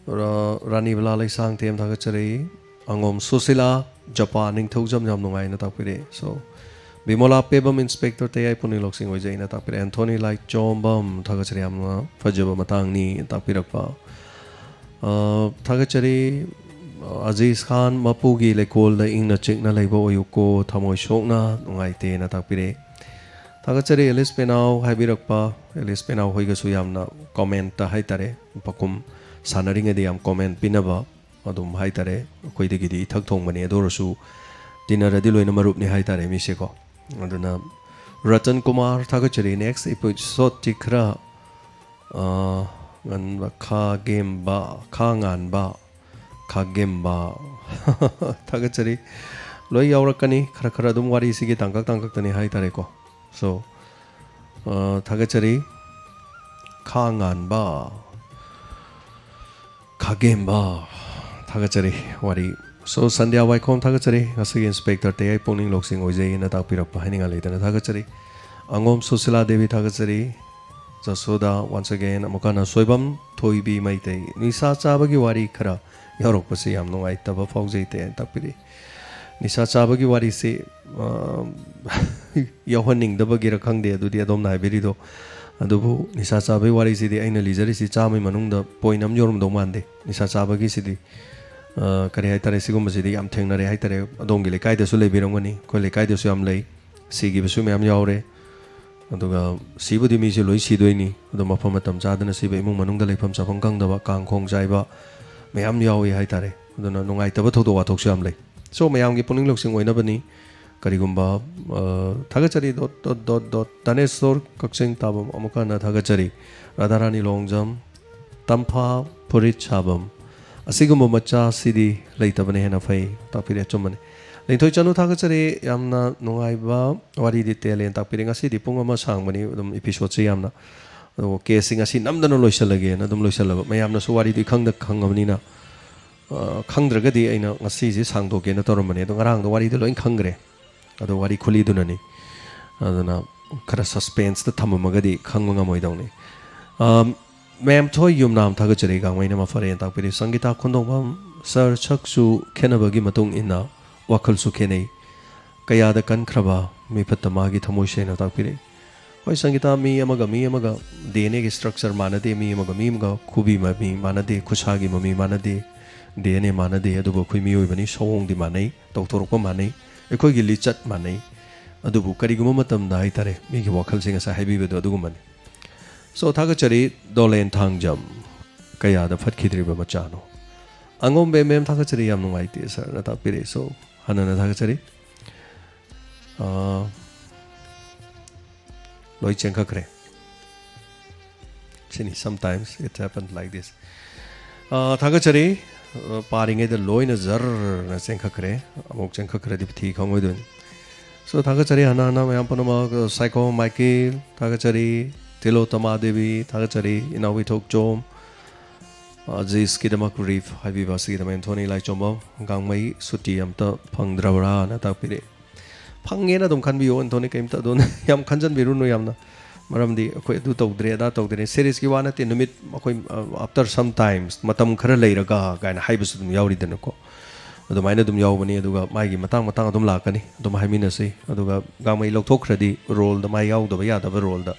ꯔ-, ꯔꯥꯅꯤ ꯕꯂꯥ ꯂꯩꯁꯥꯡꯊꯦꯝ ꯊꯥꯒꯠꯆꯔꯤ꯫ ꯑꯉꯣꯝ ꯁꯨꯁꯤꯂꯥ, ꯖꯄꯥꯟ ꯅꯤꯡꯊꯧꯖꯝ ꯌꯥꯝ ꯅꯨꯡꯉꯥꯏꯅ ꯇꯥꯛꯄꯤꯔꯛꯑꯦ꯫ So, ꯕꯤꯃꯣꯂꯥ ꯄꯦꯕꯝ, ꯏꯟꯁꯄꯦꯛꯇꯔ ꯇꯌꯥꯏ ꯄꯨꯛꯅꯤꯡ ꯂꯧꯁꯤꯡ ꯑꯣꯏꯖꯩꯅ ꯇꯥꯛꯄꯤꯔꯛꯑꯦ꯫ ꯑꯦꯟꯊꯣꯅꯤ ꯂꯥꯏꯆꯣꯝꯕꯝ ꯊꯥꯒꯠꯆꯔꯤ, ꯌꯥꯝꯅ ꯐꯖꯕ ꯃꯇꯥꯡꯅꯤ ꯇꯥꯛꯄꯤꯔꯛꯄ꯫ ꯑ, ꯊꯥꯒꯠꯆꯔꯤ꯫ ꯑꯖꯤꯖ ꯈꯥꯟ, ꯃꯄꯨꯒꯤ ꯂꯩꯀꯣꯜꯗ ꯏꯪꯅ ꯆꯤꯛꯅ ꯂꯩꯕ ꯑꯣꯏꯌꯨꯀꯣ, ꯊꯃꯣꯏ ꯁꯣꯛꯅ ꯅꯨꯡꯉꯥꯏꯇꯦꯅ ꯇꯥꯛꯄꯤꯔꯛꯑꯦ꯫ ꯊꯥꯒꯠꯆꯔꯤ ꯑꯦꯂꯤꯁ ꯄꯦꯅꯥꯎ ꯍꯥꯏꯕꯤꯔꯛꯄ꯫ ꯑꯦꯂꯤꯁ ꯄꯦꯅꯥꯎ ꯍꯣꯏꯒꯁꯨ ꯌꯥꯝꯅ commentꯇ ꯍꯥꯏꯇꯥꯔꯦ, ꯄꯥꯎꯈꯨꯝ ꯁꯥꯟꯅꯔꯤꯉꯩꯗ ꯌꯥꯝ comment ꯄꯤꯅꯕ ꯑꯗꯨꯝ ꯍꯥꯏꯇꯥꯔꯦ꯫ ꯑꯩꯈꯣꯏꯗꯒꯤꯗꯤ ꯏꯊꯛ ꯊꯣꯡꯕꯅꯤ, ꯑꯗꯨ ꯑꯣꯏꯔꯁꯨ ꯇꯤꯟꯅꯔꯗꯤ ꯂꯣꯏꯅ ꯃꯔꯨꯞꯅꯤ ꯍꯥꯏꯇꯥꯔꯦ ꯃꯤꯁꯦꯀꯣ꯫ ꯑꯗꯨꯅ ꯔꯇꯟ ꯀꯨꯃꯥꯔ ꯊꯥꯒꯠꯆꯔꯤ꯫ Next episodeꯇꯤ ꯈꯔ, ꯑ, ꯉꯟꯕ, ꯈꯥꯒꯦꯝꯕ, ꯈꯥ ꯉꯥꯟꯕ, ꯈꯥꯒꯦꯝꯕ꯫ ꯊꯥꯒꯠꯆꯔꯤ꯫ ꯂꯣꯏ ꯌꯥꯎꯔꯛꯀꯅꯤ, ꯈꯔ ꯈꯔ ꯑꯗꯨꯝ ꯋꯥꯔꯤꯁꯤꯒꯤ ꯇꯥꯡꯀꯛ ꯇꯥꯡꯀꯛꯇꯅꯤ ꯍꯥꯏꯇꯥꯔꯦꯀꯣ꯫ So, ꯑ, ꯊꯥꯒꯠꯆꯔꯤ꯫ ꯈꯥ ꯉꯥꯟꯕ, ꯈꯥꯒꯦꯝꯕ, ꯊꯥꯒꯠꯆꯔꯤ ꯋꯥꯔꯤ꯫ So, ꯁꯟꯙ꯭ꯌꯥ ꯋꯥꯏꯈꯣꯝ ꯊꯥꯒꯠꯆꯔꯤ, ꯉꯁꯤꯒꯤ ꯏꯟꯁꯄꯦꯛꯇꯔ ꯇꯌꯥꯏ ꯄꯨꯛꯅꯤꯡ ꯂꯧꯁꯤꯡ ꯑꯣꯏꯖꯩꯅ ꯇꯥꯛꯄꯤꯔꯛꯄ ꯍꯥꯏꯅꯤꯡꯉꯥꯏ ꯂꯩꯇꯅ ꯊꯥꯒꯠꯆꯔꯤ꯫ ꯑꯉꯣꯝ ꯁꯨꯁꯤꯂꯥ ꯗꯦꯕꯤ ꯊꯥꯒꯠꯆꯔꯤ꯫ ꯖꯁꯣꯗꯥ, once again, ꯑꯃꯨꯛ ꯍꯟꯅ ꯁꯣꯏꯕꯝ ꯊꯣꯏꯕꯤ ꯃꯩꯇꯩ, ꯅꯤꯁꯥ ꯆꯥꯕꯒꯤ ꯋꯥꯔꯤ ꯈꯔ ꯌꯥꯎꯔꯛꯄꯁꯤ ꯌꯥꯝ ꯅꯨꯡꯉꯥꯏꯇꯕ ꯐꯥꯎꯖꯩ ꯇꯦꯅ ꯇꯥꯛꯄꯤꯔꯤ꯫ ꯅꯤꯁꯥ ꯆꯥꯕꯒꯤ ꯋꯥꯔꯤꯁꯤ, ꯑ, ꯌꯥꯎꯍꯟꯅꯤꯡꯗꯕꯒꯤꯔ ꯈꯪꯗꯦ, ꯑꯗꯨꯗꯤ ꯑꯗꯣꯝꯅ ꯍꯥꯏꯕꯤꯔꯤꯗꯣ꯫ ꯑꯗꯨꯕꯨ ꯅꯤꯁꯥ ꯆꯥꯕꯒꯤ ꯋꯥꯔꯤꯁꯤꯗꯤ ꯑꯩꯅ ꯂꯤꯖꯔꯤꯁꯤ ꯆꯥꯝꯃꯒꯤ ꯃꯅꯨꯡꯗ point ꯑꯃ ꯌꯧꯔꯝꯗꯧ ꯃꯥꯟꯗꯦ꯫ ꯅꯤꯁꯥ ꯆꯥꯕꯒꯤꯁꯤꯗꯤ, ꯑ, ꯀꯔꯤ ꯍꯥꯏꯇꯥꯔꯦ, ꯁꯤꯒꯨꯝꯕꯁꯤꯗꯤ ꯌꯥꯝ ꯊꯦꯡꯅꯔꯦ ꯍꯥꯏꯇꯥꯔꯦ꯫ ꯑꯗꯣꯝꯒꯤ ꯂꯩꯀꯥꯏꯗꯁꯨ ꯂꯩꯕꯤꯔꯝꯒꯅꯤ, ꯑꯩꯈꯣꯏ ꯂꯩꯀꯥꯏꯗꯁꯨ ꯌꯥꯝ ꯂꯩ꯫ ꯁꯤꯈꯤꯕꯁꯨ ꯃꯌꯥꯝ ꯌꯥꯎꯔꯦ꯫ ꯑꯗꯨꯒ ꯁꯤꯕꯨꯗꯤ ꯃꯤꯁꯦ ꯂꯣꯏ ꯁꯤꯗꯣꯏꯅꯤ, ꯑꯗꯣ ꯃꯐꯝ ꯃꯇꯝ ꯆꯥꯗꯅ ꯁꯤꯕ, ꯏꯃꯨꯡ ꯃꯅꯨꯡꯗ ꯂꯩꯐꯝ ꯆꯥꯐꯝ ꯈꯪꯗꯕ, ꯀꯥꯡ ꯈꯣꯡ ꯆꯥꯏꯕ ꯃꯌꯥꯝ ꯌꯥꯎꯏ ꯍꯥꯏꯇꯥꯔꯦ꯫ ꯑꯗꯨꯅ ꯅꯨꯡꯉꯥꯏꯇꯕ ꯊꯧꯗꯣꯛ ꯋꯥꯊꯣꯛꯁꯨ ꯌꯥꯝ ꯂꯩ꯫ So, ꯃꯌꯥꯝꯒꯤ ꯄꯨꯛꯅꯤꯡ ꯂꯧꯁꯤꯡ ꯑꯣꯏꯅꯕꯅꯤ꯫ ꯀꯔꯤꯒꯨꯝꯕ, ꯑ, ꯊꯥꯒꯠꯆꯔꯤ, ꯗꯣꯠ, ꯗꯣꯠ, ꯗꯣꯠ, ꯗꯣꯠ, ꯙꯅꯦꯁꯣꯔ ꯀꯛꯆꯤꯡ ꯇꯥꯕꯝ ꯑꯃꯨꯛꯀ ꯍꯟꯅ ꯊꯥꯒꯠꯆꯔꯤ꯫ ꯔꯥꯙꯥꯔꯥꯅꯤ ꯂꯣꯡꯖꯝ, ꯇꯝꯐꯥ ꯐꯨꯔꯤꯠ ꯁꯥꯕꯝ, ꯑꯁꯤꯒꯨꯝꯕ ꯃꯆꯥꯁꯤꯗꯤ ꯂꯩꯇꯕꯅ ꯍꯦꯟꯅ ꯐꯩ꯫ ꯇꯥꯛꯄꯤꯔꯦ, ꯑꯆꯨꯝꯕꯅꯤ꯫ ꯂꯤꯡꯊꯣꯏ ꯆꯅꯨ, ꯊꯥꯒꯠꯆꯔꯤ꯫ ꯌꯥꯝꯅ ꯅꯨꯡꯉꯥꯏꯕ ꯋꯥꯔꯤ detail ꯍꯦꯟꯅ ꯇꯥꯛꯄꯤꯔꯦ꯫ ꯉꯁꯤꯗꯤ ꯄꯨꯡ ꯑꯃ ꯁꯥꯡꯕꯅꯤ ꯑꯗꯨꯝ episodeꯁꯦ ꯌꯥꯝꯅ꯫ ꯑꯗꯨꯕꯨ caseꯁꯤ ꯉꯁꯤ ꯅꯝꯗꯅ ꯂꯣꯏꯁꯤꯜꯂꯒꯦꯅ ꯑꯗꯨꯝ ꯂꯣꯏꯁꯤꯜꯂꯕ꯫ ꯃꯌꯥꯝꯅꯁꯨ ꯋꯥꯔꯤꯗꯨ ꯏꯈꯪꯗ ꯈꯪꯉꯕꯅꯤꯅ, ꯑ, ꯈꯪꯗ꯭ꯔꯒꯗꯤ ꯑꯩꯅ ꯉꯁꯤꯁꯦ ꯁꯥꯡꯗꯣꯛꯀꯦꯅ ꯇꯧꯔꯝꯕꯅꯦ꯫ ꯑꯗꯣ ꯉꯔꯥꯡꯗꯣ ꯋꯥꯔꯤꯗꯣ ꯂꯣꯏ ꯈꯪꯈ꯭ꯔꯦ꯫ ꯑꯗꯣ ꯋꯥꯔꯤ ꯈꯨꯂꯤꯗꯨꯅꯅꯤ꯫ ꯑꯗꯨꯅ ꯈꯔ suspenseꯇ ꯊꯝꯃꯝꯃꯒꯗꯤ ꯈꯪꯕ ꯉꯝꯃꯣꯏꯗꯧꯅꯤ꯫ ꯑ, ꯃꯦꯝꯊꯣꯏ ꯌꯨꯝꯅꯥꯝ, ꯊꯥꯒꯠꯆꯔꯤ꯫ ꯒꯥꯡꯃꯩꯅ ꯃꯐꯔꯦꯅ ꯇꯥꯛꯄꯤꯔꯤ꯫ ꯁꯪꯒꯤꯇꯥ ꯈꯣꯟꯗꯣꯡꯕꯝ, ꯁꯥꯔ, ꯁꯛꯁꯨ ꯈꯦꯠꯅꯕꯒꯤ ꯃꯇꯨꯡ ꯏꯟꯅ ꯋꯥꯈꯜꯁꯨ ꯈꯦꯠꯅꯩ꯫ ꯀꯌꯥꯗ ꯀꯟꯈ꯭ꯔꯕ ꯃꯤꯐꯠꯇ ꯃꯥꯒꯤ ꯊꯃꯣꯏ ꯁꯦꯡꯅ ꯇꯥꯛꯄꯤꯔꯛꯏ꯫ ꯍꯣꯏ, ꯁꯪꯒꯤꯇꯥ, ꯃꯤ ꯑꯃꯒ ꯃꯤ ꯑꯃꯒ DNAꯒꯤ structure ꯃꯥꯟꯅꯗꯦ, ꯃꯤ ꯑꯃꯒ ꯃꯤ ꯑꯃꯒ ꯈꯨꯕꯤ ꯃꯃꯤ ꯃꯥꯟꯅꯗꯦ, ꯈꯨꯠꯁꯥꯒꯤ ꯃꯃꯤ ꯃꯥꯟꯅꯗꯦ, DNA ꯃꯥꯟꯅꯗꯦ, ꯑꯗꯨꯕꯨ ꯑꯩꯈꯣꯏ ꯃꯤꯑꯣꯏꯕꯅꯤ, ꯁꯑꯣꯡꯗꯤ ꯃꯥꯟꯅꯩ, ꯇꯧꯊꯣꯔꯛꯄ ꯃꯥꯟꯅꯩ, ꯑꯩꯈꯣꯏꯒꯤ ꯂꯤꯆꯠ ꯃꯥꯟꯅꯩ꯫ ꯑꯗꯨꯕꯨ ꯀꯔꯤꯒꯨꯝꯕ ꯃꯇꯝꯗ ꯍꯥꯏꯇꯥꯔꯦ, ꯃꯤꯒꯤ ꯋꯥꯈꯜꯁꯦ ꯉꯁꯥꯏ ꯍꯥꯏꯕꯤꯕꯗꯣ ꯑꯗꯨꯒꯨꯝꯕꯅꯤ꯫ So, ꯊꯥꯒꯠꯆꯔꯤ, ꯗꯣꯂꯦꯟ ꯊꯥꯡꯖꯝ, ꯀꯌꯥꯗ ꯐꯠꯈꯤꯗ꯭ꯔꯤꯕ ꯃꯆꯥꯅꯣ꯫ ꯑꯉꯣꯝꯕꯦꯝ ꯃꯦꯝ, ꯊꯥꯒꯠꯆꯔꯤ, ꯌꯥꯝ ꯅꯨꯡꯉꯥꯏꯇꯦ ꯁꯥꯔꯅ ꯇꯥꯛꯄꯤꯔꯛꯏ꯫ So, ꯍꯟꯅꯅ ꯊꯥꯒꯠꯆꯔꯤ꯫ ꯑꯥ, ꯂꯣꯏ ꯆꯦꯟꯈꯠꯈ꯭ꯔꯦ꯫ ꯁꯤꯅꯤ, sometimes it happened like this. ꯑꯥ, ꯊꯥꯒꯠꯆꯔꯤ꯫ ꯑꯥ, ꯄꯥꯔꯤꯉꯩꯗ ꯂꯣꯏꯅ ꯖꯔꯅ ꯆꯦꯟꯈꯠꯈ꯭ꯔꯦ꯫ ꯑꯃꯨꯛ ꯆꯦꯟꯈꯠꯈ꯭ꯔꯗꯤ ꯊꯤ ꯈꯪꯉꯣꯏꯗꯣꯏꯅꯤ꯫ So, ꯊꯥꯒꯠꯆꯔꯤ ꯍꯥꯟꯅ ꯍꯥꯟꯅ ꯃꯌꯥꯝ ꯄꯨꯝꯅꯃꯛ, ꯁꯥꯏꯈꯣꯝ ꯃꯥꯏꯀꯦꯜ ꯊꯥꯒꯠꯆꯔꯤ, ꯇꯤꯂꯣꯇꯃꯥ ꯗꯦꯕꯤ ꯊꯥꯒꯠꯆꯔꯤ, ꯏꯅꯥꯎ ꯏꯊꯣꯛꯆꯣꯝ, ꯑꯖꯤꯁꯀꯤꯗꯃꯛ ꯔꯤꯐ ꯍꯥꯏꯕꯤꯕ ꯑꯁꯤꯒꯤꯗꯃꯛ ꯑꯦꯟꯊꯣꯅꯤ ꯂꯥꯏꯆꯣꯝꯕꯝ, ꯒꯥꯡꯃꯩ ꯁꯨꯇꯤ ꯑꯝꯇ ꯐꯪꯗ꯭ꯔꯕ꯭ꯔꯥꯅ ꯇꯥꯛꯄꯤꯔꯛꯏ꯫ ꯐꯪꯉꯦꯅ ꯑꯗꯨꯝ ꯈꯟꯕꯤꯌꯣ, ꯑꯦꯟꯊꯣꯅꯤ, ꯀꯩꯝꯇ ꯑꯗꯨꯅ ꯌꯥꯝ ꯈꯟꯖꯟꯕꯤꯔꯨꯅꯨ ꯌꯥꯝꯅ꯫ ꯃꯔꯝꯗꯤ ꯑꯩꯈꯣꯏ ꯑꯗꯨ ꯇꯧꯗ꯭ꯔꯦ, ꯑꯗꯥ ꯇꯧꯗ꯭ꯔꯦ, ꯁꯦꯔꯤꯁꯀꯤ ꯋꯥ ꯅꯠꯇꯦ, ꯅꯨꯃꯤꯠ ꯑꯩꯈꯣꯏ, ꯑ, after some times, ꯃꯇꯝ ꯈꯔ ꯂꯩꯔꯒ ꯀꯥꯏꯅ ꯍꯥꯏꯕꯁꯨ ꯑꯗꯨꯝ ꯌꯥꯎꯔꯤꯗꯅꯀꯣ꯫ ꯑꯗꯨꯃꯥꯏꯅ ꯑꯗꯨꯝ ꯌꯥꯎꯕꯅꯤ꯫ ꯑꯗꯨꯒ ꯃꯥꯒꯤ ꯃꯇꯥꯡ ꯃꯇꯥꯡ ꯑꯗꯨꯝ ꯂꯥꯛꯀꯅꯤ, ꯑꯗꯨꯝ ꯍꯥꯏꯃꯤꯟꯅꯁꯤ꯫ ꯑꯗꯨꯒ ꯒꯥꯡꯃꯩ ꯂꯧꯊꯣꯛꯈ꯭ꯔꯗꯤ ꯔꯣꯜꯗ, ꯃꯥ ꯌꯥꯎꯗꯕ ꯌꯥꯗꯕ ꯔꯣꯜꯗ,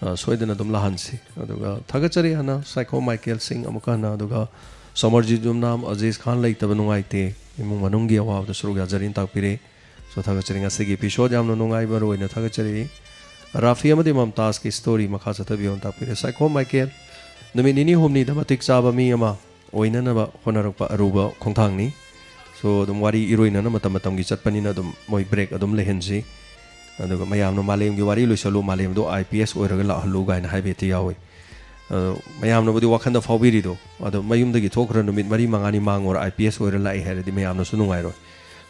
ꯑ, ꯁꯣꯏꯗꯅ ꯑꯗꯨꯝ ꯂꯥꯛꯍꯟꯁꯤ꯫ ꯑꯗꯨꯒ ꯊꯥꯒꯠꯆꯔꯤ ꯍꯥꯟꯅ ꯁꯥꯏꯈꯣꯝ ꯃꯥꯏꯀꯦꯜ ꯁꯤꯡ ꯑꯃꯨꯛꯀ ꯍꯟꯅ, ꯑꯗꯨꯒ ꯁꯣꯃꯔꯖꯤꯠ ꯌꯨꯝꯅꯥꯝ, ꯑꯖꯤꯖ ꯈꯥꯟ ꯂꯩꯇꯕ ꯅꯨꯡꯉꯥꯏꯇꯦ, ꯏꯃꯨꯡ ꯃꯅꯨꯡꯒꯤ ꯑꯋꯥꯕꯗ ꯁꯔꯨꯛ ꯌꯥꯖꯔꯤꯅ ꯇꯥꯛꯄꯤꯔꯦ꯫ So, ꯊꯥꯒꯠꯆꯔꯤ꯫ ꯉꯁꯤꯒꯤ episode ꯌꯥꯝꯅ ꯅꯨꯡꯉꯥꯏ, ꯃꯔꯨ ꯑꯣꯏꯅ ꯊꯥꯒꯠꯆꯔꯤ꯫ ꯔꯥꯐꯤ ꯑꯃꯗꯤ ꯃꯝꯇꯥꯖꯀꯤ story ꯃꯈꯥ ꯆꯠꯊꯕꯤꯌꯣꯅ ꯇꯥꯛꯄꯤꯔꯦ꯫ ꯁꯥꯏꯈꯣꯝ ꯃꯥꯏꯀꯦꯜ, ꯅꯨꯃꯤꯠ ꯅꯤꯅꯤ ꯍꯨꯝꯅꯤꯗ ꯃꯇꯤꯛ ꯆꯥꯕ ꯃꯤ ꯑꯃ, ꯑꯣꯏꯅꯅꯕ ꯍꯣꯠꯅꯔꯛꯄ ꯑꯔꯨꯕ ꯈꯣꯡꯊꯥꯡꯅꯤ꯫ So, ꯑꯗꯨꯝ ꯋꯥꯔꯤ ꯏꯔꯣꯏꯅꯅ ꯃꯇꯝ ꯃꯇꯝꯒꯤ ꯆꯠꯄꯅꯤꯅ ꯑꯗꯨꯝ ꯃꯣꯏ break ꯑꯗꯨꯝ ꯂꯩꯍꯟꯁꯤ꯫ ꯑꯗꯨꯒ ꯃꯌꯥꯝꯅ "ꯃꯥꯂꯦꯝꯒꯤ ꯋꯥꯔꯤ ꯂꯣꯏꯁꯜꯂꯨ, ꯃꯥꯂꯦꯝꯗꯣ ꯑꯥꯏ ꯄꯤ ꯑꯦꯁ ꯑꯣꯏꯔꯒ ꯂꯥꯛꯍꯜꯂꯨ" ꯀꯥꯏꯅ ꯍꯥꯏꯕ ꯍꯦꯛꯇ ꯌꯥꯎꯏ꯫ ꯑꯗꯣ ꯃꯌꯥꯝꯅꯕꯨꯗꯤ ꯋꯥꯈꯟꯗ ꯐꯥꯎꯕꯤꯔꯤꯗꯣ, ꯑꯗꯣ ꯃꯌꯨꯝꯗꯒꯤ ꯊꯣꯛꯈ꯭ꯔ ꯅꯨꯃꯤꯠ ꯃꯔꯤ ꯃꯉꯥꯅꯤ ꯃꯥꯡꯉꯨꯔ ꯑꯥꯏ ꯄꯤ ꯑꯦꯁ ꯑꯣꯏꯔ ꯂꯥꯛꯏ ꯍꯥꯏꯔꯗꯤ ꯃꯌꯥꯝꯅꯁꯨ ꯅꯨꯡꯉꯥꯏꯔꯣꯏ꯫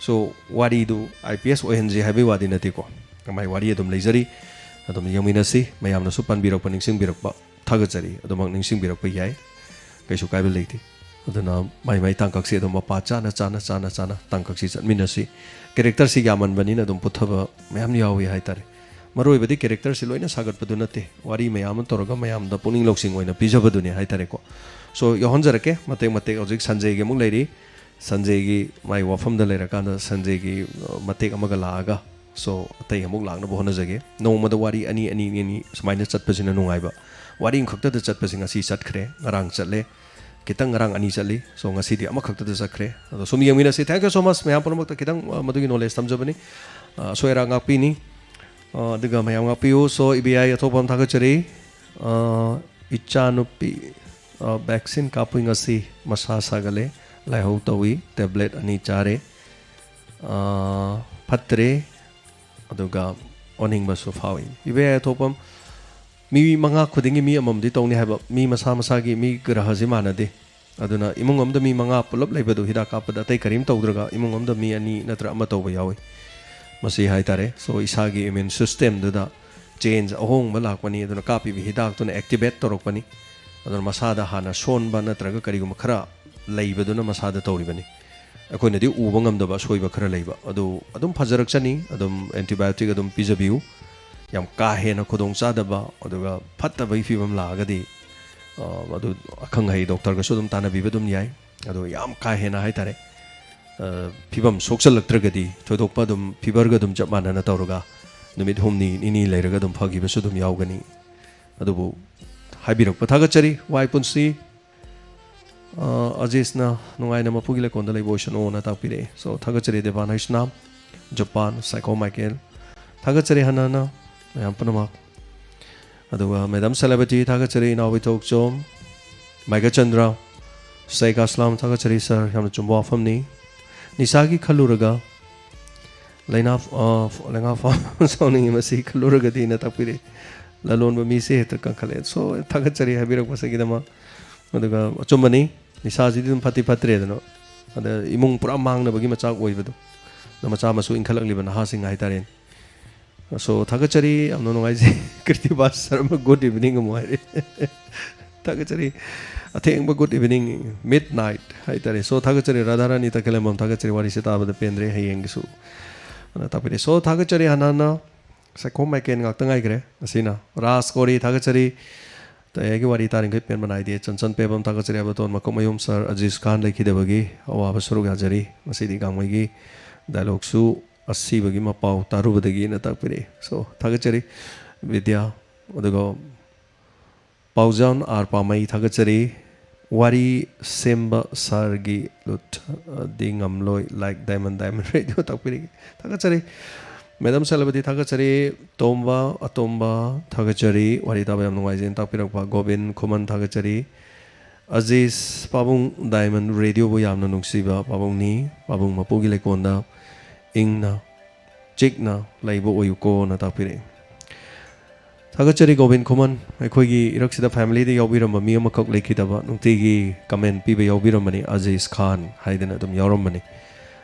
So, ꯋꯥꯔꯤꯗꯨ ꯑꯥꯏ ꯄꯤ ꯑꯦꯁ ꯑꯣꯏꯍꯟꯁꯤ ꯍꯥꯏꯕꯒꯤ ꯋꯥꯗꯤ ꯅꯠꯇꯦꯀꯣ꯫ ꯃꯥꯏ ꯋꯥꯔꯤ ꯑꯗꯨꯝ ꯂꯩꯖꯔꯤ, ꯑꯗꯨꯝ ꯌꯦꯡꯃꯤꯟꯅꯁꯤ꯫ ꯃꯌꯥꯝꯅꯁꯨ ꯄꯟꯕꯤꯔꯛꯄ, ꯅꯤꯡꯁꯤꯡꯕꯤꯔꯛꯄ ꯊꯥꯒꯠꯆꯔꯤ꯫ ꯑꯗꯨꯃꯛ ꯅꯤꯡꯁꯤꯡꯕꯤꯔꯛꯄ ꯌꯥꯏ, ꯀꯩꯁꯨ ꯀꯥꯏꯕ ꯂꯩꯇꯦ꯫ ꯑꯗꯨꯅ ꯃꯥꯏ ꯃꯥꯏ ꯇꯥꯡꯀꯛꯁꯤ ꯑꯗꯨꯝ ꯃꯄꯥ ꯆꯥꯅ, ꯆꯥꯅ, ꯆꯥꯅ, ꯆꯥꯅ ꯇꯥꯡꯀꯛꯁꯤ ꯆꯠꯃꯤꯟꯅꯁꯤ꯫ Characterꯁꯤ ꯌꯥꯝꯃꯟꯕꯅꯤꯅ ꯑꯗꯨꯝ ꯄꯨꯊꯕ ꯃꯌꯥꯝ ꯌꯥꯎꯏ ꯍꯥꯏꯇꯥꯔꯦ꯫ ꯃꯔꯨ ꯑꯣꯏꯕꯗꯤ characterꯁꯤ ꯂꯣꯏꯅ ꯁꯥꯒꯠꯄꯗꯨ ꯅꯠꯇꯦ, ꯋꯥꯔꯤ ꯃꯌꯥꯝ ꯑꯃ ꯇꯧꯔꯒ ꯃꯌꯥꯝꯗ ꯄꯨꯛꯅꯤꯡ ꯂꯧꯁꯤꯡ ꯑꯣꯏꯅ ꯄꯤꯖꯕꯗꯨꯅꯤ ꯍꯥꯏꯇꯥꯔꯦꯀꯣ꯫ So, ꯌꯥꯎꯍꯟꯖꯔꯛꯀꯦ ꯃꯇꯦꯛ ꯃꯇꯦꯛ꯫ ꯍꯧꯖꯤꯛ ꯁꯟꯖꯦꯒꯤ ꯑꯃꯨꯛ ꯂꯩꯔꯤ꯫ ꯁꯟꯖꯦꯒꯤ ꯃꯥꯏ ꯋꯥꯐꯝꯗ ꯂꯩꯔꯀꯥꯟꯗ ꯁꯟꯖꯦꯒꯤ, ꯑ, ꯃꯇꯦꯛ ꯑꯃꯒ ꯂꯥꯛꯑꯒ, so, ꯑꯇꯩ ꯑꯃꯨꯛ ꯂꯥꯛꯅꯕ ꯍꯣꯠꯅꯖꯒꯦ꯫ ꯅꯣꯡꯃꯗ ꯋꯥꯔꯤ ꯑꯅꯤ, ꯑꯅꯤ, ꯑꯅꯤ, ꯑꯅꯤ ꯁꯨꯃꯥꯏꯅ ꯆꯠꯄꯁꯤꯅ ꯅꯨꯡꯉꯥꯏꯕ꯫ ꯋꯥꯔꯤ ꯑꯃꯈꯛꯇꯗ ꯆꯠꯄꯁꯤ ꯉꯁꯤ ꯆꯠꯈ꯭ꯔꯦ, ꯉꯔꯥꯡ ꯆꯠꯂꯦ, ꯈꯤꯇꯪ ꯉꯔꯥꯡ ꯑꯅꯤ ꯆꯠꯂꯤ꯫ So, ꯉꯁꯤꯗꯤ ꯑꯃꯈꯛꯇꯗ ꯆꯠꯈ꯭ꯔꯦ꯫ ꯑꯗꯣ ꯁꯨꯝ ꯌꯦꯡꯃꯤꯟꯅꯁꯤ꯫ Thank you so much ꯃꯌꯥꯝ ꯄꯨꯝꯅꯃꯛꯇ꯫ ꯈꯤꯇꯪ, ꯑ, ꯃꯗꯨꯒꯤ knowledge ꯊꯝꯖꯕꯅꯤ꯫ ꯑ, ꯑꯁꯣꯏ ꯑꯔꯥꯛ ꯉꯥꯛꯄꯤꯅꯤ꯫ ꯑ, ꯑꯗꯨꯒ ꯃꯌꯥꯝ ꯉꯥꯛꯄꯤꯌꯨ꯫ So, ꯏꯕꯦꯌꯥ ꯑꯊꯣꯛꯄꯝ ꯊꯥꯒꯠꯆꯔꯤ꯫ ꯑ, ꯏꯆꯥꯅꯨꯄꯤ, ꯑ, vaccine ꯀꯥꯞꯄꯨꯏ ꯉꯁꯤ, ꯃꯁꯥ ꯁꯥꯒꯠꯂꯦ, ꯂꯥꯏꯍꯧ ꯇꯧꯏ, tablet ꯑꯅꯤ ꯆꯥꯔꯦ꯫ ꯑ, ꯐꯠꯇ꯭ꯔꯦ, ꯑꯗꯨꯒ ꯑꯣꯅꯤꯡꯕꯁꯨ ꯐꯥꯎꯏ꯫ ꯏꯕꯦꯌꯥ ꯑꯊꯣꯛꯄꯝ, ꯃꯤ ꯃꯉꯥ ꯈꯨꯗꯤꯡꯒꯤ ꯃꯤ ꯑꯃꯃꯝꯗꯤ ꯇꯧꯅꯤ ꯍꯥꯏꯕ, ꯃꯤ ꯃꯁꯥ ꯃꯁꯥꯒꯤ ꯃꯤ ꯒ꯭ꯔꯍꯁꯤ ꯃꯥꯟꯅꯗꯦ꯫ ꯑꯗꯨꯅ ꯏꯃꯨꯡ ꯑꯃꯗ ꯃꯤ ꯃꯉꯥ ꯄꯨꯂꯞ ꯂꯩꯕꯗꯨ ꯍꯤꯗꯥꯛ ꯀꯥꯞꯄꯗ ꯑꯇꯩ ꯀꯔꯤꯝ ꯇꯧꯗ꯭ꯔꯒ ꯏꯃꯨꯡ ꯑꯃꯗ ꯃꯤ ꯑꯅꯤ ꯅꯠꯇ꯭ꯔ ꯑꯃ ꯇꯧꯕ ꯌꯥꯎꯏ꯫ ꯃꯁꯤ ꯍꯥꯏꯇꯥꯔꯦ꯫ So, ꯏꯁꯥꯒꯤ immune systemꯗꯨꯗ change, ꯑꯍꯣꯡꯕ ꯂꯥꯛꯄꯅꯤ꯫ ꯑꯗꯨꯅ ꯀꯥꯞꯄꯤꯕ ꯍꯤꯗꯥꯛꯇꯨꯅ activate ꯇꯧꯔꯛꯄꯅꯤ꯫ ꯑꯗꯨꯅ ꯃꯁꯥꯗ ꯍꯥꯟꯅ ꯁꯣꯟꯕ ꯅꯠꯇ꯭ꯔꯒ ꯀꯔꯤꯒꯨꯝꯕ ꯈꯔ ꯂꯩꯕꯗꯨꯅ ꯃꯁꯥꯗ ꯇꯧꯔꯤꯕꯅꯤ꯫ ꯑꯩꯈꯣꯏꯅꯗꯤ ꯎꯕ ꯉꯝꯗꯕ ꯑꯁꯣꯏꯕ ꯈꯔ ꯂꯩꯕ ꯑꯗꯨ ꯑꯗꯨꯝ ꯐꯖꯔꯛꯆꯅꯤ꯫ ꯑꯗꯨꯝ antibiotic ꯑꯗꯨꯝ ꯄꯤꯖꯕꯤꯌꯨ꯫ ꯌꯥꯝ ꯀꯥ ꯍꯦꯟꯅ ꯈꯨꯗꯣꯡ ꯆꯥꯗꯕ ꯑꯗꯨꯒ ꯐꯠꯇꯕꯒꯤ ꯐꯤꯕꯝ ꯂꯥꯛꯑꯒꯗꯤ, ꯑ, ꯑꯗꯨ ꯑꯈꯪ ꯑꯍꯩ ꯗꯣꯛꯇꯔꯒꯁꯨ ꯑꯗꯨꯝ ꯇꯥꯟꯅꯕꯤꯕ ꯑꯗꯨꯝ ꯌꯥꯏ꯫ ꯑꯗꯣ ꯌꯥꯝ ꯀꯥ ꯍꯦꯟꯅ ꯍꯥꯏꯇꯥꯔꯦ, ꯑ, ꯐꯤꯕꯝ ꯁꯣꯛꯆꯜꯂꯛꯇ꯭ꯔꯒꯗꯤ ꯊꯣꯏꯗꯣꯛꯄ ꯑꯗꯨꯝ feverꯒ ꯑꯗꯨꯝ ꯆꯞ ꯃꯥꯟꯅꯅ ꯇꯧꯔꯒ ꯅꯨꯃꯤꯠ ꯍꯨꯝꯅꯤ ꯅꯤꯅꯤ ꯂꯩꯔꯒ ꯑꯗꯨꯝ ꯐꯈꯤꯕꯁꯨ ꯑꯗꯨꯝ ꯌꯥꯎꯒꯅꯤ꯫ ꯑꯗꯨꯕꯨ ꯍꯥꯏꯕꯤꯔꯛꯄ ꯊꯥꯒꯠꯆꯔꯤ꯫ ꯋꯥꯏ ꯄꯨꯟꯁꯤ꯫ ꯑ, ꯑꯖꯤꯁꯅ ꯅꯨꯡꯉꯥꯏꯅ ꯃꯄꯨꯒꯤ ꯂꯩꯀꯣꯜꯗ ꯂꯩꯕ ꯑꯣꯏꯁꯅꯨꯅ ꯇꯥꯛꯄꯤꯔꯛꯑꯦ꯫ So, ꯊꯥꯒꯠꯆꯔꯤ ꯗꯦꯕꯥꯟ ꯍꯩꯁꯅꯥꯝ, ꯖꯄꯥꯟ, ꯁꯥꯏꯈꯣ ꯃꯥꯏꯀꯦꯜ꯫ ꯊꯥꯒꯠꯆꯔꯤ ꯍꯟꯅ ꯍꯟꯅ ꯃꯌꯥꯝ ꯄꯨꯝꯅꯃꯛ꯫ ꯑꯗꯨꯒ Madam Celebrity ꯊꯥꯒꯠꯆꯔꯤ, ꯏꯅꯥꯎꯕꯤ ꯊꯣꯛꯆꯣꯝ, ꯃꯥꯏꯀꯆꯟꯗ꯭ꯔ, ꯁꯦꯈ ꯑꯁꯂꯥꯝ, ꯊꯥꯒꯠꯆꯔꯤ ꯁꯥꯔ, ꯌꯥꯝꯅ ꯆꯨꯝꯕ ꯋꯥꯐꯝꯅꯤ꯫ ꯅꯤꯁꯥꯒꯤ ꯈꯜꯂꯨꯔꯒ ꯂꯩꯅꯥ, ꯑ, ꯂꯩꯉꯥ ꯐꯥ-, ꯁꯥꯎꯅꯤꯡꯉꯤ, ꯃꯁꯤ ꯈꯜꯂꯨꯔꯒꯗꯤꯅ ꯇꯥꯛꯄꯤꯔꯛꯏ꯫ ꯂꯂꯣꯟꯕ ꯃꯤꯁꯦ ꯍꯦꯛꯇ ꯀꯟꯈꯠꯂꯛꯑꯦ꯫ ꯁꯣ, ꯊꯥꯒꯠꯆꯔꯤ ꯍꯥꯏꯕꯤꯔꯛꯄꯁꯤꯒꯤꯗꯃꯛ꯫ ꯑꯗꯨꯒ ꯑꯆꯨꯝꯕꯅꯤ, ꯅꯤꯁꯥꯁꯤꯗꯤ ꯑꯗꯨꯝ ꯐꯠꯇꯤ ꯐꯠꯇ꯭ꯔꯦꯗꯅ꯫ ꯑꯗ ꯏꯃꯨꯡ ꯄꯨꯔꯥ ꯃꯥꯡꯅꯕꯒꯤ ꯃꯆꯥꯛ ꯑꯣꯏꯕꯗꯣ꯫ ꯑꯗ ꯃꯆꯥ ꯃꯁꯨ ꯏꯟꯈꯠꯂꯛꯂꯤꯕ ꯅꯍꯥꯁꯤꯡ ꯍꯥꯏꯇꯥꯔꯦꯅꯦ꯫ ꯁꯣ, ꯊꯥꯒꯠꯆꯔꯤ, ꯌꯥꯝꯅ ꯅꯨꯡꯉꯥꯏꯖꯩ꯫ ꯀ꯭ꯔꯤꯇꯤꯕꯥꯁ ꯁꯔꯃ, good evening ꯑꯃꯨꯛ ꯍꯥꯏꯔꯦ꯫ ꯊꯥꯒꯠꯆꯔꯤ꯫ ꯑꯊꯦꯡꯕ good evening, midnight ꯍꯥꯏꯇꯥꯔꯦ꯫ ꯁꯣ, ꯊꯥꯒꯠꯆꯔꯤ꯫ ꯔꯥꯙꯥꯔꯥꯅꯤ ꯇꯈꯦꯂꯝꯕꯝ, ꯊꯥꯒꯠꯆꯔꯤ꯫ ꯋꯥꯔꯤꯁꯦ ꯇꯥꯕꯗ ꯄꯦꯟꯗ꯭ꯔꯦ, ꯍꯌꯦꯡꯒꯤꯁꯨ꯫ ꯑꯗꯨꯅ ꯇꯥꯛꯄꯤꯔꯦ꯫ ꯁꯣ, ꯊꯥꯒꯠꯆꯔꯤ꯫ ꯍꯅꯥꯅ ꯁꯥꯏꯈꯣꯝ ꯃꯥꯏꯀꯦꯟ ꯉꯥꯛꯇ ꯉꯥꯏꯈ꯭ꯔꯦ ꯉꯁꯤꯅ꯫ ꯔꯥꯖ ꯀꯣꯔꯤ, ꯊꯥꯒꯠꯆꯔꯤ꯫ ꯇꯌꯥꯏꯒꯤ ꯋꯥꯔꯤ ꯇꯥꯔꯤꯈꯩ ꯄꯦꯟꯕ ꯅꯥꯏꯗꯦ꯫ ꯆꯟꯆꯟ ꯄꯦꯕꯝ, ꯊꯥꯒꯠꯆꯔꯤ꯫ ꯑꯕꯇꯣꯟ ꯃꯀꯣꯛꯃꯌꯨꯝ ꯁꯥꯔ ꯑꯖꯤꯖ ꯈꯥꯟ ꯂꯩꯈꯤꯗꯕꯒꯤ ꯑꯋꯥꯕ ꯁꯔꯨꯛ ꯌꯥꯖꯔꯤ꯫ ꯉꯁꯤꯗꯤ ꯒꯥꯡꯃꯩꯒꯤ ꯗꯥꯏꯂꯣꯛꯁꯨ ꯑꯁꯤꯕꯒꯤ ꯃꯄꯥꯎ ꯇꯥꯔꯨꯕꯗꯒꯤꯅ ꯇꯥꯛꯄꯤꯔꯛꯏ꯫ ꯁꯣ, ꯊꯥꯒꯠꯆꯔꯤ ꯕꯤꯗ꯭ꯌꯥ꯫ ꯑꯗꯨꯒ ꯄꯥꯎꯖꯥꯟ ꯑꯥꯔ ꯄꯥꯃꯩ, ꯊꯥꯒꯠꯆꯔꯤ꯫ ꯋꯥꯔꯤ ꯁꯦꯝꯕ ꯁꯥꯔꯒꯤ ꯂꯨꯠ, ꯑ, ꯗꯤ ꯉꯝꯂꯣꯏ, like diamond, diamond radio ꯇꯥꯛꯄꯤꯔꯤ꯫ ꯊꯥꯒꯠꯆꯔꯤ꯫ ꯃꯦꯗꯥꯝ ꯁꯦꯂꯕꯇꯤ, ꯊꯥꯒꯠꯆꯔꯤ꯫ ꯇꯣꯝꯕ, ꯑꯇꯣꯝꯕ, ꯊꯥꯒꯠꯆꯔꯤ꯫ ꯋꯥꯔꯤ ꯇꯥꯕ ꯌꯥꯝ ꯅꯨꯡꯉꯥꯏꯖꯩꯅ ꯇꯥꯛꯄꯤꯔꯛꯄ꯫ ꯒꯣꯕꯤꯟ ꯈꯨꯃꯟ, ꯊꯥꯒꯠꯆꯔꯤ꯫ ꯑꯖꯤꯁ ꯄꯥꯕꯨꯡ, diamond radio ꯕꯨ ꯌꯥꯝꯅ ꯅꯨꯡꯁꯤꯕ ꯄꯥꯕꯨꯡꯅꯤ꯫ ꯄꯥꯕꯨꯡ ꯃꯄꯨꯒꯤ ꯂꯩꯀꯣꯟꯗ ꯏꯪꯅ ꯆꯤꯛꯅ ꯂꯩꯕ ꯑꯣꯏꯌꯨꯀꯣꯅ ꯇꯥꯛꯄꯤꯔꯛꯏ꯫ ꯊꯥꯒꯠꯆꯔꯤ ꯒꯣꯕꯤꯟ ꯈꯨꯃꯟ꯫ ꯑꯩꯈꯣꯏꯒꯤ ꯏꯔꯛꯁꯤꯗ family ꯗ ꯌꯥꯎꯕꯤꯔꯝꯕ ꯃꯤ ꯑꯃꯈꯛ ꯂꯩꯈꯤꯗꯕ, ꯅꯨꯡꯇꯤꯒꯤ comment ꯄꯤꯕ ꯌꯥꯎꯕꯤꯔꯝꯕꯅꯤ, ꯑꯖꯤꯖ ꯈꯥꯟ ꯍꯥꯏꯗꯅ ꯑꯗꯨꯝ ꯌꯥꯎꯔꯝꯕꯅꯤ꯫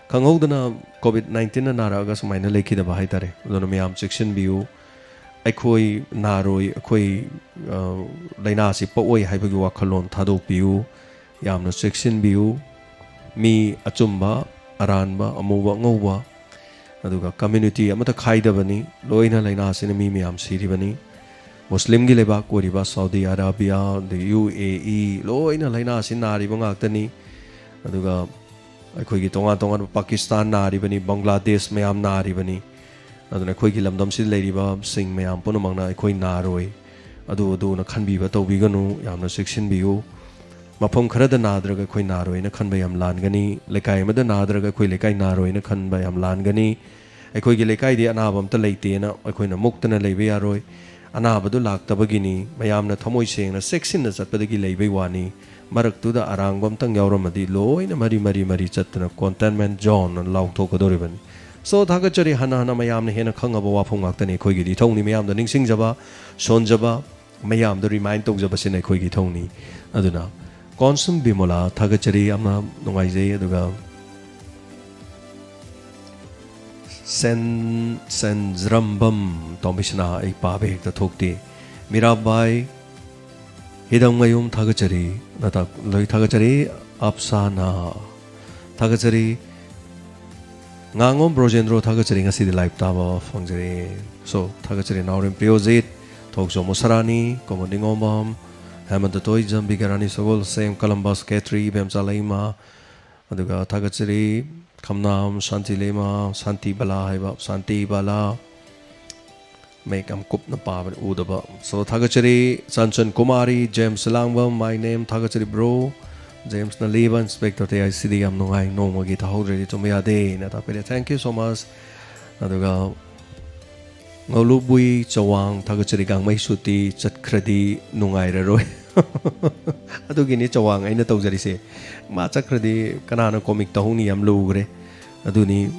ꯈꯪꯍꯧꯗꯅ COVID nineteen ꯅ ꯅꯥꯔꯛꯑꯒ ꯁꯨꯃꯥꯏꯅ ꯂꯩꯈꯤꯗꯕ ꯍꯥꯏꯇꯥꯔꯦ꯫ ꯑꯗꯨꯅ ꯃꯌꯥꯝ ꯆꯦꯛꯁꯤꯟꯕꯤꯌꯨ꯫ ꯑꯩꯈꯣꯏ ꯅꯥꯔꯣꯏ, ꯑꯩꯈꯣꯏ, ꯑ, ꯂꯥꯏꯅꯥꯁꯤ ꯄꯛꯑꯣꯏ ꯍꯥꯏꯕꯒꯤ ꯋꯥꯈꯜꯂꯣꯟ ꯊꯥꯗꯣꯛꯄꯤꯌꯨ꯫ ꯌꯥꯝꯅ ꯆꯦꯛꯁꯤꯟꯕꯤꯌꯨ꯫ ꯃꯤ ꯑꯆꯨꯝꯕ, ꯑꯔꯥꯟꯕ, ꯑꯃꯨꯕ, ꯑꯉꯧꯕ, ꯑꯗꯨꯒ community ꯑꯃꯠꯇ ꯈꯥꯏꯗꯕꯅꯤ꯫ ꯂꯣꯏꯅ ꯂꯥꯏꯅꯥꯁꯤꯅ ꯃꯤ ꯃꯌꯥꯝ ꯁꯤꯔꯤꯕꯅꯤ꯫ ꯃꯨꯁꯂꯤꯝꯒꯤ ꯂꯩꯕꯥꯛ ꯑꯣꯏꯔꯤꯕ ꯁꯥꯎꯗꯤ ꯑꯔꯥꯕꯤꯌꯥ, ꯑꯗꯒꯤ ꯌꯨ ꯑꯦ ꯏ, ꯂꯣꯏꯅ ꯂꯥꯏꯅꯥꯁꯤ ꯅꯥꯔꯤꯕ ꯉꯥꯛꯇꯅꯤ꯫ ꯑꯗꯨꯒ ꯑꯩꯈꯣꯏꯒꯤ ꯇꯣꯉꯥꯟ ꯇꯣꯉꯥꯟꯕ, ꯄꯥꯀꯤꯁꯇꯥꯟ ꯅꯥꯔꯤꯕꯅꯤ, ꯕꯪꯒ꯭ꯂꯥꯗꯦꯁ ꯃꯌꯥꯝ ꯅꯥꯔꯤꯕꯅꯤ꯫ ꯑꯗꯨꯅ ꯑꯩꯈꯣꯏꯒꯤ ꯂꯝꯗꯝꯁꯤꯗ ꯂꯩꯔꯤꯕꯁꯤꯡ ꯃꯌꯥꯝ ꯄꯨꯝꯅꯃꯛꯅ ꯑꯩꯈꯣꯏ ꯅꯥꯔꯣꯏ, ꯑꯗꯨ ꯑꯗꯨꯅ ꯈꯟꯕꯤꯕ ꯇꯧꯕꯤꯒꯅꯨ, ꯌꯥꯝꯅ ꯆꯦꯛꯁꯤꯟꯕꯤꯌꯨ꯫ ꯃꯐꯝ ꯈꯔꯗ ꯅꯥꯗ꯭ꯔꯒ ꯑꯩꯈꯣꯏ ꯅꯥꯔꯣꯏꯅ ꯈꯟꯕ ꯌꯥꯝ ꯂꯥꯟꯒꯅꯤ꯫ ꯂꯩꯀꯥꯏ ꯑꯃꯗ ꯅꯥꯗ꯭ꯔꯒ ꯑꯩꯈꯣꯏ ꯂꯩꯀꯥꯏ ꯅꯥꯔꯣꯏꯅ ꯈꯟꯕ ꯌꯥꯝ ꯂꯥꯟꯒꯅꯤ꯫ ꯑꯩꯈꯣꯏꯒꯤ ꯂꯩꯀꯥꯏꯗꯤ ꯑꯅꯥꯕ ꯑꯝꯇ ꯂꯩꯇꯦꯅ ꯑꯩꯈꯣꯏꯅ ꯃꯨꯛꯇꯅ ꯂꯩꯕ ꯌꯥꯔꯣꯏ꯫ ꯑꯅꯥꯕꯗꯨ ꯂꯥꯛꯇꯕꯒꯤꯅꯤ, ꯃꯌꯥꯝꯅ ꯊꯃꯣꯏ ꯁꯦꯡꯅ ꯆꯦꯛꯁꯤꯟꯅ ꯆꯠꯄꯗꯒꯤ ꯂꯩꯕꯩ ꯋꯥꯅꯤ꯫ ꯃꯔꯛꯇꯨꯗ ꯑꯔꯥꯡꯕ ꯑꯝꯇꯪ ꯌꯥꯎꯔꯝꯃꯗꯤ ꯂꯣꯏꯅ ꯃꯔꯤ ꯃꯔꯤ ꯃꯔꯤ ꯆꯠꯇꯅ containment zone ꯑꯅ ꯂꯥꯎꯊꯣꯛꯀꯗꯧꯔꯤꯕꯅꯤ꯫ So, ꯊꯥꯒꯠꯆꯔꯤ, ꯍꯟꯅ ꯍꯟꯅ ꯃꯌꯥꯝꯅ ꯍꯦꯟꯅ ꯈꯪꯉꯕ ꯋꯥꯐꯝ ꯉꯥꯛꯇꯅꯤ꯫ ꯑꯩꯈꯣꯏꯒꯤꯗꯤ ꯏꯊꯧꯅꯤ ꯃꯌꯥꯝꯗ ꯅꯤꯡꯁꯤꯡꯖꯕ, ꯁꯣꯟꯖꯕ, ꯃꯌꯥꯝꯗ remind ꯇꯧꯖꯕꯁꯤꯅ ꯑꯩꯈꯣꯏꯒꯤ ꯏꯊꯧꯅꯤ꯫ ꯑꯗꯨꯅ ꯀꯣꯟꯁꯨꯝ ꯕꯤꯃꯣꯂꯥ, ꯊꯥꯒꯠꯆꯔꯤ, ꯌꯥꯝꯅ ꯅꯨꯡꯉꯥꯏꯖꯩ꯫ ꯑꯗꯨꯒ ꯁꯦꯟ ꯁꯦꯟꯖ꯭ꯔꯝꯕꯝ ꯇꯣꯝꯕꯤꯁꯅꯥ, ꯑꯩ ꯄꯥꯕ ꯍꯦꯛꯇ ꯊꯣꯛꯇꯦ꯫ ꯃꯤꯔꯥꯕꯥꯏ ꯍꯤꯗꯝꯉꯌꯨꯝ, ꯊꯥꯒꯠꯆꯔꯤ꯫ ꯅꯇꯥ ꯂꯣꯏ ꯊꯥꯒꯠꯆꯔꯤ꯫ ꯑꯞꯁꯥꯅꯥ, ꯊꯥꯒꯠꯆꯔꯤ꯫ ꯉꯥꯉꯣꯝ ꯕ꯭ꯔꯣꯖꯦꯟꯗ꯭ꯔꯣ, ꯊꯥꯒꯠꯆꯔꯤ, ꯉꯁꯤꯗꯤ live ꯇꯥꯕ ꯐꯪꯖꯔꯦ꯫ So, ꯊꯥꯒꯠꯆꯔꯤ꯫ ꯅꯥꯎꯔꯦꯝ ꯄ꯭ꯔꯤꯌꯣꯖꯤꯠ, ꯊꯣꯛꯆꯣꯝ ꯎꯁꯥꯔꯥꯅꯤ, ꯀꯣꯃꯣ ꯅꯤꯉꯣꯝꯕꯝ, ꯍꯦꯃꯟꯇ ꯇꯣꯏꯖꯝ, ꯕꯤꯒ꯭ꯌꯥꯔꯥꯅꯤ ꯁꯒꯣꯜꯁꯦꯝ, ꯀꯂꯝꯕꯁ ꯈꯦꯇ꯭ꯔꯤ, ꯏꯕꯦꯝꯆꯥ ꯂꯩꯃ, ꯑꯗꯨꯒ ꯊꯥꯒꯠꯆꯔꯤ꯫ ꯈꯝꯅꯥꯝ ꯁꯥꯟꯇꯤ ꯂꯩꯃ, ꯁꯥꯟꯇꯤ ꯕꯂꯥ ꯍꯥꯏꯕ, ꯁꯥꯟꯇꯤ ꯕꯂꯥ, ꯃꯌꯦꯛ ꯌꯥꯝ ꯀꯨꯞꯅ ꯄꯥꯕꯅꯤ, ꯎꯗꯕ꯫ So, ꯊꯥꯒꯠꯆꯔꯤ꯫ Chanchan Kumari, James ꯂꯥꯡꯕꯝ, my name, ꯊꯥꯒꯠꯆꯔꯤ bro꯫ ꯖꯦꯝꯁꯅ ꯂꯤꯕ ꯏꯟꯁꯄꯦꯛꯇꯔ ꯇꯌꯥꯏꯁꯤꯗꯤ ꯌꯥꯝ ꯅꯨꯡꯉꯥꯏ, ꯅꯣꯡꯃꯒꯤ ꯇꯥꯍꯧꯗ꯭ꯔꯗꯤ ꯇꯨꯝꯕ ꯌꯥꯗꯦꯅ ꯇꯥꯛꯄꯤꯔꯦ꯫ Thank you so much꯫ ꯑꯗꯨꯒ ꯉꯧꯂꯨꯕꯨꯏ ꯆꯋꯥꯡ, ꯊꯥꯒꯠꯆꯔꯤ꯫ ꯒꯥꯡꯃꯩ ꯁꯨꯇꯤ ꯆꯠꯈ꯭ꯔꯗꯤ ꯅꯨꯡꯉꯥꯏꯔꯔꯣꯏ꯫ ꯑꯗꯨꯒꯤꯅꯤ ꯆꯋꯥꯡ ꯑꯩꯅ ꯇꯧꯖꯔꯤꯁꯦ꯫ ꯃꯥ ꯆꯠꯈ꯭ꯔꯗꯤ ꯀꯅꯥꯅ ꯀꯣꯃꯤꯛ ꯇꯧꯍꯧꯅꯤ? ꯌꯥꯝ ꯂꯨꯈ꯭ꯔꯦ꯫ ꯑꯗꯨꯅꯤ꯫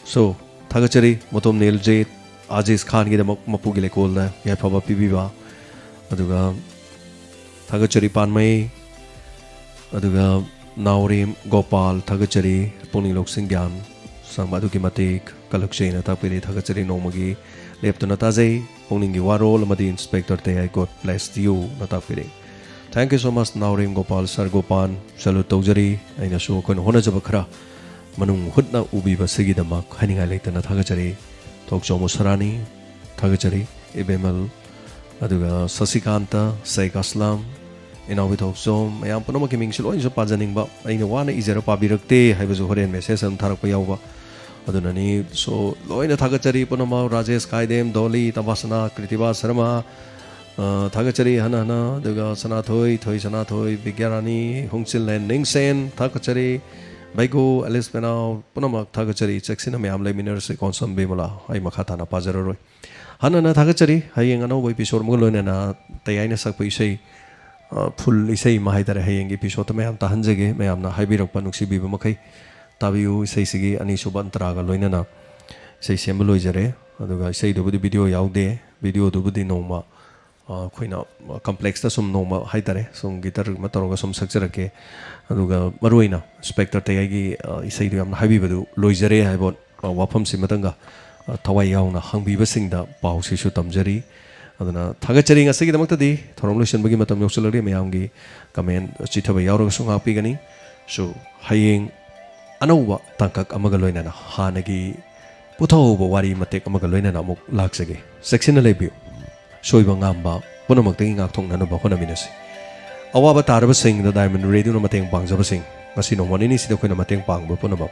So, ꯊꯥꯒꯠꯆꯔꯤ ꯃꯣꯇꯣꯝ ꯅꯤꯜꯖꯤꯠ, ꯑꯥꯖꯤꯁ ꯈꯥꯟꯒꯤꯗꯃꯛ ꯃꯄꯨꯒꯤ ꯂꯩꯀꯣꯜꯗ ꯌꯥꯏꯐꯕ ꯄꯤꯕꯤꯕ꯫ ꯑꯗꯨꯒ ꯊꯥꯒꯠꯆꯔꯤ ꯄꯥꯟꯃꯩ, ꯑꯗꯨꯒ ꯅꯥꯎꯔꯦꯝ ꯒꯣꯄꯥꯜ, ꯊꯥꯒꯠꯆꯔꯤ꯫ ꯄꯨꯛꯅꯤꯡ ꯂꯧꯁꯤꯡ ꯒ꯭ꯌꯥꯟ ꯆꯪꯕ ꯑꯗꯨꯛꯀꯤ ꯃꯇꯤꯛ ꯀꯜꯂꯛꯆꯩꯅ ꯇꯥꯛꯄꯤꯔꯤ꯫ ꯊꯥꯒꯠꯆꯔꯤ꯫ ꯅꯣꯡꯃꯒꯤ ꯂꯦꯞꯇꯅ ꯇꯥꯖꯩ꯫ ꯄꯨꯛꯅꯤꯡꯒꯤ ꯋꯥꯔꯣꯜ ꯑꯃꯗꯤ ꯏꯟꯁꯄꯦꯛꯇꯔ ꯇꯌꯥꯏ, God bless you ꯅ ꯇꯥꯛꯄꯤꯔꯤ꯫ Thank you so much, Naorem Gopal, sir Gopal, salute ꯇꯧꯖꯔꯤ꯫ ꯑꯩꯅꯁꯨ ꯑꯩꯈꯣꯏꯅ ꯍꯣꯠꯅꯖꯕ ꯈꯔ ꯃꯅꯨꯡ ꯍꯨꯠꯅ ꯎꯕꯤꯕꯁꯤꯒꯤꯗꯃꯛ ꯍꯥꯏꯅꯤꯡꯉꯥꯏ ꯂꯩꯇꯅ ꯊꯥꯒꯠꯆꯔꯤ꯫ ꯊꯣꯛꯆꯣꯝ ꯎꯁꯥꯔꯥꯅꯤ, ꯊꯥꯒꯠꯆꯔꯤ꯫ ꯏꯕꯦꯝꯃꯜ, ꯑꯗꯨꯒ ꯁꯁꯤꯀꯥꯟꯇ, ꯁꯦꯛ ꯑꯁꯂꯝ, ꯏꯅꯥꯎꯕꯤ ꯊꯣꯛꯆꯣꯝ, ꯃꯌꯥꯝ ꯄꯨꯝꯅꯃꯛꯀꯤ ꯃꯤꯡꯁꯨ ꯂꯣꯏꯅꯁꯨ ꯄꯥꯖꯅꯤꯡꯕ, ꯑꯩꯅ ꯋꯥꯅ ꯏꯖꯔ ꯄꯥꯕꯤꯔꯛꯇꯦ ꯍꯥꯏꯕꯁꯨ ꯍꯣꯔꯦꯟ message ꯑꯗꯨꯝ ꯊꯥꯔꯛꯄ ꯌꯥꯎꯕ꯫ ꯑꯗꯨꯅꯅꯤ꯫ So, ꯂꯣꯏꯅ ꯊꯥꯒꯠꯆꯔꯤ ꯄꯨꯝꯅꯃꯛ, ꯔꯥꯖꯦꯁ ꯈꯥꯏꯗꯦꯝ, ꯗꯣꯂꯤ, ꯇꯝꯕꯥꯁꯅꯥ, ꯀ꯭ꯔꯤꯇꯤꯕꯥ ꯁꯔꯃ, ꯑ, ꯊꯥꯒꯠꯆꯔꯤ ꯍꯟꯅ ꯍꯟꯅ꯫ ꯑꯗꯨꯒ ꯁꯅꯥꯊꯣꯏ, ꯊꯣꯏ ꯁꯅꯥꯊꯣꯏ, ꯕꯤꯒ꯭ꯌꯥꯔꯥꯅꯤ, ꯍꯨꯡꯆꯤꯜꯂꯦꯟ ꯅꯤꯡꯁꯦꯟ, ꯊꯥꯒꯠꯆꯔꯤ꯫ ꯕꯥꯏꯒꯣ, ꯑꯦꯂꯤꯁ ꯄꯦꯅꯥꯎ ꯄꯨꯝꯅꯃꯛ ꯊꯥꯒꯠꯆꯔꯤ꯫ ꯆꯦꯛꯁꯤꯟꯅ ꯃꯌꯥꯝ ꯂꯩꯃꯤꯟꯅꯔꯁꯤ꯫ ꯀꯣꯟꯁꯝ ꯕꯤꯃꯂꯥ, ꯑꯩ ꯃꯈꯥ ꯇꯥꯅ ꯄꯥꯖꯔꯔꯣꯏ꯫ ꯍꯟꯅ ꯍꯟꯅ ꯊꯥꯒꯠꯆꯔꯤ꯫ ꯍꯌꯦꯡ ꯑꯅꯧꯕ episode ꯑꯃꯒ ꯂꯣꯏꯅꯅ ꯇꯌꯥꯏꯅ ꯁꯛꯄ ꯏꯁꯩ, ꯑ, full ꯏꯁꯩ ꯑꯃ ꯍꯥꯏꯇꯥꯔꯦ, ꯍꯌꯦꯡꯒꯤ episode ꯃꯌꯥꯝ ꯇꯥꯍꯟꯖꯒꯦ꯫ ꯃꯌꯥꯝꯅ ꯍꯥꯏꯕꯤꯔꯛꯄ ꯅꯨꯡꯁꯤꯕꯤꯕ ꯃꯈꯩ ꯇꯥꯕꯤꯌꯨ꯫ ꯏꯁꯩꯁꯤꯒꯤ ꯑꯅꯤꯁꯨꯕ ꯑꯟꯇꯔꯥꯒ ꯂꯣꯏꯅꯅ ꯏꯁꯩ ꯁꯦꯝꯕ ꯂꯣꯏꯖꯔꯦ꯫ ꯑꯗꯨꯒ ꯏꯁꯩꯗꯨꯕꯨꯗꯤ video ꯌꯥꯎꯗꯦ꯫ Videoꯗꯨꯕꯨꯗꯤ ꯅꯣꯡꯃ ꯑ, ꯑꯩꯈꯣꯏꯅ complex ꯁꯨꯝ ꯅꯣꯡꯃ ꯍꯥꯏꯇꯥꯔꯦ, ꯁꯨꯝ guitar ꯑꯃ ꯇꯧꯔꯒ ꯁꯨꯝ ꯁꯛꯆꯔꯛꯀꯦ꯫ ꯑꯗꯨꯒ ꯃꯔꯨꯑꯣꯏꯅ ꯏꯟꯁꯄꯦꯛꯇꯔ ꯇꯌꯥꯏꯒꯤ, ꯑ, ꯏꯁꯩꯗꯨ ꯌꯥꯝꯅ ꯍꯥꯏꯕꯤꯕꯗꯨ ꯂꯣꯏꯖꯔꯦ ꯍꯥꯏꯕ, ꯑ, ꯋꯥꯐꯝꯁꯤꯃꯇꯪꯒ, ꯑ, ꯊꯋꯥꯏ ꯌꯥꯎꯅ ꯍꯪꯕꯤꯕꯁꯤꯡꯗ ꯄꯥꯎꯁꯤꯁꯨ ꯇꯝꯖꯔꯤ꯫ ꯑꯗꯨꯅ ꯊꯥꯒꯠꯆꯔꯤ꯫ ꯉꯁꯤꯒꯤꯗꯃꯛꯇꯗꯤ ꯊꯧꯔꯝ ꯂꯣꯏꯁꯤꯟꯕꯒꯤ ꯃꯇꯝ ꯌꯧꯁꯤꯜꯂꯛꯂꯦ꯫ ꯃꯌꯥꯝꯒꯤ comment ꯆꯤꯊꯕ ꯌꯥꯎꯔꯒꯁꯨ ꯉꯥꯛꯄꯤꯒꯅꯤ꯫ ꯁꯨ ꯍꯌꯦꯡ ꯑꯅꯧꯕ ꯇꯥꯡꯀꯛ ꯑꯃꯒ ꯂꯣꯏꯅꯅ ꯍꯥꯟꯅꯒꯤ ꯄꯨꯊꯍꯧꯕ ꯋꯥꯔꯤ ꯃꯇꯦꯛ ꯑꯃꯒ ꯂꯣꯏꯅꯅ ꯑꯃꯨꯛ ꯂꯥꯛꯆꯒꯦ꯫ ꯆꯦꯛꯁꯤꯟꯅ ꯂꯩꯕꯤꯌꯨ꯫ ꯁꯣꯏꯕ ꯉꯥꯝꯕ ꯄꯨꯝꯅꯃꯛꯇꯒꯤ ꯉꯥꯛꯊꯣꯛꯅꯅꯕ ꯍꯣꯠꯅꯃꯤꯟꯅꯁꯤ꯫ ꯑꯋꯥꯕ ꯇꯥꯔꯕꯁꯤꯡꯗ Diamond Radioꯅ ꯃꯇꯦꯡ ꯄꯥꯡꯖꯕꯁꯤꯡ ꯉꯁꯤ ꯅꯣꯡꯃ ꯅꯤꯅꯤꯁꯤꯗ ꯑꯩꯈꯣꯏꯅ ꯃꯇꯦꯡ ꯄꯥꯡꯕ ꯄꯨꯝꯅꯃꯛ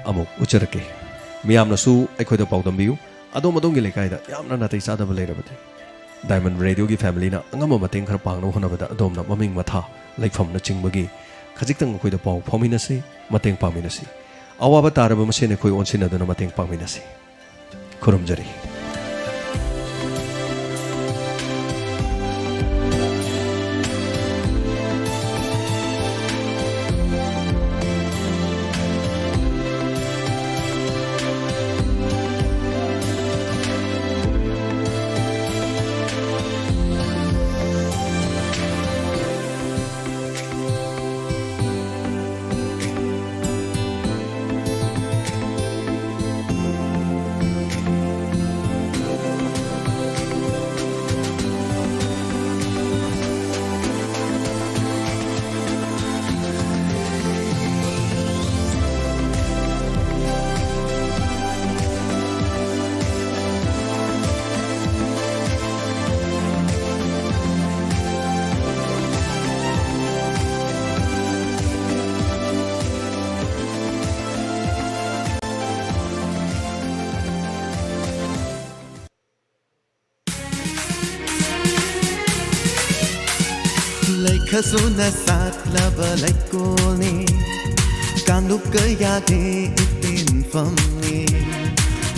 ꯑꯃꯨꯛ ꯎꯠꯆꯔꯛꯀꯦ꯫ ꯃꯤꯌꯥꯝꯅꯁꯨ ꯑꯩꯈꯣꯏꯗ ꯄꯥꯎꯗꯝꯕꯤꯌꯨ꯫ ꯑꯗꯣꯝ ꯑꯗꯣꯝꯒꯤ ꯂꯩꯀꯥꯏꯗ ꯌꯥꯝꯅ ꯅꯥꯇꯩ ꯆꯥꯗꯕ ꯂꯩꯔꯕꯗꯤ Diamond Radioꯒꯤ familyꯅ ꯑꯉꯝꯕ ꯃꯇꯦꯡ ꯈꯔ ꯄꯥꯡꯅꯕ ꯍꯣꯠꯅꯕꯗ ꯑꯗꯣꯝꯅ ꯃꯃꯤꯡ ꯃꯊꯥ, ꯂꯩꯐꯝꯅꯆꯤꯡꯕꯒꯤ ꯈꯖꯤꯛꯇꯪ ꯑꯩꯈꯣꯏꯗ ꯄꯥꯎ ꯐꯥꯎꯃꯤꯟꯅꯁꯤ, ꯃꯇꯦꯡ ꯄꯥꯡꯃꯤꯟꯅꯁꯤ꯫ ꯑꯋꯥꯕ ꯇꯥꯔꯕ ꯃꯁꯦꯟ ꯑꯩꯈꯣꯏ ꯑꯣꯟꯁꯤꯟꯅꯗꯨꯅ ꯃꯇꯦꯡ ꯄꯥꯡꯃꯤꯟꯅꯁꯤ꯫ ꯈꯨꯔꯨꯝꯖꯔꯤ꯫ ꯂꯩꯈꯁꯨꯅ ꯁꯥꯠꯂꯕ ꯂꯩꯀꯣꯜꯅꯤ꯫ ꯀꯥꯡꯂꯨꯞ ꯀꯌꯥꯒꯤ ꯏꯄꯤꯟꯐꯝꯅꯤ,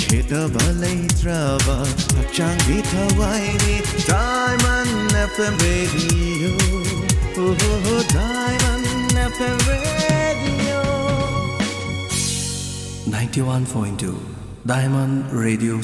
ꯈꯦꯠꯅꯕ ꯂꯩꯇ꯭ꯔꯕ ꯍꯛꯆꯥꯡꯒꯤ ꯊꯋꯥꯏꯅꯤ꯫ Diamond F M Radio, oh, Diamond F M Radio. Ninety-one point two Diamond Radio.